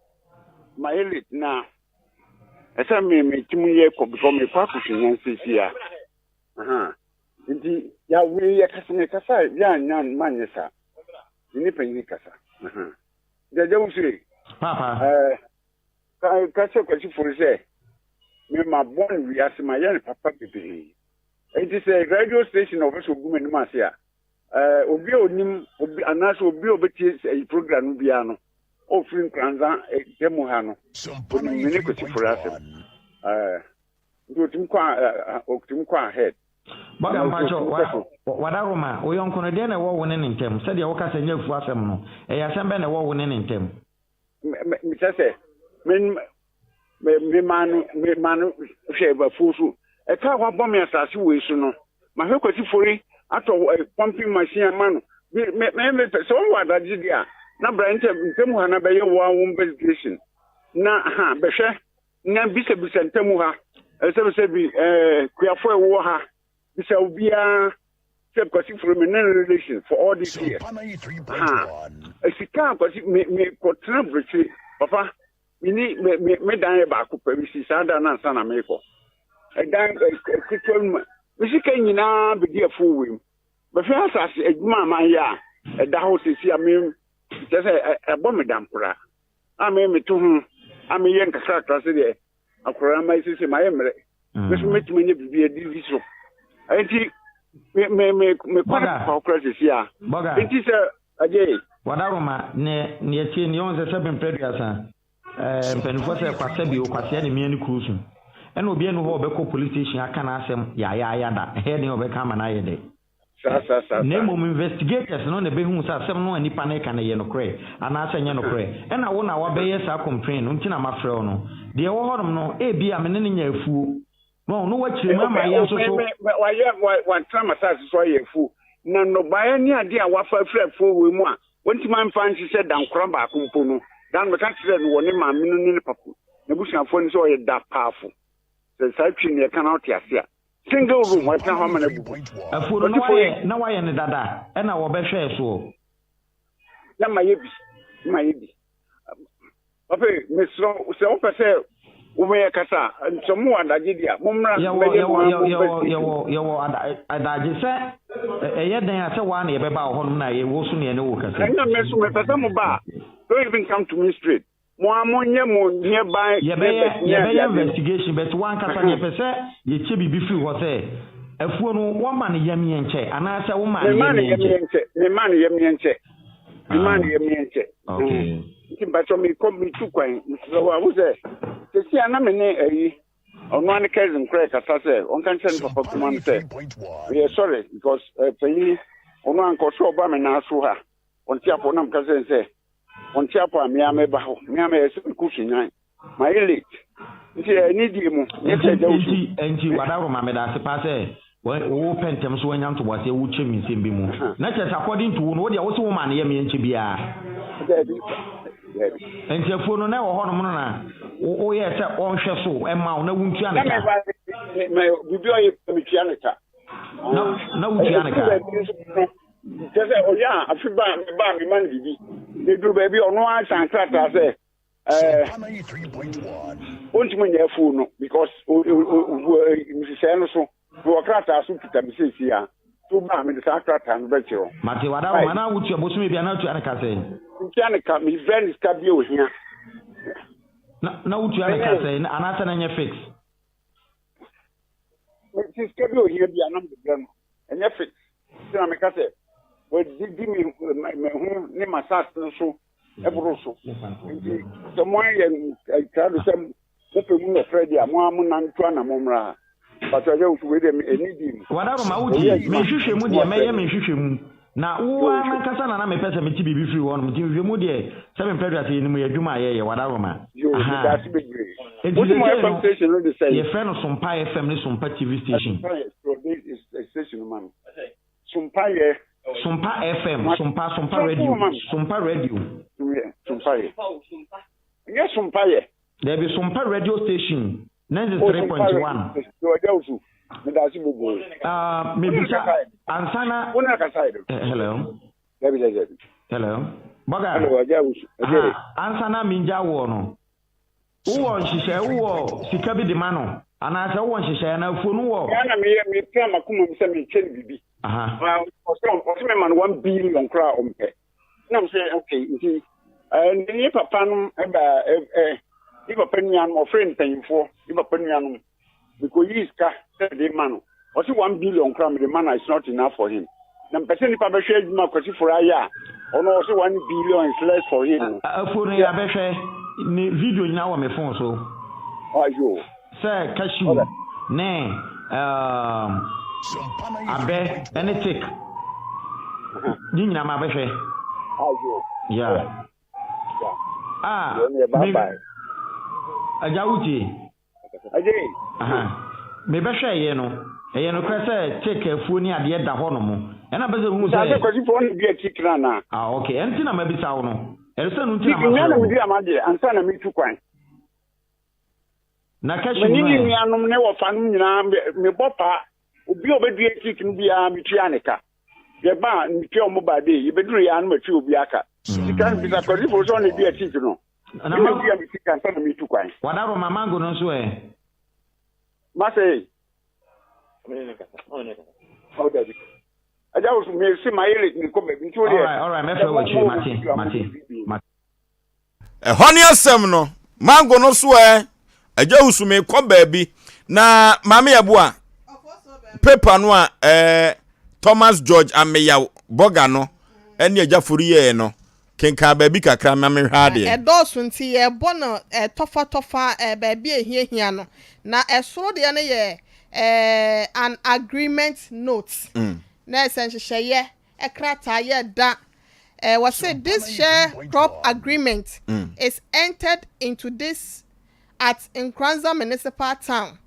S8: Mayɛ late na ɛsɛ me me ti mu yɛ kɔ because mekɔ akɔsunya seesie a. Aha. Nti ya wei yɛ kasa me kasa yɛ anya manyɛ saa. Me ne panyin kasa. Aha. Nti agya wo sue.
S20: Papa.
S8: Ɛɛ ka ka sɛ Kwasi Fori sɛ me ma bɔn wiase ma yɛ ne papa bebree. Nti sɛ radio station na ɔpɛ sɛ ogu m'anim ase a Ɛɛ, obi a onim obi anaasɛ obi a obetie ɛyi program no biara no, ofiri Nkoranza da mu ha no, onim me ne Kwesi Fori asɛm. Ɛɛ, nti otumi kɔ a otumi kɔ ahead.
S20: Bɔga
S8: Anaa
S20: mpakyɛw,
S8: otumi
S20: wa,
S8: kɔ so.
S20: Wadaroma, wo yɔnko no, deɛn na ɛwɔ wo ne ne ntam? Sɛdeɛ woka sɛ ɛnyɛ afuo asɛm no, ɛyɛ asɛm bɛn na ɛwɔ wo ne ne ntam?
S8: Mekyerɛ sɛ, me me me maa no me maa no hwɛ afuo so. Ɛka a wabɔ me asase wei so no, mahwɛ Kwasi Fori atɔ eh, pumping machine ama no. Me me me me sɛ wɔn wɔ adagye deɛ a, na bra ntɛm ntɛm ha na bɛyɛ wɔn wo investigation na ha bɛhwɛ na bisabisa ntɛm ha ɛsɛbisɛ bi ɛɛ kuafo a ɛwɔ ha bisa obiara sɛ Kwasi Fori me ne no relation for all these years. Ha sika a Kwasi me me kɔtena aburokyire papa. Menni me me me dan yɛ baako pɛ mesi saa dan no ansa na merekɔ. Ɛdan ketewa no mu me sika nyinaa bɛdi afuo wei mu. Bɛhwɛ asase adwuma a mayɛ a ɛda hɔ sɛsi a me kyerɛ sɛ ɛbɔ me dam koraa a me meto ho a meyɛ nkakrakra sɛdeɛ akwadaa ma sɛsi mayɛ mmerɛ. Me so mɛtumi anya biribi adidi so. Nti me me me mekɔ ne papa koraa sɛsi a. Nti sɛ Agyei.
S20: Wadaroma, neɛ neɛ tie nie, wohu sɛ sɛbe mprɛ aduasa, ɛɛ mpaninfoɔ sɛ kwasɛ bio, kwasea ne mia ne kuru so. Ɛna obiara nni hɔ a ɔbɛkɔ police station aka n'asɛm yaayaaya da, ɛyɛ den a ɔbɛka ama no ayɛ dɛ.
S8: Saa saa saa
S20: Na
S8: saa.
S20: mmom investigators no na ɛbɛhu sɛ asɛm no a nipa no reka no ɛyɛ nokorɛ anaasɛ ɛnyɛ nokorɛ. Ɛna wo na wabɛyɛ saa complain no nti na mafrɛ wo no. Deɛ ɛwɔ hɔnom no, ebia me ne no nya afuo, No, no wakyerɛ mu ama yɛn nso so.
S8: Wayɛ watena m'asase so ayɛ afuo, na nnɔbaeɛ ne adeɛ a wafa afiri afuo wei mu a wɔntumi amfa anhyehyɛ dankora baako mpo no, da no meka kyerɛɛ no wɔ ne maame no ne ne papa n'abusuafoɔ no sɛ ɔyɛ dapaafo. Sɛ saa twi no yɛka na wote ase a, single room watena hɔ ama no abubu.
S20: Afuo no, na wayɛ na wayɛ no dada ɛna wɔbɛhwɛɛ soɔ.
S8: Na mayɛ bi, na mayɛ bi. Afei mesrɛ wo sɛ wopɛ sɛ wobɛyɛ kasa a, sɛ mowɔ adagye deɛ a, mommra
S20: Yɛwɔ
S8: bɛyɛ
S20: yɛwɔ
S8: mo ara
S20: yɛwɔ
S8: mo
S20: yɛwɔ
S8: investigation.
S20: yɛwɔ yɛwɔ ada adagye sɛ ɛyɛ dɛn a sɛ woa na yɛbɛba wɔ hɔnom na yɛ wo so na yɛne wo kasa yi.
S8: Ɛnyɛ me nso mepɛ sɛ moba a, don't even come to me straight. Mo ara monyɛ mo nearby
S20: Yɛbɛyɛ
S8: neighbors ne
S20: yɛbɛyɛ
S8: adeade no.
S20: investigation but wo ankasa no yɛpɛ sɛ yɛkyɛ biribi firi hɔ sɛ afuo no wɔma no yamyɛ nkyɛ anaasɛ womaa no
S8: Memaa no
S20: yamyɛ nkyɛ.
S8: yamyɛ nkyɛ. Memaa no yamyɛ nkyɛ. Memaa no
S20: Ah,
S8: yamyɛ nkyɛ.
S20: okay.
S8: Nti mpakyɛ mekɔ metu kwan mesrɛ wo a wo sɛ sɛsi a na me ne ayi ɔno ara ne cousin koraa kasa sɛ ɔnka nkyerɛ ne papa kuma no sɛ meyɛ sorry because eh, panyin ɔno anka ɔsɛ ɔba me nan so ha ɔnte apɔ na meka sɛ sɛ ɔnte apɔ a mea meba hɔ mea meyɛ sɛ mekɔ sunyan mayɛ late nti ɛne die mu nyɛ sɛ agya wo so
S20: Nti nti Wadaroma meda ase paa sɛ wo pɛ ntɛm so wanya ntoboaseɛ wo kyɛ me nsɛm bi mu na kyerɛ sɛ according to wo no wo deɛ wo se wo maa no yɛ meɛ nkyɛ biara.
S8: Daabi daabi.
S20: Nti afuo no na ɛwɔ hɔnom no na wo yɛɛ sɛ ɔnhwɛ so ɛma wo na wo ntua ne
S8: Na
S20: ka.
S8: me me biribi a ɔyɛ metua ne ka.
S20: Na na wo tua ne
S8: Ɛduru
S20: ka.
S8: baabi nso no kyerɛ sɛ ɔyɛ a afe ba a meba a mema no biribi. Ɛduru baabi a ɔno ara san krataa sɛ ɛɛ ɔntumi nyɛ afuo no because nhyehyɛɛ no so mewɔ krataa so kita me seesie a to ba a mede saa krataa no bɛkyerɛ wo.
S20: Mate wada wo ma na wotua bosome bia na wotua ne ka sɛn?
S8: Metua ne ka mebrɛ ne sika bi a ohia.
S20: Na na wotua ne ka sɛn anaasɛ na ɛnyɛ fix?
S8: Mete sika bi a ohia bi a na mede brɛ no ɛnyɛ fix nti na meka sɛ wadidi me me ho ne m'asase no so ɛboro so nti sɛ moayɛ krado sɛ mopɛ mu nɔkorɛ deɛ a mo ara monanto ana mommra ha patro agya wosu wei deɛ ɛni di mu
S20: Wada Roma wo tie me nhwehwɛ mu deɛ mɛyɛ me nhwehwɛ mu na wo ara nankasa na na mepɛ sɛ mete biribi firi hɔ nom nti nhwehwɛ mu deɛ sɛ mempɛ dwa sɛ yɛnim yɛ adwuma a yɛyɛ Wada Roma
S8: Yo,
S20: aha
S8: meda ase bebree.
S20: nti
S8: Wo se mo
S20: sesei
S8: FM
S20: no
S8: station no de sɛn?
S20: yɛfrɛ no Sompa FM ne Sompa TV station.
S8: Sompa yɛ station no ma me. Sompa yɛ.
S20: Sompa FM, Sompa, Sompa Radio, Sompa Radio.
S8: Sompa yɛ. Nyɛ Sompa yɛ.
S20: Dabi, Sompa Radio Station, 93.1.
S8: Ɔjà osu, medase bebree.
S20: Ah, mebisa, ansana.
S8: Wo na kasa yɛ do.
S20: Hello.
S8: Dabi, dabi, dabi.
S20: Hello. Bɔga.
S9: Hello, Agya Wusu. Agya.
S20: Ansa na mengya woɔ no, wowɔ nhyehyɛe, wowɔ sika bi de ma no? Anaasɛ wowɔ nhyehyɛe anaa afuo no wɔ.
S9: Ghana meyɛ mepira m'akoma mu sɛ mekyɛ no biribi. Ɔsɛ ɔsɛ mema no 1 billion koraa ɔmpɛ. Na m sɛ okay nti ɛɛ ne papa nom ɛba ɛɛ ne papa nuanom, ɔfrɛ mpanyinfoɔ, ne papa nuanom mekɔyii sika sɛ mede ma no. Ɔse 1 billion koraa mede ma no, it's not enough for him. Na mpɛ sɛ nipa bɛhwɛ adwuma Kwasi Foro ayɛ a, ɔno ɔse 1 billion is less for him no.
S20: Afuo no yɛabɛhwɛ ne video nyinaa wɔ me phone so.
S9: Ayo.
S20: Sɛ cashew ne um, abɛ ne teak ne nyinaa ma bɛhwɛ.
S9: Ayo.
S20: Yeah. Ah, me agya wotie. Mebɛhwɛ ɛyɛ no, ɛyɛ nokorɛ sɛ teak afuo ne adeɛ da hɔ nom. Ɛna pɛ sɛ hu sɛ.
S9: Sɛ Kwasifoɔ no dua teak no anaa?
S20: Ah, okay. Ɛnti na mabisa wo no. Ɛno sɛ no nti na
S9: mafrɛ wo. Teak na medua m'adeɛ ansa na metu kwan.
S20: Na cashew no
S9: ɛ? Mene ne nuanom ne wɔfanom nyinaa mebɔ paa. Obi a ɔbɛdua teak no biara metua ne ka. Yɛba a metua wɔn ba de, yɛbɛduru yɛ a na matua obi aka. Sika no bisa Kwasifoɔ sɛ ɔna dua teak no.
S20: Na
S9: ma dua me sika ansa na metu kwan.
S20: Wadaro ma mango no nso ɛ?
S9: Masa yi. Oh, dabi. Agya wo so me se ma yɛ late me kɔ baabi nti wo deɛ.
S20: Alright, alright, mɛfrɛ wɔ akyire, mate, mate, mate.
S1: Ɛhɔ ne asɛm no, mango no so ɛ? Agya wo so me kɔ baabi na maame yɛboa paper no a ɛɛ Thomas George Ameyaw Bɔga no ɛne Agya Fori yɛɛ no. Kenkan baabi kakra ma menhwɛ adeɛ.
S4: Ɛdɔɔso nti yɛbɔ no tɔfatɔfa baabi a ɛhiahia no. Na ɛsoro deɛ no yɛ an agreement note. Na ɛsɛ nhyehyɛeɛ krataa yɛ da. Wɔse this share crop agreement is entered into this at Nkoranza Municipal Town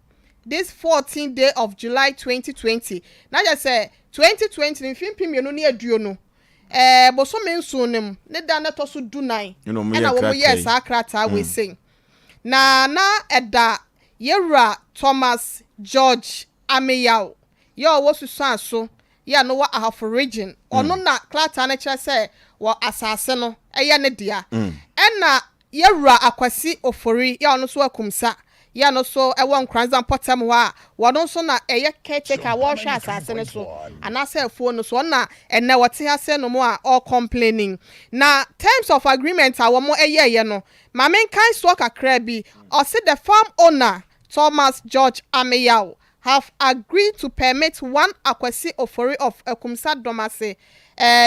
S4: this 14 day of July 2020. Na kyerɛ sɛ 2020 no, mfe 2020, bosome 7 no mu ne da no ɛtɔ so 14 ɛna wɔn yɛɛ saa krataa wei sei. Na ɛda yɛwura Thomas George Ameyaw yɛ ɔwɔ Susuaso yɛ no wɔ Ahafo Region. Ɔno na krataa no kyerɛ sɛ wɔ asase no ɛyɛ ne dea. Ɛna yɛwura Akwasi Ofori yɛ ɔno nso Akumsa yɛ no so ɛwɔ Nkoranza mpɔtam hɔ a, wɔno nso na ɛyɛ caretaker a wɔrehwɛ asase no so anaasɛ afuo no so. Ɔno na ɛnɛ wɔte ha sɛ nom a ɔrecomplaining. Na terms of agreement a wɔn ɛyɛɛyɛ no, maame nkan soɔ kakra bi. Ɔse the farm owner Thomas George Ameyaw have agreed to permit one Akwasi Ofori of Akumsa Domase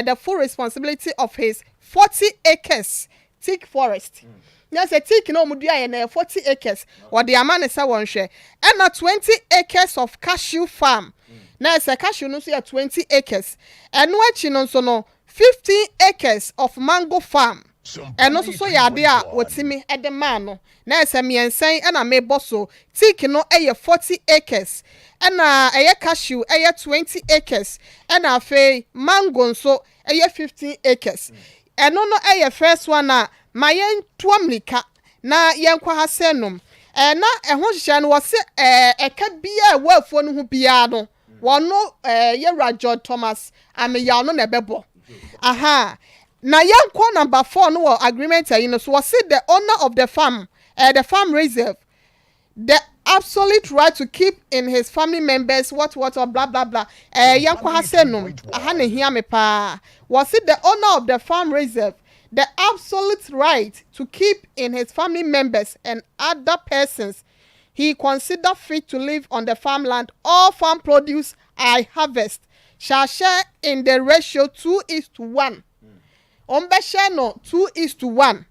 S4: the full responsibility of his 40 acres teak forest. Na sɛ teak na wɔn dua yɛ na yɛ 40 acres, wɔde ama ne sɛ wɔnhwɛ. Ɛna 20 acres of cashew farm, na sɛ cashew no nso yɛ 20 acres. Ɛno akyi no nso no, 15 acres of mango farm, ɛno nso so yɛ ade a wɔtumi de maa no. Na ɛsɛ mmiɛnsa yi ɛna mebɔ so. Teak no yɛ 40 acres, ɛna ɛyɛ cashew ɛyɛ 20 acres, ɛna afei mango nso ɛyɛ 15 acres. Ɛno no ɛyɛ first one a ma yɛntoa mmirika na yɛnkɔ ha sɛ nom na ɛho hyehyɛ no. Wɔse ɛka biara ɛwɔ afuo no ho biara no, wɔno yɛwura George Thomas Ameyaw no na ɛbɛbɔ aha. Na yɛnkɔ number four no wɔ agreement ayi no so. Wɔse the owner of the farm, the farm reserve the absolute right to keep in his family members what what or blah blah blah. Yɛnkɔ ha sɛ nom aha na ehia me paa. Wɔse the owner of the farm reserve the absolute right to keep in his family members and other persons he consider fit to live on the farmland all farm produce I harvest shall share in the ratio 2 is to 1. Wɔn bɛhyɛ no 2 is to 1,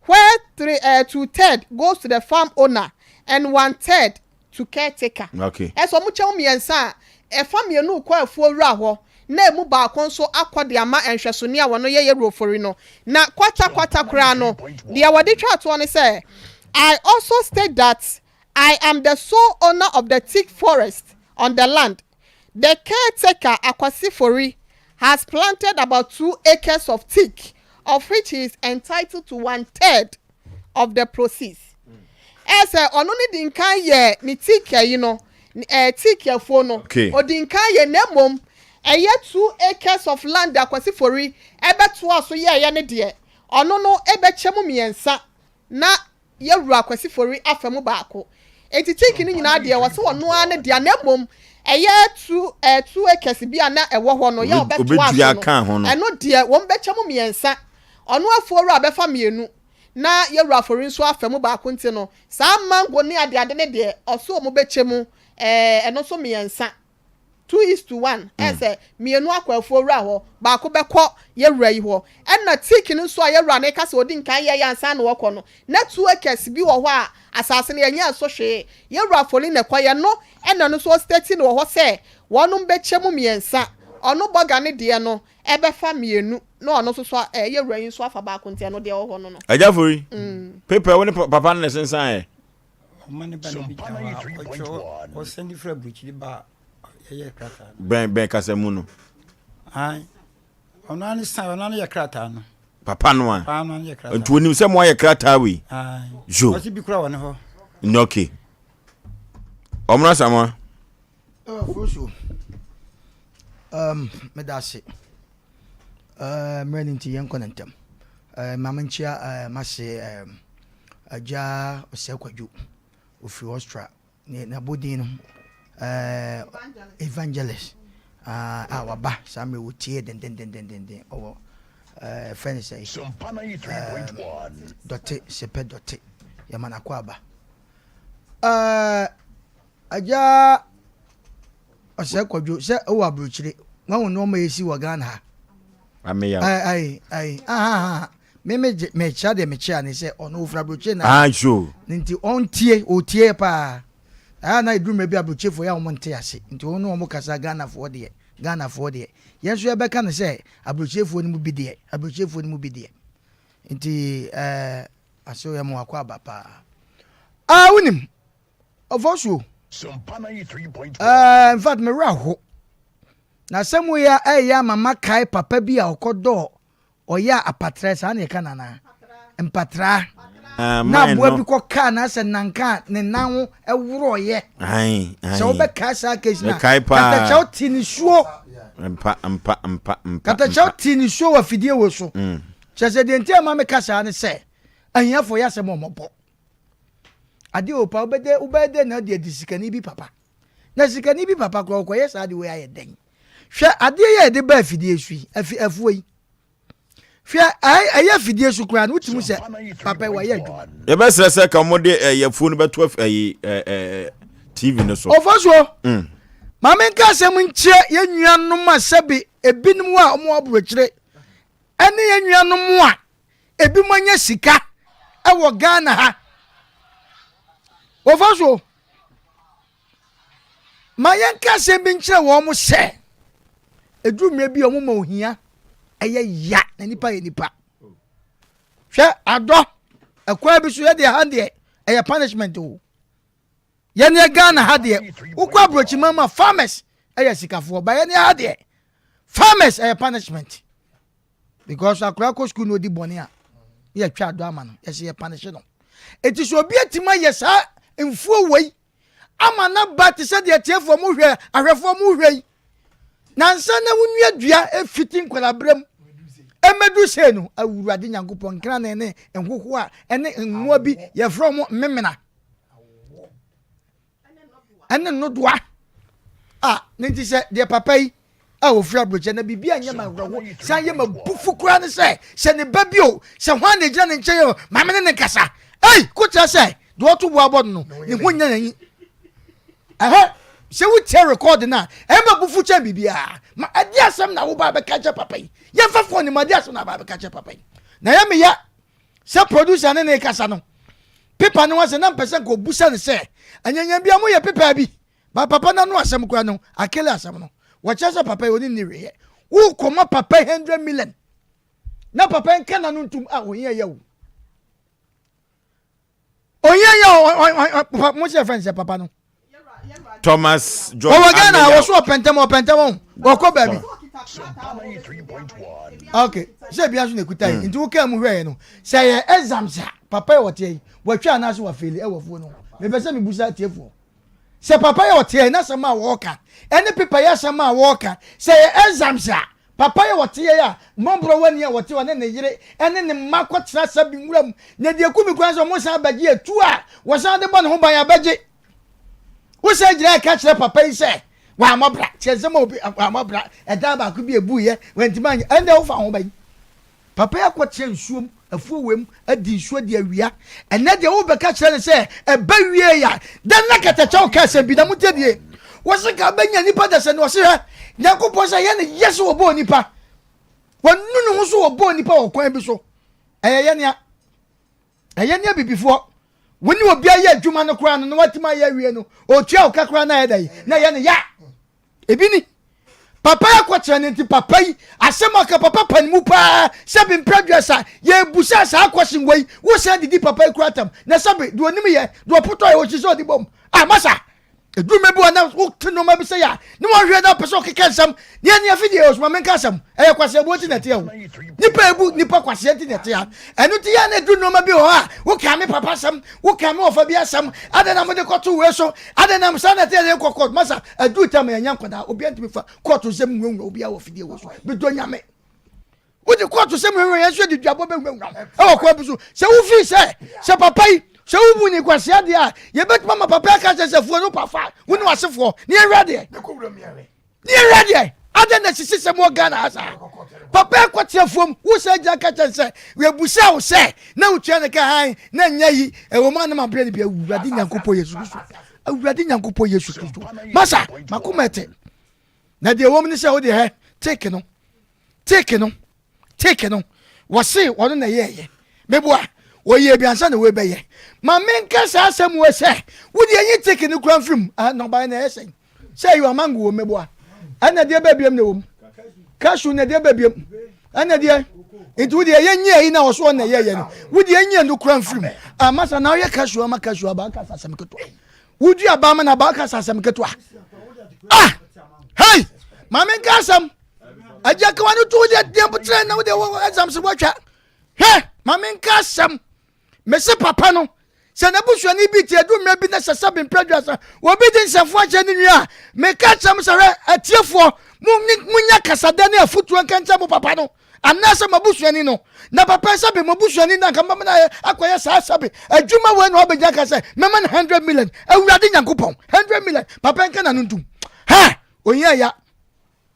S4: where three 2/3 goes to the farm owner and 1/3 to caretaker. Ɛsɛ wɔn kyɛw mmiɛnsa a, ɛfa mmienu kɔ afuo wura hɔ na emu baako nso akɔ de ama nhwɛsoni a wɔn yɛ yɛ ofori no. Na kwata kwata koraa no deɛ wɔde twa atoɔ no sɛ, I also state that I am the sole owner of the teak forest on the land. The caretaker Akwasi Fori has planted about 2 acres of teak, of which he is entitled to 1/3 of the proceeds. Ɛ sɛ ɔno ne di nkan yɛ ne teak yi no, teak afuo no. Odi nkan yɛ, na mmom ɛyɛ 2 acres of land Akwasi Fori ɛbɛtoa so yɛɛyɛ ne deɛ. ɔno no bɛkyɛ mu mmiɛnsa na Yɛwura Kwasi Fori afa mu baako. Enti teak no nyinaa deɛ wɔse ɔno ara ne dea na mmom ɛyɛ tu eh, 2 acres bi a na ɛwɔ hɔ no yɛ a ɔbɛtoa so no, ɛno deɛ wɔn bɛkyɛ mu mmiɛnsa. Ɔno afuowura bɛfa mmienu na Yɛwura Fori nso afa mu baako nti no saa mango ne adeade no deɛ ɔse wɔn bɛkyɛ mu eh, ɛno nso mmiɛnsa. 2 is to 1, ɛyɛ sɛ mmienu akɔ afuo wura hɔ, baako bɛkɔ yɛ wura yi hɔ. Ɛna teak no nso a yɛ wura no reka sɛ ɔdi nkan yɛeɛ ansa na ɔkɔ no, na 2 acres bi wɔ hɔ a asase no yɛnyɛɛ so hwee. Yɛ wura Foley na ɛkɔeɛ no, ɛna ɛno nso ɔstate no wɔ hɔ sɛ wɔnom bɛkyɛ mu mmiɛnsa. Ɔno Bɔga no deɛ no ɛbɛfa mmienu na ɔno nso so yɛ wura yi nso afa baako nti ɛno deɛ ɛwɔ hɔ no no.
S1: Agya Fori, paper wo ne papa no na ɛsensan ɛ?
S7: Ɔma ne ba no bi gyina hɔ a ɔtwerɛ ɔsɛnde firi aburokyiri ba a yɛyɛ krataa no.
S1: Bɛn bɛn kasa mu no.
S7: Ae ɔno ara ne san ɔno ara ne yɛ krataa no.
S1: Papa no a.
S7: Papa no ara ne yɛ krataa.
S1: Nti onim sɛ mo ayɛ krataa wei.
S7: Ae.
S1: Yo.
S7: Ɔsi bi kura wɔ ne hɔ.
S1: Nyɛ okay. Ɔmono Asamoah.
S2: Afosuo, um, meda ase. Uh, mmerɛ no nti yɛnkɔ no ntɛm. Uh, ma menkyea uh, m'ase um, Agya Ɔsɛe Kwadwo, ɔfiri Austria. Ne n'abɔdin no uh, Evangelist uh, a waba saa mmerɛ wɔtie dendendendenden ɔwɔ uh, fɛ ne sɛ um, dɔte sepɛ dɔte yɛma no akɔ aba. Uh, Agya Ɔsɛe Kwadwo sɛ wowɔ abrokyire wahu nnoɔma a ɛsi wɔ Ghana ha.
S1: Ameyaw.
S2: Ayi ayi ahaha me me gye me kyea deɛ me kyea ne sɛ ɔno ofiri abrokyire na.
S1: Ah sure.
S2: Ne nti ɔntie ɔtie paa. Ɛyɛ na ɛduru mmerɛ bi abrokyirefoɔ yɛ a wɔn nte ase nti wɔn ne wɔn kasa Ghanafoɔ deɛ Ghanafoɔ deɛ yɛn nso yɛbɛka no sɛ abrokyirefoɔ no mu bi deɛ abrokyirefoɔ no mu bi deɛ nti ɛɛ asew yɛ mo akɔ aba paa. Ah wonim Ɔfɔsuo. Ɛɛ in fact me werɛ aho. Na asɛm wei a ɛyɛ ama makae papa bi a ɔkɔdɔɔ ɔyɛ a apatrɛ saa na yɛka no anaa? Mpatraa.
S1: Ah,
S2: Na
S1: mine
S2: aboa
S1: no.
S2: bi kɔkaa no asɛ nanka a ne nan ho worɔeɛ.
S1: Ae,
S2: Sɛ
S1: ae.
S2: wobɛkae saa case no a,
S1: Mekae paa.
S2: Katakyɛw tee nisuo.
S1: Mpa, mpa, mpa, mpa,
S2: Katakyɛw
S1: mpa.
S2: tee nisuo wɔ afidie wei so. Kyerɛ sɛ deɛ nti a ɛma meka saa ne sɛ, ahiafoɔ yɛ asɛm a wɔmmɔbɔ. Adeɛ o pa wobɛdɛ wobɛyɛ dɛn na wode adi sikani bi papa na sikani bi papa koraa ɔkɔyɛ saa adeɛ wei ayɛ dɛn hwɛ adeɛ yi a yɛde ba afidie so yi afi afuo yi hwɛ ɛyɛ afidie so koraa no wotumi sɛ papa yi wayɛ adwuma.
S1: Yɛbɛsrɛ sɛ ka wɔde ɛyɛ afuo no bɛto ɛyi ɛɛ TV no so.
S2: Ɔfa soɔ mm. Maame nka asɛm nkyerɛ yɛn nuanom a sɛbi ebinom a wɔn aburokyire ɛne yɛn nuanom a Ebinom anya sika wɔ Ghana ha. Wɔfa so. Ma yɛnka asɛm bi nkyerɛ wɔn sɛ, ɛduru mmerɛ bi a wɔn ma ohia ɛyɛ ya na nipa yɛ nipa. Hwɛ adɔ ɛkwan bi so yɛ deɛ ha deɛ ɛyɛ punishment o. Yɛn yɛ Ghana ha deɛ wokɔ aburokyiman mu a farmers ɛyɛ sikafoɔ ba yɛn ha deɛ farmers ɛyɛ punishment. Because akwadaa kɔ sukuu na odi bɔne a, na yɛtwa adɔ ama no, yɛsɛ yɛ panishe no. Eti sɛ obi atumi ayɛ saa mfuo wei ama n'aba te sɛ deɛ tiefoɔ mo hwɛ, ahwɛfoɔ mo hwɛ yi, nansa na wonua dua efiti nkwadaa mu ɛmɛdu sei no, awurade Nyankopɔn nkrane ne nhoho a ɛne mmoa bi yɛfrɛ wɔn mmemena. ɛne nnodoa a ne nti sɛ deɛ papa yi a ofiri aburokyɛ na biribi anyɛ ma awerɛho san yɛ ma bufu koraa ne sɛ sɛ ne ba bi o sɛ hwan na egyina ne nkyɛn o maame ne ne nkasa ei ko kyerɛ sɛ deɛ ɔto bo abɔ no no ne ho nyɛ n'anyi ɛhɛ sɛ wotie rekɔɔde no a ɛma bufu kyɛn biribiara ma ɛde asɛm na wo ba bɛka kyɛ papa yi yɛmfa fon ne ma ɛde asɛm na ba bɛka kyɛ papa yi na yɛ meya sɛ producer ne ne kasa no pepa no asɛ na mpɛ sɛ nka obusa no sɛ anyanya bia moyɛ pepa bi ba papa no ano asɛm kora no akele asɛm no wɔkyerɛ sɛ papa yi ɔne nni hweyɛ wokɔma papa 100 million na papa nka na no ntom a ohia yɛ wo Ohia yɛ papa mo sɛ fɛn sɛ papa no.
S1: Thomas John
S2: Wɔwɔ Ghana wɔ so ɔpɛntɛm ɔpɛntɛm ɔho wɔkɔ baabi. Okay sɛ ebia nso na ekuta yi hmm. nti wokaa mu hwɛɛ no sɛ yɛ exams a papa yɛ ɔteɛ yi wɔatwa anaasɛ wɔafeeli ɛwɔ fuo no mepɛ sɛ mebusa atiefoɔ sɛ papa yɛ ɔteɛ yi n'asɛm a wɔreka ɛne pepa yɛ asɛm a wɔreka sɛ yɛ exams a. Papa yi a ɔte yɛ yi a mmɔborɔwani a ɔte hɔ ne ne yere ne ne mma kɔtena sabi nwura mu na deɛ ɛku me koraa ne sɛ wɔsan bɛgye atuo a wɔsan de bɔ ne ho ban abɛgye. Wosan gyina ɛka kyerɛ papa yi sɛ wammɔ bra. Kyerɛ nsɛm a obi wammɔ bra ɛdan baako bi ebuiɛ wantumi anyɛ ɛnde wofa ho bɛn? Papa yi akɔtena nsuom, afuo wei mu, adi nsuo adi awia. Ɛnnɛ deɛ wobɛka kyerɛ no sɛ ɛba wie a, dɛn na kɛtɛkyɛw ka asɛm bi na montie nie. Wɔse nka bɛnya nipa da sɛ ne ɔse hwɛ, Nyankopɔn sɛ ɛyɛ ne yɛ sɛ wɔbɔɔ nipa. Wanu ne ho so wɔbɔɔ nipa wɔ kwan bi so. Ɛyɛ yɛ nea. Ɛyɛ nea bibifoɔ. Wo ne obi ayɛ adwuma no koraa no na watumi ayɛ awie no, ɔtua wo ka koraa na ɛyɛ dɛn? Na ɛyɛ ne ya. Ebi ni. Papa yi akɔkyerɛ no nti papa yi asɛm ɔka papa pa ne mu paa sɛbe mprɛduasa yɛbusa saa question wei wosan didi papa yi kura tam na sɛbe deɛ onim yɛ deɛ ɔpotɔ yɛ ɔhyi sɛ ɔde bom ah masa ɛduru mɛ bi wɔ na wote nneɛma bi sɛ yɛ a ne wɔhwɛ na pɛ sɛ ɔkeka nsɛm ne ɛne afi deɛ ɔsoma menka asɛm ɛyɛ kwaseɛboɔ nti na ɛteɛ o nipa ebu nipa kwaseɛ nti na ɛteɛ ɛno nti yɛ na ɛduru nneɛma bi wɔ hɔ a woka me papa asɛm woka me wɔfa bi asɛm adɛn na mode kɔto wei so adɛn na saa na ɛteɛ yɛ kɔ court masa ɛduru tam yɛnyɛ nkwadaa obiara ntumi fa court nsɛm nwurawura obiara wɔ fidie wɔ so medɔ nyame wode court sɛm nwurawura yɛn nso de duabɔ bɛwurawura ɛwɔ kwan bi so sɛ wofii sɛ sɛ papa yi sɛ wobu ne kwasea deɛ a yɛbɛtumi ama papa aka sɛ sɛ fuo no pafa wo ne wasefoɔ ne yɛnhwɛ deɛ Ne yɛhwɛ deɛ adɛn na sisi sɛm wɔ Ghana ha saa papa ɛkɔ tena fuom wo sɛ gyina ka kyɛn sɛ yɛbusa wo sɛ na wotua ne ka han na nyɛ yi ɛwɔ mu anam abrɛ no bi awurade nyankopɔn Yesu Kristo awurade nyankopɔn Yesu Kristo masa makoma ɛte na deɛ ɛwɔ mu ne sɛ wo deɛ hɛ take no take no Take no, wɔse ɔno na ɛyɛɛyɛ. Meboa, ɔyɛɛ bi ansa na wei bɛyɛ. Ma menka saa asɛm wei sɛ, wo deɛ nyi take no kura mfiri mu. Ah, nnɔbaeɛ na ɛyɛ sɛn? Sɛ ɛyɛ ɔmango wɔ mu, meboa. Ɛna deɛ bɛ biam na ɛwɔ mu. Cashew na deɛ bɛ biam. Ɛna deɛ, nti wo deɛ yɛnyi ayi na ɔso ɔno na ɛyɛɛyɛ no. Wo deɛ nyi ɛno kura mfiri mu. Ah, masa na woyɛ cashew ama cashew aba aka asɛm ketewa. Wodua aba ama na aba aka asɛm ketewa. Ah, hey, ma menka asɛm. agya kawa no to deɛ deɛ botrɛ na wode wɔ exams wɔatwa hwɛ ma menka asɛm mese papa no sɛ n'abusuani bi te adu mmerɛ bi na sɛ sɛ bempɛ aduasa obi de nsɛmfo akyɛ ne nua a meka kyerɛ mo sɛ hwɛ atiefoɔ monya kasadɛ ne afotuo nka nkyɛ mo papa no anaasɛ mo abusuani no na papa sɛ be mo abusuani na nka mama no akɔyɛ saa sɛbe adwuma wei na wabɛgyina ka sɛ mɛma no 100 million awurade nyankopɔn 100 million papa nka na no ntom hɛ ohia ya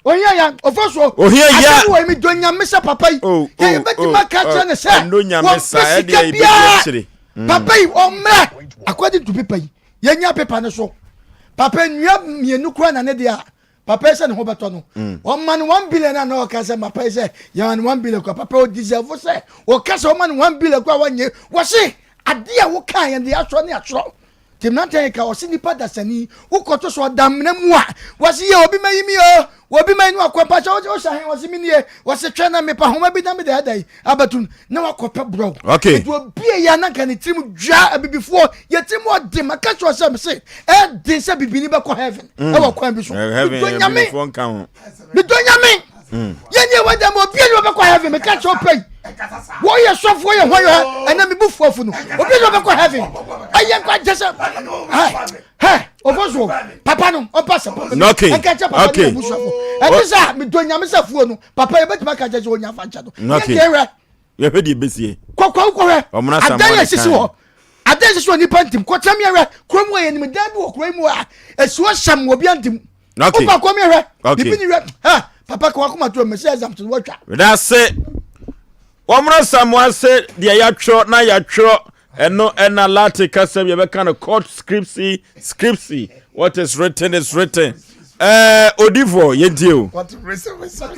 S2: ohia ya ɔfɔ soɔ
S1: ohia ya
S2: asɛm wɔ mi dɔ nyame sɛ papa yi
S1: oh,
S2: yɛ
S1: oh,
S2: yɛbɛtumi
S1: oh,
S2: aka kyerɛ ne sɛ
S1: ɛno nyame saa
S2: wɔmpɛ
S1: ɛdeɛ
S2: sika
S1: yɛbɛdi
S2: biara
S1: akyire mm.
S2: papa yi ɔmmerɛ according to paper yi yɛnya paper no so papa nnua mmienu kora na ne deɛ a papa yi sɛ ne ho bɛtɔ no mm. ɔma no one billion a na ɔka sɛ papa yi sɛ yɛma no one billion kora papa ɔdeserve sɛ ɔka sɛ ɔma no one billion kora wɔnyɛ wɔse adeɛ a wokaa yɛn deɛ asɔ ne asorɔ Nti mmeranteɛ yi ka ɔse nipa dasani wokɔto so ɔdamena mu a wɔse yɛ obi mayi mi o obi mayi no akɔ mpakyɛ wose wohyɛ he wɔse menie wɔse twɛn na mepa homa bi na mede ada yi abɛto no na wakɔpɛ borɔw
S1: okay.
S2: nti obie yɛ na nka ne tirim dwa abibifoɔ yɛ tirim ɔde maka kyerɛ sɛ mese ɛden sɛ bibini bɛkɔ heaven mm. ɛwɔ kwan bi so medɔ nyame medɔ nyame mm. yɛne ɛwɔ dɛm obia ne wɔbɛkɔ heaven meka kyerɛ ɔpɛ yi wɔyɛ sɔfo wɔyɛ hɔ yɛ ɛnɛ mebu fuafu no obia ne wɔbɛkɔ heaven ɛyɛ nkwa kyɛ sɛ hɛ ɔfɔ so papa no ɔmpa sɛ papa ɛnka kyɛ papa no abusuafo ɛne sɛ medɔ nyame sɛ fuo no papa yɛbɛtumi aka kyɛ sɛ ɔnya fa nkyɛ no yɛdeɛ hwɛ
S1: yɛhwɛ deɛ ɛbɛsie
S2: kɔkɔ wokɔhwɛ adan yɛ sisi hɔ adan sisi hɔ nipa ntim kɔtena miɛhwɛ kurom wɔ yɛnim dan bi wɔ kuro yi mu a ɛsi hɔ hyɛm wɔ bia ntim
S1: Okay.
S2: Wopa kɔ miɛhwɛ
S1: Okay.
S2: bibi ni hwɛ ha papa kɔ wakoma to mɛsɛ exam to wɔtwa
S1: Medase. Wɔmmra Samoa se deɛ yɛatwerɛ na yɛatwerɛ ɛno ɛna Latin kasa mu yɛbɛka no court scripsi scripsi what is written is written. Ɛɛ odifoɔ yɛntie o.
S14: What written written.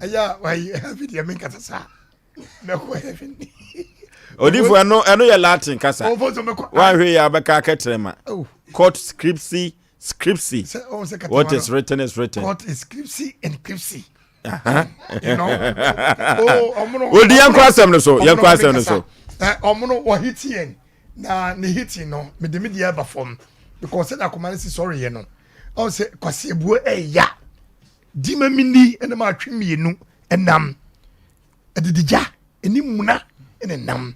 S14: Ɛyɛ a wayi ɛbi deɛ mi nkasa saa. Mɛkɔ heaven.
S1: Odifo ɛno ɛno yɛ Latin kasa. Wanhwɛ yɛ abɛka akɛkyerɛ ma.
S14: Oh.
S1: Court scripsi scripsi. What is written is written.
S14: Court is scripsi and scripsi.
S1: Odi yɛn kɔ asɛm no so yɛn kɔ asɛm no so.
S14: Ɔmo no wɔ hiti yɛn na ne hiti no mede me deɛ ɛba fam because sɛdeɛ akoma no si sɔre yɛ no ɔn sɛ kwasi ebuo ɛya di ma mi ni ɛna ma atwe mmienu ɛnam. Adidigya ne muna ne nam.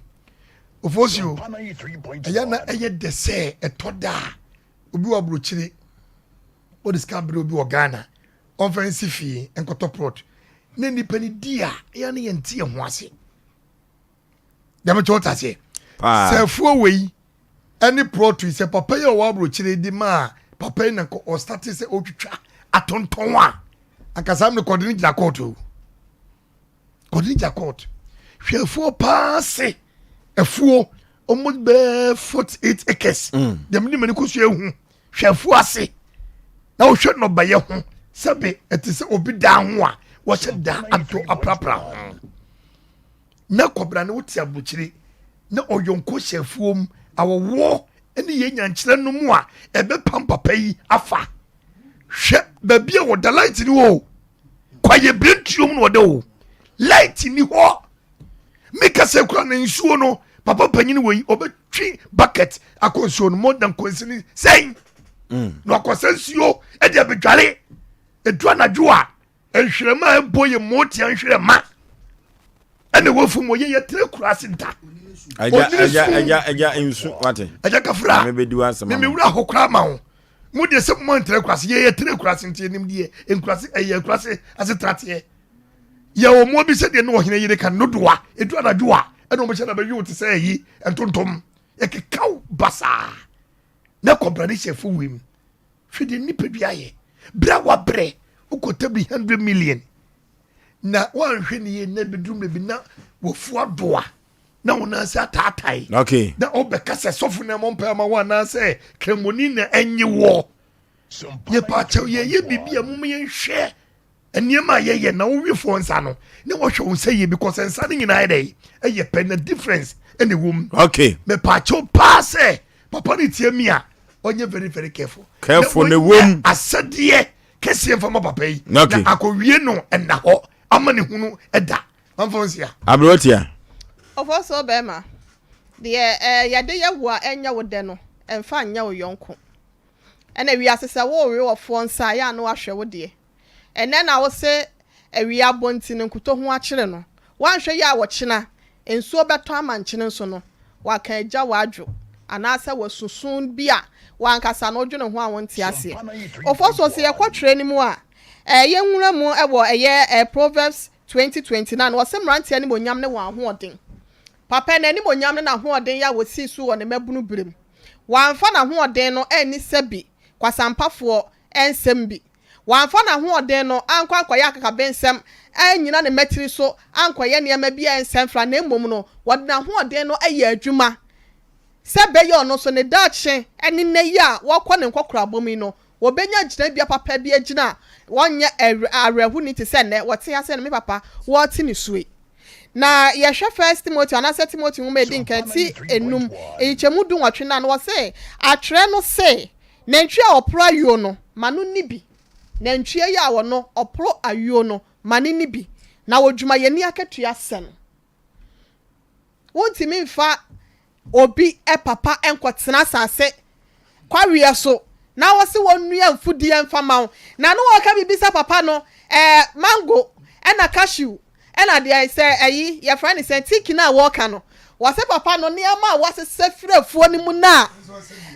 S14: Ofosuo, ɛyɛ na ɛyɛ dɛ sɛ ɛtɔ da a obi wɔ aburokyire ɔde sika brɛ obi wɔ Ghana.
S10: ɔmfa nsi fie nkɔtɔ plot na nipa no di a ɛyɛ ne yɛnte yɛn ho ase. Dɛm kyɛ wote aseɛ? Sɛ afuo wei ɛne plot yi sɛ papa yi a ɔwɔ aburokyire di maa papa yi na nka ɔstate sɛ ɔtwitwa atontɔn a anka saa mene kɔde no gyina court o. Kɔde no gyina court. Hwɛ afuo paa se afuo almost bɛɛ 48 acres. Dɛm ne mani kɔ so ehu hwɛ afuo ase na wohwɛ nnɔbaeɛ ho sɛbe ɛte sɛ obi dan ho a wɔhyɛ da ato aprapra ho. Na kɔbra ne wote aburokyire na ɔyɔnko hyɛ afuom awɔwoɔ ne yɛn nyankyerɛ no mu a ɛbɛpam papa yi afa. Hwɛ baabi a wɔda light ni hɔ o. Kwaeɛ birentuom na wɔda o. Light ni hɔ. Meka sɛ kura na nsuo no papa panyin wɔ yi ɔbɛtwe bucket akɔ nsuo no more than kɔnsini sɛn. Na wakɔsɛ nsuo ɛde abɛdware. Edu anadwo a nhwerɛma a ɛbɔ yɛ mmotia nhwerɛma ɛna ɛwɔ fam wɔ yɛ yɛtena kura ase da.
S1: Agya agya agya agya nsu wate.
S10: Agya kafra. Me me wura hɔ koraa ma wo. Mo deɛ sɛ mo antena kura ase yɛ yɛtena kura ase nti yɛnim deɛ nkura ase ɛyɛ kura ase ase trateɛ. Yɛ wɔ mmoa bi sɛdeɛ ne ɔhene yere ka nodoa edu anadwo a ɛna wɔn hyɛ na bɛyi wo te sɛ ɛyi ntontom yɛkekaw basaa na kɔbra ne hyɛ fo wim. Hwɛ deɛ nipadua yɛ berɛ a wabrɛ wokɔta bi 100 million na woanhwɛ ne yie na bɛduru mmerɛ bi na wafu adoa na wo nan ase ataatae
S1: okay.
S10: na wobɛka sɛ sɔfo na ɛmɔ mpae ma wo anaasɛ kramoni na ɛnye woɔ. Yɛpaakyɛw yɛyɛ biribi a moma yɛnhwɛ nneɛma a yɛyɛ na wowefoɔ nsa no na wɔhwɛ wo nsa yie because nsa no nyinaa yɛ dɛ ɛyɛ pɛ na difference ɛna ɛwɔ mu.
S1: Okay.
S10: Mepaakyɛw paa sɛ papa no tie mi a ɔnyɛ very very careful.
S1: Careful na ɛwɔ mu.
S10: Asɛdeɛ kɛseɛ mfa ma papa yi. Okay. Na akɔwie no ɛna hɔ ama ne hunu ɛda. Mamfa nsia.
S1: Aberewa tia.
S4: Ɔfɔ so bɛrima, deɛ ɛɛ yɛde yɛ wo a ɛnyɛ wo dɛ no, ɛmfa nyɛ wo yɔnko. Ɛna wiase sɛ worewe ɔfoɔ nsa a, yɛ a na wahwɛ wo deɛ. Ɛnnɛ na wose awia abɔ nti no nkutɔ ho akyere no. Woanhwɛ yie a ɔkyena nsuo bɛtɔ ama nkyene nso no waka agya w'adwo anaasɛ wasusu bi a w'ankasa no wodwene ho a wonte aseɛ. Ofosuo sɛ yɛkɔ twerɛ no mu a ɛyɛ nwura mu wɔ ɛyɛ Proverbs 20:29 wɔse mmeranteɛ animuonyam ne wɔn ahoɔden. Papa n'animuonyam ne n'ahoɔden yɛ a wɔsii so wɔ ne mmabunu berɛ mu. Wamfa n'ahoɔden no anni sɛbi kwasampafoɔ nsɛm bi. Wamfa n'ahoɔden no ankɔ ankɔyɛ akakabensɛm, annyina ne mmatiri so ankɔyɛ nneɛma bi a ɛnsɛ mfra, na mmom no, ɔde n'ahoɔden no yɛɛ adwuma sɛ ɛbɛyɛ ɔno nso ne daakye ne nnɛ yi a wɔrekɔ ne nkɔkorabɔ mu yi no, wɔbɛnya gyinabea papa bi agyina a wɔnyɛ awerɛhoni te sɛ nnɛ wɔte ase no, me papa, wɔrete nisuo yi. Na yɛhwɛ First Timothy anaasɛ Timothy nwoma a ɛdi nkan ti enum, nkyekyɛmu dunwɔtwe no a, na wɔse, Atwerɛ no se, Nantwie a ɔporo ayuo no, ma no nni bi. Nantwie yi a ɔno, ɔporo ayuo no, ma no nni bi, na odwumayɛni akatua sɛ no. Wontumi mfa obi papa nkɔtena asase kwaweɛ so na wɔse wɔnnua mfudeɛ mfa ma wo. Na no wɔka biribi sɛ papa no, ɛɛ mango ɛna cashew Ɛna deɛ sɛ ɛyi yɛfrɛ no sɛn tiki no a wɔka no wɔse papa no nneɛma a wɔasesa firi afuo no mu no a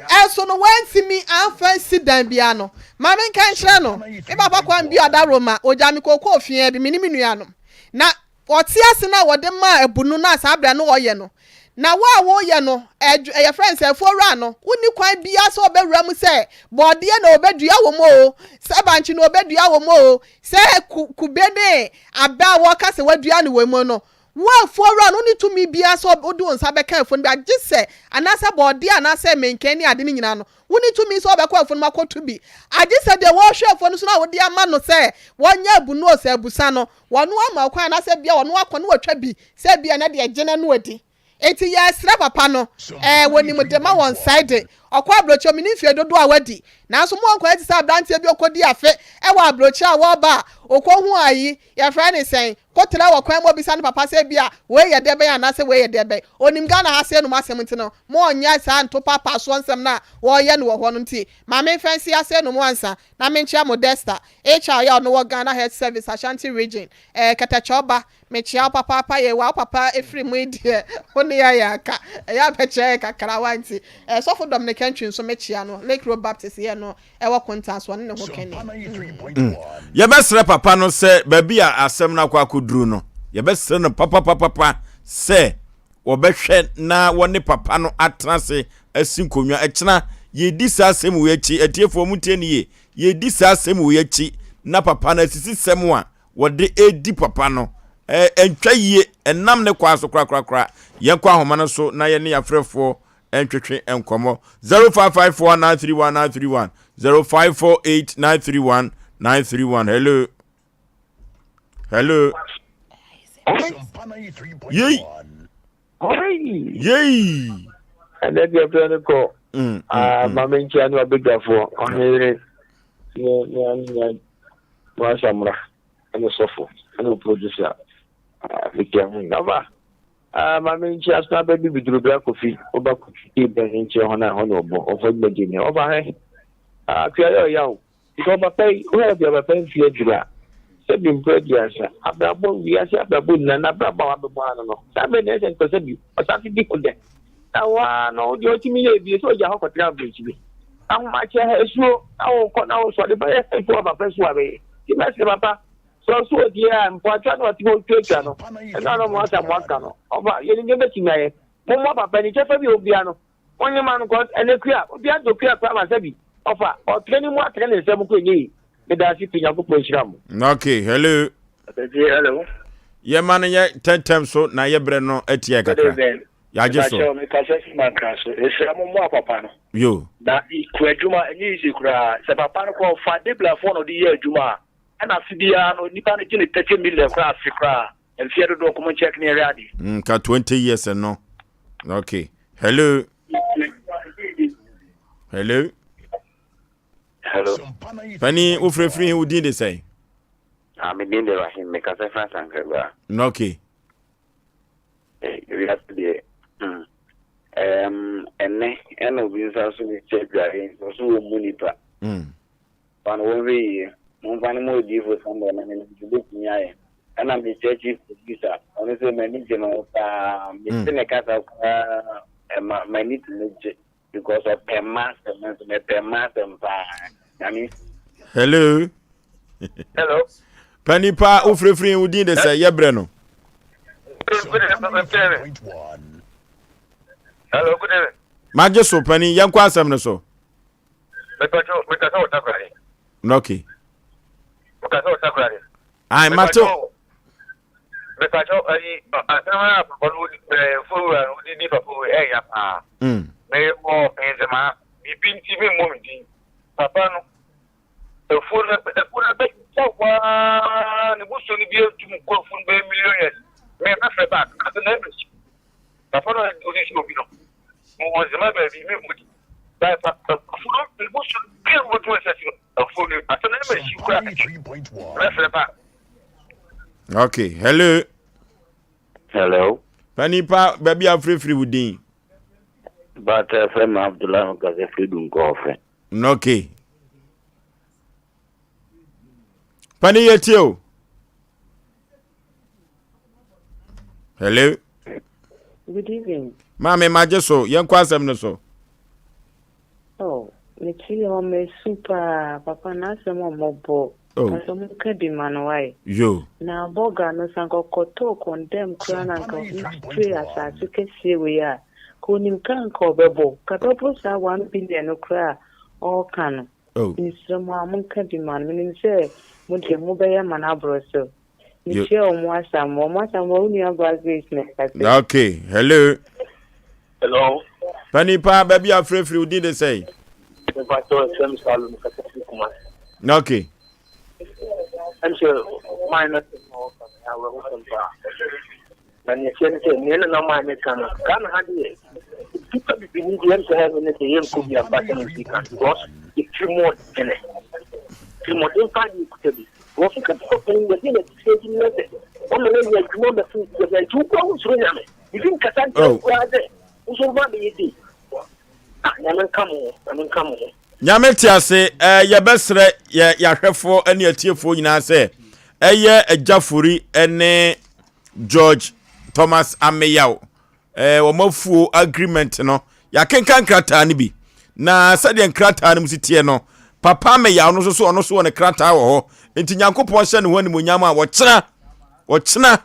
S4: ɛnso no wantumi amfa nsi dan biara no ma menka nkyerɛ no me papa kwan bi ɔdaroma ɔgya me kookoo fiaa bi me ne me nuanom na ɔte ase no a wɔde maa abunu no a saa berɛ no ɔyɛ no Na wo a woreyɛ no, yɛfrɛ no sɛ afuowura no, wonni kwan biara sɛ ɔbɛwura mu sɛ bɔɔdeɛ na ɔbɛdua wɔ mu oo, sɛ bankye na ɔbɛdua wɔ mu oo, sɛ kube ne abɛ a wɔka sɛ wɔadua no wɔ mu no, wo afuowura no, wonni tumi biara sɛ wode wo nsa bɛka afuo no bi, agye sɛ, anaasɛ bɔɔdeɛ anaasɛ menken ne ade no nyinaa no, wonni tumi sɛ wobɛkɔ afuo no mu akɔto bi, agye sɛ deɛ wɔrehwɛ afuo no so no a wode ama no sɛ wɔnyɛ abunu oo, sɛ abusa no, wɔno ama wo kwan anaasɛ bia wɔno akɔ na wɔatwa bi sɛ ebia na deɛ gyene no adi. Enti yɛresrɛ papa no, ɛɛ, wɔnim de ma wɔn nsae de. Ɔkɔ aburokyire, mennim mfeɛ dodoɔ a wadi, nanso mo nkɔyɛ te sɛ aberanteɛ bi a ɔkɔdi afe wɔ aburokyire a wɔreba a ɔkɔhu ayi, yɛfrɛ no sɛn, kotra wɔ kwan mu ɔbisa ne papa sɛ ebia wei yɛ deɛ bɛn anaasɛ wei yɛ deɛ bɛn. Ɔnim Ghana ha sei nom asɛm nti no, mo ɔnyɛ saa ntopapaasoɔ nsɛm no a wɔreyɛ no wɔ hɔ no nti, ma memfa nsi ase nom ansa na menkyea Modesta, HR a ɔno wɔ Ghana Health Service Ashanti Region, ɛɛ, Kɛtɛkyɛw ba, Mekyea wo papaapa yɛ wa wo papa efiri mu yi deɛ wo ne yɛ ayɛ aka ɛyɛ a bɛkyerɛ yɛ kakra wa nti eh, sɔfo Dominic Kentry nso mekyea no, Lake Road Baptist yɛ no ɛwɔ Kontaa so, ɔne ne ho kɛne.
S1: Mm. Yɛbɛsrɛ papa no sɛ baabi a asɛm no akɔ akɔduru no, yɛbɛsrɛ no papapapapa sɛ wɔbɛhwɛ na wɔne papa no atena ase asi nkonnwa. Ɛkyena yɛdi saa asɛm wei akyi, atiefoɔ mo ntie no yie, yɛdi saa asɛm wei akyi na papa no asisi sɛm a wɔde redi papa no ɛntwa yie, ɛnam ne kwaa so korakorakora. Yɛnkɔ ahoma no so na yɛne yɛafrɛfoɔ ntwetwe nkɔmmɔ. 0554 931 931 0548 931 931. Hello. Hello. Yei. Yei.
S11: Ɛnɛ deɛ frɛ no kɔ. Ah, maame nkyia ne wabɛdwafoɔ ɔhene ne ne ne mo asamra ɛne sɔfo ɛne producer mekyia ho nafa ah, maame nkyia so abɛbi biduro bra kofi woba kofi bɛn nkyia hɔ na hɔ na ɔbɔ ɔfa dwumadie ne ɔfa hɛ akua yɛ ɔya o Nka ɔpapa yi, wohwɛ baabi a ɔpapa yi mfe aduru a, sɛbi mpo aduasa, abrabɔ, wiase abrabɔ nyinaa, n'abrabɔ a wabɛbɔ ano no, saa bere na ɛsɛ nka sɛbi ɔsan so di ho dɛ. Na wo ara no, wo deɛ ɔtumi yɛ bi, sɛ ɔgya hɔ kɔtena aburokyiri. Ahomakyɛ ha, asuo, na wokɔ na wosɔre, bɛyɛ sɛ nso papa su abɛyɛ. Nti mɛsrɛ papa, sɛ ɔso ɔdie a, mpoatwa na ɔte hɔ tuatua no, ɛno a na ɔmo asa mo aka no, ɔfa, yɛnim deɛ bɛtumi ayɛ. Mommoa papa ni, kyɛfa bi a ɔbia no, Wonye ma no cos ɛnɛ kua obia dɔ kua koraa ma sɛbi ɔfa ɔtrɛ ne mu atrɛ ne nsam kɔ ɛnyɛ yi medaase pii Nyankopɔn nhyira mo.
S1: Ok hello.
S11: Ɔsɛtie hello.
S1: Yɛ ma no yɛ tɛntɛm so na yɛ brɛ no atia
S11: Good
S1: kakra.
S11: evening.
S1: Yagye so.
S11: Mepakyɛw mekasa fi Mankra so. Mesrɛ mo mmoa papa no.
S1: Yo.
S11: Na kua adwuma ɛnyɛ easy koraa. Sɛ papa no koraa ɔfa Deblafoɔ na ɔde yɛ adwuma a ɛna afe biara no nipa no gye ne 30 million koraa afe koraa. Mfeɛ dodoɔ kɔ mo check ne yɛhwɛ adeɛ.
S1: Nka 20 years no. Okay. Hello. Hello.
S11: Hello.
S1: Pani wo frɛfiri he wo din de sɛn?
S11: Ah, me din de Rahim, me kasa firi Asankragua.
S1: Okay.
S11: Eh, wiase deɛ, hmm. Um, ɛnɛ, ɛna obi nsa so de kyɛ adware nso so wɔ mu nipa.
S1: Mm.
S11: Fa no wɔnhwɛ yie. Momfa no mmɔ odiyifo Samuel na menim deɛ ɔbɛtumi ayɛ. Ɛna mekyerɛ chief producer, ɔno nso m'ani gye ne ho paa. Mete ne kasa koraa ɛma m'ani tumi gye because ɔpɛ mma asɛm, me nso mepɛ mma asɛm paa. Nyame.
S1: Hello.
S11: Hello.
S1: Pani pa wofirifiri wo din de sɛ yɛbrɛ no.
S11: Hello, good evening.
S1: Magye so pani yɛnkɔ asɛm no so.
S11: Mepatwo, mekasa wɔ Takoradi.
S1: Okay.
S11: Mekasa wɔ Takoradi.
S1: Ai, mate.
S11: Mepatwo, ayi, asɛm a papa no ɛɛ fowura no wodi di papa wei ɛyɛ paa.
S1: Mm.
S11: Mewɔ nzema, biribi nti memmɔ me din. Papa no, afuo no afuo no bɛgya waa ne busuo no bi atum kɔ afuo no bɛyɛ million years. Mebɛfrɛ back, ase na ɛbɛsi. Papa no a ɔde si obi no, mowɔ nzema baabi me mmɔ din. But afuo no, ne bo so bi a wobɛtumi asɛ si afuo no, asɛm no ɛma si kura kɛkɛ. Mɛfrɛ ba.
S1: Okay, hello.
S11: Hello.
S1: Pani pa baabi a frɛfiri wo din.
S11: Bata fɛ ma Abdullahi Mkasa firi Dunkɔɔfɛ.
S1: Okay. Pani yɛ tie o. Hello.
S12: Good evening.
S1: Maame magye so yɛnkɔ asɛm no so.
S12: Oh, mete hɔ mesu paa papa n'asɛm ɔmmɔbɔ.
S1: Oh.
S12: Pastor monka bi ma no wae.
S1: Yo.
S12: Na bɔga no sɛ anka ɔkɔtɔɔ kɔndɛm koraa na anka ɔspray asase kɛseɛ wei a, ka onim ka anka ɔbɛbɔ. Ka bɛboro saa one billion no koraa a ɔɔka no.
S1: Oh.
S12: Mesrɛ mo a monka bi ma no. Menim sɛ mo deɛ mobɛyɛ ma no aborɔ so.
S1: Yo.
S12: Mekyia wɔn Asamoah. Wɔn Asamoah wo nua baa Grace na ɛkasa.
S1: Okay, hello.
S11: Hello.
S1: Pani pa baabi a frɛfiri wo din de sɛn?
S11: Mepakyɛw ɛfrɛ me Salo mekasa firi Kumasi.
S1: Okay.
S11: Ɛm sɛ man no asɛm na wɔka no awerɛhosɛm paa. Na nea ɛteɛ ne sɛ nea nana man no ka no Ghana ha deɛ nipa bibini deɛ ɛm sɛ ha ne sɛ yɛnkɔ bi ampa sɛ ne ka because yɛtiri mu ɔdene tiri mu ɔden paa deɛ ɛkuta bi wɔn so ka papa panin yɛde na ɛte sɛ ɛdi sɛ wɔn na yɛ adwuma mɛfo yɛ nti wokura wo nsoro nyame bibi nkasa nkyɛn koraa sɛ nso ba bɛyɛ de ah nyame nka mo ho nyame nka mo ho.
S1: Nyame te ase eh, yɛbɛsrɛ yɛ yɛahwɛfoɔ ne atiefoɔ nyinaa sɛ ɛyɛ Agya Fori ne George Thomas Ameyaw eh, wɔn afuo agreement no yɛakenkan krataa no bi. Na sɛdeɛ nkrataa no mu si teɛ no, Papa Ameyaw no nso so ɔno so wɔ ne krataa wɔ hɔ. Nti Nyankopɔn hyɛ ne ho animuonyam a wɔkyena, wɔkyena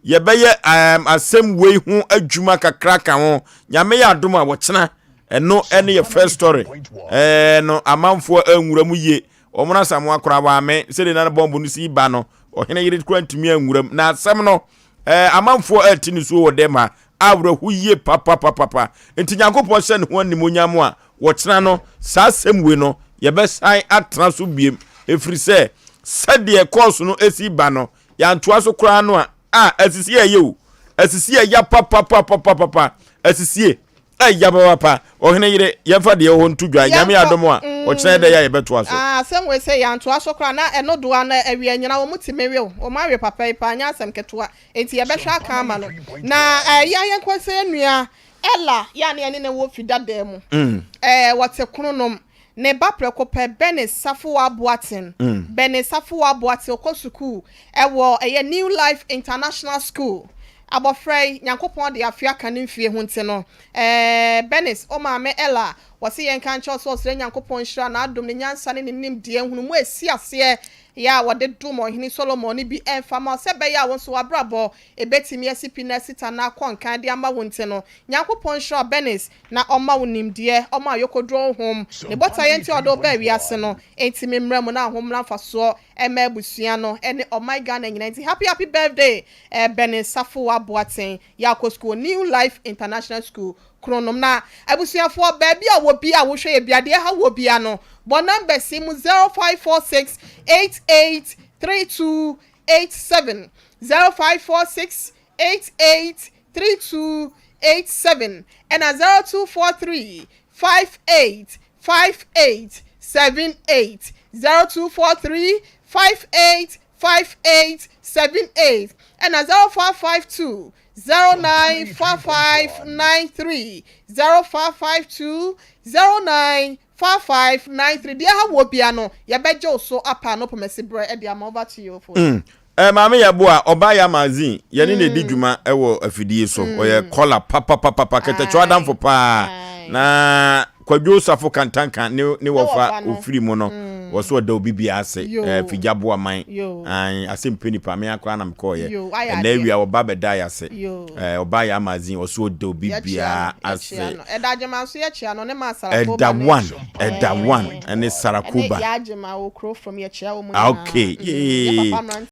S1: yɛbɛyɛ um, asɛm wei ho adwuma kakra ka ho. Nyame yɛ adom a wɔkyena ɛno ɛne yɛ first story. Ɛɛ no amanfoɔ anwura mu yie. Wɔn asamoa koraa wɔame sɛdeɛ na bɔmbo no si ba no ɔhene yere koraa ntumi anwura mu. Na asɛm no ɛɛ amanfoɔ ɛte ne suo wɔ dɛm ha awerɛho yie papapapapa. Nti Nyankopɔn hyɛ ne ho animuonyam a wɔkyena no saa asɛm wei no yɛbɛsan atena so biem ɛfiri sɛ sɛdeɛ kɔɔso no ɛsi ba no yɛantoa so koraa no a a asisie ɛyɛ o asisie ɛya papapapapapa asisie ɛya papapa ɔhene yere yɛmfa deɛ ɛwɔ hɔ nto dwa nyame adom a ɔkyena ɛdɛ yɛ a yɛbɛtoa so.
S4: Ah, asɛm wei sɛ yɛantoa so koraa na ɛno doa na awia nyina wɔn ti me wew wɔn awe papa yi paa nyɛ asɛm ketewa enti yɛbɛhwɛ aka ama no na ɛyɛ yɛnkɔ sɛ yɛn nua Ella yɛ a na yɛne no wɔ fi dadaa mu. Ɛɛ, wɔte Kronom. Ne ba prɛko pɛ, Bernice Safowa Boateng. Bernice Safowa Boateng, ɔkɔ sukuu wɔ ɛyɛ New Life International School. Abɔfra yi, Nyankopɔn de afe aka ne mfie ho nti no, ɛɛ, Bernice, wo maame Ella, wɔse yɛnka nkyerɛ wo sɛ ɔsrɛ Nyankopɔn nhyira, n'adom, ne nyansa ne ne nimdeɛ, nhunumu a ɛsi aseɛ yɛ a wɔde dom Ɔhene Solomon no bi mfa mma wo sɛ ɛbɛyɛ a wo nso w'abrabɔ Ebetumi asi pi na asi ta na akɔ nkan de ama wo nti no, Nyankopɔn nhyira wo Bernice na ɔmma wo nimdeɛ, ɔmma ayokoduro honhom, ne botaeɛ nti a ɔde wo baa wiase no ntumi mmra mu na ho mmra mfasoɔ mma abusua no ne ɔman Ghana nyinaa nti happy happy birthday Bernice Safowa Boateng yɛ akɔ sukuu wɔ New Life International School Kronom na abusuafoɔ baabi a wɔ bia a wohwɛ yɛ bia deɛ ɛha wɔ bia no bɔ numbers yi mu 0546 88 32 87 0546 88 32 87 ɛna 0243 58 58 78 0243 58 58 78 ɛna 0552 09 55 93 0552 09 5593 Deɛ ɛha wɔ bia no yɛbɛgye wo so apa ano pomasi berɛ de ama over to you Ofosu.
S1: Mm. Eh, maame yɛ boa ɔbaa yɛ magazine yɛne na ɛdi dwuma wɔ afidie so ɔyɛ kɔla papapapapa kɛtɛkyɛ adamfo paa na kwadwo safo kantanka ne ne wɔfa ofiri mu no wɔ so ɔda obi bia ase eh, figya boa man asɛ mpɛ nipa me akora na mekɔɔyɛ ɛnna awia ɔba bɛda yɛ ase Eh, ɔbaa yɛ amazin ɔso ɔda obi biara ase.
S4: Ɛda Agyeman nso yɛkyea no ne ma Sarakoba
S1: Ɛda one, ɛda one ɛne Sarakoba.
S4: Ɛne yɛ Agyeman wɔ kuro from yɛkyea wɔn
S1: nyinaa. Okay,
S4: yee.